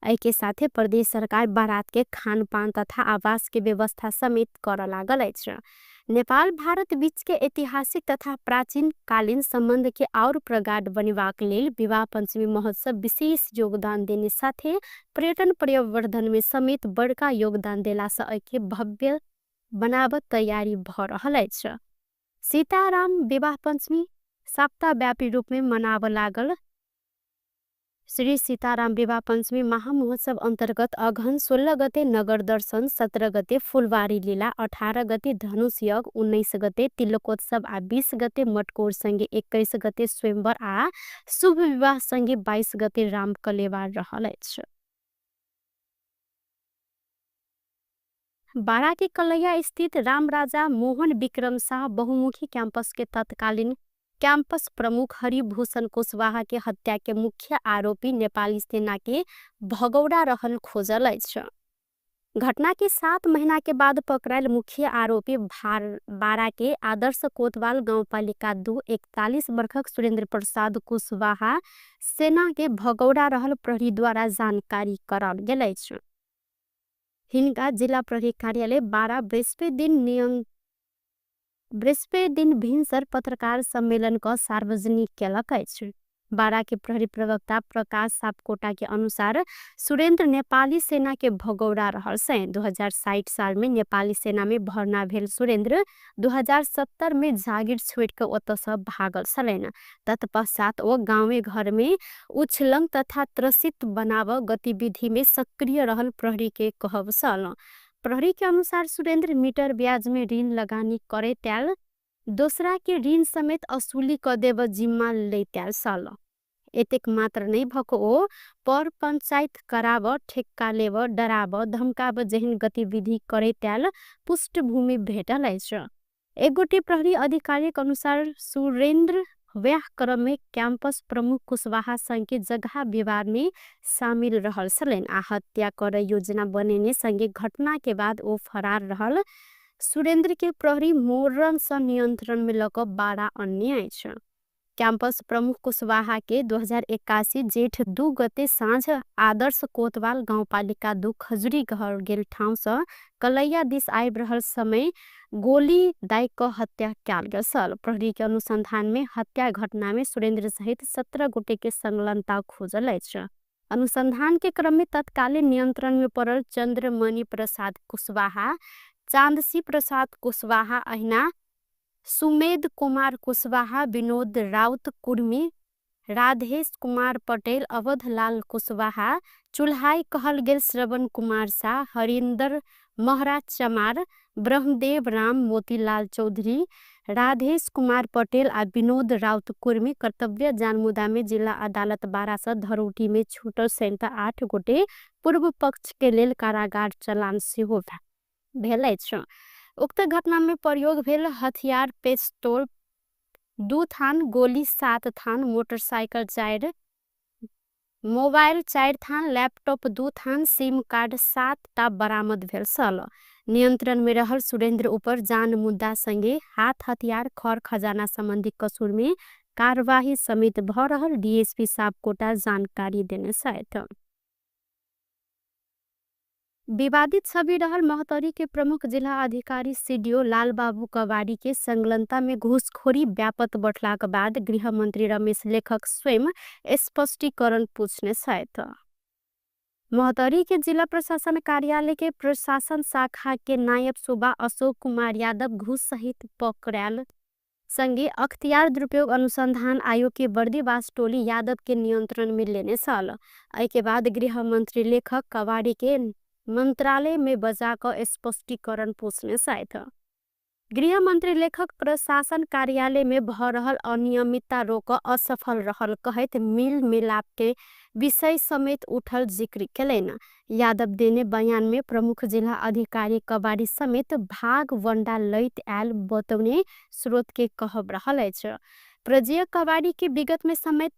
एहि के साथे प्रदेश सरकार बारात के खानपान तथा आवास के व्यवस्था समेत करऽ लागल अछि। नेपाल भारत बीच के ऐतिहासिक तथा प्राचीन कालीन संबंध के और प्रगाढ़ बनेबाक लेल विवाह पंचमी महोत्सव विशेष योगदान देने साथे पर्यटन प्रवर्धन में समेत बड़का योगदान देला सँ एहि के भव्य बनाबऽ तैयारी भ रहल अछि। सीताराम विवाह पंचमी सप्ताहव्यापी रूप में मनाबऽ लागल। श्री सीताराम विवाह पञ्चमी महामहोत्सव अन्तर्गत अगहन 16 गते नगर दर्शन, 17 गते फुलवारी लीला, 18 गते धनुष यज्ञ, 19 गते तिलकोत्सव आ 20 गते मटकोर सँगे 21 गते स्वयंवर आ शुभ विवाह सँगे 22 गते रामकलेवार रहल अछि। बारा के कलैया स्थित रामराजा मोहन विक्रम शाह बहुमुखी कैंपस के तत्कालीन कैंपस प्रमुख हरिभूषण कुशवाहा के हत्या के मुख्य आरोपी नेपाली सेना के भगौड़ा रहल खोजल अछि। घटना के 7 महीना के बाद पकड़ायल मुख्य आरोपी बारा के आदर्श कोतवाल गाउँपालिका 2 41 वर्षक सुरेंद्र प्रसाद कुशवाहा सेना के भगौड़ा रहल प्रहरी द्वारा जानकारी कराओल गेल अछि। हिनका जिला प्रहरी कार्यालय 12 बृहस्पति दिन भिनसर पत्रकार सम्मेलन क सार्वजनिक केलक अछि। बारा के प्रहरी प्रवक्ता प्रकाश सापकोटा के अनुसार सुरेंद्र नेपाली सेना के भगौड़ा रहल से 2060 साल में नेपाली सेना में भर्ना भेल सुरेंद्र 2070 में जागिर छोड़ के ओतऽ से भागल छलनि। तत्पश्चात ओ गाँवे घर में उछलंग तथा त्रसित बनाव गतिविधि में सक्रिय रहल प्रहरी के कहब छल। प्रहरी के अनुसार सुरेंद्र मीटर ब्याज में ऋण लगानी करे त्याल दोसरा के ऋण समेत असुली क देब जिम्मा लेत्याल छल। एतेक मात्र नै भक ओ पर पंचायत कराब, ठेक्का लेब, डराब, धमकाब जेहन गतिविधि करे त्याल पृष्ठभूमि भेटल अछि। एक गोटे प्रहरी अधिकारी के अनुसार सुरेंद्र व्याह क्रम में कैंपस प्रमुख कुशवाहा संग के जगह विवाद में शामिल रहल छलनि आ हत्या करे योजना बनेने संगे घटना के बाद ओ फरार रहल सुरेंद्र के प्रहरी मोरन सँ नियंत्रण में लक 12 अन्य अछि। कैंपस प्रमुख कुशवाहा के 2081 जेठ 2 गते साँझ आदर्श कोतवाल गाउँपालिका 2 खजुरी घर गेल ठाउँ सँ कलैया दिस आबि रहल समय गोली दाइ क हत्या कयल गेल छल। प्रहरी के अनुसंधान में हत्या घटना में सुरेंद्र सहित 17 गोटे के संलग्नता खोजल अछि। अनुसंधान के क्रम में तत्कालीन नियंत्रण में पड़ल चंद्रमणि प्रसाद कुशवाहा, चांदसी प्रसाद कुशवाहा, अहिना सुमेध कुमार कुशवाहा, विनोद राउत कुर्मी, राधेश कुमार पटेल, अवधलाल कुशवाहा, चुल्हाई कहल गेल श्रवण कुमार शाह, हरिंदर महरा चमार, ब्रह्मदेव राम, मोतीलाल चौधरी, राधेश कुमार पटेल आ विनोद राउत कुर्मी कर्तव्य जानमुदा में जिला अदालत 12 सँ धरौटी में छूटल सहित 8 गोटे पूर्व पक्ष के लेल कारागार चलान सेहो भेल अछि। उक्त घटना में प्रयोग भेल हथियार पिस्तौल 2 थान, गोली 7 थान, मोटरसाइकिल 4, मोबाइल 4 थान, लैपटॉप 2 थान, सिम कार्ड 7 टा बरामद भेल छल। नियंत्रण में रहल सुरेंद्र ऊपर जान मुद्दा संगे हाथ हथियार खर खजाना संबंधी कसूर में कार्यवाही समेत भ रहल डीएसपी सापकोटा जानकारी देने छथि। विवादित छवि रहल महोत्तरी के प्रमुख जिला अधिकारी सीडीओ लालबाबू कवारी के संलग्नता में घूसखोरी व्यापक बढ़लाक बाद गृहमंत्री रमेश लेखक स्वयं स्पष्टीकरण पूछने छथि। महोत्तरी के जिला प्रशासन कार्यालय के प्रशासन शाखा के नायब सुबा अशोक कुमार यादव घूस सहित पकड़ायल संगे अख्तियार दुरुपयोग अनुसंधान आयोग के बर्दीवास टोली यादव के नियंत्रण में लेने छल। एहि के बाद गृहमंत्री लेखक कवारी के मंत्रालय में बजा क स्पष्टीकरण पूछने छथि। गृहमंत्री लेखक प्रशासन कार्यालय में भ रहल अनियमितता रोक असफल रहल कहैत मिल मिलाप के विषय समेत उठल जिक्र केलनि। यादव देने बयान में प्रमुख जिला अधिकारी कवारी समेत भाग वंडा लैत आयल बतौने स्रोत के कहब रहल अछि। प्रजय कवारी के विगत में समेत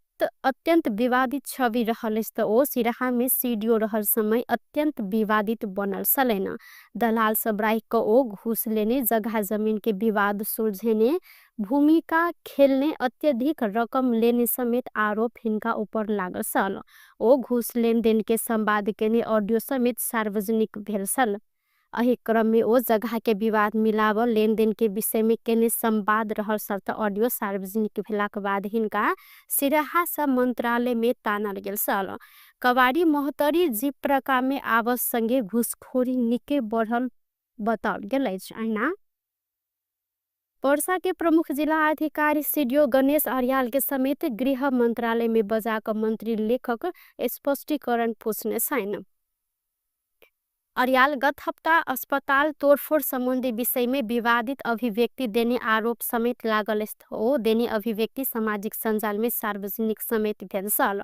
अत्यंत विवादित छवि रहल अछि त ओ सिराहा में सीडीओ रहल समय अत्यंत विवादित बनल छलनि। दलाल सब राखि क ओ घूस लेने, जगह जमीन के विवाद सुलझेने, भूमिका खेलने, अत्यधिक रकम लेने समेत आरोप हिनका ऊपर लागल छल। ओ घूस लेनदेन के संवाद केने ऑडियो समेत सार्वजनिक भेल छल। एहि क्रम में ओ जगह के विवाद मिलाव लेनदेन के विषय में केने संवाद रहल छल त ऑडियो सार्वजनिक भेलाक बाद हिनका सिराहा सँ मंत्रालय में तानल गेल छल। कवारी महोत्तरी जिप्रका में आवस संगे घूसखोरी निके बढ़ल बताओल गेल अछि। अहिना पर्सा के प्रमुख जिला अधिकारी सीडीओ गणेश अर्याल के समेत गृह मंत्रालय में बजा क मंत्री लेखक स्पष्टीकरण पूछने छैन। अर्याल गत हप्ता अस्पताल तोड़फोड़ संबंधी विषय में विवादित अभिव्यक्ति देने आरोप समेत लागल हो देने अभिव्यक्ति सामाजिक सञ्जाल में सार्वजनिक समेत भेल छल।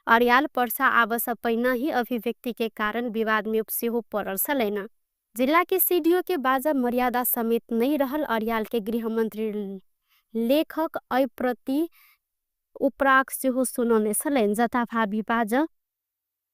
अर्याल पर्सा आवस पहिना ही अभिव्यक्ति के कारण विवाद में सेहो पड़ल छलैन। जिला के सीडीओ के बाजा मर्यादा समेत नहीं रहल अर्याल के गृहमंत्री लेखक ऐ प्रति उपराग सेहो सुनौने छलैन। जथाभावी बाजा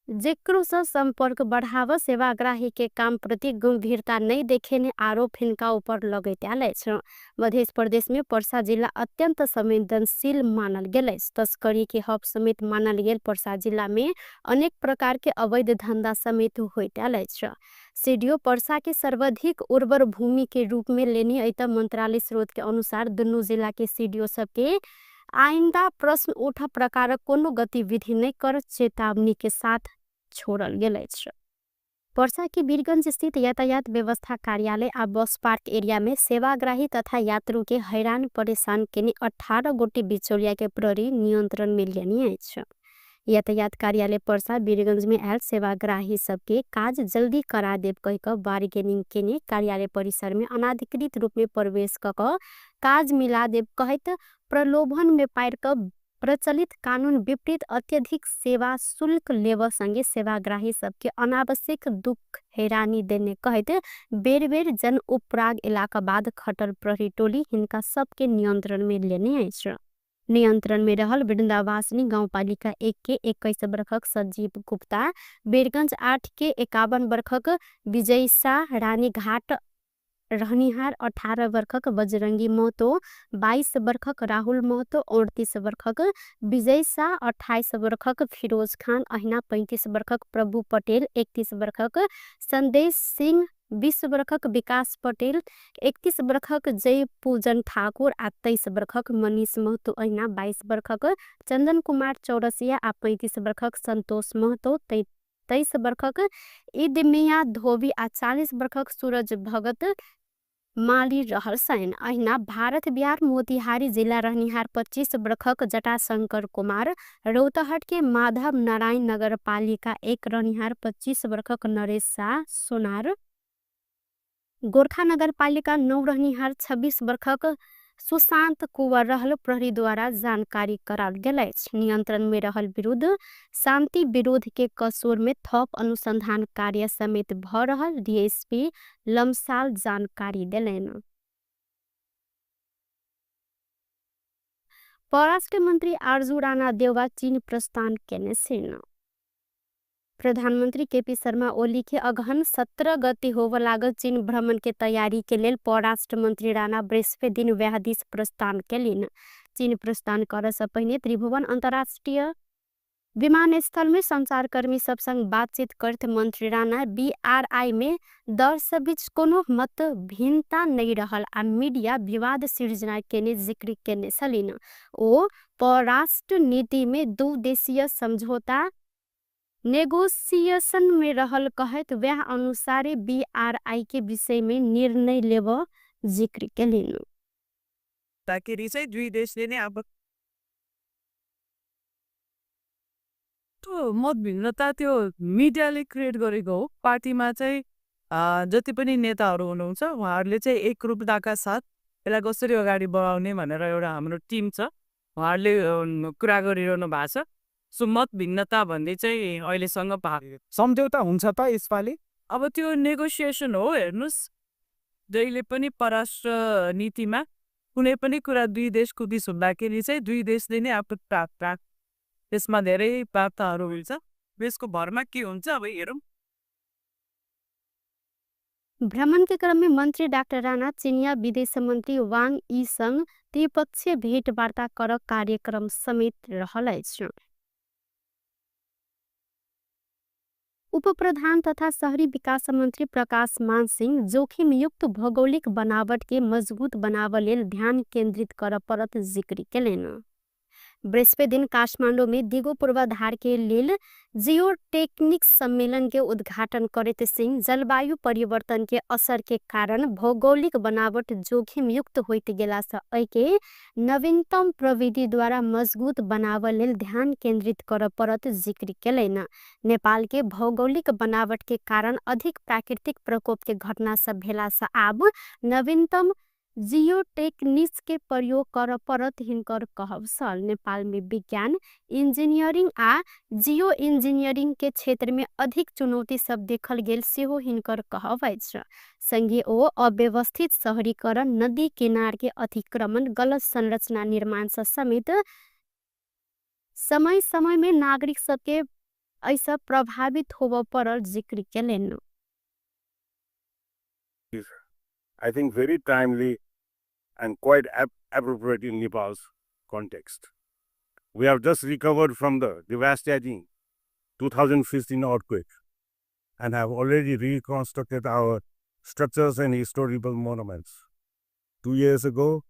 जेकरो से संपर्क बढ़ाव सेवाग्राही के काम प्रति गंभीरता नहीं देखेने आरोप हिनका ऊपर लगैत आयल अछि। मध्य प्रदेश में पर्सा जिला अत्यंत संवेदनशील मानल गेल अछि। तस्करी के हब समेत मानल गेल पर्सा जिला में अनेक प्रकार के अवैध धंधा समेत होइत आयल अछि। सीडीओ पर्सा के सर्वाधिक उर्वर भूमि के रूप में लेने ऐत मंत्रालय स्रोत के अनुसार दुनू जिला के सीडीओ सबके आइंदा प्रश्न उठा प्रकार कोनो गतिविधि नहीं कर चेतावनी के साथ छोड़ल गेल अछि। पर्सा के वीरगंज स्थित यातायात व्यवस्था कार्यालय आ बस पार्क एरिया में सेवाग्राही तथा यात्रु के हैरान परेशान केने 18 गोटी बिचौलिया के प्रहरी नियंत्रण में लेने अछि। यातायात कार्यालय पर्सा वीरगंज में आयल सेवाग्राही सबके काज जल्दी करा देब कह क बार्गेनिंग केने कार्यालय परिसर में अनाधिकृत रूप में प्रवेश क काज मिला देब कहैत प्रलोभन में पार क प्रचलित कानून विपरीत अत्यधिक सेवा शुल्क लेव संगे सेवाग्राही सबके अनावश्यक दुख हैरानी देने कहैत बेर बेर जन उपराग इलाका बाद खटल प्रहरी टोली हिनका सबके नियंत्रण में लेने अछि। नियंत्रण में रहल वृंदावासिनी गाउँपालिका 1 के 21 बरखक संजीव गुप्ता, वीरगंज 8 के 51 बरखक विजय शाह, रानीघाट रहनिहार 18 बरखक बजरंगी महतो, 22 बरखक राहुल महतो, 38 बरखक विजय शाह, 28 बरखक फिरोज खान, अहिना 35 बरखक प्रभु पटेल, 31 बरखक संदेश सिंह, 20 बरखक विकास पटेल, 31 बरखक जय पूजन ठाकुर आ 23 बरखक मनीष महतो, अहिना 22 बरखक चंदन कुमार चौरसिया आ 35 बरखक संतोष महतो, 23 बरखक ईद मियाँ धोबी आ 40 बरखक सूरज भगत माली रहल छनि। अहिना भारत बिहार मोतिहारी जिला रहनिहार 25 बरखक जटाशंकर कुमार, रौतहट के माधव नारायण नगरपालिका 1 रहनिहार 25 बरखक नरेश शाह सोनार, गोरखा नगरपालिका 9 रहनिहार 26 बरखक सुशांत कुंवर रहल प्रहरी द्वारा जानकारी कराओल गेल अछि। नियंत्रण में रहल विरुद्ध शांति विरोध के कसूर में थप अनुसंधान कार्य समेत भ रहल डीएसपी लमसाल जानकारी देलनि। परराष्ट्र मंत्री आरजू राणा देउवा चीन प्रस्थान केने छनि। प्रधानमंत्री केपी शर्मा ओली के अगहन 17 गते होव लागल चीन भ्रमण के तैयारी के लेल परराष्ट्र मंत्री राणा बृहस्पति दिन वएह दिस प्रस्थान केलनि। चीन प्रस्थान करऽ से पहिने त्रिभुवन अंतर्राष्ट्रीय विमानस्थल में संचारकर्मी सब संग बातचीत करत मंत्री राणा बीआरआई में दल सब बीच कोनो मत भिन्नता नहीं रहल आ मीडिया विवाद सिर्जना केने जिक्र केने छलनि। ओ परराष्ट्र नीति में दू देशीय समझौता नेगोशिएशन में रहल कहैत वएह अनुसारे बीआरआई के विषय में निर्णय लेब जिक्र केलनि। ताकि चाहिँ दुई देशले नै अब त्यो मतभिन्नता त्यो मिडियाले क्रिएट गरेको हो। पार्टीमा चाहिँ जति पनि नेताहरू हुनुहुन्छ उहाँहरूले चाहिँ एकरूपताका साथ यसलाई कसरी अगाडि बढाउने भनेर एउटा हाम्रो टिम छ, उहाँहरूले कुरा गरिरहनु भएको छ। सो मत भिन्नता भन्ने चाहिँ अहिलेसम्म भएको सम्झौता हुन्छ त यसपालि? अब त्यो नेगोसिएसन हो। हेर्नुहोस्, जहिले पनि परराष्ट्र नीतिमा कुनै पनि कुरा दुई देशको बिच हुँदाखेरि चाहिँ दुई देशले नै आफ्नो प्राप्त त्यसमा धेरै वार्ताहरू हुन्छ, यसको भरमा के हुन्छ अब हेरौँ। भ्रमण के क्रम में मंत्री डाक्टर राणा चीनिया विदेश मंत्री वांग यी संग त्रिपक्षीय भेटवार्ता कर कार्यक्रम समेत रहल अछि। उपप्रधान तथा शहरी विकास मंत्री प्रकाश मान सिंह जोखिमयुक्त भौगोलिक बनावट के मजबूत बनाव लेल ध्यान केंद्रित कर परत जिक्र केलनि। बृहस्पति दिन काठमाडौँ में दिगो पूर्वाधार के लेल जियोटेक्निक्स सम्मेलन के उद्घाटन करैत सिंह जलवायु परिवर्तन के असर के कारण भौगोलिक बनावट जोखिम युक्त होइत गेला से एके नवीनतम प्रविधि द्वारा मजबूत बनावल लेल ध्यान केंद्रित कर परत जिक्र केलैन। नेपाल के भौगोलिक बनावट के कारण अधिक प्राकृतिक प्रकोप के घटना सब भेला से आब नवीनतम जियोटेक्निक्स के प्रयोग कर परत हिनकर कहब छल। नेपाल में विज्ञान, इंजीनियरिंग आ जियो इंजीनियरिंग के क्षेत्र में अधिक चुनौती सब देखल गेल सेहो हिनकर कहब अछि। संगे ओ अव्यवस्थित शहरीकरण, नदी किनार के अतिक्रमण, गलत संरचना निर्माण से समेत समय समय में नागरिक सबके ऐसा प्रभावित होबऽ पड़ल जिक्र केलनि। I think very timely and quite appropriate in Nepal's context. We have just recovered from the devastating 2015 earthquake and have already reconstructed our structures and historical monuments. 2 years ago,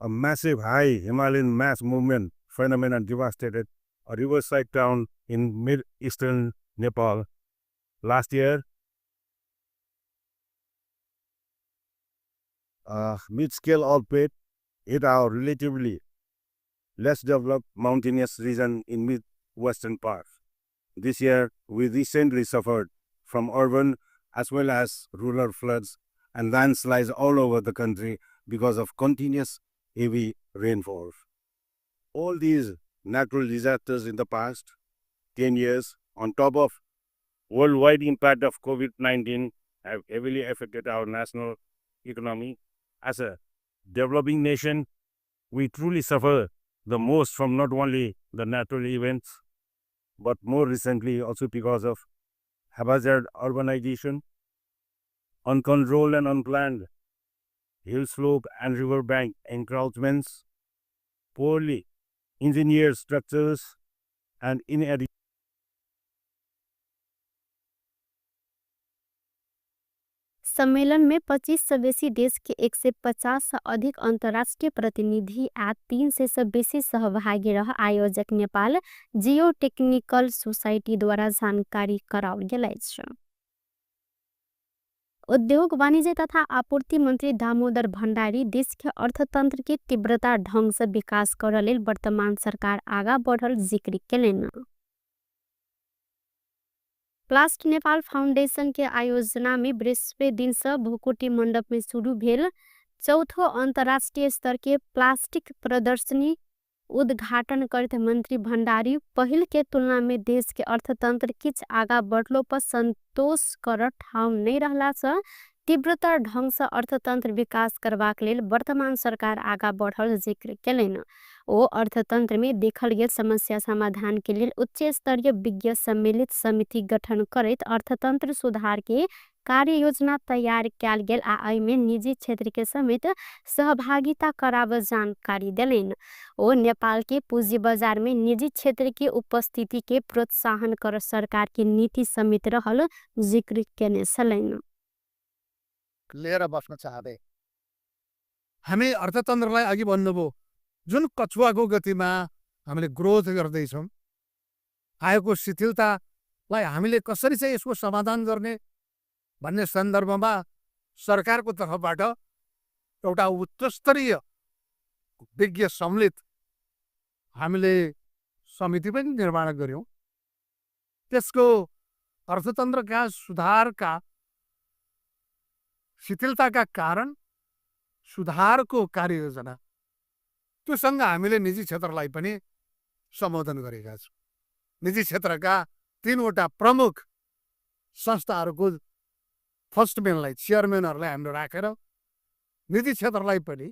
a massive high Himalayan mass movement phenomenon devastated a riverside town in mid-eastern Nepal. Last year, mid-scale earthquake hit our relatively less developed mountainous region in mid-western part. This year, we recently suffered from urban as well as rural floods and landslides all over the country because of continuous heavy rainfall. All these natural disasters in the past 10 years, on top of worldwide impact of COVID-19, have heavily affected our national economy. As a developing nation, we truly suffer the most from not only the natural events, but more recently also because of haphazard urbanization, uncontrolled and unplanned hill slope and riverbank encroachments, poorly engineered structures, and inadequate सम्मेलन में 25 से बेसी देश के 150 से अधिक अंतर्राष्ट्रीय प्रतिनिधि आ 300 से बेसी सहभागी रह आयोजक नेपाल जियो टेक्निकल सोसाइटी द्वारा जानकारी कराओल गेल अछि। उद्योग वाणिज्य तथा आपूर्ति मंत्री दामोदर भण्डारी देश के अर्थतंत्र के तीव्रता ढंग से विकास करऽ लेल वर्तमान सरकार आगा बढ़ल जिक्र केलनि। प्लास्ट नेपाल फाउंडेशन के आयोजना में बृहस्पति दिन से भूकुटी मंडप में शुरू भेल चौथो अंतर्राष्ट्रीय स्तर के प्लास्टिक प्रदर्शनी उद्घाटन करते मंत्री भण्डारी पहिल के तुलना में देश के अर्थतंत्र किछ आगा बढ़लो पर संतोष कर ठाउँ नहीं रहला से तीव्रतर ढंग से अर्थतंत्र विकास करबाक लेल वर्तमान सरकार आगा बढ़ल जिक्र केलनि। ओ अर्थतंत्र में देखल गेल समस्या समाधान के लेल उच्च स्तरीय विज्ञ सम्मिलित समिति गठन करैत अर्थतंत्र सुधार के कार्य योजना तैयार कयल गेल आ एहिमे निजी क्षेत्र के समेत सहभागिता कराबऽ जानकारी देलनि। ओ नेपाल के पूंजी बाजार में निजी क्षेत्र के उपस्थिति के प्रोत्साहन कर सरकार के नीति समेत रहल जिक्र केने छलनि। लिएर बस्न चाहँदै हामी अर्थतन्त्रलाई अघि भन्नुभयो, जुन कछुवाको गतिमा हामीले ग्रोथ गर्दैछौँ, आएको शिथिलतालाई हामीले कसरी चाहिँ यसको समाधान गर्ने भन्ने सन्दर्भमा सरकारको तर्फबाट एउटा उच्चस्तरीय विज्ञ सम्मिलित हामीले समिति पनि निर्माण गऱ्यौँ। त्यसको अर्थतन्त्रका सुधारका शिथिलताका कारण सुधारको कार्ययोजना त्योसँग हामीले निजी क्षेत्रलाई पनि सम्बोधन गरेका छौँ। निजी क्षेत्रका 3वटा प्रमुख संस्थाहरूको फर्स्टम्यानलाई, चेयरम्यानहरूलाई हामीले राखेर निजी क्षेत्रलाई पनि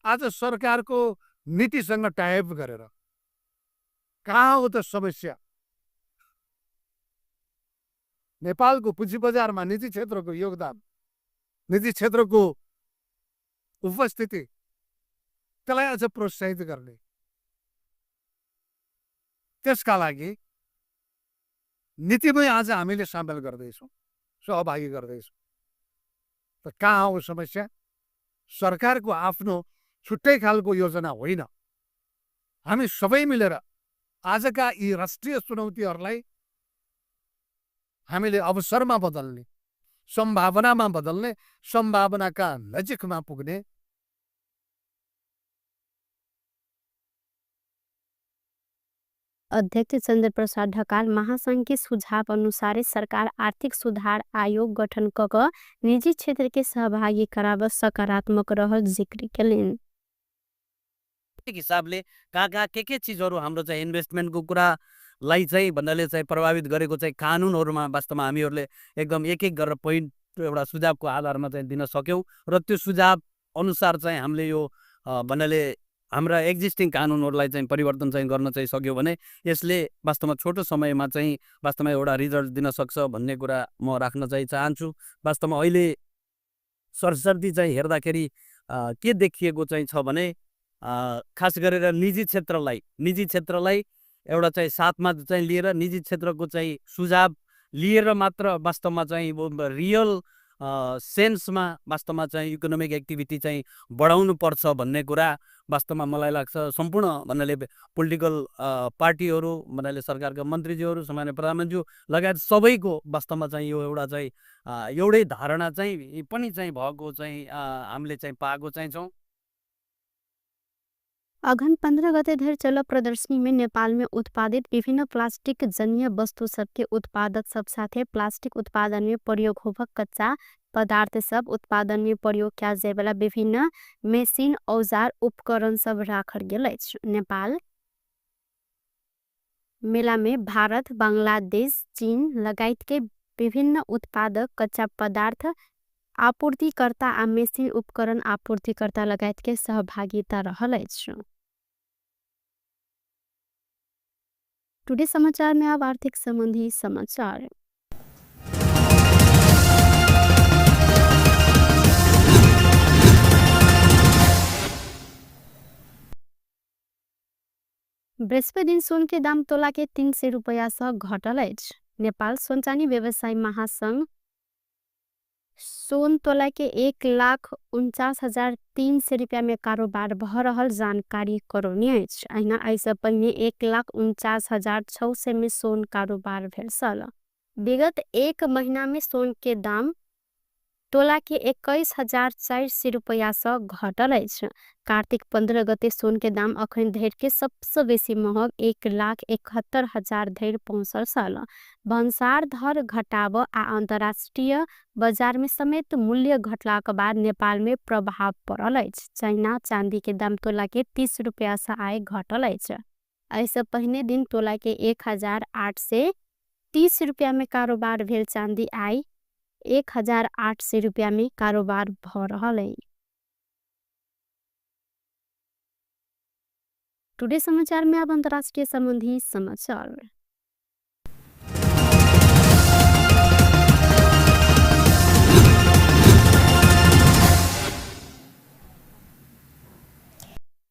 आज सरकारको नीतिसँग टाइप गरेर कहाँ हो त समस्या, नेपालको पुँजी बजारमा निजी क्षेत्रको योगदान, निजी क्षेत्रको उपस्थिति, त्यसलाई अझ प्रोत्साहित गर्ने, त्यसका लागि नीतिमै आज हामीले सामेल गर्दैछौँ, सहभागी गर्दैछौँ। त कहाँ हो समस्या? सरकारको आफ्नो छुट्टै खालको योजना होइन। हामी सबै मिलेर आजका यी राष्ट्रिय चुनौतीहरूलाई हामीले अवसरमा बदल्ने, सम्भावनामा बदल्ने, सम्भावनाका नजिकमा पुग्ने अध्यक्ष चन्द्रप्रसाद ढकाल महासंघ के सुझाव अनुसार सरकार आर्थिक सुधार आयोग गठन क निजी क्षेत्र के सहभागी कराब सकारात्मक रहल जिक्र केलनि। हिसाबले कहाँ कहाँ के चिजहरू हाम्रो चाहिँ इन्भेस्टमेन्टको कुरालाई चाहिँ भन्नाले चाहिँ प्रभावित गरेको चाहिँ कानुनहरूमा वास्तवमा हामीहरूले एकदम एक एक गरेर पोइन्ट एउटा सुझावको आधारमा चाहिँ दिन सक्यौँ र त्यो सुझाव अनुसार चाहिँ हामीले यो भन्नाले हाम्रा एक्जिस्टिङ कानुनहरूलाई चाहिँ परिवर्तन चाहिँ गर्न चाहिँ सक्यो भने यसले वास्तवमा छोटो समयमा चाहिँ वास्तवमा एउटा रिजल्ट दिन सक्छ भन्ने कुरा म राख्न चाहिँ चाहन्छु। वास्तवमा अहिले सरसर्ती चाहिँ हेर्दाखेरि के देखिएको चाहिँ छ भने खास गरेर निजी क्षेत्रलाई एउटा चाहिँ साथमा चाहिँ लिएर निजी क्षेत्रको चाहिँ सुझाव लिएर मात्र वास्तवमा चाहिँ रियल सेन्समा वास्तवमा चाहिँ इकोनोमिक एक्टिभिटी चाहिँ बढाउनु पर्छ भन्ने कुरा वास्तवमा मलाई लाग्छ। सम्पूर्ण भन्नाले पोलिटिकल पार्टीहरू भन्नाले सरकारका मन्त्रीज्यूहरू, सामान्य प्रधानमन्त्रीज्यू लगायत सबैको वास्तवमा चाहिँ यो एउटा चाहिँ एउटै धारणा चाहिँ पनि चाहिँ भएको चाहिँ हामीले चाहिँ पाएको चाहिँ छौँ। अघन 15 गते धरि चलल प्रदर्शनी में नेपाल में उत्पादित विभिन्न प्लास्टिक जन्य वस्तु सबके उत्पादक सब साथे प्लास्टिक उत्पादन में प्रयोग होबक कच्चा पदार्थ सब उत्पादन में प्रयोग कयल जाय वाला विभिन्न मशीन, औजार, उपकरण सब राखल गेल अछि। नेपाल मेला में भारत, बांग्लादेश, चीन लगायत के विभिन्न उत्पादक कच्चा पदार्थ आपूर्तिकर्ता आ मशीन उपकरण आपूर्तिकर्ता लगायत के सहभागिता रहल अछि। टुडे समाचार में अब आर्थिक संबंधी समाचार। बृहस्पति दिन सोन के दाम तोला के 300 रुपया से घटल अछि। नेपाल सोन चानी व्यवसायी महासंघ सोन तोला के 1,49,300 रुपया में कारोबार भ रहल जानकारी करौने अछि। अहिना एहिसँ पहिने 1,49,600 में सोन कारोबार भेल छल। विगत एक महीना में सोन के दाम तोला के 21,400 रुपया से घटल अछि। कार्तिक 15 गते सोन के दाम अखन धरि के सबसे बेसी महग 1,71,000 धरि पहुँचल छल। भन्सार दर घटाव आ अंतर्राष्ट्रीय बाजार में समेत मूल्य घटलाक बाद नेपाल में प्रभाव पड़ल अछि। चाइना चांदी के दाम तोला के 30 रुपया से आय घटल अछि। एहिसँ पहिने दिन तोला के 1,830 रुपया में कारोबार भेल चांदी आइ 1,800 रुपया में कारोबार भ रहल अछि। टुडे समाचार में अब अंतर्राष्ट्रीय संबंधी समाचार।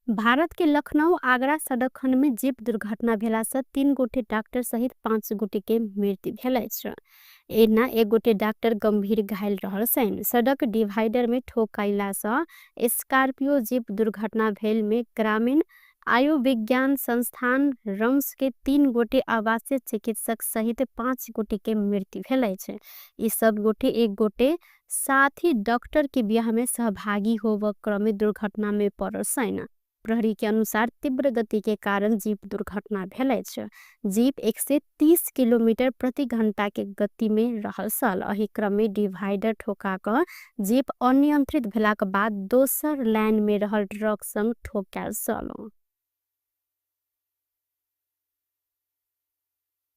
भारत के लखनऊ आगरा सड़क खंड में जीप दुर्घटना भेला से 3 गोटे डॉक्टर सहित 5 गोटे के मृत्यु भेल अछि। एना 1 गोटे डॉक्टर गंभीर घायल रहल छनि। सड़क डिवाइडर में ठोकैला से स्कॉर्पियो जीप दुर्घटना भेल में ग्रामीण आयुर्विज्ञान संस्थान रम्स के 3 गोटे आवासीय चिकित्सक सहित 5 गोटे के मृत्यु भेल अछि। ई सब गोटे 1 गोटे साथी डॉक्टर के बियाह में सहभागी होब क्रम में दुर्घटना में पड़ल छनि। प्रहरी के अनुसार तीव्र गति के कारण जीप दुर्घटना भेल अछि। जीप 130 किलोमीटर प्रति घंटा के गति में रहल छल। एहि क्रम में डिवाइडर ठोका क जीप अनियंत्रित भेलाक बाद दोसर लाइन में रहल ट्रक संग ठोकायल छल।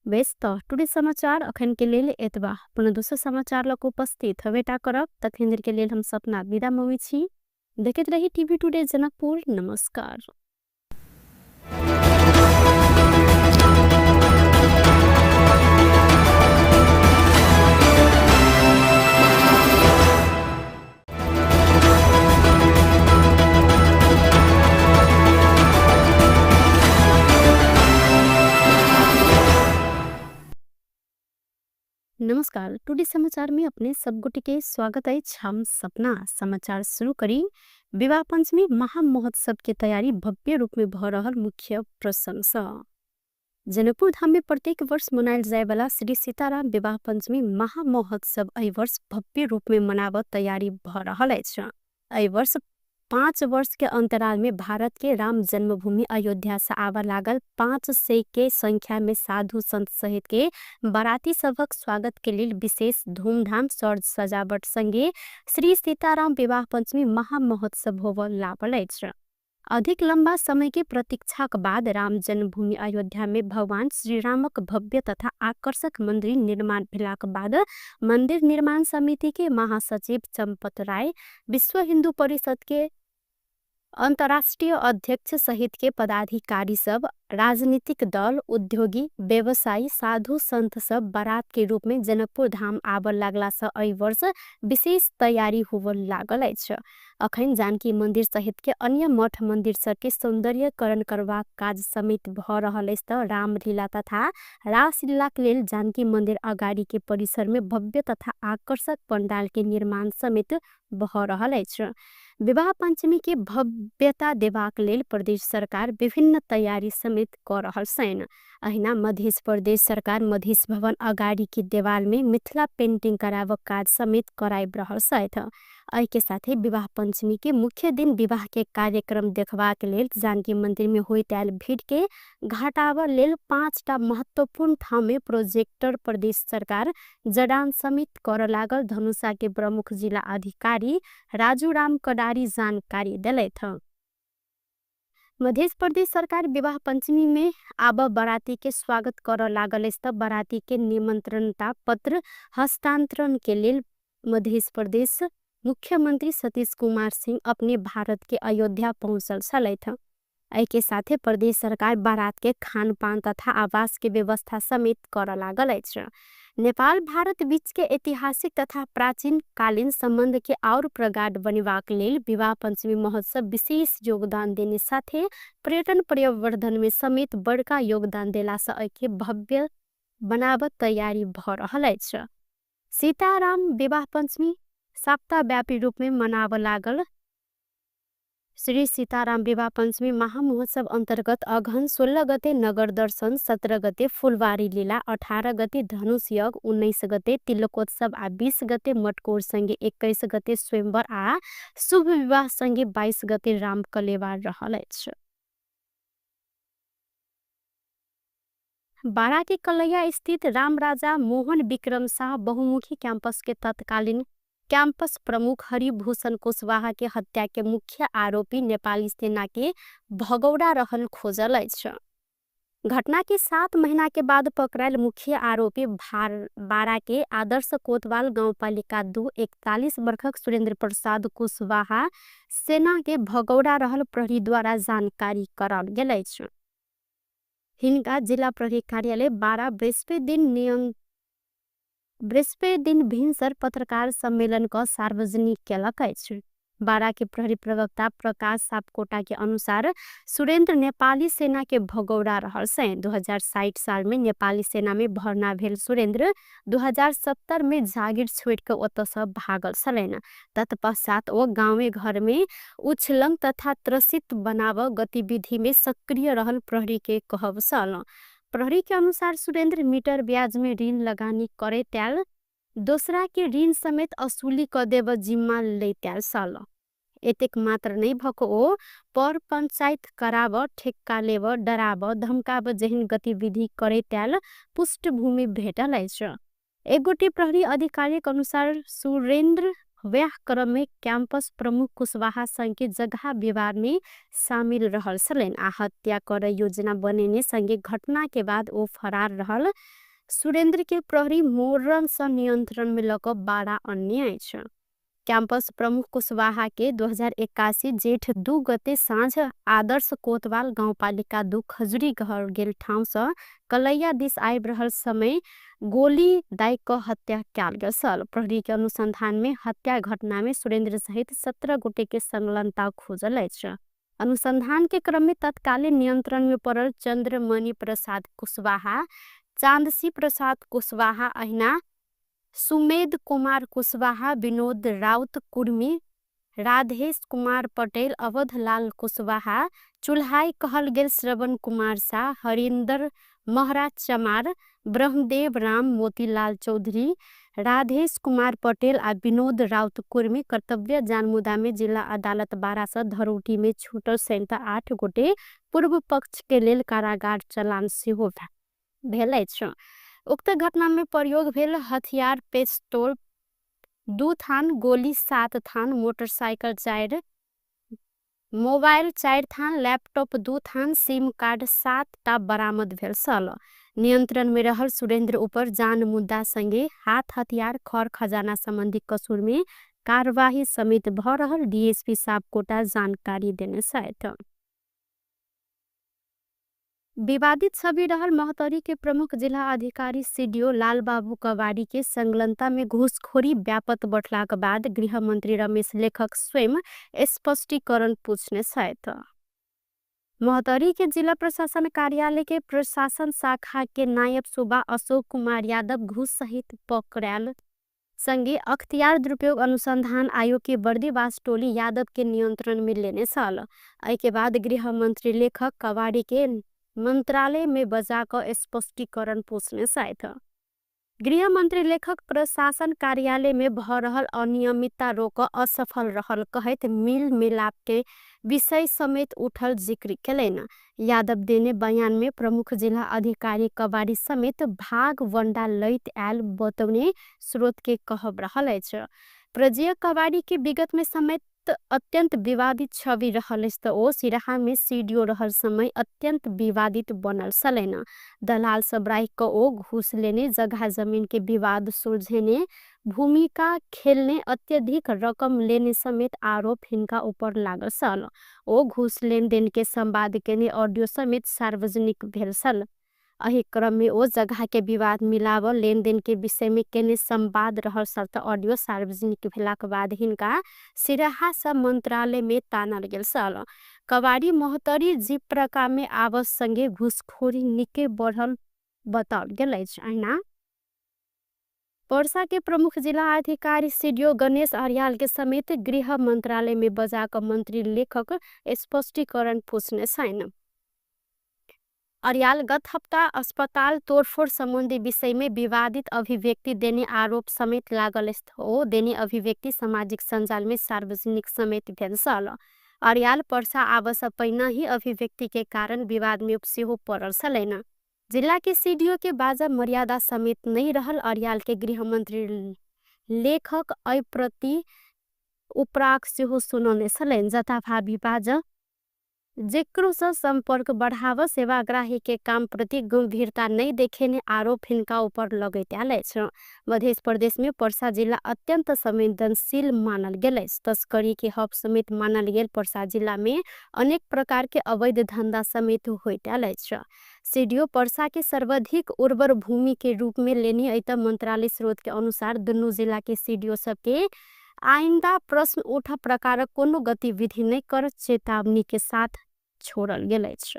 बेस त टुडे समाचार अखन के लेल एतबा। पुनः दोसर समाचार लग उपस्थित हवेटा करब। तखन के लेल हम सपना विदा मङै छी। देखैत रही टीवी टुडे जनकपुर। नमस्कार। नमस्कार, टुडे समाचार में अपने सब गोटे के स्वागत अछि। हम सपना समाचार शुरू करी। विवाह पंचमी महामहोत्सव के तैयारी भव्य रूप में भ रहल मुख्य प्रसंग। जनकपुर धाम में प्रत्येक वर्ष मनायल जाय वाला श्री सीताराम विवाह पंचमी महामहोत्सव एहि वर्ष भव्य रूप में मनाबत तैयारी भ रहल अछि। एहि वर्ष 5 वर्ष के अंतराल में भारत के राम जन्मभूमि अयोध्या से आवा लागल 500 के संख्या में साधु संत सहित के बाराती सभक स्वागत के लेल विशेष धूमधाम सज सजावट संगे श्री सीताराम विवाह पंचमी महामहोत्सव होबय लागल अछि। अधिक लंबा समय के प्रतीक्षाक बाद राम जन्मभूमि अयोध्या में भगवान श्री रामक भव्य तथा आकर्षक मंदिर निर्माण भेलाक बाद मंदिर निर्माण समिति के महासचिव चंपत राय, विश्व हिंदू परिषद के अंतर्राष्ट्रीय अध्यक्ष सहित के पदाधिकारी सब, राजनीतिक दल, उद्योगी, व्यवसायी, साधु संत सब बारात के रूप में जनकपुर धाम आबऽ लागला से एहि वर्ष विशेष तैयारी होबऽ लागल अछि। अखन जानकी मंदिर सहित के अन्य मठ मंदिर सब के सौंदर्यकरण करबाक काज समेत भ रहल अछि त रामलीला तथा रासलीला के लेल जानकी मंदिर अगाडि के परिसर में भव्य तथा आकर्षक पंडाल के निर्माण समेत भ रहल अछि। विवाह पंचमी के भव्यता देबाक लेल प्रदेश सरकार विभिन्न तैयारी समेत क रहल छनि। अहिना मध्य प्रदेश सरकार मधेश भवन अगाडि के देवाल में मिथिला पेंटिंग कराबक काज समेत कराबि रहल छथि। एहि के साथे विवाह पंचमी के मुख्य दिन विवाह के कार्यक्रम देखबाक लेल जानकी मंदिर में होइत आयल भीड़ के घटाबऽ लेल 5टा महत्वपूर्ण ठाम में प्रोजेक्टर प्रदेश सरकार जडान समेत करऽ लागल धनुषा के प्रमुख जिला अधिकारी राजूराम कडारी जानकारी देलथि। मध्य प्रदेश सरकार विवाह पंचमी में आब बाराती के स्वागत करऽ लागल अछि त बाराती के निमंत्रणता पत्र हस्तांतरण के लेल मध्य प्रदेश मुख्यमंत्री सतीश कुमार सिंह अपने भारत के अयोध्या पहुँचल छलथि। एहि के साथे प्रदेश सरकार बारात के खानपान तथा आवास के व्यवस्था समेत करऽ लागल अछि। नेपाल भारत बीच के ऐतिहासिक तथा प्राचीन कालीन संबंध के और प्रगाढ़ बनेबाक लेल विवाह पंचमी महोत्सव विशेष योगदान देने साथे पर्यटन प्रवर्धन में समेत बड़का योगदान देला से एहि के भव्य बनाबत तैयारी भ रहल अछि। सीताराम विवाह पंचमी सप्ताहव्यापी रूप में मनाबऽ लागल श्री सीताराम विवाह पंचमी महामहोत्सव अंतर्गत अगहन 16 गते नगर दर्शन, 17 गते फुलवारी लीला, 18 गते धनुष यज्ञ, 19 गते तिलकोत्सव आ 20 गते मटकोर संगे 21 गते स्वयंवर आ शुभ विवाह संगे 22 गते रामकलेवा रहल अछि। बारा के कलैया स्थित रामराजा मोहन विक्रम शाह बहुमुखी कैंपस के तत्कालीन कैंपस प्रमुख हरिभूषण कुशवाहा के हत्या के मुख्य आरोपी नेपाली सेना के भगौड़ा रहल खोजल अछि। घटना के 7 महीना के बाद पकड़ायल मुख्य आरोपी बारा के आदर्श कोतवाल गाउँपालिका 2 41 वर्षक सुरेंद्र प्रसाद कुशवाहा सेना के भगौड़ा रहल प्रहरी द्वारा जानकारी कराओल गेल अछि। हिनका जिला प्रहरी कार्यालय 12 बृहस्पति दिन भिनसर पत्रकार सम्मेलन क सार्वजनिक केलक अछि। बारा के प्रहरी प्रवक्ता प्रकाश सापकोटा के अनुसार सुरेंद्र नेपाली सेना के भगौड़ा रहल छनि। 2060 साल में नेपाली सेना में भर्ना भेल सुरेंद्र 2070 में जागिर छोड़ के ओतऽ से भागल छलनि। तत्पश्चात ओ गाँवे घर में उछलंग तथा त्रसित बनाव गतिविधि में सक्रिय रहल प्रहरी के कहब छल। प्रहरी के अनुसार सुरेंद्र मीटर ब्याज में ऋण लगानी करैत आयल दोसरा के ऋण समेत असुली क देब जिम्मा लैत आयल छल। एतेक मात्र नहि भक ओ पर पंचायत कराब, ठेक्का लेब, डराब, धमकाब जेहन गतिविधि करैत आयल पृष्ठभूमि भेटल अछि। एक गोटे प्रहरी अधिकारी के अनुसार सुरेंद्र व्याह क्रम में कैंपस प्रमुख कुशवाहा संग के जगह विवाद में शामिल रहल छलनि आ हत्या कर योजना बनेने संगे घटना के बाद ओ फरार रहल सुरेंद्र के प्रहरी मोरन सँ नियंत्रण में लऽ कऽ बारा अन्य अछि। कैंपस प्रमुख कुशवाहा के 2081 जेठ 2 गते साँझ आदर्श कोतवाल गाउँपालिका 2 खजुरी घर गेल ठाउँ सँ कलैया दिस आबि रहल समय गोली दाइ क हत्या कयल गेल छल। प्रहरी के अनुसंधान में हत्या घटना में सुरेंद्र सहित 17 गोटे के संलग्नता खोजल अछि। अनुसंधान के क्रम में तत्कालीन नियंत्रण में पड़ल चंद्रमणि प्रसाद कुशवाहा, चांदसी प्रसाद कुशवाहा अहिना सुमेध कुमार कुशवाहा, विनोद राउत कुर्मी, राधेश कुमार पटेल, अवधलाल कुशवाहा, चुल्हाई कहल गेल श्रवण कुमार शाह, हरिन्दर महरा चमार, ब्रह्मदेव राम, मोतीलाल चौधरी, राधेश कुमार पटेल आ विनोद राउत कुर्मी कर्तव्य जानमुदामे जिल्ला अदालत 12 धरौटी में छूटल सहित 8 गोटे पूर्व पक्ष के लेल कारागार चलान सेहो भेल अछि। उक्त घटना में प्रयोग भेल हथियार पेस्तोल 2 थान, गोली 7 थान, मोटरसाइकिल 4, मोबाइल 4 थान, लैपटॉप 2 थान, सिम कार्ड 7 टा बरामद भेल छल। नियंत्रण में रहल सुरेंद्र ऊपर जान मुद्दा संगे हाथ हथियार खर खजाना संबंधी कसूर में कार्यवाही समेत भ रहल डीएसपी सापकोटा जानकारी देने छथि। विवादित छवि रहल महोत्तरी के प्रमुख जिला अधिकारी सीडीओ लालबाबू कवाड़ी के संलग्नता में घूसखोरी व्यापक बढ़लाक बाद गृहमंत्री रमेश लेखक स्वयं स्पष्टीकरण पूछने छथि। महोत्तरी के जिला प्रशासन कार्यालय के प्रशासन शाखा के नायब सुबा अशोक कुमार यादव घूस सहित पकड़ायल संगे अख्तियार दुरुपयोग अनुसंधान आयोग के बर्दीवास टोली यादव के नियंत्रण में लेने छल। एहि के बाद गृहमंत्री लेखक कवाड़ी के मंत्रालय में बजा क स्पष्टीकरण पूछने छथि। गृहमंत्री लेखक प्रशासन कार्यालय में भ रहल अनियमितता रोक असफल रहल कहैत मिल मिलाप के विषय समेत उठल जिक्र केलनि। यादव देने बयान में प्रमुख जिला अधिकारी कवाड़ी समेत भाग वंडा लैत आयल बतौने स्रोत के कहब रहल अछि। प्रजय कवाड़ी के विगत में समेत अत्यंत विवादित छवि रहल अछि त ओ सिराहा में सीडीओ रहल समय अत्यंत विवादित बनल छलनि। दलाल सब राखि क ओ घूस लेने, जगह जमीन के विवाद सुलझेने, भूमिका खेलने, अत्यधिक रकम लेने समेत आरोप हिनका ऊपर लागल छल। ओ घूस लेनदेन के संवाद केने ऑडियो समेत सार्वजनिक भेल छल। एहि क्रम में ओ जगह के विवाद मिलाव लेनदेन के विषय में केने संवाद रहल छल त ऑडियो सार्वजनिक भेलाक बाद हिनका सिराहा सँ मंत्रालय में तानल गेल छल। कवाड़ी महोत्तरी जिप्रका में आवस संगे घूसखोरी निके बढ़ल बताओल गेल अछि। अहिना पर्सा के प्रमुख जिला अधिकारी सीडीओ गणेश अर्याल के समेत गृह मंत्रालय में बजा क मंत्री लेखक स्पष्टीकरण पूछने छनि। अर्याल गत हप्ता अस्पताल तोड़फोड़ संबंधी विषय में विवादित अभिव्यक्ति देने आरोप समेत लागल ओ देने अभिव्यक्ति सामाजिक सञ्जाल में सार्वजनिक समेत भेल छल। अर्याल पर्सा आवस पहिने ही अभिव्यक्ति के कारण विवाद में सेहो पड़ल छलनि। जिला के सीडीओ के बाजा मर्यादा समेत नहीं रहल अर्याल के गृहमंत्री लेखक एहि प्रति उपराग सेहो सुनौने छलनि। जथाभावी बाजा जेकरो से संपर्क बढ़ाव सेवाग्राही के काम प्रति गंभीरता नहीं देखेने आरोप हिनका ऊपर लगैत आयल अछि। मध्य प्रदेश में पर्सा जिला अत्यंत संवेदनशील मानल गेल अछि। तस्करी के हब समेत मानल गेल पर्सा जिला में अनेक प्रकार के अवैध धंधा समेत होइत आयल अछि। सीडीओ पर्सा के सर्वाधिक उर्वर भूमि के रूप में लेने अत मंत्रालय स्रोत के अनुसार दुनू जिला के सीडीओ सबके आइंदा प्रश्न उठा प्रकारक कोनो गतिविधि नहीं कर चेतावनी के साथ छोड़ल गेल अछि।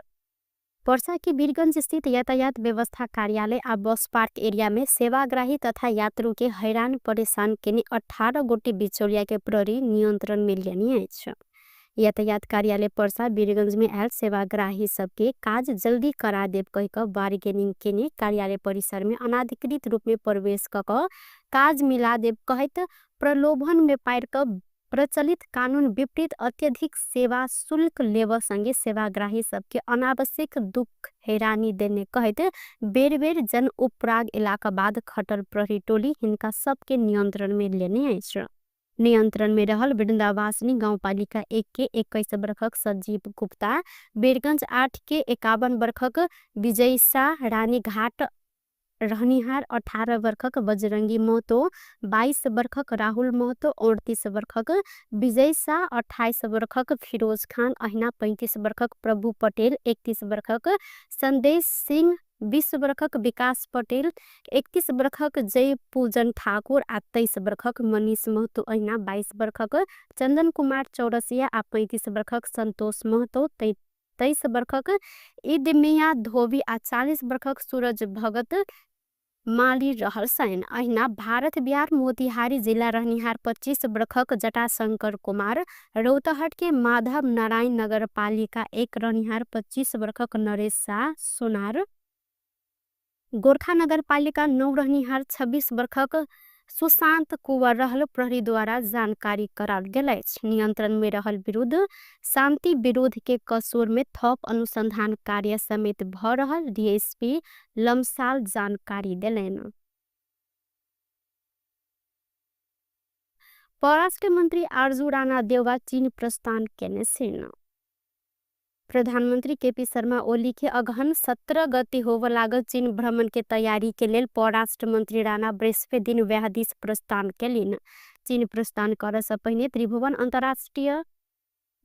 पर्सा के वीरगंज स्थित यातायात व्यवस्था कार्यालय आ बस पार्क एरिया में सेवाग्राही तथा यात्रु के हैरान परेशान केने 18 गोटे बिचौलिया के प्रहरी नियंत्रण में लेने अछि। यातायात कार्यालय पर्सा वीरगंज में आयल सेवाग्राही सबके काज जल्दी करा देब कहि क बार्गेनिंग केने कार्यालय परिसर में अनाधिकृत रूप में प्रवेश क क काज मिला देब कहैत प्रलोभन में पारि क प्रचलित कानून विपरीत अत्यधिक सेवा शुल्क लेब संगे सेवाग्राही सबके अनावश्यक दुख हैरानी देने कहैत बेर बेर जन उपराग इलाका बाद खटल प्रहरी टोली हिनका सबके नियंत्रण में लेने अछि। नियंत्रण में रहल वृंदावासिनी गाउँपालिका 1 के 21 बरखक संजीव गुप्ता, वीरगंज 8 के 51 बरखक विजय शाह, रानीघाट रहनिहार 18 बरखक बजरंगी महतो, 22 बरखक राहुल महतो, 38 बरखक विजय शाह, 28 बरखक फिरोज खान, अहिना 35 बरखक प्रभु पटेल, 31 बरखक संदेश सिंह, 20 बरखक विकास पटेल, 31 बरखक जय पूजन ठाकुर आ 23 बरखक मनीष महतो, अहिना 22 बरखक चंदन कुमार चौरसिया आ 35 बरखक संतोष महतो, 23 बरखक ईद मियाँ धोबी आ 40 बरखक सूरज भगत माली रहल छनि। अहिना भारत बिहार मोतिहारी जिला रहनिहार 25 बरखक जटाशंकर कुमार, रौतहट के माधव नारायण नगरपालिका 1 रहनिहार 25 बरखक नरेश शाह सोनार, गोरखा नगरपालिका 9 रहनिहार 26 बरखक सुशांत कुंवर रहल प्रहरीद्वारा जानकारी कराओल गेल अछि। नियंत्रण में रहल विरुद्ध शांति विरोध के कसूर में थप अनुसंधान कार्य समेत भ रहल डीएसपी लम्साल जानकारी देलनि। परराष्ट्र मन्त्री आरजू राणा देउवा चीन प्रस्थान केने छिन्। प्रधानमन्त्री केपी शर्मा ओली के अगहन 17 गते होब लागल चीन भ्रमण के तैयारी के लेल परराष्ट्र मन्त्री राणा बृहस्पति दिन व्याहदिस प्रस्थान केलिन। चीन प्रस्थान कर से पहिने त्रिभुवन अन्तर्राष्ट्रिय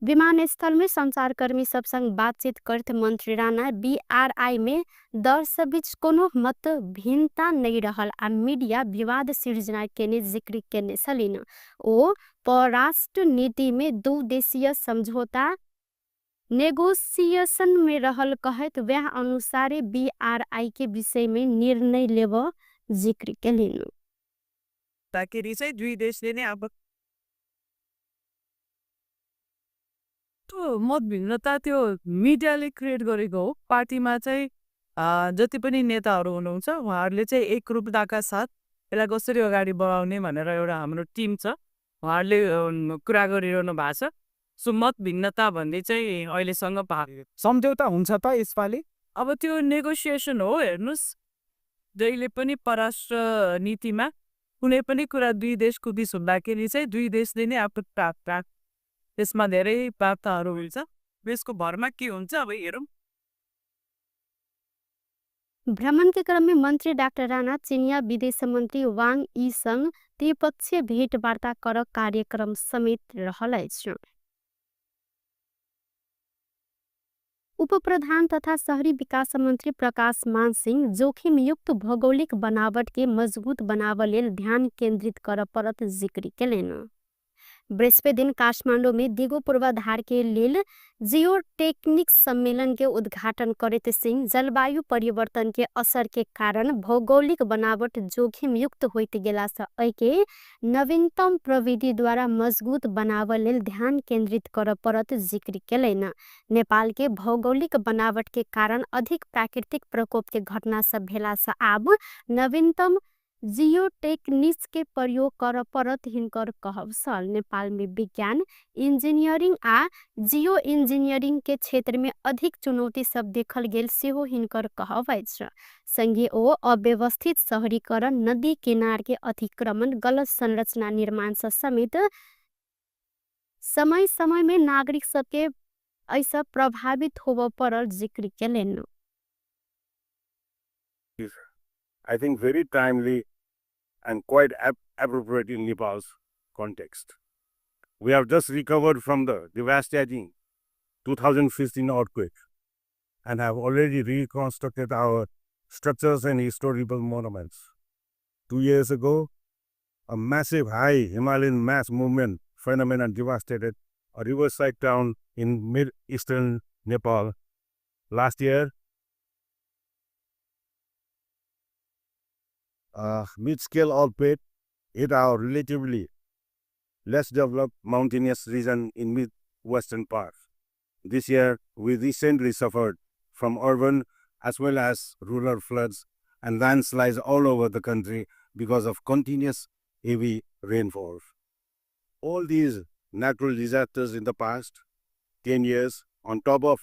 विमानस्थल में संचारकर्मी सब संग बातचीत करत मन्त्री राणा बीआरआई में दल सब बीच कोनो मत भिन्नता नहीं रहल आ मीडिया विवाद सिर्जना केने जिक्र केने छलिन। ओ परराष्ट्र नीति में दू देशीय समझौता नेगोशिएशन में रहल कहत वह अनुसार बीआरआई के विषय में निर्णय लेब जिक्र केलिन। ताकि चाहिँ दुई देशले नै अब त्यो मतभिन्नता त्यो मिडियाले क्रिएट गरेको हो। पार्टीमा चाहिँ जति पनि नेताहरू हुनुहुन्छ उहाँहरूले चाहिँ एकरूपताका साथ यसलाई कसरी अगाडि बढाउने भनेर एउटा हाम्रो टिम छ, उहाँहरूले कुरा गरिरहनु भएको छ। सो मत भिन्नता भन्ने चाहिँ अहिलेसम्म भएको सम्झौता हुन्छ त यसपालि? अब त्यो नेगोसिएसन हो। हेर्नुहोस्, जहिले पनि परराष्ट्र नीतिमा कुनै पनि कुरा दुई देशको बिच हुँदाखेरि चाहिँ दुई देशले नै आफ्नो त्यसमा धेरै वार्ताहरू हुन्छ। यसको भरमा के हुन्छ अब हेरौँ। भ्रमण के क्रम में मंत्री डाक्टर राणा चीनिया विदेश मंत्री वांग यी संग त्रिपक्षीय भेटवार्ता कर कार्यक्रम समेत रहल अछि। उपप्रधान तथा शहरी विकास मंत्री प्रकाश मान सिंह जोखिमयुक्त भौगोलिक बनावट के मजबूत बनाव लेल ध्यान केंद्रित कर परत जिक्र केलनि। बृहस्पति दिन काठमांडू में दिगो पूर्वाधार के लेल जियोटेक्निक्स सम्मेलन के उद्घाटन करैत सिंह जलवायु परिवर्तन के असर के कारण भौगोलिक बनावट जोखिमयुक्त होइत गेला सँ एहिके नवीनतम प्रविधि द्वारा मजबूत बनाव लेल ध्यान केंद्रित कर परत जिक्र केलनि। नेपाल के भौगोलिक बनावट के कारण अधिक प्राकृतिक प्रकोप के घटना सब भेला सँ आब नवीनतम जियोटेक्निक्स के प्रयोग कर परत हिनकर कहब छल। नेपाल में विज्ञान, इंजीनियरिंग आ जियो इंजीनियरिंग के क्षेत्र में अधिक चुनौती सब देखल गेल सेहो हिनकर कहब अछि। संगे ओ अव्यवस्थित शहरीकरण, नदी किनार के अतिक्रमण, गलत संरचना निर्माण से समेत समय समय में नागरिक सबके ऐसा प्रभावित होब परल जिक्र केलनि। I think very timely and quite appropriate in Nepal's context. We have just recovered from the devastating 2015 earthquake and have already reconstructed our structures and historical monuments. 2 years ago, a massive high Himalayan mass movement phenomenon devastated a riverside town in mid-eastern Nepal. Last year, mid-scale earthquake hit our relatively less developed mountainous region in mid-western part. This year, we recently suffered from urban as well as rural floods and landslides all over the country because of continuous heavy rainfall. All these natural disasters in the past 10 years, on top of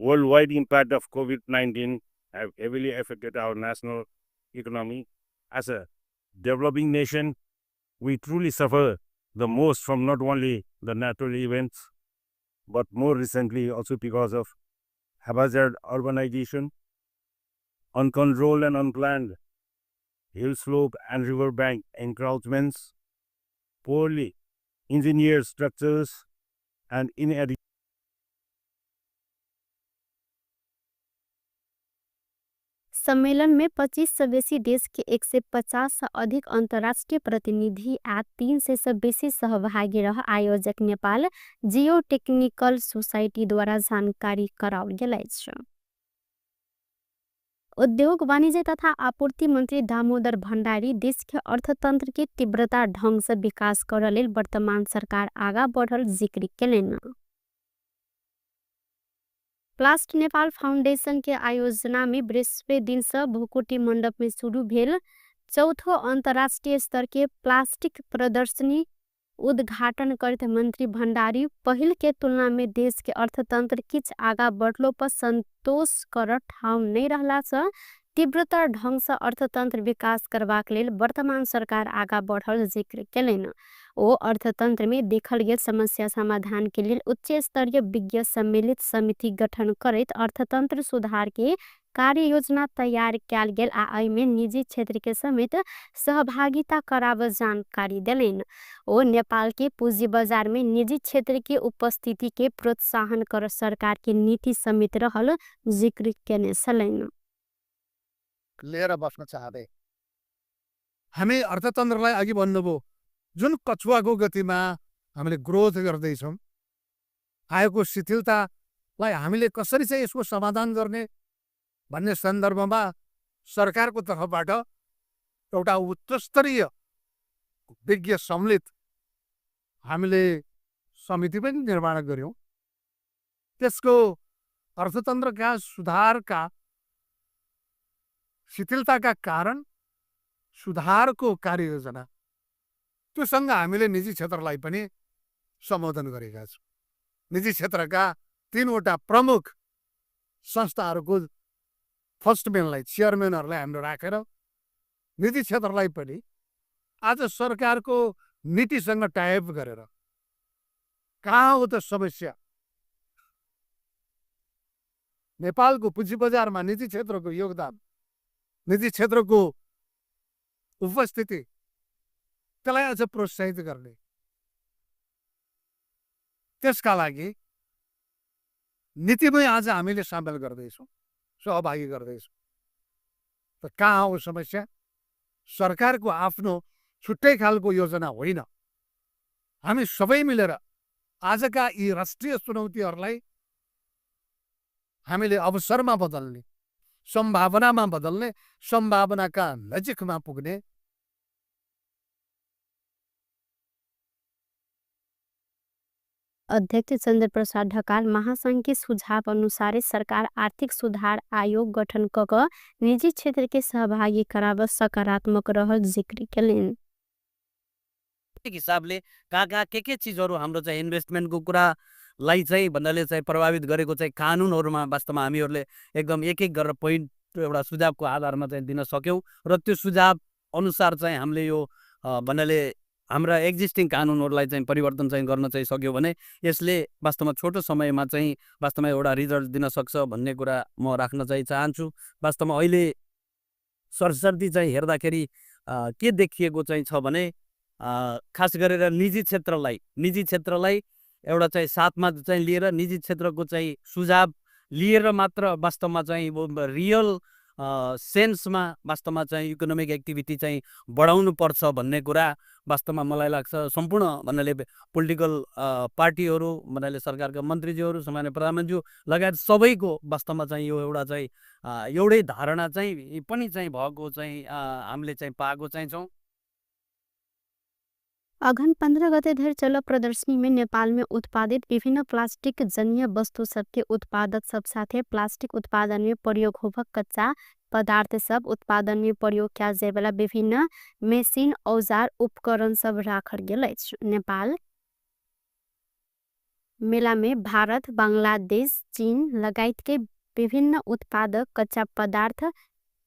worldwide impact of COVID-19, have heavily affected our national economy. As a developing nation, we truly suffer the most from not only the natural events, but more recently also because of haphazard urbanization, uncontrolled and unplanned hill slope and riverbank encroachments, poorly engineered structures, and inadequate सम्मेलन में 25 से बेसी देश के 150 से अधिक अंतर्राष्ट्रीय प्रतिनिधि आ 300 से बेसी सहभागी रह आयोजक नेपाल जियोटेक्निकल सोसाइटी द्वारा जानकारी कराओल गेल अछि। उद्योग वाणिज्य तथा आपूर्ति मन्त्री दामोदर भण्डारी देश के अर्थतंत्र के तीव्रता ढंग से विकास करऽ लेल वर्तमान सरकार आगा बढ़ल जिक्र केलनि। प्लास्ट नेपाल फाउंडेशन के आयोजना में बृहस्पति दिन से भूकुटी मंडप में शुरू भेल चौथो अंतर्राष्ट्रीय स्तर के प्लास्टिक प्रदर्शनी उद्घाटन करते मंत्री भंडारी पहिल के तुलना में देश के अर्थतंत्र किछ आगा बढ़लो पर संतोष कर ठाउँ नहीं रहला से तीव्रतर ढंग से अर्थतंत्र विकास करबाक लेल वर्तमान सरकार आगा बढ़ल जिक्र केलनि। ओ अर्थतंत्र में देखल गेल समस्या समाधान के लेल उच्च स्तरीय विज्ञ सम्मिलित समिति गठन करैत अर्थतंत्र सुधार के कार्य योजना तैयार कयल गेल आ एहिमे निजी क्षेत्र के समेत सहभागिता कराब जानकारी देलनि। ओ नेपाल के पूंजी बाजार में निजी क्षेत्र के उपस्थिति के प्रोत्साहन कर सरकार के नीति समेत रहल जिक्र केने छलनि। लिएर बस्न चाहँदै हामी अर्थतन्त्रलाई अघि भन्नुभयो, जुन कछुवाको गतिमा हामीले ग्रोथ गर्दैछौँ, आएको शिथिलतालाई हामीले कसरी चाहिँ यसको समाधान गर्ने भन्ने सन्दर्भमा सरकारको तर्फबाट एउटा उच्चस्तरीय विज्ञ सम्मिलित हामीले समिति पनि निर्माण गऱ्यौँ। त्यसको अर्थतन्त्रका सुधारका शिथिलताका कारण सुधारको कार्ययोजना त्योसँग हामीले निजी क्षेत्रलाई पनि सम्बोधन गरेका छौँ। निजी क्षेत्रका 3वटा प्रमुख संस्थाहरूको फर्स्ट म्यानलाई, चेयरम्यानहरूलाई हामीले राखेर निजी क्षेत्रलाई पनि आज सरकारको नीतिसँग टाइप गरेर कहाँ हो त समस्या, नेपालको पुँजी बजारमा निजी क्षेत्रको योगदान, निजी क्षेत्रको उपस्थिति, त्यसलाई अझ प्रोत्साहित गर्ने, त्यसका लागि नीतिमै आज हामीले सामेल गर्दैछौँ, सहभागी गर्दैछौँ। त कहाँ हो समस्या? सरकारको आफ्नो छुट्टै खालको योजना होइन। हामी सबै मिलेर आजका यी राष्ट्रिय चुनौतीहरूलाई हामीले अवसरमा बदल्ने, सम्भावनामा बदल्ने, सम्भावनाका नजिकमा पुग्ने। अध्यक्ष चंद्रप्रसाद ढकाल महासंघ के सुझाव अनुसार सरकार आर्थिक सुधार आयोग गठन क निजी क्षेत्र के सहभागी कराब सकारात्मक रहल जिक्र केलनि। हिसाबले कहाँ कहाँ के चिजहरू हाम्रो चाहिँ इन्भेस्टमेन्टको कुरालाई चाहिँ भन्नाले चाहिँ प्रभावित गरेको चाहिँ कानुनहरूमा वास्तवमा हामीहरूले एकदम एक एक गरेर पोइन्ट एउटा सुझावको आधारमा चाहिँ दिन सक्यौँ र त्यो सुझाव अनुसार चाहिँ हामीले यो भन्नाले हाम्रा एक्जिस्टिङ कानुनहरूलाई चाहिँ परिवर्तन चाहिँ गर्न चाहिँ सक्यो भने यसले वास्तवमा छोटो समयमा चाहिँ वास्तवमा एउटा रिजल्ट दिन सक्छ भन्ने कुरा म राख्न चाहिँ चाहन्छु। वास्तवमा अहिले सरसर्ती चाहिँ हेर्दाखेरि के देखिएको चाहिँ छ भने खास गरेर निजी क्षेत्रलाई एउटा चाहिँ साथमा चाहिँ लिएर निजी क्षेत्रको चाहिँ सुझाव लिएर मात्र वास्तवमा चाहिँ रियल सेन्समा वास्तवमा चाहिँ इकोनोमिक एक्टिभिटी चाहिँ बढाउनु पर्छ भन्ने कुरा वास्तवमा मलाई लाग्छ। सम्पूर्ण भन्नाले पोलिटिकल पार्टीहरू, भन्नाले सरकारका मन्त्रीज्यूहरू, सामान्य प्रधानमन्त्रीज्यू लगायत सबैको वास्तवमा चाहिँ यो एउटा चाहिँ एउटै धारणा चाहिँ पनि चाहिँ भएको चाहिँ हामीले चाहिँ पाएको चाहिँ छौँ। अघन 15 गते धरि चल प्रदर्शनी में नेपाल में उत्पादित विभिन्न प्लास्टिक जन्य वस्तु सबके उत्पादक सब साथे प्लास्टिक उत्पादन में प्रयोग होबक कच्चा पदार्थ सब उत्पादन में प्रयोग कयल जाय वाला विभिन्न मशीन, औजार, उपकरण सब राखल गेल अछि। नेपाल मेला में भारत, बांग्लादेश, चीन लगायत के विभिन्न उत्पादक कच्चा पदार्थ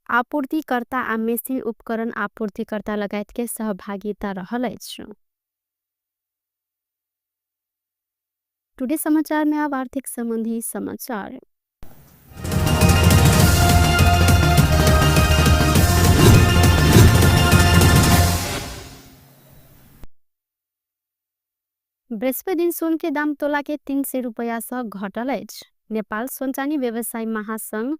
आपूर्तिकर्ता आ मशीन उपकरण आपूर्तिकर्ता लगायत के सहभागिता रहल अछि। टुडे समाचार में अब आर्थिक संबंधी समाचार। बृहस्पति दिन सोन के दाम तोला के 300 रुपया से घटल अछि। नेपाल सोनचानी व्यवसायी महासंघ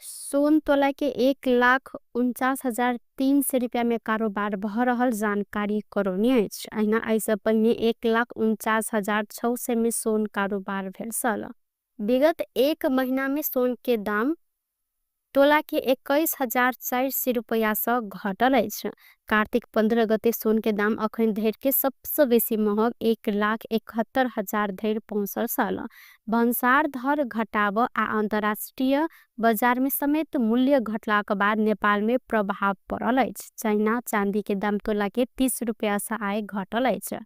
सोन तोला के 1,49,300 रुपया में कारोबार भ रहल जानकारी करौने अछि। अहिना एहिसँ पहिने 1,49,600 में सोन कारोबार भेल छल। विगत एक महीना में सोन के दाम तोला के 21,400 रुपैया सँ घटल अछि। कार्तिक 15 गते सोन के दाम अखन धरि के सबसँ बेसी महग 1,71,000 धरि पहुँचल छल। भन्सार दर घटाव आ अंतर्राष्ट्रीय बाजार में समेत मूल्य घटलाक बाद नेपाल में प्रभाव पड़ल अछि। चाइना चांदी के दाम तोला के 30 रुपैया सँ आय घटल अछि।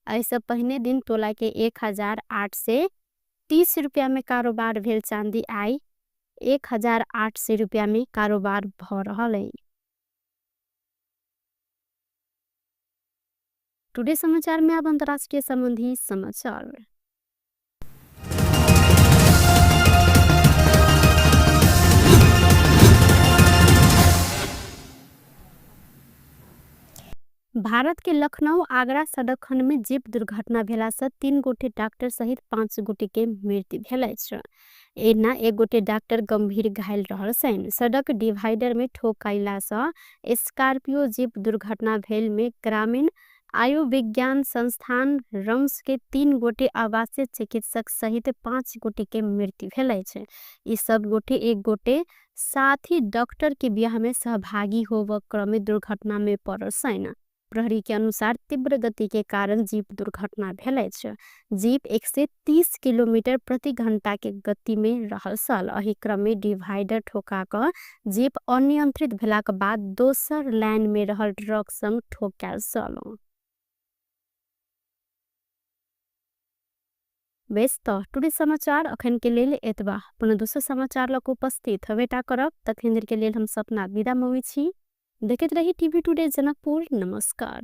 एहिसँ पहिने दिन तोला के 1,830 रुपैया में कारोबार भेल चांदी आइ 1,800 रुपैया में कारोबार भ रहल अछि। टुडे समाचार में अब अंतर्राष्ट्रीय संबंधी समाचार। भारत के लखनऊ आगरा सड़क खंड में जीप दुर्घटना भेला से 3 गोटे डॉक्टर सहित 5 गोटे के मृत्यु भेल अछि। एना 1 गोटे डॉक्टर गंभीर घायल रहल छनि। सड़क डिवाइडर में ठोकाइला से स्कॉर्पियो जीप दुर्घटना भेल में ग्रामीण आयुर्विज्ञान संस्थान रम्स के 3 गोटे आवासीय चिकित्सक सहित 5 गोटे के मृत्यु भेल अछि। ई सब गोटे 1 गोटे साथी डॉक्टर के बियाह में सहभागी होब क्रम में दुर्घटना में पड़ल छनि। प्रहरी के अनुसार तीव्र गति के कारण जीप दुर्घटना भेल अछि। जीप 130 किलोमीटर प्रति घंटा के गति में रहल छल। एहि क्रम में डिवाइडर ठोका क जीप अनियंत्रित भेलाक बाद दोसर लाइन में रहल ट्रक संग ठोकायल छल। बेस त टुडे समाचार अखन के लेल एतबा। पुनः दोसर समाचार लक उपस्थित हवेटा करब। तखन के लेल हम सपना विदा मँगै छी। देखैत रही टीवी टुडे जनकपुर। नमस्कार।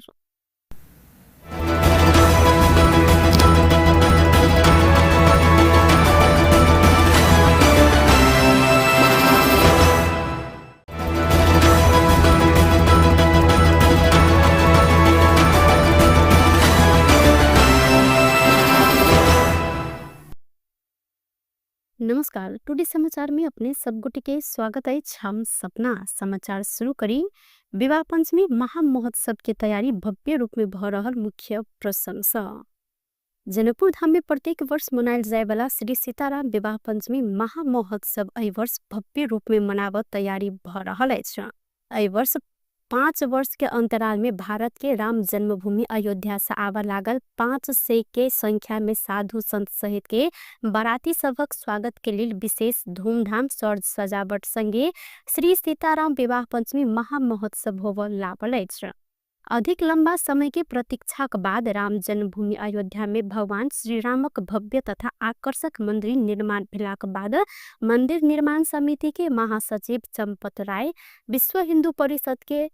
नमस्कार, टुडे समाचार में अपने सब गोटे के स्वागत अछि। हम सपना समाचार शुरू करी। विवाह पंचमी महामहोत्सव के तैयारी भव्य रूप में भ रहल मुख्य प्रशंसा। जनकपुर धाम में प्रत्येक वर्ष मनायल जाय वाला श्री सीताराम विवाह पंचमी महामहोत्सव एहि वर्ष भव्य रूप में मनावत तैयारी भ रहल अछि। एहि वर्ष 5 वर्ष के अंतराल में भारत के राम जन्मभूमि अयोध्या से आवा लागल 500 के संख्या में साधु संत सहित के बाराती सभक स्वागत के लेल विशेष धूमधाम सज सजावट संगे श्री सीताराम विवाह पंचमी महामहोत्सव होबय लागल अछि। अधिक लंबा समय के प्रतीक्षाक बाद राम जन्मभूमि अयोध्या में भगवान श्री रामक भव्य तथा आकर्षक मंदिर निर्माण भेलाक बाद मंदिर निर्माण समिति के महासचिव चंपत राय, विश्व हिंदू परिषद के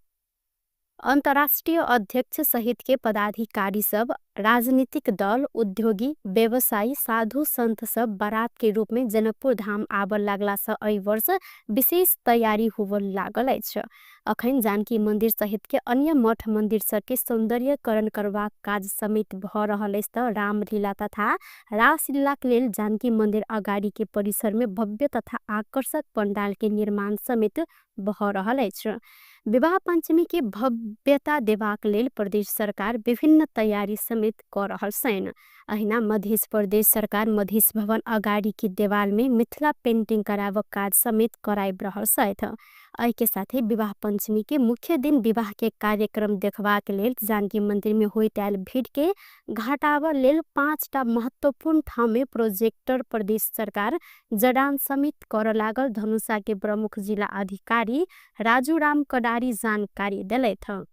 अंतर्राष्ट्रीय अध्यक्ष सहित के पदाधिकारी सब, राजनीतिक दल, उद्योगी, व्यवसायी, साधु संत सब बारात के रूप में जनकपुर धाम आबऽ लागला से एहि वर्ष विशेष तैयारी होबऽ लागल अछि। अखन जानकी मंदिर सहित के अन्य मठ मंदिर सब के सौंदर्यकरण करबाक काज समेत भ रहल अछि। त रामलीला तथा रासलीला के लेल जानकी मंदिर अगाडि के परिसर में भव्य तथा आकर्षक पंडाल के निर्माण समेत भ रहल अछि। विवाह पंचमी के भव्यता देबाक लेल प्रदेश सरकार विभिन्न तैयारी समेत क रहल छनि। अहिना मध्य प्रदेश सरकार मध्य भवन अगाडि के देवाल में मिथिला पेंटिंग कराबक काज समेत कराबि रहल छथि। एहि के साथे विवाह पंचमी के मुख्य दिन विवाह के कार्यक्रम देखबाक लेल जानकी मंदिर में होइत आयल भीड़ के घटाबऽ लेल 5टा महत्वपूर्ण ठाम में प्रोजेक्टर प्रदेश सरकार जडान समेत करऽ लागल धनुषा के प्रमुख जिला अधिकारी राजूराम कडारी जानकारी देलथि।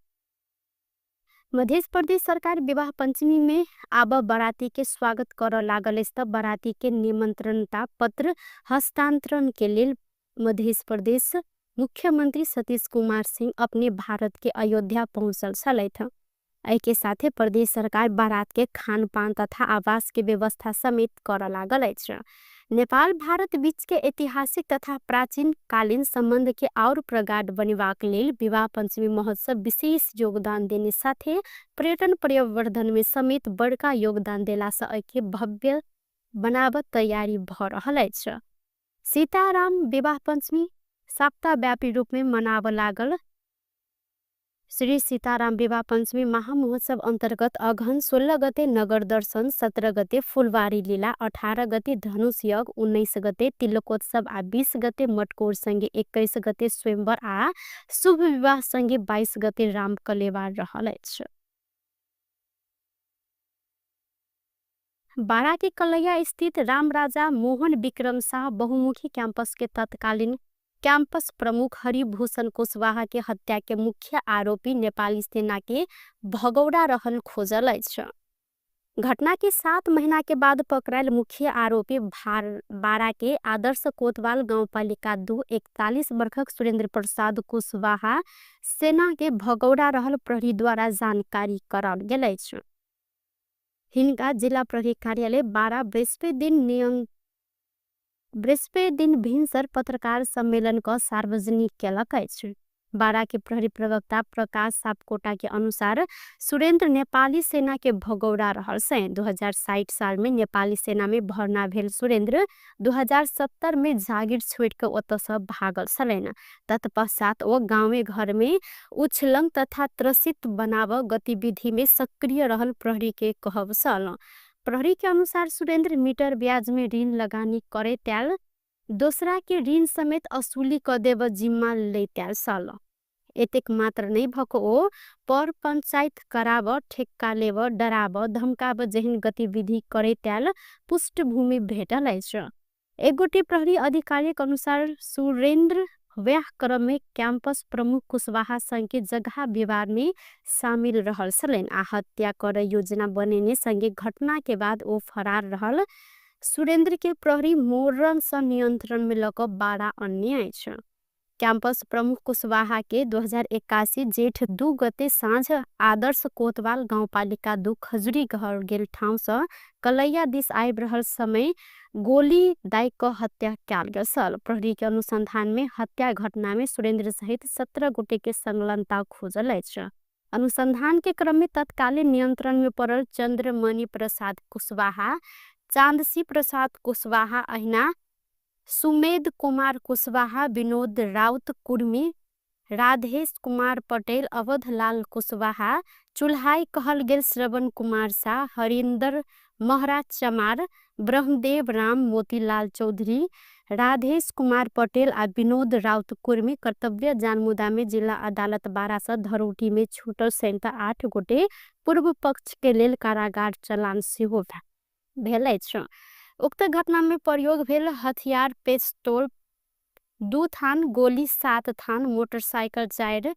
मध्य प्रदेश सरकार विवाह पंचमी में आब बाराती के स्वागत करऽ लागल अछि। त बाराती के निमंत्रणता पत्र हस्तांतरण के लेल मध्य प्रदेश मुख्यमंत्री सतीश कुमार सिंह अपने भारत के अयोध्या पहुँचल छलथि। एहि के साथे प्रदेश सरकार बारात के खानपान तथा आवास के व्यवस्था समेत करऽ लागल अछि। नेपाल भारत बीच के ऐतिहासिक तथा प्राचीन कालीन संबंध के और प्रगाढ़ बनेबाक लेल विवाह पंचमी महोत्सव विशेष योगदान देने साथे पर्यटन प्रवर्धन में समेत बड़का योगदान देला से एहि के भव्य बनाबऽ तैयारी भ रहल अछि। सीताराम विवाह पंचमी सप्ताहव्यापी रूप में मनाबऽ लागल। श्री सीताराम विवाह पञ्चमी महामहोत्सव अन्तर्गत अगहन 16 गते नगर दर्शन, 17 गते फुलवारी लीला, 18 गते धनुष यज्ञ, 19 गते तिलकोत्सव आ 20 गते मटकोर सँगे 21 गते स्वयंवर आ शुभ विवाह सँगे 22 गते रामकलेवार रहल अछि। बारा के कलैया स्थित रामराजा मोहन विक्रम शाह बहुमुखी कैंपस के तत्कालीन कैंपस प्रमुख हरिभूषण कुशवाहा के हत्या के मुख्य आरोपी नेपाली सेना के भगौड़ा रहल खोजल अछि। घटना के 7 महीना के बाद पकड़ायल मुख्य आरोपी बारा के आदर्श कोतवाल गाउँपालिका 2 41 वर्षक सुरेंद्र प्रसाद कुशवाहा सेना के भगौड़ा रहल प्रहरी द्वारा जानकारी कराओल गेल अछि। हिनका जिला प्रहरी कार्यालय 12 बृहस्पति दिन भिनसर पत्रकार सम्मेलन क सार्वजनिक केलक अछि। बारा के प्रहरी प्रवक्ता प्रकाश सापकोटा के अनुसार सुरेंद्र नेपाली सेना के भगौड़ा रहल से 2060 साल में नेपाली सेना में भर्ना भेल सुरेंद्र 2070 में जागिर छोड़ के ओतऽ से भागल छलनि। तत्पश्चात ओ गाँवे घर में उछलंग तथा त्रसित बनाव गतिविधि में सक्रिय रहल प्रहरी के कहब छल। प्रहरी के अनुसार सुरेंद्र मीटर ब्याज में ऋण लगानी करे त्याल दोसरा के ऋण समेत असुली क देब जिम्मा लैत्याल छल। एतेक मात्र नै भक ओ पर पंचायत कराब, ठेक्का लेब, डराब, धमकाब जेहन गतिविधि करे त्याल पृष्ठभूमि भेटल अछि। एकगोटे प्रहरी अधिकारी के अनुसार सुरेंद्र व्याह क्रम में कैंपस प्रमुख कुशवाहा संग के जगह विवाद में शामिल रहल छलनि आ हत्या कर योजना बनेने संगे घटना के बाद ओ फरार रहल सुरेंद्र के प्रहरी मोरन सँ नियंत्रण में लऽ कऽ बारा अन्य अछि। कैंपस प्रमुख कुशवाहा के 2081 जेठ 2 गते साँझ आदर्श कोतवाल गाउँपालिका 2 खजुरी घर गेल ठाउँ सँ कलैया दिस आबि रहल समय गोली दाइ कऽ हत्या कयल गेल छल। प्रहरी के अनुसंधान में हत्या घटना में सुरेंद्र सहित 17 गोटे के संलग्नता खोजल अछि। अनुसंधान के क्रम में तत्कालीन नियंत्रण में पड़ल चंद्रमणि प्रसाद कुशवाहा, चांदसी प्रसाद कुशवाहा, अहिना सुमेध कुमार कुशवाहा, विनोद राउत कुर्मी, राधेश कुमार पटेल, अवधलाल कुशवाहा, चुल्हाई कहल गेल श्रवण कुमार शाह, हरिन्दर महरा चमार, ब्रह्मदेव राम, मोतीलाल चौधरी, राधेश कुमार पटेल आ विनोद राउत कुर्मी कर्तव्य जानमुदा में जिला अदालत 12 सँ धरौटी में छूटल सैंता 8 गोटे पूर्व पक्ष के लेल कारागार चलान सेहो भेल अछि। उक्त घटना में प्रयोग भेल हथियार पिस्तौल 2 थान, गोली 7 थान, मोटरसाइकिल 4,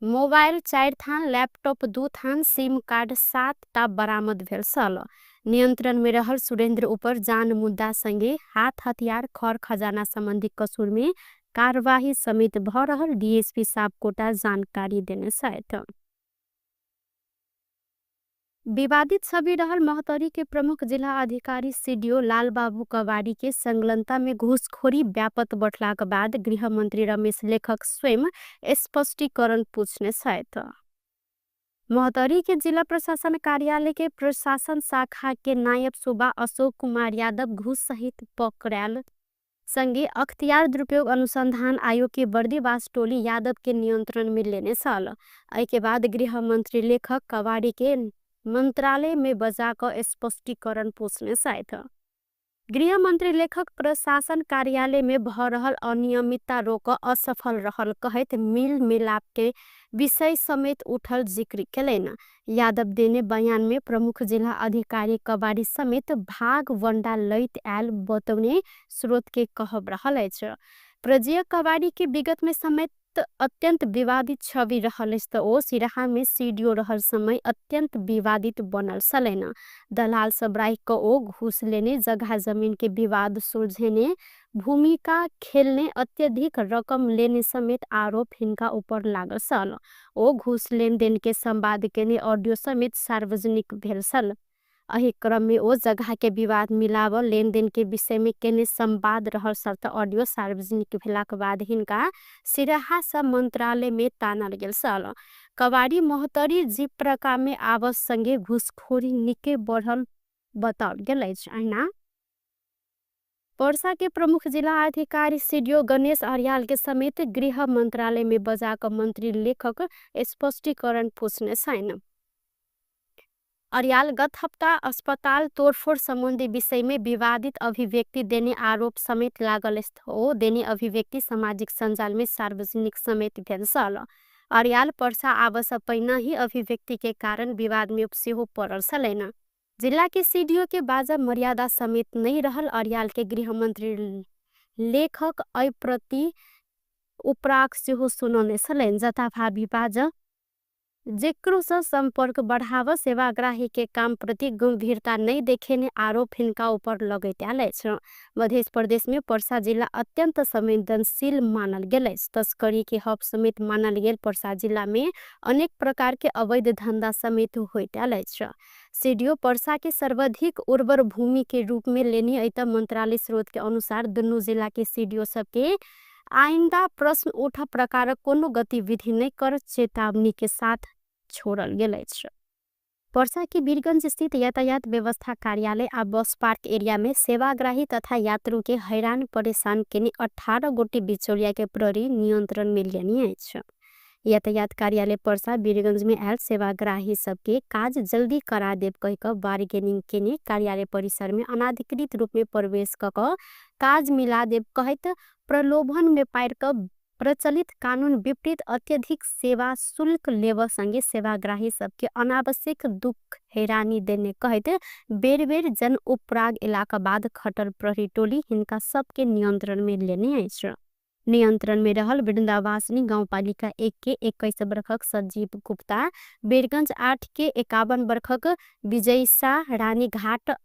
मोबाइल 4 थान, लैपटॉप 2 थान, सिम कार्ड 7 टा बरामद भेल छल। नियंत्रण में रहल सुरेंद्र ऊपर जान मुद्दा संगे हाथ हथियार खर खजाना संबंधी कसूर में कार्यवाही समेत भ रहल डीएसपी सापकोटा जानकारी देने छथि। विवादित छवि रहल महोत्तरी के प्रमुख जिला अधिकारी सीडीओ लालबाबू कवारी के संलग्नता में घूसखोरी व्यापक बढ़लाक बाद गृहमंत्री रमेश लेखक स्वयं स्पष्टीकरण पूछने छथि। महोत्तरी के जिला प्रशासन कार्यालय के प्रशासन शाखा के नायब सुबा अशोक कुमार यादव घूस सहित पकड़ायल संगे अख्तियार दुरुपयोग अनुसंधान आयोग के बर्दीवास टोली यादव के नियंत्रण में लेने छल। एहि के बाद गृहमंत्री लेखक कवारी के मंत्रालय में बजा कऽ स्पष्टीकरण पूछने छथि। गृहमंत्री लेखक प्रशासन कार्यालय में भ रहल अनियमितता रोक असफल रहल कहैत मिल मिलाप के विषय समेत उठल जिक्र केलनि। यादव देने बयान में प्रमुख जिला अधिकारी कवारी समेत भाग वंडा लैत आयल बतौने स्रोत के कहब रहल अछि। प्रजय कवारी के विगत में समेत अत्यंत विवादित छवि रहल अछि त ओ सिराहा में सीडीओ रहल समय अत्यंत विवादित बनल छलनि। दलाल सब राखि कऽ ओ घूस लेने, जगह जमीन के विवाद सुलझेने, भूमिका खेलने, अत्यधिक रकम लेने समेत आरोप हिनका ऊपर लागल छल। ओ घूस लेनदेन के संवाद केने ऑडियो समेत सार्वजनिक भेल छल। एहि क्रम में ओ जगह के विवाद मिलाव लेनदेन के विषय में केने संवाद रहल छल त ऑडियो सार्वजनिक भेलाक बाद हिनका सिराहा सँ मंत्रालय में तानल गेल छल। कवारी महोत्तरी जिप्रका में आवस संगे घूसखोरी निके बढ़ल बताओल गेल अछि। अहिना पर्सा के प्रमुख जिला अधिकारी सीडीओ गणेश अर्याल के समेत गृह मंत्रालय में बजा क मंत्री लेखक स्पष्टीकरण पूछने छैन। अर्याल गत हप्ता अस्पताल तोडफोड सम्बन्धी विषय में विवादित अभिव्यक्ति देने आरोप समेत लागल हो देने अभिव्यक्ति सामाजिक सञ्जाल में सार्वजनिक समेत भेल छल। अर्याल पर्सा आवश्यक पहिना ही अभिव्यक्ति के कारण विवाद में सेहो पड़ल छलैन। जिला के सीडीओ के बाजा मर्यादा समेत नहीं रहल अर्याल के गृहमन्त्री लेखक ऐ प्रति उपराग सेहो सुनौने छलैन। जथाभावी बाजा जेकरो से संपर्क बढ़ाव सेवाग्राही के काम प्रति गंभीरता नहीं देखेने आरोप हिनका ऊपर लगैत आयल अछि। मध्य प्रदेश में पर्सा जिला अत्यंत संवेदनशील मानल गेल अछि। तस्करी के हब समेत मानल गेल पर्सा जिला में अनेक प्रकार के अवैध धंधा समेत होइत आयल अछि। सीडीओ पर्सा के सर्वाधिक उर्वर भूमि के रूप में लेनी ऐत मंत्रालय स्रोत के अनुसार दुनू जिला के सीडीओ सबके आइंदा प्रश्न उठा प्रकारक कोनो गतिविधि नहीं कर चेतावनी के साथ छोड़ल गेल अछि। पर्सा के वीरगंज स्थित यातायात व्यवस्था कार्यालय आ बस पार्क एरिया में सेवाग्राही तथा यात्रु के हैरान परेशान केने 18 गोटी बिचौलिया के प्रहरी नियंत्रण में लेनी अछि। यातायात कार्यालय पर्सा वीरगंज में आयल सेवाग्राही सबके काज जल्दी करा देब कहि क बार्गेनिंग केने कार्यालय परिसर में अनाधिकृत रूप में प्रवेश क काज मिला देब कहैत प्रलोभन में पारि क प्रचलित कानून विपरीत अत्यधिक सेवा शुल्क लेब संगे सेवाग्राही सबके अनावश्यक दुख हैरानी देने कहैत बेर बेर जन उपराग इलाका बाद खटल प्रहरी टोली हिनका सबके नियंत्रण में लेने अछि। नियंत्रण में रहल वृन्दावासिनी गाउँपालिका 1 के 21 बरखक संजीव गुप्ता, वीरगंज 8 के 51 बरखक विजय शाह, रानीघाट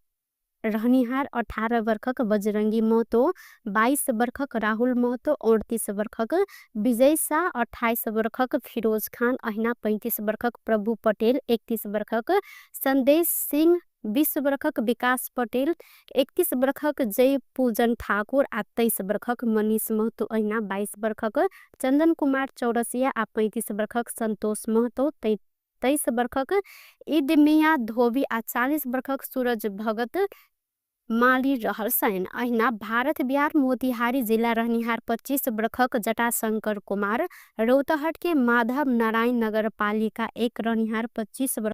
रहनिहार 18 बरखक बजरंगी महतो, 22 बरखक राहुल महतो, 38 बरखक विजय शाह, 28 बरखक फिरोज खान, अहिना 35 बरखक प्रभु पटेल, 31 बरखक संदेश सिंह, 20 बरखक विकास पटेल, 31 बरखक जय पूजन ठाकुर आ 23 बरखक मनीष महतो, अहिना 22 बरखक चंदन कुमार चौरसिया आ 35 बरखक संतोष महतो, 23 बरखक ईद मियाँ धोबी आ 40 बरखक सूरज भगत माली रहल छनि। अहिना भारत बिहार मोतिहारी जिला रहनिहार 25 बरखक जटाशंकर कुमार, रौतहट के माधव नारायण नगरपालिका 1 रहनिहार 25 बरखक